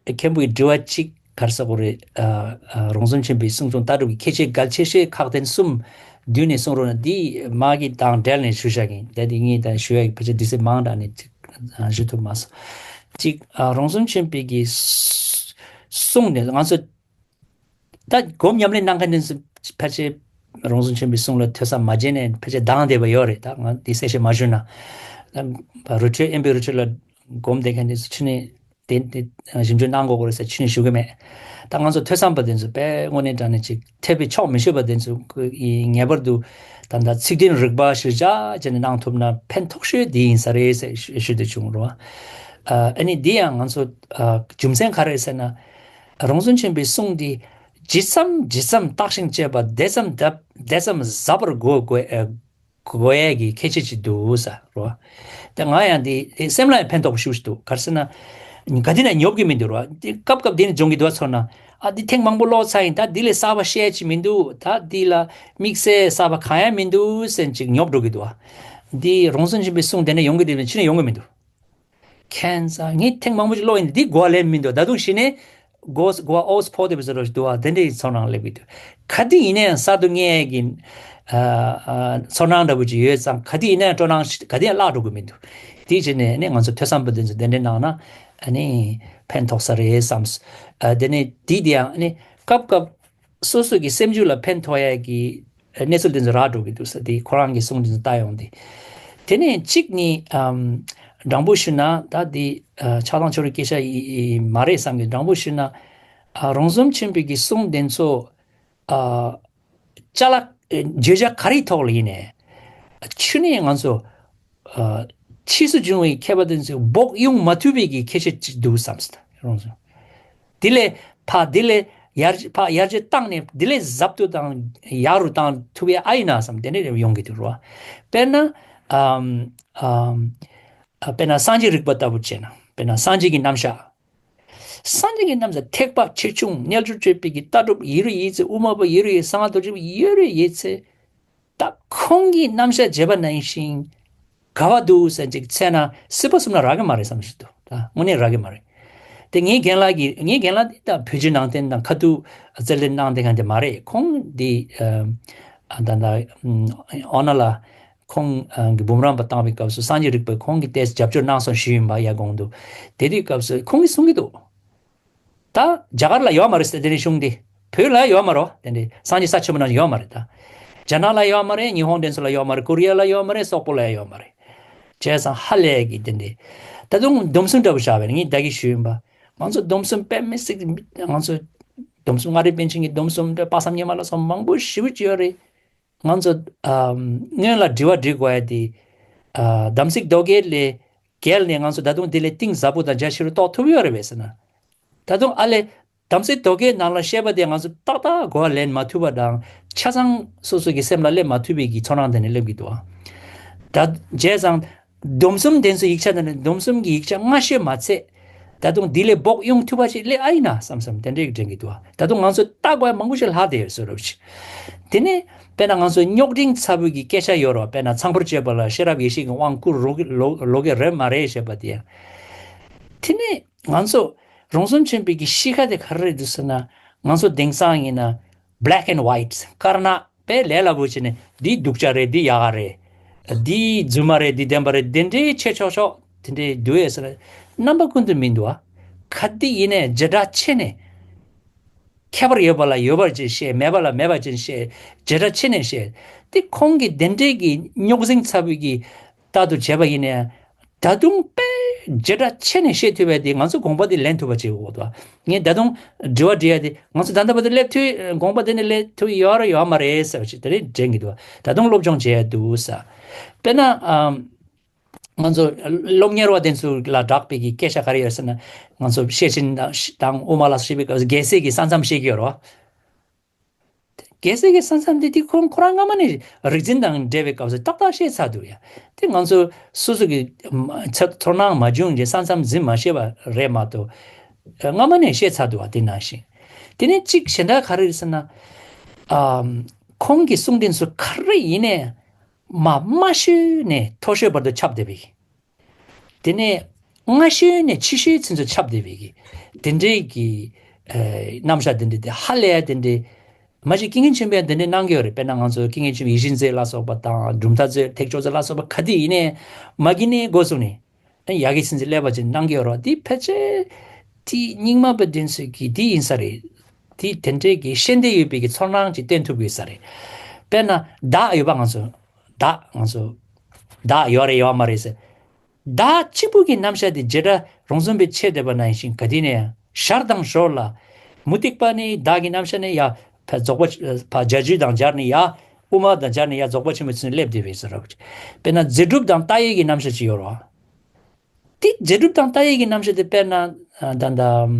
མཁན་པོའི་དྲི་བ་གཅིག་ག་རེ་ཟེར་དགོས་རེད། ཨ་ཨ་རོང་ཟོམ་ཆེན་པོའི་གསུང་རྩོམ་ལྟ་གྲུབ་ཀྱི་ཁྱད་ཆོས་གལ་ཆེ་ཤོས་ཁག་དན་གསུམ་བསྡུས་ནས་གསུང་རོགས་གནང་། འདི་མ་གི་དང་འབྲེལ་ནས་ཞུ་བྱ་གི་ཡིན། ད་དེ་ངས་ད་ཞུ་ཡ་གི་ཕལ་ཆེར་དུས་ཚོད་མང་དྲགས་ནས་ཅིག་ཨ་ཞུ་ཐུབ་མ་སོང་། གཅིག་ཨ་རོང་ཟོམ་ཆེན་པོའི་གི་གསུང་ནས་ང་ཚོ་ད་སྒོམ་ཉམས་ལེན་གནང་མཁན་དེ་ཚོ་ཕལ་ཆེར་རོང་ཟོམ་ཆེན་པོའི་གསུང་ལ་ཐོས་བསམ་མ་བྱས་ནས་ཕལ་ཆེར་སྡང་བསྡད་པ་ཡོད་རེད། ད་ང་འདི་གསལ་བཤད་མ་ཞུས་ན། ད་རི་ཁྲོད་དབེན་པའི་རི་ཁྲོད་ལ་སྒོམ་བསྡད་མཁན་དེ་ཚོ་ཕྱི་ནས་དེ་དེ་ཞིབ་འཇུག་གནང་དགོས་ཀྱི་རེད་ཟེར་ཕྱི་ནས་ཞུ་གི་མེད། ད་ང་ཚོ་ཐོས་བསམ་པ་དེ་ཚོ་དཔེ་དངོས་གནས་དྲང་གནས་ཅིག་ཐེབས་པའི་ཕྱོགས་མི་ཤེས་པ་དེ་ཚོ་ཁོ་ཡི་ངེས་པར་དུ་ད་ལྟ་ཚིག་དོན་རིག་པ་ཞིབ་ཆ་བྱས་ནས་གནང་ཐུབ་ན་ཕན་ཐོགས་ཤོས་དེ་ཡིན་ས་རེད་ཟེར་ཞུ་ཞུ་འདོད་བྱུང་རོ། ཨ་ནི་འདི་ཡང་ང་ཚོ་ཨ་རྒྱུ་མཚན་ག་རེ་ཟེར་ན། རོང་ཟོམ་ཆེན་པོའི་གསུང་འདི་ཇི་ཙམ་ཇི་ཙམ་བརྟག་ཤིང་དཔྱད་པ་དེ་ཙམ་དེ་དེ་ཙམ་ཟབ་པར་གོ་དགོས་ཨ་གོ་ཡས་ཀྱི་ཁྱད་ཆོས་ཅིག་འདུག་ཟེར་རོ། དེ་ང་ཡང་འདི་སེམས་ལ་ཡང་ཕན་ཐོགས་ཤུགས་ཤིག་འདུག་ག་རེ་ཟེར་ན། ག་དེ་ན་ཉོབ་ཀྱི་མི་འདུག་རོ། འདི་སྐབས་སྐབས་འདི་ནས་སྦྱོང་གི་འདུག་ཚོར་ན། ཨ་འདི་ཐེངས་མང་པོ་ཀློག་ཚར་ཡིན། ད་འདི་ལས་གསར་པ་བཤད་ཅིག་མི་འདུག་ད་འདི་ལ་དམིགས་བསལ་གསར་པ་གང་ཡང་མི་འདུག་ཟེར་ཅིག་ཉོབ་འགྲོ་གི་འདུག་འདི་རོང་ཟོམ་ཆེན་པོའི་གསུང་དེ་ནས་ཡོང་གི་འདུག་ཕྱི་ནས་ཡོང་གི་མི་འདུག་ཁྱད་མཚར། ངས་ཐེངས་མང་པོ་ཞིག་ཀློག་ཡིན། འདི་གོ་བ་ལེན་མི་འདུག་ད་དུང་གཞི་ནས་གོ་གོ་བ་ཨོ་སི་ཕོ་དེ་བཟོ་རོགས་ཞིག་འདུག་བ། དེ་འདྲའི་ཚོར་སྣང་སླེབས་ཀྱི་འདུག་ག་དུས་ཡིན་ནའང་གསར་དུ་རྙེད་ཀྱི་ཨ་ཨ་ཚོར་སྣང་འདྲ་པོ་ཅིག་ཡོད་ཙང་། ག་དུས་ཡིན་ནའང་སྤྲོ་སྣང་ཞིག་ག་དུས་ཡང་བརླག་འགྲོ་གི་མི་འདུག་དེའི་ཕྱིར་ནས་ནི་ང་ཚོ་ཐོས་བསམ་པ་དེ་ཚོ་གདན་འདྲེན་གནང་ན་ཨ་ནི་ཕན་ཐོགས་ས་རེད་བསམས། ཨ་དེ་ནས་དེའི་དེ་ཡང་ཨ་ནི་སྐབས་སྐབས་སོ་སོ་གི་སེམས་རྒྱུད་ལ་ཕན་ཐོགས་ཡ་གི་གནས་ཚུལ་དེ་ཚོ་རག་འགྲོ་གི་འདུག་ས། དེ་ཁོ་རང་གི་གསུང་དེ་ཚོ་ལྟ་ཡོང་དུས། དེ་ནས་གཅིག་ནི་ཨམ་དྲང་པོ་ཞུ་ན་ད་དེ་ཨ་ཆགས་སྡང་ཕྱོགས་རིས་སྐད་ཆ་ཡི་ཡི་མ་རེད་བསམ་གི། དྲང་པོ་ཞུ་ན་ཨ་རོང་ཟོམ་ཆེན་པོའི་གི་གསུང་དེ་ཚོ་ཨ་ཅ་ལག་ཨེ་བརྗོད་བྱ་ག་རེའི་ཐོག་ལ་ཡིན་ནའི་ཁྱོན་ནས་ང་ཚོ་ཨ་ཕྱིས་སུ་བྱུང་བའི་མཁས་པ་དེ་ཚོས་འབོག་གཡུག་མ་ཐུབ་པའི་གི་ཁྱད་ཆོས་ཅིག་འདུག་བསམ་སོང་། རོང་ཟོམ། དེ་ལས་ཕ་དེ་ལས་ཡར་ཕ་ཡར་རྒྱས་བཏང་ནས་དེ་ལས་ཟབ་ཏུ་དང་ཡག་རུ་བཏང་ཐུབ་ཡ་ཨ་ཡིན་ན་བསམ་དེ་འདྲ་ཡོང་གི་འདུག་རོ། དཔེར་ན་ཨམ་ཨམ་ཨ་དཔེར་ན་སངས་རྒྱས་རིག་པ་ལྟ་བུ་བྱས་ན། དཔེར་ན་སངས་རྒྱས་ཀྱི་རྣམ་གཞག་སངས་རྒྱས་ཀྱི་རྣམ་གཞག་ཐེག་པ་ཆེ་ཆུང་རྣལ་འབྱོར་སྤྱོད་པའི་གི་ལྟ་གྲུབ་ཡིན་རུང་ཡིན་ཚེ། དབུ་མ་པ་ཡིན་རུང་ཡིན། གསང་སྔགས་རྡོ་རྗེ་པ་ཡིན་རུང་ཡིན་ཚེ། ད་ཁོང་གི་རྣམ་གཞག་བྱས་པ་ནང་བཞིན་ག་བ་འདུག་ཟེར་ཅིག་འཚོལ་ན་སྲིད་པ་གསུམ་ན་རག་གི་མ་རེད་བསམ་བཞིན་འདུག་ད་དངོས་གནས་རག་གི་མ་རེད། དེ་ངའི་རྒན་ལགས་ཀྱིས་ངའི་རྒན་ལགས་དེ་ད་བོད་བརྒྱུད་ནང་བསྟན་དང་ཁ་ཐུག་རྩོད་ལེན་གནང་བསྡད་མཁན་དེ་མ་རེད། ཁོང་འདི་ཨ་ད་ད་ཨ་ཨོ་ན་ལ་ཁོང་ཨ་གི་འབུམ་རམས་པ་བཏང་བའི་སྐབས་སུ་སངས་རྒྱས་རིག་པས་ཁོང་གི་ཏོག་ཙམ་རྒྱབ་སྐྱོར་གནང་སོང་ཞུས་ཡིན་པ། ཡ་གོང་དུ་དེ་དུས་སྐབས་སུ་ཁོང་གིས་གསུང་གི་འདུག་ད་རྒྱ་གར་ལ་ཡོད་མ་རེད་ཟེར། དེ་འདྲའི་གཞུང་འདི་བོད་ལ་ཡོད་མ་རེད། དེ་འདྲའི་སངས་རྒྱས་ས་ཆེན་པོ་ནང་ཡོད་མ་རེད། ད་རྒྱ་ནག་ལ་ཡོད་མ་རེད། ཉི་ཧོང་དེ་ཚོ་ལ་ཡོད་མ་རེད། ཀོ་རི་ཡ་ལ་ཡོད་མ་རེད། སོག་པོ་ལ་ཡོད་མ་རེད། བྱས་ཙང་ཧ་ལས་ཀྱི་དེ་འདྲའི་ད་དུང་སྡོམ་གསུམ་འདྲ་པོ་བཞག་པ་ཡིན་ན། ངས་ད་གིན་ཞུས་ཡིན་པ། ང་ཚོ་སྡོམ་གསུམ་དཔེ་མི་སྲིད། ང་ཚོ་སྡོམ་གསུམ་མངའ་རིས་པཎ་ཆེན་གྱི་སྡོམ་གསུམ་འདྲ། དཔག་བསམ་སྙེ་མ་ལ་སོགས་མང་པོ་ཞེ་པོ་ཅིག་ཡོད་རེད། ང་ཚོ་ཨ་སྔོན་ལ་དྲི་བ་འདྲི་དགོས་ཡ་དེ། ཨ་དམ་ཚིག་རྡོ་རྗེ་ལས་བརྒལ་ནས་ང་ཚོ་ད་དུང་དེ་ལས་གཏིང་ཟབ་པོ་དང་རྒྱ་ཆེ་རུ་གཏོང་ཐུབ་ཡོད་རེད་པས་ཟེར་ན། ད་དུང་ཨ་ལས་དམ་ཚིག་རྡོ་རྗེ་ནང་ལ་བཤད་པ་དེ་ང་ཚོ་ཏག་ཏག་གོ་བ་ལེན་མ་ཐུབ་པ་དང་། ཆ་ཚང་སོ་སོ་གི་སེམས་ལ་སླེབས་མ་ཐུབ་པའི་གི་ཚོར་སྣང་དེ་ནས་སླེབས་ཀྱི་འདུག་ད་བྱས་ཙང་སྡོམ་གསུམ་དེ་ཚོ་ཡིག་ཆ་དེ་ནས་སྡོམ་གསུམ་གྱི་ཡིག་ཆ་སྔ་ཤོས་མ་ཚད། ད་དུང་འདི་ལས་འབོག་གཡུག་ཐུབ་པ་ཞིག་སླེབས་ཨ་ཡིན་ན་བསམ་བསམ་དེ་འདྲའི་དྲན་གྱི་འདུག་ད་དུང་ང་ཚོ་ལྟ་དགོས་མང་པོ་ཞིག་ལྷག་བསྡད་ཡོད་བཟོ་འདྲ་ཞིག་དེ་ནས་དཔེར་ན་ང་ཚོ་རྙོག་འཛིང་ཚ་པོའི་གི་སྐད་ཆ་ཡོད་རེད་བ། དཔེར་ན་ཚངས་པར་སྤྱོད་པ་ལ་ཤེས་རབ་ཡེ་ཤེས་ཀྱི་དབང་བསྐུར་རོ་གི་ལོ་ལོ་གི་རེད་མ་རེད་ཞེས་པ་དེ་ཡང་། དེ་ནས་ང་ཚོ་རོང་ཟོམ་ཆེན་པོའི་གི་གཤིས་ཀ་དེ་ག་རེ་རེད་འདུག་ཟེར་ན། ང་ཚོ་དེང་སང་ཡིན་ན་black and white དཀར་ནག་དཔེ་ལས་སླ་པོ་བྱས་ནས་འདི་སྡུག་ཅག་རེད། འདི་ཡག་ག་རེད། འདི་རྫུན་མ་རེད། འདི་བདེན་པ་རེད། དེ་འདྲའི་ཕྱེ་ཆོག་ཆོག་དེ་འདྲའི་འདུག་ཨེ་ཟེར་ན། རྣམ་པ་ཀུན་ཏུ་མི་འདུག་ཨ། ག་དུས་ཡིན་ནའི་བྱེ་བྲག་ཕྱེ་ནས་ ཁྱད་པར་ཡོད་པ་ལ་ཡོད་པ་ཅིག་བཤད། མེད་པ་ལ་མེད་པ་ཅིག་བཤད། བྱེ་བྲག་ཕྱེ་ནས་བཤད། དེ་ཁོང་གིས་དེ་འདྲའི་གི་རྙོག་འཛིང་ཚ་པོའི་གི་ལྟར་དུ་བྱས་པ་ཡིན་ནའི། ད་དུང་དཔེ་བྱེ་བྲག་ཕྱེ་ནས་བཤད་ཐུབ་པ་དེ་ང་ཚོ་དགོངས་པ་དེ་ལེན་ཐུབ་པ་བྱེད་དགོས་འདུག། ངས་ད་དུང་དྲི་བ་འདྲི་ཡ་དེ། ང་ཚོ་ད་ལྟ་བར་དུ་སླེབས་ཐུབ། དགོངས་པ་དེ་ནས་སླེབས་ཐུབ་ཡོད་རེད་ཡོད་མ་རེད་ཟེར་བ་ཞིག་དེ་རིང་དྲན་གྱི་འདུག། ད་དུང་སློབ་སྦྱོང་བྱེད་ཡ་འདུག་ཟེར། དཔེར་ན། ཨམ། ང་ཚོ་སློབ་གཉེར་བ་དེ་ཚོ་ལ་བསྒྲགས་པའི་གི་སྐད་ཆ་ག་རེ་ཡོད་ཟེར་ན། ང་ཚོ་ཤེར་ཕྱིན་དང་དབུ་མ་ལ་སོགས་པའི་སྐབས་སུ་རྒྱལ་སྲས་ཀྱི་ས་མཚམས་བཤད་ཀྱི་ཡོད་རེད་བ། རྒྱལ་སྲས་ཀྱི་ས་མཚམས་དེ་དེ་ཁོང་ཁོ་རང་སྔ་མ་ནས་རིག་འཛིན་དང་འབྲེལ་བའི་སྐབས་སུ་ཏག་ཏག་བཤད་ཚར་འདུག་ཡ། དེ་ང་ཚོ་སོ་སོ་གི་ཚོར་སྣང་མ་བྱུང་རྗེས་ས་མཚམས་འཛིན་མ་ཤེས་པ་རེད་མ་གཏོགས། སྔ་མ་ནས་བཤད་ཚར་འདུག་བ། དེ་ནང་བཞིན། དེ་ནས་གཅིག་གཞན་དག་ག་རེ་རེད་ཟེར་ན། ཨམ། ཁོང་གི་གསུང་དོན་ཚོ་ག་རེ་ཡིན་ནའི། མ་དམའ་ཤོས་ནས་མཐོ་ཤོས་བར་དུ་ཁྱབ་བསྡད་པའི། དེ་ནས་སྔ་ཤོས་ནས་ཕྱི་ཤོས་ཚུན་ཚོད་ཁྱབ་བསྡད་པའི་གི། དེ་འདྲའི་གི། ཨེ། རྣམ་གཞག་དེ་འདྲའི་དེ་ཧ་ལས་ཡ་དེ་འདྲའི། མ་གཞི་ཀུན་མཁྱེན་ཆེན་པོས་དེ་འདྲའི་གནང་གི་ཡོད་རེད། དཔེར་ན་ང་ཚོ་ཀུན་མཁྱེན་ཆེན་པོ་ཡིད་བཞིན་མཛོད་ལ་སོགས་པ་དང་གྲུབ་མཐའ་མཛོད་ཐེག་མཆོག་མཛོད་ལ་སོགས་པ་ག་དུས་ཡིན་ནའི་མ་གི་ནས་འགོ་བཟུང་ནས། ཨ། ཡ་གི་ཚུན་ཚོད་སླེབས་པ་ཅིག་གནང་གི་ཡོད་རེད། དེ་ཕལ་ཆེར་དེ་རྙིང་མ་པ་དེ་ཚོས་ཀྱི་དེ་ཡིན་ས་རེད། དེ་དེ་འདྲའི་གི་ཤེས་འདོད་ཡོད་པའི་གི་ཚོར་སྣང་ཅིག་སྟོན་ཐུབ་ཀྱི་ཡོད་ས་རེད། དཔེར་ན་བདག་ཡོད་པ། ང་ཚོ་བདག་ང་ཚོ་བདག་ཡོད་རེད་ཡོད་མ་རེད་ཟེར། བདག་གཅིག་པུ་གི་རྣམ་གཞག་དེ་བྱེ་བྲག་རོང་ཟོམ་པའི་ཆེད་དེ་བ་ནང་བཞིན་ག་དུས་ནས་ཡང་ཞར་དང་ཞོར་ལ། མུ་སྟེགས་པ་ནི་བདག་གི་རྣམ་གཞག་ནས་ཡ། ཕ་རྫོགས་པ་ཕ་བྱ་རྒྱུད་དང་སྦྱར་ནས་ཡ། དབུ་མ་དང་སྦྱར་ནས་ཡ་རྫོགས་པ་ཆེན་པོའི་ཚུལ་སླེབས་བསྡད་པའི་ཟེར་རོ། དཔེར་ན་རྫས་གྲུབ་དང་ལྟ་བའི་གི་རྣམ་གཞག་ཅིག་ཡོད་རེད་བ། དེ་རྫས་གྲུབ་དང་ལྟ་བའི་གི་རྣམ་གཞག་དེ་དཔེར་ན། ཨ། ད་ལྟ། ཨ།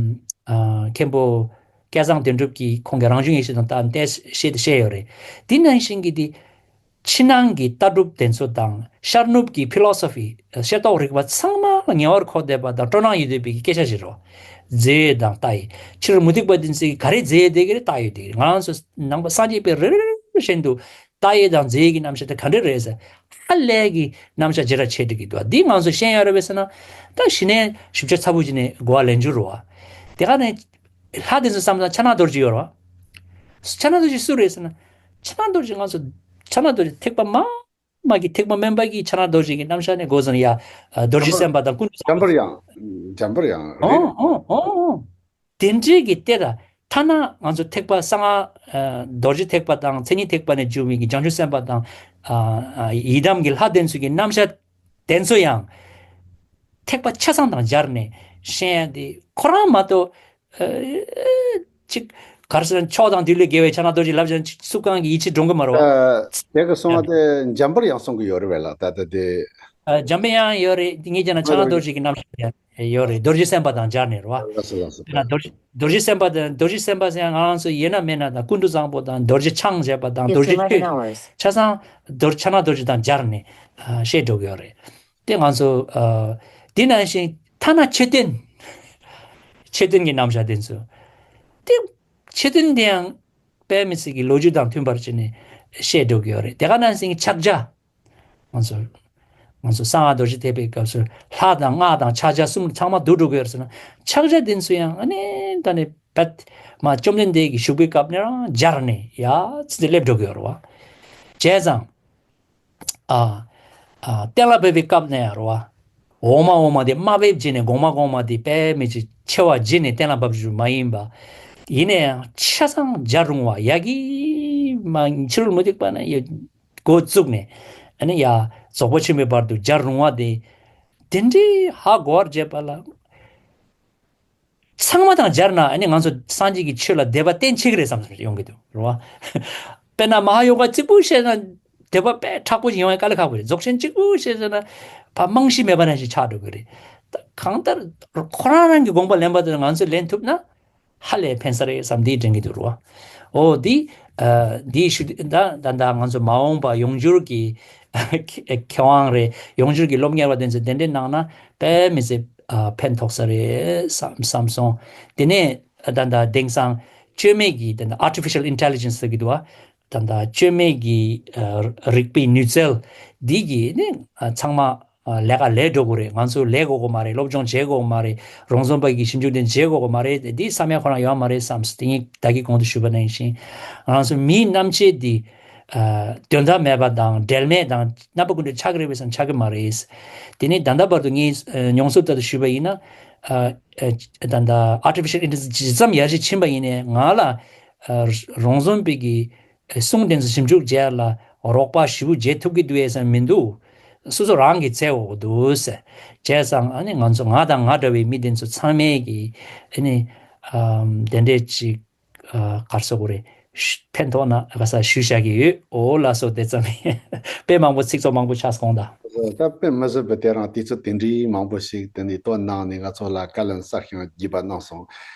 མཁན་པོ་སྐལ་བཟང་དོན་གྲུབ་ཀྱིས་ཁོང་གི་རང་བྱུང་ཡེ་ཤེས་དང་ལྟ་བ་བཤད་བཤད་ཡོད་རེད། དེ་ནང་བཞིན་གྱི་དེ། ཕྱི་ནང་གི་ལྟ་གྲུབ་དེ་ཚོ་དང་ཤར་ནུབ་ཀྱི་ཕི་ལོ་སོ་ཕི། ཤེས་རྟོགས་རིག་པ་ཚང་མ་ལ་ཉེ་བར་མཁོ་བསྡད་པ་དང་སྤྲོ་སྣང་ཡོད་བསྡད་པའི་སྐད་ཆ་ཞིག་རེད། རྫས་དང་ལྟ་ཡི། ཕྱི་རོལ་མུ་སྟེགས་པ་དེ་ཚོས་ག་རེ་རྫས་ཡོད་བསྡད་ཀྱི་རེད། ལྟ་ཡོད་བསྡད་ཀྱི་རེད། ང་རང་ཚོ་ནང་པ་སངས་རྒྱས་པའི་རེ་རེ་བཞིན་དུ་ལྟ་ཡི་དང་རྫས་ཀྱི་རྣམ་གཞག་དེ་ག་འདྲ་རེད་ཟེར། ཧ་ལས་ཀྱི་རྣམ་གཞག་བྱེ་བྲག་ཕྱེ་འགྲིག་གི་འདུག། འདི་ང་ཚོ་ཤེས་ཡོད་རེད་པས་ཟེར་ན། ད་གཞི་ནས་ཞིབ་ཆ་ཚ་པོ་བྱས་ནས་གོ་བ་ལེན་རྒྱུ་རེད་བ། དེ་ག་ནས། ལྷ་དེ་ཚོ་བསམ་ཙང་ཕྱག་ན་རྡོ་རྗེ་ཡོད་རེད་བ། ཕྱག་ན་རྡོ་རྗེ་སུ་རེད་ཟེར་ན། ཕྱག་ན་རྡོ་རྗེ་ང་ཚོ་ཕྱག་ན་རྡོ་རྗེ་ཐེག་པ་མ་མ་གི་ཐེག་པ་དམན་པ་གི་ཕྱག་ན་རྡོ་རྗེ་གི་རྣམ་གཞག་ནས་འགོ་བཟུང་ཡ། རྡོ་རྗེ་སེམས་དཔའ་དང་ཀུན་ཏུ། འཇམ་པར་དབྱངས། འཇམ་པར་དབྱངས་རེད། ཨོ་ཨོ་ཨོ་ཨོ། དེ་འདྲའི་གི་སྟེ། ད་ཐ་ན་ང་ཚོ་ཐེག་པ་གསང་སྔགས། རྡོ་རྗེ་ཐེག་པ་དང་མཚན་ཉིད་ཐེག་པ་ནས་བྱུང་བའི་གི་བྱང་ཆུབ་སེམས་དཔའ་དང་། ཡི་དམ་གྱི་ལྷ་དེ་ཚོ་གི་རྣམ་གཞག་དེ་ཚོ་ཡང་ཐེག་པ་ཆ་ཚང་དང་སྦྱར་ནས་ཤེས་ཡ་དེ་ཁོ་རང་མ་གཏོགས། ཨ། ཅིག་ག་རེ་ཟེར་ན་མཆོག་དང་དུས་ལས་བརྒལ་བའི་ཕྱག་ན་རྡོ་རྗེ་ལབ་ཀྱང་ཅིག་སུ་གང་གི་ཡིད་ཆེས་འགྲོ་གི་མ་རེད་བ། ཨ། དེ་གི་གསུང་བ་དེ་འཇམ་པར་དབྱངས་གསུང་གི་ཡོད་རེད་པས་ལགས། ད་ལྟ་དེ། ཨ། འཇམ་པའི་དབྱངས་ཡོད་རེད། ངས་བྱས་ན་ཕྱག་ན་རྡོ་རྗེ་གི་རྣམ་གཞག་ཡོད་རེད། རྡོ་རྗེ་སེམས་དཔའ་དང་སྦྱར་ནས་རེད་བ། ལགས་སོ་ལགས་སོ། དཔེར་ན་རྡོ་རྗེ་རྡོ་རྗེ་སེམས་དཔའ་དང་། རྡོ་རྗེ་སེམས་དཔའ་ཟེར་ཡང་ང་རང་ཚོ་ཡོད་ན་མེད་ན་དང་ཀུན་ཏུ་བཟང་པོ་དང་རྡོ་རྗེ་འཆང་ཞེས་པ་དང་རྡོ་རྗེ་ཐོད་ཆ་ཚང་རྡོ་ཕྱག་ན་རྡོ་རྗེ་དང་སྦྱར་ནས་བཤད་འགྲོ་གི་ཡོད་རེད། དེ་ང་ཚོ། ཨ། དེ་ནང་བཞིན་ཐ་ན་མཆོད་རྟེན། མཆོད་རྟེན་གྱི་རྣམ་གཞག་དེ་ཚོ། དེ་མཆོད་རྟེན་དེ་ཡང་དཔེ་མི་སྲིད་ཀྱི་ལོ་རྒྱུས་དང་མཐུན་པར་བྱས་ནས་བཤད་འགྲོ་གི་ཡོད་རེད། དེ་ག་ནང་བཞིན་གྱི་ཕྱག་རྒྱ། ང་ཚོ་ང་ཚོ་གསང་སྔགས་རྡོ་རྗེ་ཐེག་པའི་སྐབས་སུ་ལྷ་དང་སྔགས་དང་ཕྱག་རྒྱ་གསུམ་ཚང་མ་བསྡུ་འགྲོ་གི་ཡོད་རེད་ཟེར་ན། ཕྱག་རྒྱ་དེ་ཚོ་ཡང་ཨ་ནི་ད་ནི་བད་མ་བཅོམ་ལྡན་འདས་ཀྱི་བཞུགས་པའི་སྐབས་ནས་རང་སྦྱར་ནས་ཡ་ཚིག་དེ་སླེབས་འགྲོ་གི་ཡོད་རེད་བ། བྱས་ཙང་། ཨ། ཨ། གཏན་ལ་ཕེབས་པའི་སྐབས་ནས་ཡང་རེད་བ། འོག་མ་འོག་མ་དེ་དམའ་བའི་རྗེས་ནས་གོང་མ་གོང་མ་དེ་དཔེ་མི་སྲིད་ཆེ་བ་རྗེས་ནས་གཏན་ལ་ཕབ་རྒྱུ་མ་ཡིན་པ། ཡིན་ན་ཡང་ཆ་ཚང་སྦྱར་རུང་བ་ཡ་གི་མ་ཕྱི་རོལ་མུ་སྟེགས་པ་ན་ཡ་འགོ་བཙུགས་ནས། ཨ་ནི་ཡ་རྫོགས་པ་ཆེན་པོའི་བར་དུ་སྦྱར་རུང་བ་དེ། དེ་འདྲའི་ཧ་གོ་བར་བྱེད་པ་ལ། ཚང་མ་དང་སྦྱར་ན་ཨ་ནི་ང་ཚོ་སངས་རྒྱས་ཀྱི་ཆོས་ལ་དད་པ་གཏན་ཆེ་གི་རེད་བསམ་བསམ་ཡོང་གི་འདུག་རེད་བ། དཔེར་ན་མ་ཧཱ་ཡོ་ག་གཅིག་པུ་བཤད་ན་དད་པ་དཔེ་མཁྲེགས་པོ་ཞིག་ཡོང་བའི་དཀའ་ལས་ཁག་པོ་རེད། རྫོགས་ཆེན་གཅིག་པུ་བཤད་ཟེར་ན་ཕ་རྨང་གཞི་མེད་པ་ནང་བཞིན་ཆགས་འགྲོ་གི་རེད། ད་གང་ལྟར་ཁོ་རང་རང་གི་དགོངས་པ་ལེན་པ་དེ་ང་ཚོས་ལེན་ཐུབ་ན་ཧ་ལས་ཕན་ས་རེད་བསམ་འདི་དྲན་གི་འདུག་རེད་བ། འོ་འདི། ཨ། འདི་ཞུ་ད་ད་ད་ང་ཚོ་མ་འོངས་པ་ཡོང་འགྱུར་གྱི་མཁས་དབང་རེད། ཡོང་འགྱུར་གྱི་སློབ་གཉེར་བ་དེ་ཚོས་དེ་འདྲའི་གནང་ན་དཔེ་མི་སྲིད། ཨ། ཕན་ཐོགས་ས་རེད་བསམ་བསམ་སོང་། དེ་ནས་ད་ལྟ་དེང་སང་བཅོས་མའི་གི་ད་ལྟ་artificial intelligence་ཟེར་གི་འདུག་བ། ད་ལྟ་བཅོས་མའི་གི། ཨ། རིག་པའི་ནུས་རྩལ་འདི་གི་ནི། ཨ། ཚང་མ། ཨ། ལས་ཀ་ལས་འགྲོ་དགོས་རེད། ང་ཚོ་ལས་དགོས་དགོས་མ་རེད། སློབ་སྦྱོང་བྱེད་དགོས་མ་རེད། རོང་ཟོམ་པ་གི་ཞིབ་འཇུག་དེ་བྱེད་དགོས་མ་རེད། འདི་བསམ་ཡ་ཁོ་རང་ཡོད་མ་རེད་བསམ། དེ་ངས་ད་གིན་གོང་དུ་ཞུས་པ་ནང་བཞིན་ང་ཚོ་མིའི་རྣམ་དཔྱོད་འདི། ཨ། དོན་དག་མེད་པ་དང་འབྲེལ་མེད་དང་རྣམ་པ་ཀུན་ཏུ་ཆགས་ཀྱི་རེད་པས་བསམ། ཆགས་ཀྱི་མ་རེད། དེ་ནས་ད་ལྟ་བར་དུ་ངས། ཨ། མྱོང་ཚོར་ལྟར་དུ་ཞུས་པ་ཡིན་ན། ཨ་ཨ་ད་ད་artificial intelligence་ཇི་ཙམ་ཡར་རྒྱས་ཕྱིན་པ་ཡིན་ནའི་ང་ལ་ཨ་རོང་ཟོམ་པའི་གི་གསུང་དེ་ཚོ་ཞིབ་འཇུག་བྱས་ལ་རོགས་པ་ཞེ་པོ་བྱེད་ཐུབ་ཀྱི་འདུག་ཨེ་ཟེར་མི་འདུག་སོ་སོ་རང་གི་ཚད་འོག་འདུག་ཟེར། བྱས་ཙང་ཨ་ནི་ང་ཚོ་ང་དང་ང་འདྲ་བའི་མི་དེ་ཚོ་ཚང་མས་ཀྱི་ཨ་ནི་ཨམ་དེ་འདྲས་ཅིག་ཨ་ག་རེ་ཟེར་དགོས་རེད། ཕན་ཐོགས་ན་ག་ས་ཞུ་བྱ་གི་ཡོད། འོ་ལགས་སོ། དེ་ཙམ་ཡིན། དཔེ་མང་པོ་ཚིག་ཚོགས་མང་པོ་ཆགས་སོང་ད། ད་དཔེ་མི་སྲིད་པའི་དེ་རིང་དུས་ཚོད་དེ་འདྲའི་མང་པོ་ཞིག་དེ་ནས་བཏོན་གནང་ནས་ང་ཚོ་ལ་བཀའ་ལན་གསར་ཤིང་རྒྱས་པ་གནང་སོང་།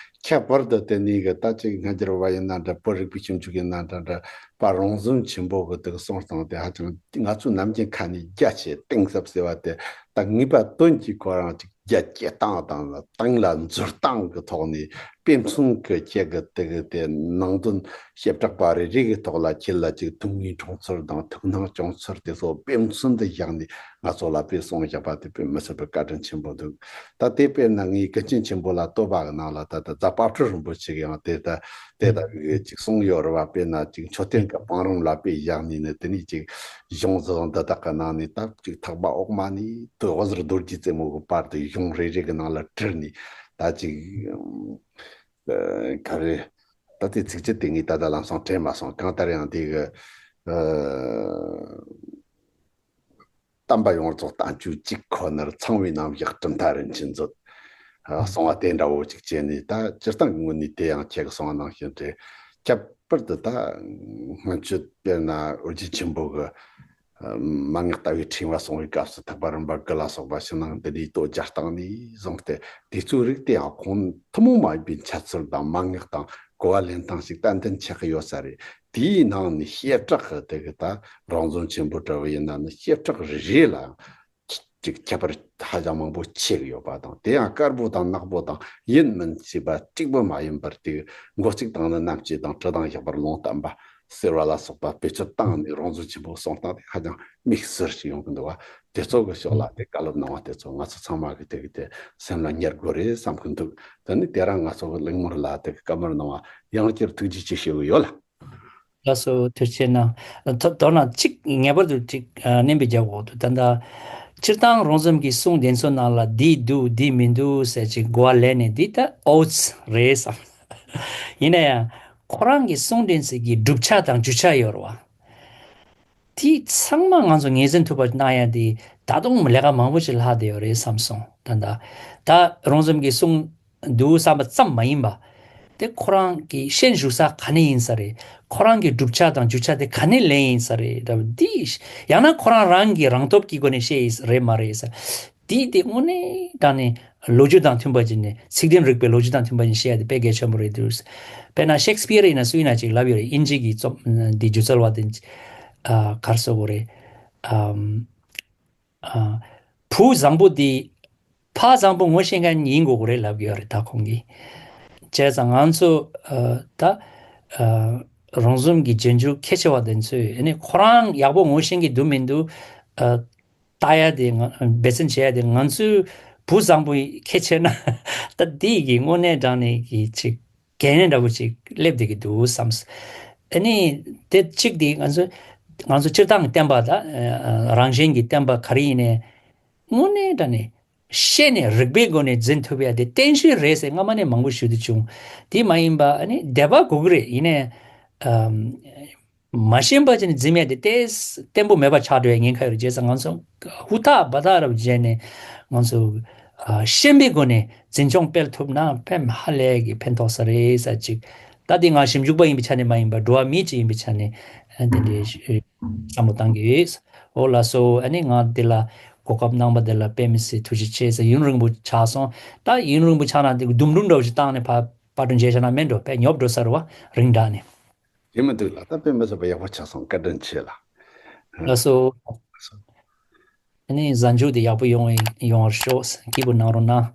ཁྱད་པར་དུ་དེ་ནས་གི་ད་ཅིག་སྔ་འགྱུར་བ་ཡིན་ན་འདྲ། བོད་རིག་པའི་ཞིབ་འཇུག་ཡིན་ན་འདྲ་འདྲ། པ་རོང་ཟོམ་ཆེན་པོ་གི་དེ་གི་གསུང་སྟངས་དེ་ཧ་ཅང་ང་ཚོའི་ནམ་རྒྱུན་ཁ་ནས་རྒྱ་ཆེ་གཏིང་ཟབ་ཟེར་བ་དེ་ད་ངེས་པ་དོན་གྱིས་ཁོ་རང་ཅིག་རྒྱ་སྐྱེད་སྟངས་དང་གཏིང་ལ་འཛུལ་སྟངས་ཀྱི་ཐོག་ནས་དཔེ་མཚོན་གྱི་ཁྱེད་ཀྱི་དེ་གི་དེ་ནང་དོན་བྱེ་བྲག་པ་རེ་རེ་གི་ཐོག་ལ་ཁྱེད་ལ་ཅིག་ཐུགས་ངེས་འཁྲུངས་ཚུལ་དང་ཐུགས་སྣང་བྱུང་ཚུལ་དེ་ཚོ་དཔེ་མཚོན་དུ་བཞག་ནས་ང་ཚོ་ལ་དཔེ་གསུངས་བཞག་པ་དེ་དཔེ་མི་སྲིད་པའི་བཀའ་དྲིན་ཆེན་པོ་འདུག་ད་དེ་དཔེར་ན་ངས་ཀུན་མཁྱེན་ཆེན་པོ་ལ་བསྟོད་པ་གི་ནང་ལ་ད་ད་རྫ་དཔལ་སྤྲུལ་རིན་པོ་ཆེ་གི་ཡང་དེ་ད་དེ་ད་གི་ཅིག་གསུངས་ཡོད་རེད་བ། དཔེར་ན་ཅིག་མཆོད་རྟེན་གྱི་བང་རིམ་ལ་དཔེ་བཞག་ནས་ནི་དེ་ནས་ཅིག་གཞུང་ཟིག་འདི་དག་གི་ནང་ནས་ད་ཅིག་ཐེག་པ་འོག་མ་ནས་དེ་འོད་ཟེར་རྡོ་རྗེ་རྩེ་མོ་གི་བར་དུ་གཞུང་རེ་རེ་གི་ནང་ལ་བྲིས་ནས་ད་ཅིག་ཨ་ག་རེ་ད་དེ་ཚིགས་བཅད་དེ་ངས་ད་ལྟ་ལམ་སང་དྲན་མ་སོང་། གང་ལྟར་ཡང་དེ་གི་ཨ། བསྟན་པ་ཡོངས་རྫོགས་བསྟན་བཅོས་གཅིག་ཁོ་ནར། ཚངས་པའི་རྣམ་གཞག་གྲུབ་མཐའ་རིན་ཆེན་མཛོད། ཨ་གསུང་བ་དེ་འདྲ་བོ་ཅིག་བྱས་ནས། ད་སྤྱིར་བཏང་གི་ངོས་ནས་དེ་ཡང་ཁྱེད་ཀྱི་གསུང་བ་ནང་བཞིན་རེད། ཁྱད་པར་དུ་ད་སྔོན་ཆད་དཔེར་ན་ཨོ་རྒྱན་ཆེན་པོ་གི་ཨ་མན་ངག་ལྟ་བའི་ཕྲེང་བ་གསུང་བའི་སྐབས་སུ་ཐེག་པ་རིམ་པ་དགུ་ལ་སོགས་པ་ཕྱི་ནང་འདི་འདྲའི་བསྟོད་རྒྱག་སྟངས་ནས་བཟུང་སྟེ། དེ་ཚོའི་རིགས་དེ་ཡང་ཁོང་ཐུན་མོང་མ་ཡིན་པའི་འཆད་ཚུལ་དང་མན་ངག་དང་གོ་བ་ལེན་སྟངས་ཤིག་ཏན་ཏན་ཆགས་ཀྱི་ཡོད་ས་རེད། དེའི་ནང་ནས་བྱེ་བྲག་གི་དེ་གི་ད་རོང་ཟོམ་ཆེན་པོ་འདྲ་བོ་ཡིན་ན་ནི་བྱེ་བྲག་རེ་རེ་ལ་ཅིག་ཁྱད་པར་ཧ་ཅང་མང་པོ་ཕྱེ་གི་ཡོད་པ་དང་། དེ་ཡང་དཀར་པོ་དང་ནག་པོ་དང་ཡིན་མིན་ཞེས་པ་གཅིག་པུ་མ་ཡིན་པར། དེ་མགོ་གཅིག་དང་ནི་རྣམ་བཅད་དང་། གྲི་དང་ཞགས་པར་ལུང་བསྟན་པ་ཟེར་བ་ལ་སོགས་པ་བེད་སྤྱོད་བཏང་ནས་རོང་ཟོམ་ཆེན་པོ་གསུང་སྟངས་དེ་ཧ་ཅང་དམིགས་བསལ་ཞིག་ཡོང་གི་འདུག་བ། དེ་ཚོ་གི་ཕྱོགས་ལ་དེ་བཀའ་སློབ་གནང་བ་དེ་ཚོ་ང་ཚོ་ཚང་མ་གི་དེ་གི་དེ་སེམས་ལ་ཉར་དགོས་རེད་བསམ་གི་འདུག་དེ་ནི་དེ་རིང་ང་ཚོ་གི་གླེང་མོལ་ལ་དེ་གི་བཀའ་མོལ་གནང་བ་ཡང་བསྐྱར་ཐུགས་རྗེ་ཆེ་ཞུ་གི་ཡོད་ལ། ལགས་སོ། ཐུགས་རྗེ་ཆེ་གནང་། ད་མདོར་ན་གཅིག་ངེས་པར་དུ་གཅིག་ཨ་སྣོན་པ་རྒྱག་དགོས་འདུག་ད་ལྟ་སྤྱིར་བཏང་རོང་ཟོམ་གྱི་གསུང་དེ་ཚོ་ནང་ལ་འདི་འདུག་འདི་མི་འདུག་ཟེར་ཅིག་གོ་བ་ལེན་ནས་འདི་ད་ཨོ་ཙི་རེད་བསམ། ཡིན་ན་ཡང་ཁོ་རང་གི་གསུང་དེ་ཚོ་གི་བསྒྲུབ་བྱ་དང་རྒྱུ་ཆ་ཡོད་རེད་བ། དེ་ཚང་མ་ང་ཚོ་ངོས་འཛིན་ཐུབ་པ་གནང་ཡ་དེ་ད་དུང་ལས་ཀ་མང་པོ་ཞིག་ལྷག་བསྡད་ཡོད་རེད་བསམ་སོང་། ད་ལྟ་ད་རོང་ཟོམ་གྱི་གསུང་འདུག་བསམ་པ་ཙམ་མ་ཡིན་པ། དེ་ཁོ་རང་གི་ཤན་ཞུགས་ས་ག་ནས་ཡིན་ས་རེད། ཁོ་རང་གི་བསྒྲུབ་བྱ་དང་རྒྱུ་ཆ་དེ་ག་ནས་ལེན་ཡིན་ས་རེད། ད་འདི་ཡང་ན་ཁོ་རང་རང་གི་རང་སྟོབས་ཀྱི་སྒོ་ནས་བཤད་ཡིན་ས་རེད་མ་རེད་ས། འདི་དེ་དངོས་གནས་དྲང་གནས་ལོ་རྒྱུས་དང་མཐུན་པ་ཅིག་ནས། ཚིག་དོན་རིག་པའི་ལོ་རྒྱུས་དང་མཐུན་པ་ཅིག་བཤད་ཡ་དེ་དཔེ་གལ་ཆེན་པོ་རེད་འདུག་དཔེར་ན་ཤེག་སི་པིར་ཡིན་ན་སུ་ཡིན་ན་ཅིག་ལབ་ཡོད་རེད། དབྱིན་ཇི་གི་རྩོམ་འདི་སྒྱུ་རྩལ་བ་དེ་ཨ་ག་རེ་ཟེར་དགོས་རེད། ཨམ། ཨ། བུ་བཟང་པོ་འདི་ཕ་བཟང་པོ་ངོ་ཤེས་མཁན་ཡིན་དགོས་ཀྱི་རེད་ལབ་ཀྱི་ཡོད་རེད་ད་ཁོང་གིས། བྱས་ཙང་ང་ཚོ་ཨ་ད་ཨ་རོང་ཟོམ་གྱི་རྗེས་འཇུག་ཁྱད་ཆེ་བ་དེ་ཚོས་ཨ་ནི་ཁོ་རང་ཡག་པོ་ངོ་ཤེས་ཀྱི་འདུག་མི་འདུག་ཨ་ལྟ་ཡ་དེ་ང་འབད་བརྩོན་བྱེད་ཡ་དེ་ང་ཚོའི་བུ་བཟང་པོ་ཁྱད་ཆེ་ན་ད་འདི་གི་དངོས་གནས་དྲང་གནས་ཀྱི་ཅིག་འགན་འདྲ་པོ་ཅིག་སླེབས་བསྡད་ཀྱི་འདུག་བསམ། ཨ་ནི་དེ་གཅིག་དེ་ང་ཚོ་ང་ཚོ་སྤྱིར་བཏང་གི་བསྟན་པ་དང་ཨ་རང་གཞན་གྱི་བསྟན་པ་ག་རེ་ཡིན་ནའི་དངོས་གནས་དྲང་གནས་ཤེས་ནས་རིག་པའི་སྒོ་ནས་འཛིན་ཐུབ་ཡ་དེ་བསྟན་བཅོས་རེད་ཟེར་སྔ་མ་ནས་མང་པོ་ཞུ་དུ་བྱུང་། དེ་མ་ཡིན་པ་ཨ་ནི་དད་པ་དགོས་ཀྱི་རེད། ཡིན་ནའི་ཨམ། མ་ཤེས་པ་ཅིག་ནས་འཛིན་ཡ་དེ་ཏོག་ཙམ་བརྟན་པོ་མེད་པ་ཆགས་འགྲོ་ཡ་ཉེན་ཁ་ཡོད་རེད། བྱས་ཙང་ང་ཚོ་ཧུར་ཐག་འབད་ཐག་རབ་བྱས་ནས་ང་ཚོ་ཨ་ཤེས་པའི་སྒོ་ནས་འཛིན་སྐྱོང་སྤེལ་ཐུབ་ན་ཕན་ཧ་ལས་ཀྱི་ཕན་ཐོགས་ས་རེད་ས་ཅིག་ད་དེ་ང་ཞིབ་འཇུག་པ་ཡིན་པའི་ཆ་ནས་མ་ཡིན་པར་འགྲོ་བ་མི་ཅིག་ཡིན་པའི་ཆ་ནས་ཨ་དེ་འདྲའི་བསམ་བློ་བཏང་གི་ཡོད། འོ་ལགས་སོ། ཨ་ནི་ང་འདི་ལ་གོ་སྐབས་གནང་བ་འདི་ལ་དཔེ་མི་སྲིད་ཐུགས་རྗེ་ཆེ་ཟེར། ཡུན་རིང་པོ་ཆགས་སོང་། ད་ཡུན་རིང་པོ་ཆགས་ན་དེ་དུམ་གྲུ་འདྲ་བོ་ཞིག་བཏང་ནས་ཕར་པར་སྐྲུན་བྱས་བཞག་ན་མེད་འགྲོ། དཔེ་ཉོབ་འགྲོ་ས་རེད་བ། རིང་དྲགས་ནས། དེ་མི་འདུག་ལ། ད་དཔེ་མི་སྲིད་པ་ཡག་པོ་ཆགས་སོང་། བཀའ་དྲིན་ཆེ་ལ། ལགས་སོ། ཨ་ནི་གཟའ་མཇུག་དེ་ཡག་པོ་ཡོང་བའི་ཡོང་བར་ཤོག་སྐྱིད་པོ་གནང་རོགས་གནང་།